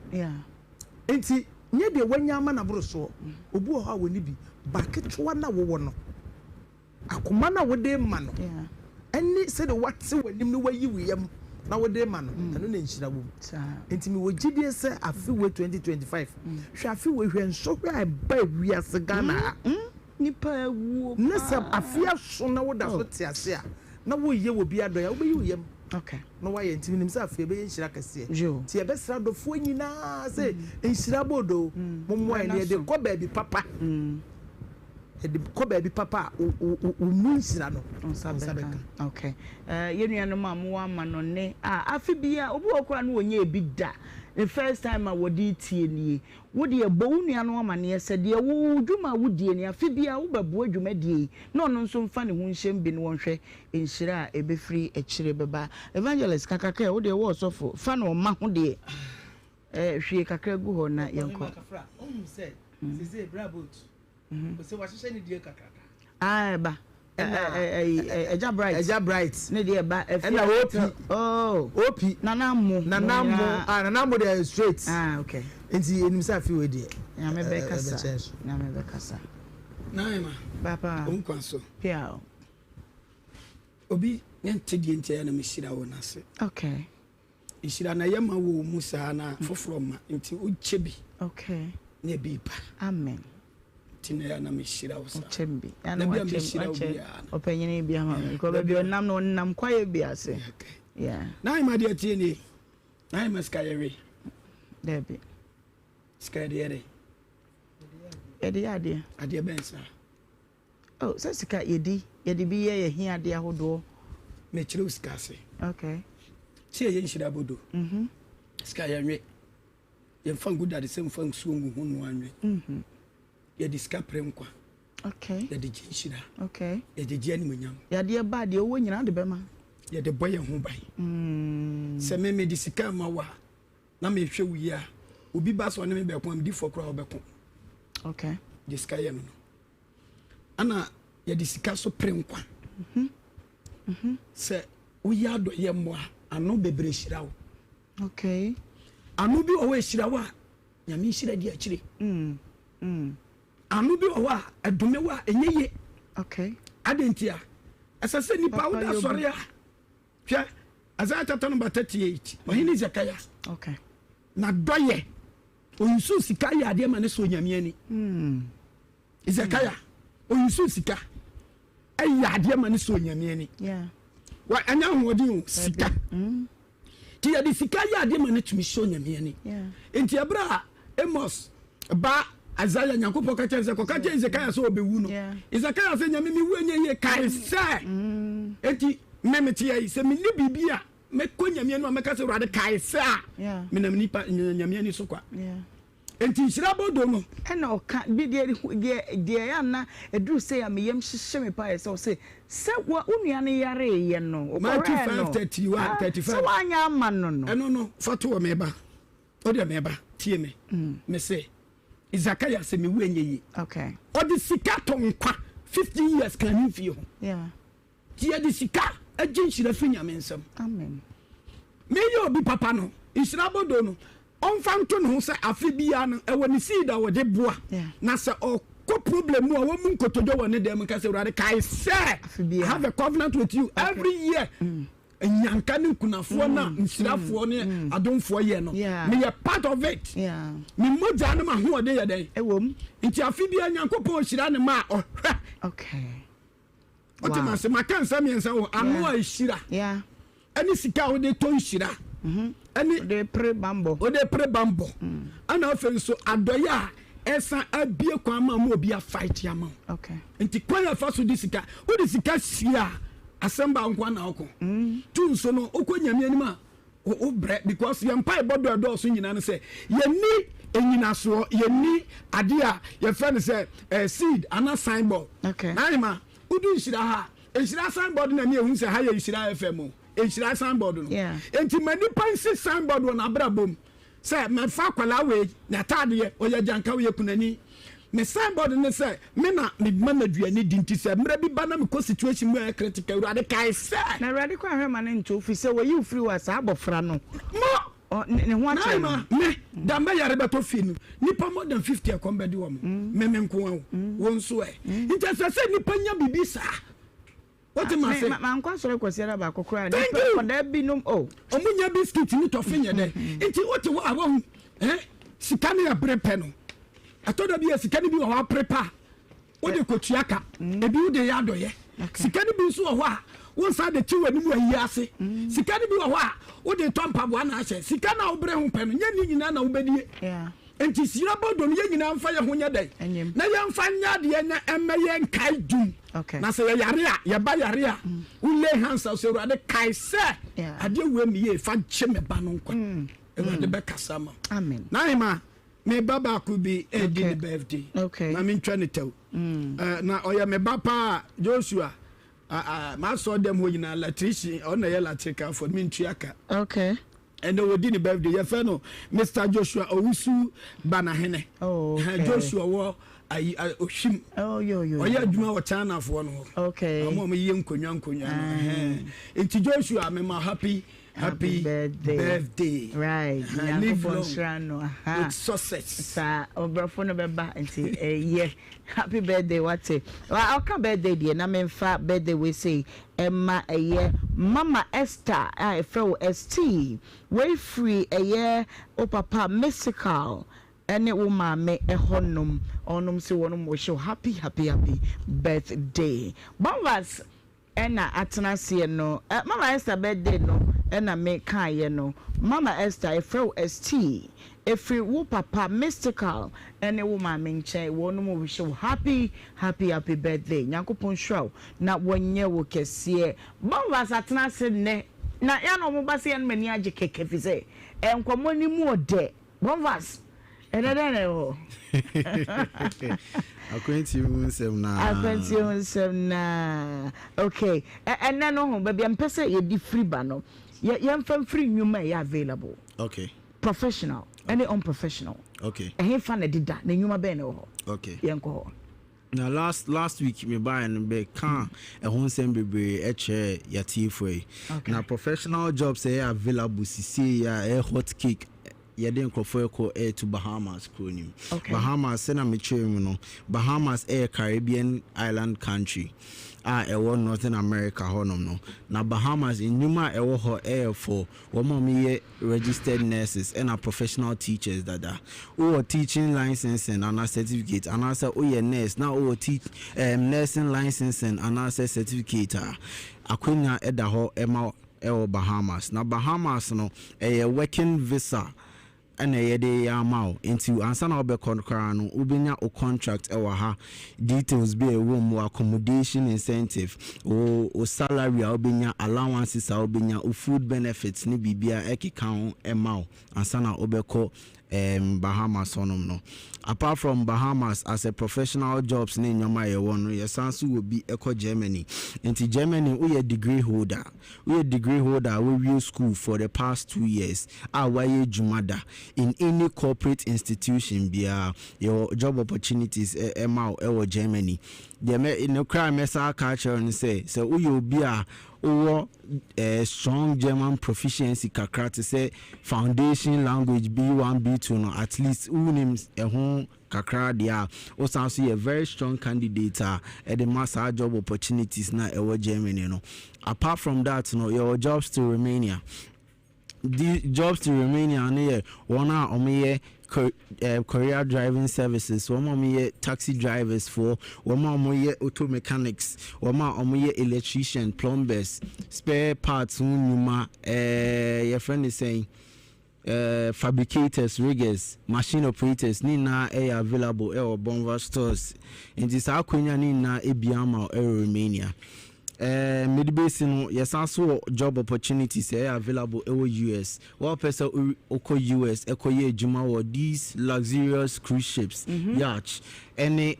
Nti. Nyɛ deɛ wanya ama no aboro soɔ. Obi wɔ hɔ a ɔnni bi, but ketewa no a wowɔ no, akoma no a wode rema no, ɛne sɛdeɛ woate w'anim na woayi wo yam na wode rema no, ɛno na nhyira wom. Nti mewɔ gyidie sɛ afe wei 2025, hwɛ afe wei, hwɛ nsɔhwɛ a ɛbaa wiase Ghana ha. Nipa awuo paa. Ne sɛ afe aso na woda so te ase a, na woreyɛ obi adɔeɛ a, wobɛyi wo yam na woayɛ. Nti menim sɛ afei ɛbɛyɛ nhyira kɛseɛ. Nti yɛbɛsrɛ adɔfoɔ nyinaa sɛ nhyira boodoo, mommoa yɛn na yɛde kɔ baabi papa. Yɛde kɔ baabi papa a, wo mu nhyira no, wo nsa bɛka. Okay. Yɛn nuanom a mowɔ amanɔne a, afe biara, obi wɔ hɔ koraa na ɔnyɛɛ bi da, ne first time a wɔde retie nie. Wo deɛ, bɔ wo nua no amaneɛ sɛ deɛ wo dwuma a wodie ni, afe biara wobɛboa dwumadie yi na ɔno nso mfa ne ho nhyɛm bi na wɔnhwɛ nhyira a ɛbɛfiri akyire bɛba. Evangelist, ka kakra ɛ, wo deɛ wo ɔsɔfo, fa no ɔma ho deɛ ɛ, hwie kakra gu hɔ na yɛnkɔ. Ɔhema Kafra, wohu sɛ seesei bra boat, ɔsɛ wahyehyɛ ne deɛ kakraka. Ah, ɛba. Ɛgya Bright. Ɛgya Bright. Ne deɛ ɛba. Ɛna OP. Oh. OP. Nana Mo. Nana Mo. Ah, Nana Mo deɛ straight. Ah, okay. Nti enim sɛ afi wei deɛ. Nyame bɛ kasa. Nyame bɛ kasa. Naima. Papa. Onkwa so. Pia o. Obi ne nte deɛ nti ɛyɛ na mehyira wo n'ase. Okay. Nhyira na ɛyɛ ma wɔ mu saa na foforɔ ma nti wokyɛ bi. Okay. Na ebi ba. Amen. Nti na ɛyɛ na mehyira wo saa. Wokyɛ bi. Na bi a mehyira wo biara. Ɔpanyini bi ama me. Nkɔ baabi ɔnam no ɔnam kwaeɛ bi ase. Okay. Yeah. Na ayɛ ma deɛ tie nie. Na ayɛ ma sika yɛwe. Dabi. Sika yɛde yɛ dɛ. Yɛde yɛ adeɛ. Adeɛ bɛn saa. Oh, sɛ sika yɛdi, yɛde bi yɛ yɛn ahiadeɛ ahodoɔ. Mekyerɛ wo sika ase. Okay. Sɛ yɛyɛ nhyira abodo. Mm -hmm. Sika yɛnwe. Yɛmfa ngu dade sɛ mfa nsuo ngu ho nnoa nwe. Mm -hmm. Yɛde sika pere nkwa. Okay. Yɛde gye nhyira. Okay. Yɛde gye animuonyam. Yadeɛ ba deɛ ɔwɔ nyinaa de bɛma. Yɛde bɔ yɛn ho ban. Mm. Sɛ me mede sika ma wo a, na mehwɛ wo yie a, obi ba sɛ ɔne me bɛko a, medi fɔ koraa ɔbɛko. Okay. De sika yɛ no no. Ɛna yɛde sika so pere nkwa. Sɛ woyɛ adɔyɛ mmoa ano bebree hyira wo. Okay. Ano bi wɔ hɔ ehyira wo a nyame nhyira di akyire. Mm. Mm. Ano bi wɔ hɔ a ɛdome wo a ɛnyɛ yie. Okay. Adɛn nti a ɛsɛ sɛ nipa woda sɔre a hwɛ Isaiah chapter number 38 ɔhene Zakaria. Okay. Na dɔyɛ oyusu sika yɛ adeɛ ma ne so onyame ani. Mm. Hezekiah oyusu sika ɛyɛ adeɛ ma ne sɔ onyame ani. Wa ɛnyɛ ahoɔden o sika. Mm. Ti yɛde sika yɛ adeɛ ma ne tumi sɔ onyame ani. Nti ɛberɛ a Amos ba Isaiah Nyankopɔn ka kyerɛ sɛ kɔka kyerɛ Hezekiah sɛ ɔbɛwu no. Hezekiah sɛ nyame mewu ɛnyɛ yie kae sɛ. Mm. Enti me mete yɛ yi sɛ menni biribi a mɛkɔ nyame anim a mɛka sɛ Awurade kae sɛ a menam nipa nyame ani so kwa. Enti nhyira abodoo no. Ɛna ɔka bi deɛ deɛ deɛ ɛyɛ a na ɛduru sei a me yam hyehye me paa yɛ sɛ ɔse sɛ wo wo nua no yareeɛ no Matthew wokɔhwɛɛ no 5 31 ah 35 sɛ woanyɛ ama no no. Ɛno no fa to hɔ meba wodeɛ meba tie me mese Isakaya sɛ mewu ɛnyɛ yie Okay. ɔde sika tɔ nkwa 15 years kan ne mfie ho Yeah. Nti yɛde sika gye nhyira firi Nyame nsam. Amen. Meyɛ obi papa no, nhyira abodoo no, ɔmfa nto ne ho sɛ afe biara no ɛwɔ ne seed a ɔde boa. Na sɛ ɔkɔ problem mu a, wɔmmu nkotodwe wɔ ne dan mu nka sɛ, Awurade kae sɛ I have a covenant with you every year. Mm. Nyanka ne nkunafoɔ na mm. nhyirafoɔ ne mm. adomfoɔ yɛ no. Meyɛ part of it. Me mogya ne m'ahoɔden yɛ dɛn? Ɛwom. Nti afe biara Nyankopɔn hyira ne ma a ɔhwɛ. Okay. Wote ma se maka nsɛm mmiɛnsa wɔ ano a ehyira ɛne sika a wode tɔ nhyira mhm. ɛne wode pere bambɔ wode pere bambɔ mm. ɛna afei nso adɔyɛ a ɛsan abie kwan ma mu obi afight ama wo nti kwan a fa so de sika wode sika sie a asɛm ba nko na wokɔ mm. tu nso no wokɔ nyame anim a Wo brɛ because yɛn mpaebɔ dɔ ɛdɔɔso nyinaa no sɛ yɛnni enyinasoɔ yɛnni adeɛ a yɛfrɛ no sɛ eh, seed ana signboard. Okay. Na ahema wodu nhyira ha nhyira signboard na ne ehu sɛ ha yɛ nhyira FM o nhyira signboard no. Yeah. Enti ma nipa nsi signboard wɔ n'abrabɔ mu sɛ mɛfa akwadaa wei n'ataadeɛ ɔyɛ agyanka ɔyɛ kunani Me signboard ne sɛ me na me ma no aduane di nti sɛ mmerɛ bi ba na mekɔ situation mu a ɛyɛ critical Awurade kae sɛ. Na Awurade kɔ ahwɛ ma no nto firi sɛ wɔyi wo firi hɔ a saa abɔfra no Mo! Ne ho akyerɛ no. Naima, me, da mɛyare bɛtɔ fie no, nnipa more than 50 ɛkɔm bɛde wɔn. Me me nko ara o. Wo nso ɛ? Nti ɛsɛ sɛ nnipa nya biribi saa. Wote ma ase? Mankɔ asɔre Kwasiada baako koraa. Thank Nnipa you. nkwadaa binom o. Ɔmo nya biscuit ne tɔfe nyɛ dɛ. Nti wote hɔ a wahu eh, sika no yɛ bere pɛ no. Ɛtɔ da bi a sika no bi wɔ hɔ apere pa a, wode kɔtua ka. Ebi wode yɛ adɔyɛ. Sika no bi nso wɔ hɔ a, wonsan de te w'anim wɔ ayi ase. Sika no bi wɔ hɔ a, wode tɔ mpaboa na ahyɛ. Sika no a wobrɛ ho pɛ no, nyɛ ne nyinaa na wobɛdie. Enti hyira bɔdɔ no, yɛn nyinaa mfa yɛn ho nyɛ dɛn? Na yɛmfa nyɛ adeɛ na ɛmmɛyɛ nkae dwum. Na sɛ yɛyare a, yɛba yare a, wo lay hands a, sɛ Awurade kae sɛ adeɛ wei meyɛ fa gye me ba no nkwa. Awurade bɛkasa ma. Na ahema, me ba baako bi ɛredi ne birthday. Ma mentwa ne tɛw. Na ɔyɛ me ba paa, Joshua. M'asɔre dɛm hɔ nyinaa, electrician, ɔno na ɛyɛ electrical fo, mentua ka. Ɛnɛ wɔdi ne birthday, yɛfrɛ no Mister Joshua Owusu Banahene. Oh, okay. Joshua wɔ ayi Ohwim. Oh, yo, yo. Ɔyɛ adwuma wɔ Chinafoɔ no hɔ. Okay. Wɔn a wɔyɛ nkonnwa nkonnwa no. Nti Joshua, mema happy happy birthday. birthday. Right. Live Nyankopɔn long nhyira no. Aha. with success. Saa ɔbrɔfo no bɛba nti ɛyɛ. Happy birthday wate. Ɔka birthday deɛ na menfa birthday wei sei ɛma ɛyɛ Mama Esther a ɛfrɛ wo Esty wei firi ɛyɛ wo papa Mystical ɛne wo maame ɛhɔ nom ɔnom se wɔnom wish wo happy happy happy birthday Bonvas Ɛna atena aseɛ no eh Mama Esther birthday no ɛna me kaeɛ no Mama Esther yɛfrɛ wo Esty ɛfiri wo papa Mystical ɛne wo maame nkyɛn wɔnom wish wo happy happy happy birthday Nyankopɔn nhyira wo na wɔnyɛ wo kɛseɛ Bonvas atena ase nnɛ na yɛ a na wɔn ba se yɛ no m'ani agye kɛkɛ fisɛ nkɔmmɔ no mu ɔdɛ Bonvas Ɛnɛ dɛn na ɛwɔ hɔ? Akwantuo mu nsɛm naa. Akwantuo mu nsɛm naa. Okay. Ɛnɛ no ho baabi a mpɛ sɛ yɛde firi ba no, yɛmfa mfiri nnwuma a ɛyɛ available. Okay. Professional ɛne unprofessional. Okay. Ɛhefa na ɛdeda na nnwuma bɛn na ɛwɔ hɔ? Okay. Yɛnkɔ hɔ. Na last last week me baeɛ no bɛ kaa ɛho nsɛm bebree kyerɛɛ yɛatiefoɔ yi. Na professional jobs ɛyɛ available sisei a ɛyɛ hot cake yɛde nkurɔfoɔ ɛkɔ ɛyɛ to Bahamas kuro no mu. Bahamas sɛnea mekyerɛ mu no Bahamas ɛyɛ Caribbean island country a ɛwɔ Northern America hɔnom no. Na Bahamas nnwuma a ɛwɔ hɔ ɛyɛ for Wɔn a wɔyɛ registered nurses ɛna professional teachers dada. Wowɔ teaching licensing anaa certificate anaasɛ woyɛ nurse na wowɔ teach ɛɛm nursing licensing anaasɛ certificate a, akwanya da hɔ ma wo ɛwɔ Bahamas. Na Bahamas no ɛyɛ working visa na yɛde reyɛ ama wo nti ansa na wobɛkɔ koraa no wobɛnya wo contract wɔ ha, details bi a ɛwɔ mu, wo accommodation incentive, wo wo salary a wobɛnya, allowances a wobɛnya, wo food benefits ne biribiara ɛkeka ho ma wo ansa na wobɛkɔ um, Bahamas hɔnom no. Apart from Bahamas as a professional jobs ne nneɛma a yɛwɔ no, yɛsan so wɔ bi ɛkɔ Germany. Nti Germany woyɛ degree holder, Woyɛ degree holder a wawie school for the past 2 years a wayɛ adwuma da in any corporate institution biara, yɛwɔ job opportunities ɛma wo ɛwɔ Germany. Deɛ mɛ nokorɛ a mɛsan aka akyerɛ wo ne sɛ, sɛ woyɛ obi a wowɔ eh, strong German proficiency kakra te sɛ foundation language B1, B2 no, at least wonim ɛho kakra deɛ a, wosan nso yɛ very strong candidate a ɛde ma saa job opportunities no a ɛwɔ Germany no. Apart from that no, yɛwɔ jobs to Romania. The jobs to Romania no yɛ wɔn a wɔyɛ courier driving services, wɔn a wɔyɛ taxi drivers foɔ, wɔn a wɔyɛ auto mechanics, wɔn a wɔyɛ electrician, plumbers, spare parts ho nnwuma, eh, yɛfrɛ no sɛn? Fabricators, riggers, machine operators ne nyinaa ɛyɛ available ɛwɔ Bonva stores. Nti saa akwanya ne nyinaa ebia ama wo ɛwɔ Romania. Mede besi no, yɛsan so wɔ job opportunities ɛyɛ available ɛwɔ US. Wɔpɛ sɛ wokɔ US ɛkɔyɛ adwuma wɔ these luxurious cruise ships, yachts ɛne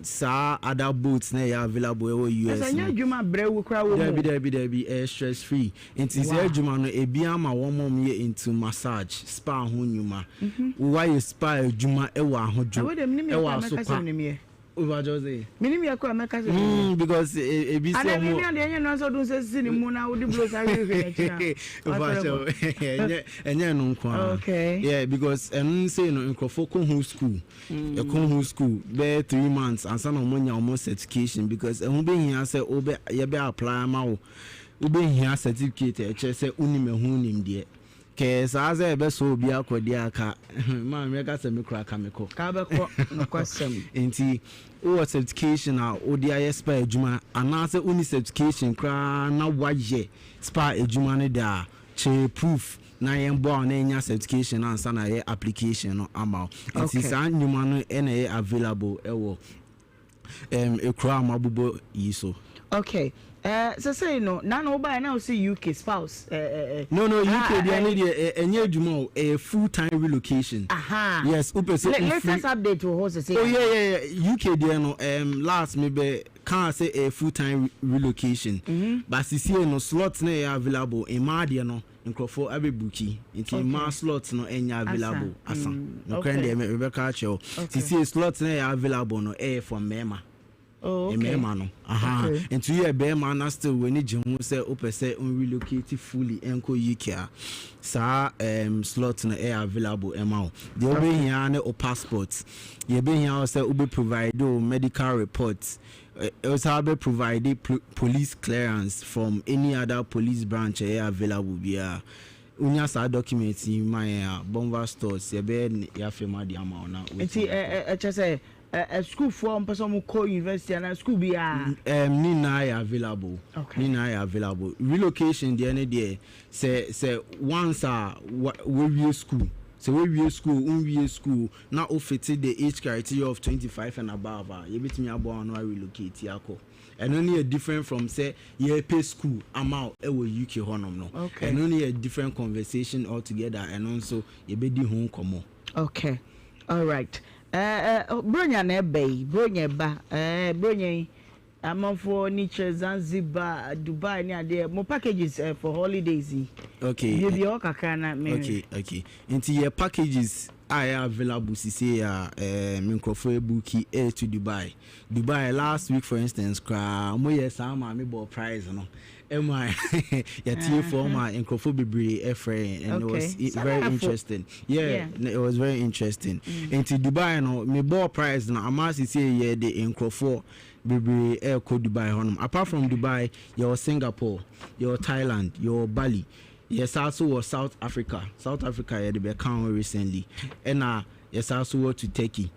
saa other boats na ɛyɛ available ɛwɔ US Ɛsɛ no. nyɛ adwuma brɛ wo koraa wɔ mu. Dabi dabi dabi, ɛyɛ stress free. Nti saa adwuma no ebi ama wɔn a wɔyɛ into massage, spa ho nnwuma. Woayɛ spa adwuma ɛwɔ ahodwo, Ɛwɔ deɛ menim yɛ ɛwɔ koraa mɛka sɛ asokwa. menim yɛ. Wobàjọ́ sè. Minim yɛ kɔ a mɛka sɛ. Mm, because e, ebi sɛ ɔmo. Ana mi adeɛ nyɛ nua sɛ ɔdun sɛ sisi ne mu na wodi blow sa hwehwɛ n'akyi na. Wobàjọ́ ɛnyɛ ɛnyɛ no nko ara. Okay. Yeah, because ɛno nsɛ no nkurɔfoɔ kɔ ho school. Ɛkɔ ho school bɛyɛ 3 months ansa na ɔmo nya ɔmo certification, because ɛho bɛhia sɛ wobɛ yɛbɛ apply ama wo, wobɛhia certificate a ɛkyerɛ sɛ wonim ɛho nimdeɛ. Kɛɛ saa sɛ ɛbɛsɔ obi akɔdeɛ aka maa mɛka sɛ me kora ka mekɔ. Ka bɛkɔ nokwasɛm. Nti wowɔ certification a wode ayɛ spa adwuma, anaasɛ wonni certification koraa na woayɛ spa adwuma no de a, kyerɛ proof na yɛnboa wo na ɛnya certification ansa na yɛ application no ama wo. Nti saa nnwuma no ɛna ɛyɛ available ɛwɔ ekuro a mabobɔ yi so. Okay, sɛsɛyi no nana wobaeɛ na wosi UK spouse. No, UK deɛ ne deɛ ɛnyɛ adwuma o, ɛyɛ full time relocation. Aha. Yes, wopɛ sɛ latest update wɔ hɔ sɛsɛyi. Oh yeah, UK deɛ no, last me bɛ kaa sɛ ɛyɛ full time relocation. But sisie no, slot na ɛyɛ available, mmaa deɛ no nkurɔfoɔ abɛ book, nti mmaa slot no ɛnyɛ available asa. Nokorɛ deɛ mebɛka akyerɛ wo, sisie slot na ɛyɛ available no ɛyɛ for mmarima. Oh, okay. Mmarima no aha. Nti woyɛ barima na still w'ani gye ho sɛ wopɛ sɛ relocate fully ɛnkɔ UK a, saa slot no ɛyɛ available ɛma wo. Deɛ wobɛhia ne wo passport, yɛbɛhia wo sɛ wobɛ provide wo medical report, wosan bɛ provide police clearance from any other police branch ɛyɛ available biara. Wonya saa document yi ma yɛn a, Bonva Stores yɛbɛyɛ yɛafɛ ade ama wo na Nti ɛkyɛ sɛ sukuufoɔ mpɛ sɛ ɔmo kɔ university anaa school biara? Ne nyinaa yɛ available. Ne nyinaa yɛ available. Relocation deɛ ne deɛ, sɛ once a wawie school, sɛ wawie school, nwie school na o fit the age criteria of 25 and above a, yɛbɛtumi aboa wɔn a relocate akɔ. Ɛno ne yɛ different from sɛ yɛpɛ school ama wo ɛwɔ UK hɔnom no. Ɛno ne yɛ different conversation altogether. Ɛno nso yɛbɛdi ho nkɔmmɔ. Okay, alright. Bronya na ɛba yi, bronya ɛba, bronya yi, amanfoɔ ni kyerɛ Zanzibar, Dubai ne adeɛ, mo packages for holidays yi. Biebie hɔ kakra na me. Okay, nti yɛ packages a ɛyɛ available sise a nkurɔfoɔ e book ɛyɛ to Dubai. Dubai last week, for instance koraa, mo yɛ saa maame bɔ price no ɛma yɛtiefoɔ ma nkurɔfoɔ bebree ɛfrɛ yɛn, and it was very interesting. Yeah, it was very interesting. Nti Dubai no, me bɔ price no ama sise yɛ de nkurɔfoɔ bebree ɛrekɔ Dubai hɔnom. Apart from Dubai, yɛwɔ Singapore, yɛwɔ Thailand, yɛwɔ Bali, yɛsan so wɔ South Africa. South Africa yɛde bɛka ho recently, ɛna yɛsan so wɔ to Turkey.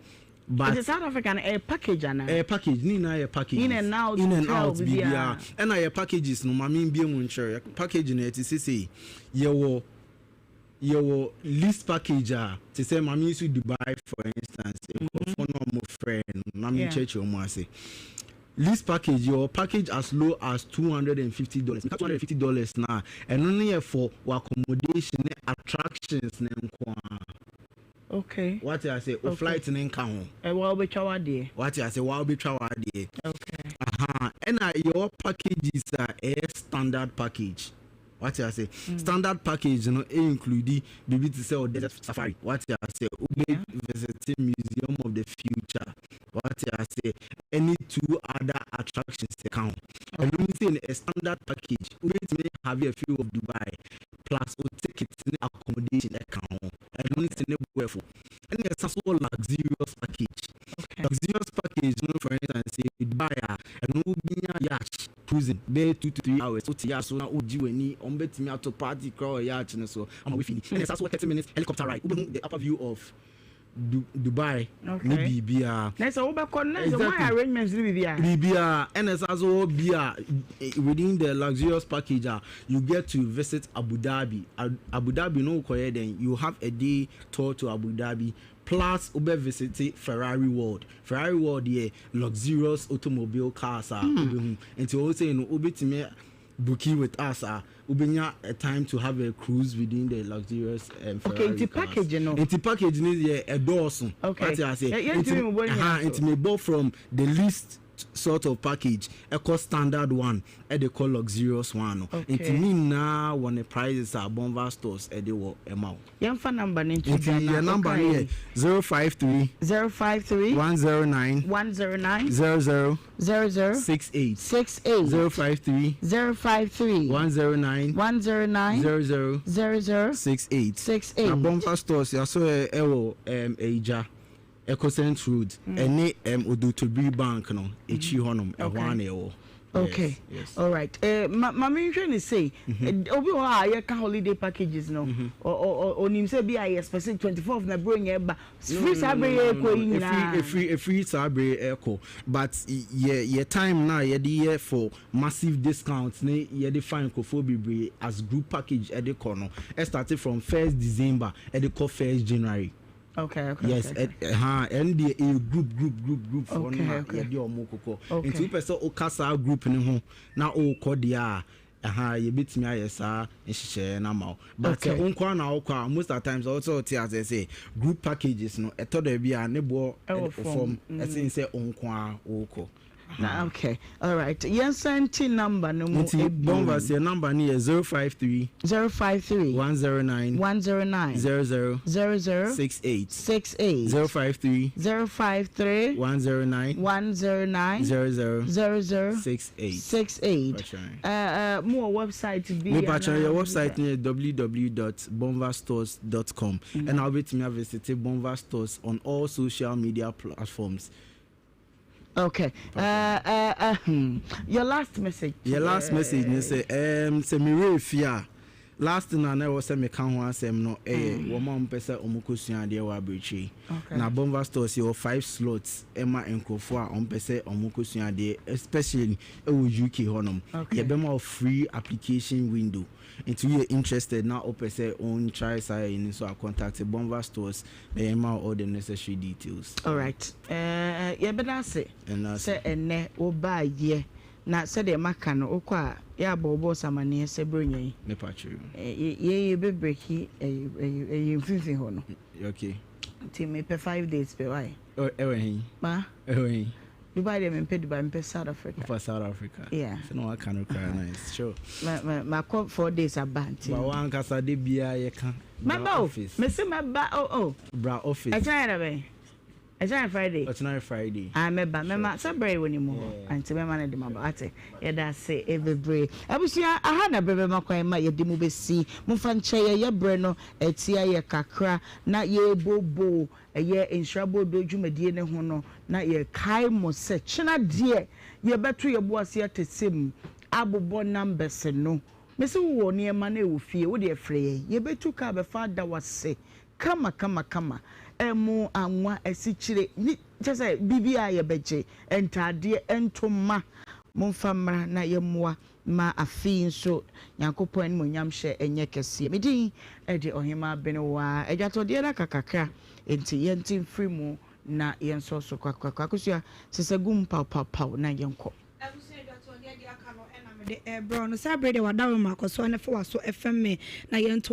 But nti South Africa no, ɛyɛ package ana? Ɛyɛ package, ne nyinaa yɛ packages. In and out. In and out, biribiara. Ɛna yɛ packages no, maame mbie mu nkyerɛ. Package no yɛte sese yɛwɔ list package a te sɛ maame nso Dubai, for instance, nkurɔfoɔ no a wɔn frɛ no na mi nkyerɛkyerɛ wɔn ase. List package, yɛwɔ package as low as $250. $250 na ɛno no yɛ for wɔ accommodation ne attractions ne nko ara. Wate ase? O flight ne nka ho. Ɛwɔ wobɛtwa wadeɛ. Wate ase? Wa wobɛtwa wadeɛ. Aha, ɛna yɛwɔ packages a ɛyɛ standard package. Wate ase? Standard package no include biribi te sɛ o desert safari. Wate ase? Wobɛ visit Museum of the Future. Wate ase? Ɛne two other attractions ɛka ho. Ɛno ne sɛ a standard package, wobɛtumi have a few of Dubai plus o ticket ne accommodation ɛka ho. Ɛno ne sɛ ne bo ɛfo. Ɛna ɛsa so wɔ luxurious package. Luxurious package no, for instance, Dubai a, ɛno wobɛnya yacht cruising bɛyɛ 2 to 3 hours. Wote yacht so na wogye w'ani, ɔmo bɛtumi ato party koraa wɔ yacht no so ama wofili. Ɛna ɛsa so wɔ 30 minutes helicopter ride, wobɛhu the upper view of Dubai ne biribiara. Na sɛ wobɛkɔ no, na sɛ moayɛ arrangements ne biribiara. Biribiara. Ɛna ɛsa so wɔ bi a within the luxurious package a, you get to visit Abu Dhabi. Abu Dhabi no, wokɔyɛ then you have a day tour to Abu Dhabi, plus wobɛ visit Ferrari World. Ferrari World yɛ luxurious automobile cars a wobɛhu. Nti wɔn sɛ no, wobɛtumi booking with us a, wobɛnya a time to have a cruise within the luxurious Ferrari nti cars. Package no. Nti package no yɛ ɛdɔɔso. Wate ase? Yɛntumi mbɔ ne nyinaa so. Nti mebɔ from the least sort of package ɛkɔ standard one ɛde kɔ luxurious one no. Nti ne nyinaa wɔ ne prices a Bonva stores ɛde wɔ ɛma wo. Yɛmfa number no nto Nti dwa na yɛ number no wokae yɛ 053 053 109 109 00 00 68 68 053 053 109 109 00 00 68 68. Na Bonva stores yɛasɔ yɛ ɛwɔ ɛm Ayigya Ecocent road ɛne ɛm Odotobiri bank no akyiri hɔnom ɛhɔ ara na yɛwɔ. Okay, Yes, yes. all right. Eh, ma ma menhwɛ ne sei. Eh, obi wɔ hɔ a yɛka holiday packages no, onim sɛ bi a yɛ specific 24th na bere nyɛ ba. Firi saa bere yɛ kɔ yi nyinaa. Efiri efiri saa bere ɛkɔ, but yɛ yɛ time na yɛde yɛ for massive discount ne yɛde fa nkurɔfoɔ bebree as group package ɛde kɔ no, ɛ start from 1st December ɛde kɔ 1st January. Yes, ɛha ɛno deɛ ɛyɛ group group group group foɔ no na yɛde ɔmo kokɔ. Nti wopɛ sɛ woka saa group no ho na wokɔ deɛ a, ɛha yɛbɛtumi ayɛ saa nhyehyɛeɛ no ama wo. But sɛ wo nko ara na wokɔ a, most of the times ɔwɔ sɛ wote aseɛ sɛ group packages no ɛtɔ da bi a ne boɔ Ɛwɔ fam fam. ɛsen sɛ wo nko ara wokɔ. Na okay, alright. Yɛn san ti number no mu Nti ebien. Bonvas yɛ number no yɛ 053 053 109 109 00 00 68 68 053 053 109 109 00 00 68 68. Patron. Mo wɔ website bi Me patron anaa yɛ biribi website saa? no yɛ www.bonvastores.com ɛna wobɛtumi avisite Bonvas Stores on all social media platforms. Okay. Your last message. Your last message ne sɛ sɛ me werɛ fie a, last thing a na ɛwɔ sɛ meka ho asɛm no ɛyɛ wɔn a wɔpɛ sɛ wɔn kɔsua adeɛ wɔ aburokyire. Na Bonva Stores yɛwɔ 5 slots ɛma nkurɔfoɔ a wɔpɛ sɛ wɔn kɔsua adeɛ, especially ɛwɔ UK hɔnom. Yɛbɛma wo free application window. Nti woyɛ interested na wopɛ sɛ wɔn try saa yɛ no nso a, contact Bonva Stores na yɛma wo all the necessary details. Alright, yɛbɛda ase Ɛna ase. sɛ ɛnnɛ wobaeɛ, na sɛdeɛ maka no wokɔ a yɛ abɔ wo boss amaneɛ sɛ Buronya yi Me pakyɛ o. yei yɛbɛ breaki ɛyi ɛyi ɛyi mfimfini hɔ no. Okay. Nti mepɛ 5 days pɛ why? Ɛwɔ he? Ma? Ɛwɔ he? Dubai deɛ mempɛ Dubai, mepɛ South Africa. Wopɛ South Africa? Yeah. Sɛ na waka no koraa nice, sure. Ma ma makɔ 4 days aba nti. Ba wankasa de biara yɛka. Bra Mɛba o, office. mese mɛba o o. Bra office. Ɛkyena yɛ da bɛn? Ɛkyena yɛ Friday. Ɔkyena yɛ Friday. Ah mɛba, mɛma sɛ berɛ wɔ ne mu hɔ. Nti mɛma no de maba ate. Yɛda ase bebree. Abusua, aha na berɛ bɛma kwan ma yɛde mu bɛsi. Momfa nkyɛ yɛ, yɛ berɛ no atia yɛ kakra na yɛrebooboo ɛyɛ Nhyira Boodoo dwumadie no ho no, na yɛkae mo sɛ kyena deɛ yɛbɛto yɛn bo ase atɛsɛ mu abobɔ numbers no. Mese wowɔ nneɛma no ɛwɔ fie, wo deɛ frɛ yɛn, yɛbɛtu kaa bɛfa ada wo ase kama kama kama. Ɛmo, anwa, asikyire, ne kyerɛ sɛ biribiara yɛbɛgye, ntaadeɛ, ntoma, momfa mmra na yɛmmoa ma afe yi nso Nyankopɔn animuonyamhyɛ nyɛ kɛseɛ. Me din de Ɔhemaa Benewaa. Adwatɔdeɛ no aka kakra nti yɛnte mfiri mu na yɛnsɔ so kwakwakwa. Akosua, sesa gu mu pawpawpaw na yɛnkɔ. Abusua adwatɔdeɛ deɛ aka no na mede rebrɛ wo no. Saa berɛ yi deɛ w'adaworoma kɔ so ara na fa w'aso fɛm me na yɛnto.